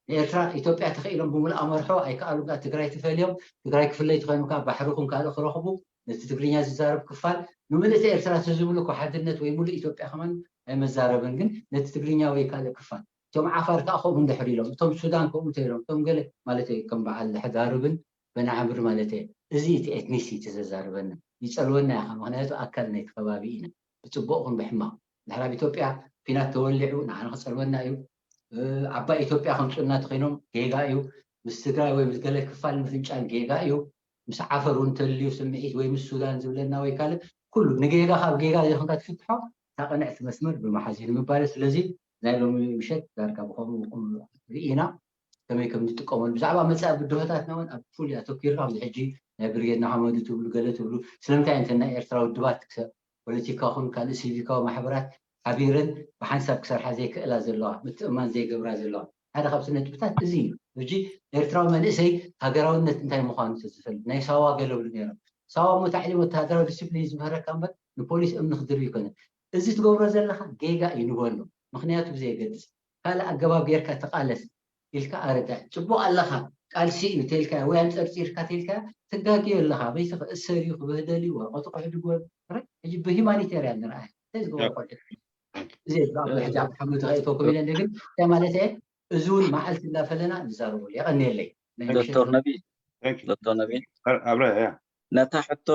ንኤርትራ ኢትዮጵያ ተኽኢሎም ብምሉእ ኣመርሖ ኣይከኣሉ ጋ ትግራይ ትፈልዮም ትግራይ ክፍለይ ተኾይኑ ካ ባሕርኹም ካልእ ክረኽቡ ነቲ ትግርኛ ዝዛረብ ክፋል ንምልእቲ ኤርትራ ተዝብሉ እኮ ሓድነት ወይ ሙሉእ ኢትዮጵያ ከማን ኣይመዛረብን ግን ነቲ ትግርኛ ወይ ካልእ ክፋል እቶም ዓፋር ከዓ ከምኡ እንድሕር ኢሎም እቶም ሱዳን ከምኡ ተይሎም እቶም ገለ ማለት ከም በዓል ሕዳርብን በናዕምር ማለት እዚ እቲ ኤትኒሲቲ ዘዛርበና ይፀልወና ኢኻ ምክንያቱ ኣካል ናይቲ ከባቢ ኢና ብፅቡቕ ኹን ብሕማቕ ድሕር ኣብ ኢትዮጵያ ኲናት ተወሊዑ ንዓና ክፀልወና እዩ ዓባይ ኢትዮጵያ ከምፅኡና ተኮይኖም ጌጋ እዩ ምስ ትግራይ ወይ ምስ ገለ ክፋል ምፍንጫል ጌጋ እዩ ምስ ዓፈር እውን ተልዩ ስምዒት ወይ ምስ ሱዳን ዝብለና ወይ ካልእ ኩሉ ንጌጋ ካብ ጌጋ ዘይኮንካ ትፍትሖ እታ ቅንዕቲ መስመር ብምሓዝ እዩ ንምባል ስለዚ ናይ ሎሚ ምሸት ዳርጋ ብከምኡ ርኢና ከመይ ከም ንጥቀመሉ ብዛዕባ መፃኢ ብድሆታትና እውን ኣብ ፍሉይ ኣተኪርካ ኣብዚ ሕጂ ናይ ብርጌድ ንሓመዱ ትብሉ ገለ ትብሉ ስለምንታይ እንተ ናይ ኤርትራ ውድባት ክሰብ ፖለቲካ ኹን ካልእ ሲቪካዊ ማሕበራት ሓቢረን ብሓንሳብ ክሰርሓ ዘይክእላ ዘለዋ ምትእማን ዘይገብራ ዘለዋ ሓደ ካብቲ ነጥብታት እዚ እዩ ሕጂ ኤርትራዊ መንእሰይ ሃገራውነት እንታይ ምዃኑ ተዝፈልጥ ናይ ሳዋ ገለብሉ ነይሮም ሳዋ ሞ ታዕሊም ወተሃደራዊ ዲስፕሊን ዝምህረካ እምበር ንፖሊስ እምኒ ክድርብ ይኮነ እዚ ትገብሮ ዘለካ ጌጋ እዩ ንበሎ ምክንያቱ ብዘየገድስ ካልእ ኣገባብ ጌርካ ተቃለስ ኢልካ ኣረዳ ፅቡቅ ኣለካ ቃልሲ እዩ ተልካ ወይ ኣንፀርፂርካ ተልካ ትጋግዮ ኣለካ በይቲ ክእሰር እዩ ክበህደል እዩ ወረቀቱ ክሕድጎ ሕጂ ብሂማኒቴርያን ንርኣያ እንታይ ዝገበሩ ቆልዑ እዚ ሕጂ ኣብ ሓመዱ ከእተወኩም ኢለ ግን እንታይ ማለት እየ እዚ እውን መዓልቲ እንዳፈለና ንዛረበሉ የቀንየለይ ዶክተር ነቢ ዶክተር ነቢ ኣብረ ነታ ሕቶ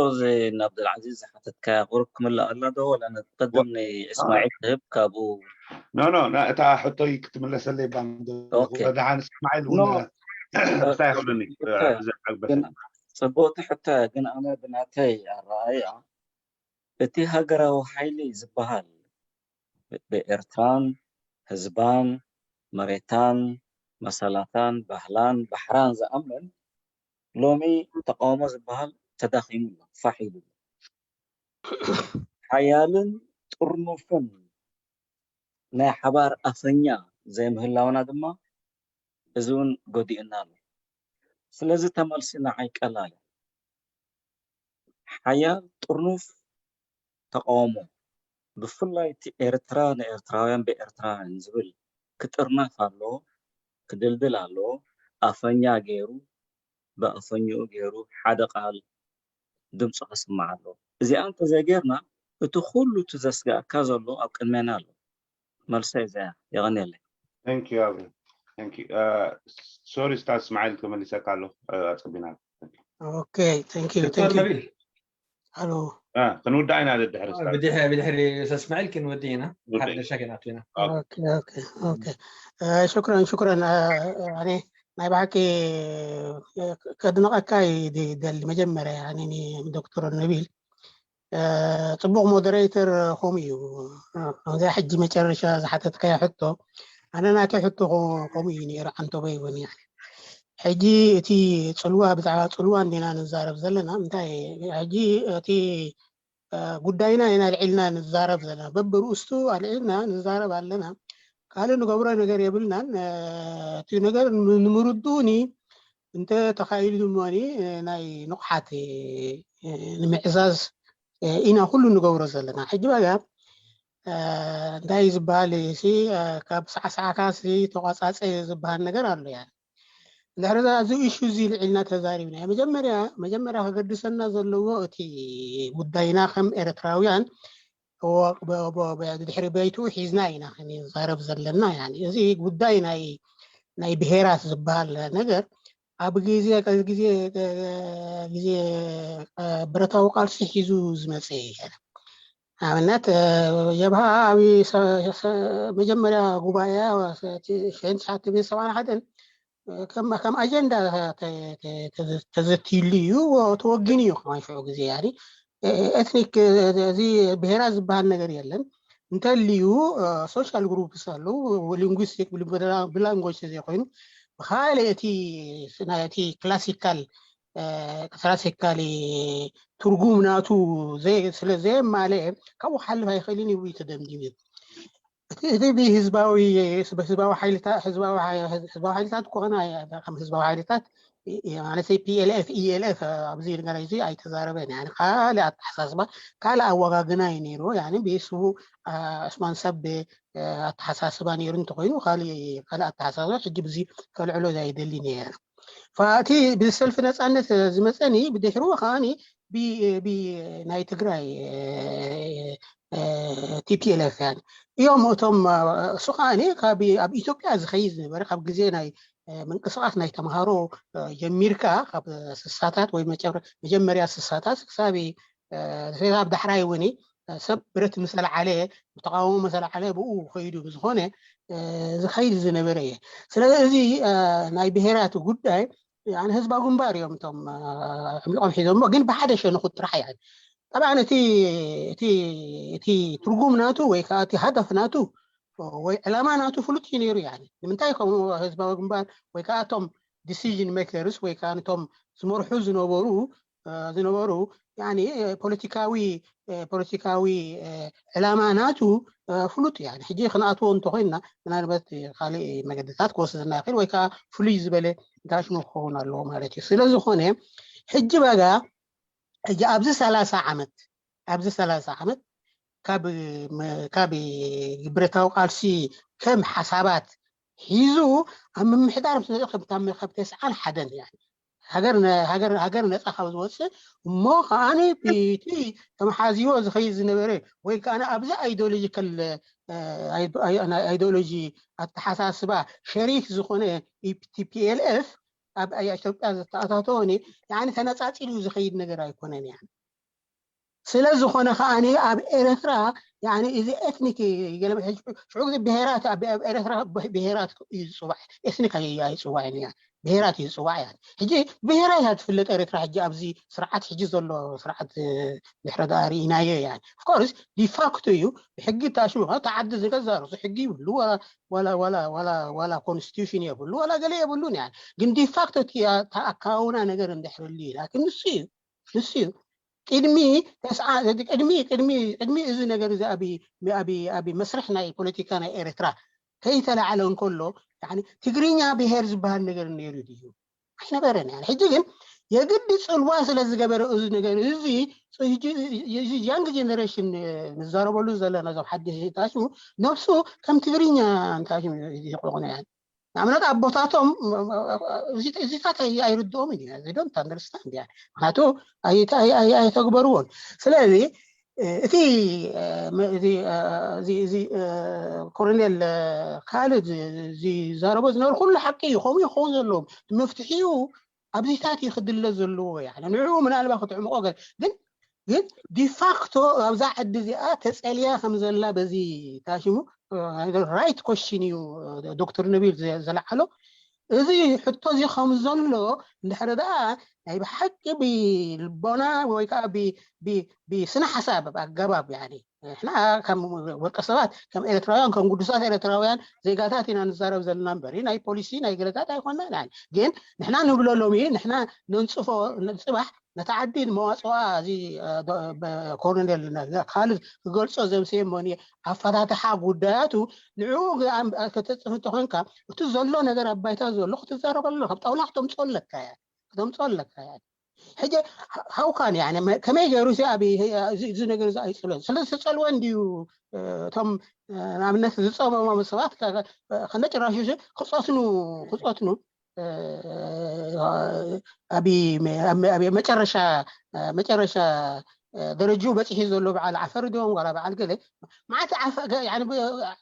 ናብ ዘልዓዚዝ ዝሓተትካያ ቁሩብ ክምልኣላ ዶ ወላ ነቅድም ንእስማዒል ክህብ ካብኡ ኖ ኖ እታ ሕቶይ ክትምለሰለይ ባንዶ ወደሓን እስማዒል እውን እንታይ ይኽእሉኒ ጽቡቅቲ ሕቶ ግን ኣነ ብናተይ ኣረኣያ እቲ ሃገራዊ ሓይሊ ዝበሃል ብኤርትራን ህዝባን መሬታን መሰላታን ባህላን ባሕራን ዝኣምን ሎሚ ተቃውሞ ዝበሃል ተዳኺሙ ኣሎ ፋሕ ኢሉ ኣሎ ሓያልን ጥርኑፍን ናይ ሓባር ኣፈኛ ዘይምህላውና ድማ እዚ እውን ጎዲእና ኣሎ። ስለዚ ተመልሲ ንዓይ ቀላል እዩ። ሓያል ጥርኑፍ ተቃውሞ፣ ብፍላይ እቲ ኤርትራ ንኤርትራውያን ብኤርትራውያን ዝብል ክጥርነፍ ኣለዎ፣ ክድልድል ኣለዎ። ኣፈኛ ገይሩ፣ ብኣፈኛኡ ገይሩ ሓደ ቃል ድምፁ ከስምዕ ኣለዎ። እዚኣ እንተዘይጌርና እቲ ኩሉ እቲ ዘስግኣካ ዘሎ ኣብ ቅድሜና ኣሎ። መልሰይ እዚኣ እያ። የቐንየለይ። Thank you, Abel. Thank you. Uh, sorry, ስታዝ እስማዒል፣ ተመሊሰካ ኣለኹ። Uh, ኣጸቢና። Okay, thank you, ዶክተር thank you. ነቢል Hello. Uh, ክንውዳእ ኢና፣ ደድሕሪ ስታዝ። ብድሕ- ብድሕሪ ኡስታዝ እስማዒል ክንወዲ ኢና። ውዳእ። ሓደሻ ገና ኣትና። Okay. Okay, okay, okay. Uh, شكرا، شكرا. Uh, يعني ናይ ብሓቂ ከድንቐካ ይደሊ መጀመርያ፣ يعني ዶክተር ነቢል፣ uh፣ ጽቡቕ ሞደሬተር ከምኡ እዩ። Uh፣ ከምዚኣ ሕጂ መጨረሻ ዝሓተትካያ ሕቶ፣ ኣነ ናተይ ሕቶ ከምኡ እዩ ነይሩ፣ ዓንተቦ ይብን። ሕጂ እቲ ጽልዋ፣ ብዛዕባ ጽልዋ እንዲና ንዛረብ ዘለና። እንታይ ሕጂ እቲ ጉዳይና ኢና ኣልዒልና ንዛረብ ዘለና፣ በብርእስቱ ኣልዒልና ንዛረብ ኣለና። ካልእ ንገብሮ ነገር የብልናን። እቲ ነገር ንምርድኡኒ እንተ ተኻኢሉ ድማ ናይ ንቕሓት ንምዕዛዝ ኢና ኩሉ ንገብሮ ዘለና። ሕጂ በጋ እንታይ ዝበሃል ሲ፣ ካብ ሳዕሳዕካ ሲ ተቋጻጸ ዝበሃል ነገር ኣሎ። ያ እንድሕር እዚ ኢሹ እዚ ልዒልና ተዛሪብና፣ መጀመርያ መጀመርያ ከገድሰና ዘለዎ እቲ ጉዳይና ከም ኤርትራውያን ድሕሪ በይቱ ሒዝና ኢና ክንዛረብ ዘለና። እዚ ጉዳይ ናይ ናይ ብሄራት ዝበሃል ነገር ኣብ ግዜ ግዜ ግዜ ብረታዊ ቃልሲ ሒዙ ዝመፀ እዩ። ኣብነት ጀብሃ ኣብ መጀመርያ ጉባኤ ሽሕን ትሽዓተ ሚእትን ሰብዓን ሓደን ከም ኣጀንዳ ተዘትይሉ እዩ፣ ተወጊኑ እዩ። ከማን ሽዑ ግዜ ኤትኒክ እዚ ብሄራት ዝበሃል ነገር የለን። እንተልዩ ሶሻል ግሩፕስ ኣለዉ፣ ሊንጉስቲክ ብላንጎጅ ተዘይኮይኑ ብካልእ እቲ ናይ እቲ ክላሲካል ክላሲካሊ ትርጉም ናቱ ስለ ዘየማለአ ካብኡ ክሓልፍ ኣይኽእልን ይብሉ ተደምዲሙ። እቲ ብህዝባዊ ህዝባዊ ሓይልታት ህዝባዊ ሓይልታት ኮነ ከም ህዝባዊ ሓይልታት ማለት ፒኤልኤፍ ኢኤልኤፍ ኣብዚ ነገር እዚ ኣይተዛረበን። ካልእ ኣተሓሳስባ ካልእ ኣወጋግና እዩ ነይሩ። ብስቡ ዑስማን ሰብ ኣተሓሳስባ ነይሩ እንተኮይኑ ካልእ ኣተሓሳስባ ሕጂ ብዚ ከልዕሎ ኣይደሊ ነይረ። እቲ ብሰልፊ ነፃነት ዝመፀኒ ብድሕሩ ከዓኒ ናይ ትግራይ ቲፒኤልኤፍ እዮም እቶም። እሱ ከዓኒ ኣብ ኢትዮጵያ ዝኸይድ ዝነበረ ካብ ግዜ ናይ ምንቅስቃስ ናይ ተምሃሮ ጀሚርካ ካብ ስሳታት ወይ መጀመርያ ስሳታት ክሳብ ኣብ ዳሕራይ እውን ሰብ ብረት ምስ ኣልዓለ ብተቃውሞ ምስ ኣልዓለ ብኡ ከይዱ ብዝኾነ ዝኸይድ ዝነበረ እየ። ስለዚ እዚ ናይ ብሄራት ጉዳይ ህዝባዊ ግንባር እዮም እቶም ኣዕሚቆም ሒዞሞ፣ ግን ብሓደ ሸነኹ ጥራሕ እያ። ጠብዓን እቲ እቲ እቲ ትርጉም ናቱ ወይ ከዓ እቲ ሃደፍ ናቱ ወይ ዕላማ ናቱ ፍሉጥ እዩ ነይሩ። ንምንታይ ከምኡ ህዝባዊ ግንባር ወይ ከዓ እቶም ዲሲዥን ሜከርስ ወይ ከዓ እቶም ዝመርሑ ዝነበሩ ዝነበሩ ፖለቲካዊ ፖለቲካዊ ዕላማ ናቱ ፍሉጥ እዩ። ሕጂ ክንኣትዎ እንተኮይንና ምናልባት ካልእ መገድታት ክወስደና ይኽእል ወይ ከዓ ፍሉይ ዝበለ ዳሽኖ ክኸውን ኣለዎ ማለት እዩ። ስለዝኾነ ሕጂ በጋ ሕጂ ኣብዚ ሰላሳ ዓመት ኣብዚ ሰላሳ ዓመት ካብ ካብ ብረታዊ ቃልሲ ከም ሓሳባት ሒዙ ኣብ ምምሕዳር ምስ መፅእ ከም ተስዓን ሓደን ሃገር ሃገር ነፃ ካብ ዝወፅእ እሞ ከዓኒ ብቲ ተመሓዚዎ ዝኸይድ ዝነበረ ወይ ከዓ ኣብዚ ኣይዲዮሎጂካል ኣይዲዮሎጂ ኣተሓሳስባ ሸሪክ ዝኾነ ቲፒኤልኤፍ ኣብ ኢትዮጵያ ዝተኣታተወ ተነፃፂሉ ዝኸይድ ነገር ኣይኮነን። ስለ ዝኾነ ከዓኒ ኣብ ኤርትራ እዚ ኤትኒክ ሽዑ ግዜ ብሄራት ኣብ ኤርትራ ብሄራት እዩ ዝፅዋዕ፣ ኤትኒክ ኣይፅዋዕን። ብሄራት እዩ ዝፅዋዕ። ሕጂ ብሄራት እያ ትፍለጥ ኤርትራ። ሕጂ ኣብዚ ስርዓት ሕጂ ዘሎ ስርዓት ድሕረ ዳኣ ርኢናዮ። ኦፍኮርስ ዲፋክቶ እዩ ብሕጊ ታሽሙ ተዓዲ ዝገዛ ርእሱ ሕጊ ይብሉ ዋላ ኮንስቲቱሽን የብሉ ዋላ ገለ የብሉን። ግን ዲፋክቶ ኣካውና ነገር እንድሕርሉ እዩ። ላኪን ንሱ እዩ ንሱ እዩ ቅድሚ ተስዓ ቅድሚ ቅድሚ ቅድሚ እዚ ነገር እዚ ኣብ ኣብ ኣብ መስርሕ ናይ ፖለቲካ ናይ ኤርትራ ከይተላዓለ እንከሎ ትግርኛ ብሄር ዝበሃል ነገር ነይሩ ድዩ? ኣይነበረን። ሕጂ ግን የግዲ ፅልዋ ስለ ዝገበረ እዚ ነገር እዚ ያንግ ጀነሬሽን ንዛረበሉ ዘለና ዞም ሓደሽቲ ታሽሙ ነብሱ ከም ትግርኛ እንታሽሙ ይቆቑነ ንኣብነት ኣቦታቶም እዚታት ኣይርድኦም እዩ ዶንት ኣንደርስታንድ ያ ምክንያቱ ኣይተግበርዎን። ስለዚ እቲ ኮሎኔል ካልድ ዝዛረቦ ዝነበሩ ኩሉ ሓቂ እዩ። ከምኡ ይኸውን ዘለዎም መፍትሒኡ ኣብዚታት እዩ ክድለ ዘለዎ ንዕኡ ምናልባት ክትዕምቆ ግን ግን ዲፋክቶ ኣብዛ ዓዲ እዚኣ ተፀልያ ከም ዘላ በዚ ታሽሙ ራይት ኮሽን እዩ ዶክተር ነቢል ዘለዓሎ እዚ ሕቶ እዚ ከም ዘሎ እንድሕሪ ደኣ ናይ ብሓቂ ብልቦና ወይ ከዓ ብስነ ሓሳብ ኣገባብ ንሕና ከም ወልቀ ሰባት ከም ኤርትራውያን ከም ቅዱሳት ኤርትራውያን ዜጋታት ኢና ንዛረብ ዘለና እምበር ናይ ፖሊሲ ናይ ገለታት ኣይኮና ግን ንሕና ንብሎ ሎሚ ንሕና ነንፅፎ ፅባሕ ነታ ዓዲ መዋፅዋ እዚ ኮሎኔል ካልድ ክገልፆ ዘምሰየ መኒ ኣፈታትሓ ጉዳያቱ ንዕኡ ከተፅፍ እንተኮንካ እቲ ዘሎ ነገር ኣብ ባይታ ዘሎ ክትዛረበሉ ካብ ጣውላ ክተምፅኦ ኣለካ ክትምፅኦ ኣለካ ሕጂ ሃውካን ከመይ ገይሩ እዚ ነገር እዚ ኣይፅሎ ስለ ዝተፀልወ እንድዩ እቶም ንኣብነት ዝፀመሞም ሰባት ከነጭራሹ ክፀትኑ ክፀትኑ ኣብ መጨረሻ መጨረሻ ደረጅኡ በፂሒ ዘሎ በዓል ዓፈር ድዮም ዋላ በዓል ገለ ማዓት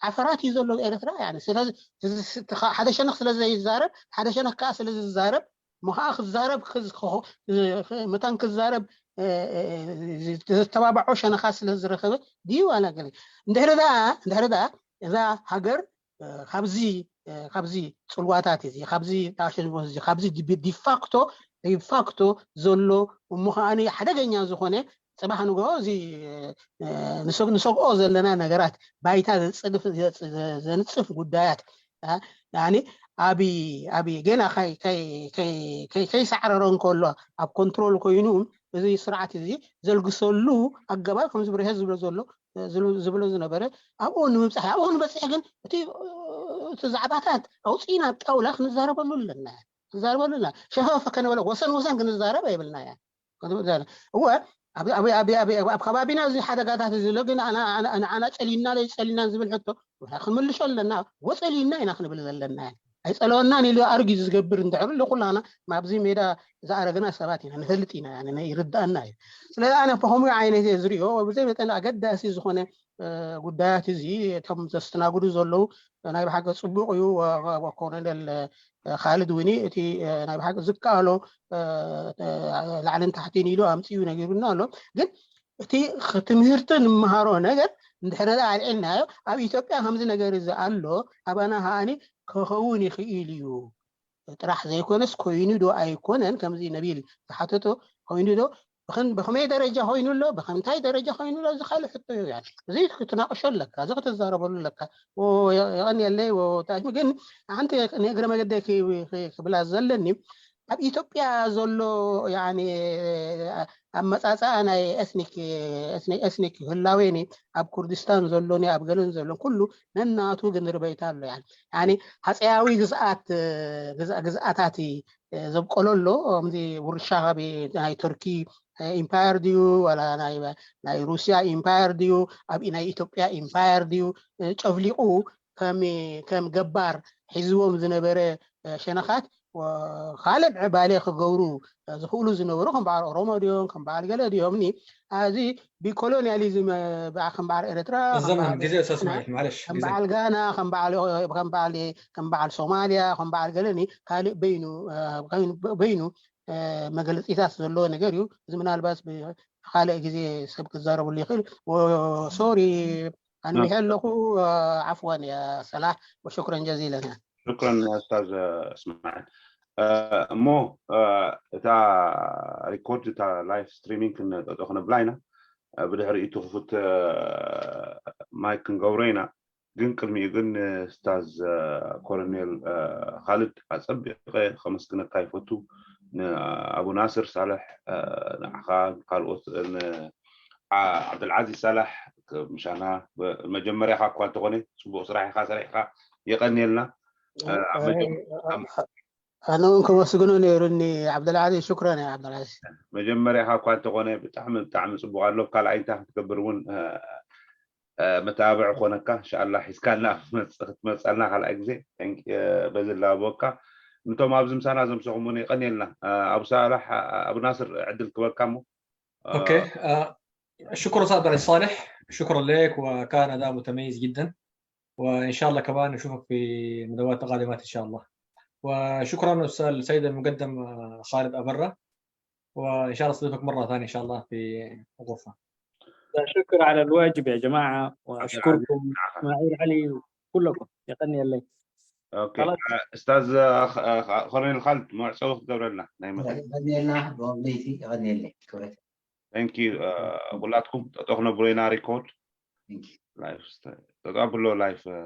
ዓፈራት እዩ ዘሎ ኤርትራ ሓደ ሸነኽ ስለ ዘይዛረብ ሓደ ሸነኽ ከዓ ስለ ዝዛረብ ምኸዓ ክዛረብ መታን ክዛረብ ዝተባባዖ ሸነኻት ስለ ዝረኸበ ድዩ ዋላ ገለ እንድሕሪ ደኣ እንድሕሪ ደኣ እዛ ሃገር ካብዚ ካብዚ ፅልዋታት እዚ ካብዚ ጣሽን እዚ ካብዚ ዲፋክቶ ዲፋክቶ ዘሎ እሞ ከዓኒ ሓደገኛ ዝኾነ ፅባሕ ንግሆ እዚ ንሰግኦ ዘለና ነገራት ባይታ ዘንፅፍ ጉዳያት ኣብ ኣብ ገና ከይሰዕረሮ እንከሎ ኣብ ኮንትሮል ኮይኑ እዚ ስርዓት እዚ ዘልግሰሉ ኣገባብ ከምዚ ብርሄ ዝብሎ ዘሎ ዝብሎ ዝነበረ ኣብኡ ንምብፃሕ ኣብኡ ክንበፅሕ ግን እቲ እቲ ዛዕባታት ኣውፅኢና ኣብ ጣውላ ክንዛረበሉ ኣለና ክንዛረበሉ ኣለና ሸፈፈ ከነበለ ወሰን ወሰን ክንዛረብ ኣይብልና እያ እወ ኣብ ከባቢና እዚ ሓደጋታት እዚ ሎ ግን ንዓና ፀሊና ዶ ፀሊና ዝብል ሕቶ ክንምልሾ ኣለና ወፀሊና ኢና ክንብል ዘለና ኣይፀለወናን ኢሉ ኣርጊ ዝገብር እንድሕር ኩላና ኣብዚ ሜዳ ዝኣረግና ሰባት ኢና ንፈልጥ ኢና ይርዳእና እዩ ስለዚ ኣነ ከምኡ ዓይነት እየ ዝሪኦ ብዘይ መጠን ኣገዳሲ ዝኾነ ጉዳያት እዚ እቶም ዘስተናግዱ ዘለዉ ናይ ብሓቂ ፅቡቅ እዩ ኮሎኔል ካልድ እውን እቲ ናይ ብሓቂ ዝከኣሎ ላዕልን ታሕትን ኢሉ ኣምፅኡ ነጊሩና ኣሎ ግን እቲ ትምህርቲ ንምሃሮ ነገር እንድሕረ ኣልዒልናዮ ኣብ ኢትዮጵያ ከምዚ ነገር እዚ ኣሎ ኣባና ከዓኒ ክኸውን ይኽእል እዩ ጥራሕ ዘይኮነስ ኮይኑ ዶ ኣይኮነን ከምዚ ነቢል ዝሓተቶ ኮይኑ ዶ ብኸመይ ደረጃ ኮይኑ ኣሎ ብከምንታይ ደረጃ ኮይኑ ኣሎ እዚ ካልእ ሕቶ እዩ እዚ ክትናቅሾ ኣለካ እዚ ክትዛረበሉ ኣለካ የቀንየለይ ግን ሓንቲ ንእግረ መገደ ክብላ ዘለኒ ኣብ ኢትዮጵያ ዘሎ ኣመፃፅኣ ናይ ኤትኒክ ኤትኒክ ህላዌኒ ኣብ ኩርዲስታን ዘሎኒ ኣብ ገለን ዘሎን ኩሉ ነናቱ ግን ርበይታ ኣሎ ሃፀያዊ ግዝኣት ግዝኣታት ዘብቀሎ ኣሎ ከምዚ ውርሻ ካብ ናይ ቱርኪ ኢምፓየር ድዩ ዋላ ናይ ሩስያ ኢምፓየር ድዩ ኣብ ናይ ኢትዮጵያ ኢምፓየር ድዩ ጨፍሊቁ ከም ገባር ሒዝዎም ዝነበረ ሸነኻት ካልእ ምዕባለ ክገብሩ ዝኽእሉ ዝነበሩ ከም በዓል ኦሮሞ ድዮም ከም በዓል ገለ ድዮም እዚ ብኮሎኒያሊዝም ከም በዓል ኤርትራ ግዜ ሰስማይ ማለሽ ከም በዓል ጋና ከም በዓል ሶማልያ ከም በዓል ገለኒ ካልእ በይኑ በይኑ መግለፂታት ዘለዎ ነገር እዩ እዚ ምናልባት ካልእ ግዜ ሰብ ክዛረብሉ ይኽእል ሶሪ ኣንቢሐ ኣለኹ ዓፍዋን እያ ሰላሕ ወሽክረን ጀዚለን እያ ሽክረን ኡስታዝ እስማዒል እሞ እታ ሪኮርድ እታ ላይፍ ስትሪሚንግ ክንጠጦ ክነብላ ኢና ብድሕሪ እቲ ክፉት ማይክ ክንገብሮ ኢና ግን ቅድሚኡ ግን ስታዝ ኮሎኔል ካልድ ኣፀቢቀ ከመስግነካ ይፈቱ ንኣቡ ናስር ሳልሕ፣ እ፣ ንዓኻ፣ ካልኦት፣ ን-፣ ዓ-፣ ዓብደልዓዚዝ ሳላሕ፣ ክ-፣ ምሻና፣ ብ-፣ መጀመርያኻ እኳ እንተኾነ፣ ጽቡቕ ስራሕ ኢኻ ሰሪሕካ፣ የቐንየልና። እ፣ ኣብ መጀመ-፣ ኣብ ኣነ እውን ከመስግኖ ነይሩኒ ዓብደልዓዚዝ። ሽኩራን ያ ዓብደልዓዚዝ። መጀመርያኻ እኳ እንተኾነ፣ ብጣዕሚ፣ ብጣዕሚ ጽቡቕ ኣሎ። ኣብ ካልኣይ እንታይ ክትገብር እውን፣ እ፣ እ፣ መተባብዒ ኮነካ፣ እንሻኣላ ሒዝካልና ክትመጽ-፣ ክትመጻልና ካልኣይ ግዜ። Thank-፣ እ፣ በዚ ላበወካ። ንቶም ኣብዚ ምሳና ዘምሰኹም እውን የቐንየልና። እ፣ ኣቡ ሳላሕ፣ እ፣ ኣቡ ናስር ዕድል ክበካ እሞ። እ፣ أوكي. آه، شكرا أستاذ بريس صالح، شكرا لك، وكان أداء متميز جدا، وإن شاء الله كمان نشوفك في ندوات قادمات إن شاء الله. وشكرا أستاذ السيد المقدم، آه، خالد أبرة، وإن شاء الله أستضيفك مرة ثانية إن شاء الله في غرفة. لا شكر على الواجب يا جماعة، وأشكركم إسماعيل علي وكلكم. يقني الليل. ኦኬ፣ ኡስታዝ፣ እ፣ ኸ-፣ ኸ-፣ ኮሎኔል ካልድ፣ መዕጸዊ ክትገብረልና ናይ መ-፣ የቐንየልና፣ ብኦም ለይቲ የቐንየለይ፣ ክብረት። Thank you፣ እ፣ ኩላትኩም ጠጠው ክነብሩ ኢና። ሪኮርድ። Thank you። ላይፍ ስተ-፣ ጠጠው ኣብሎ ላይፍ፣ እ፣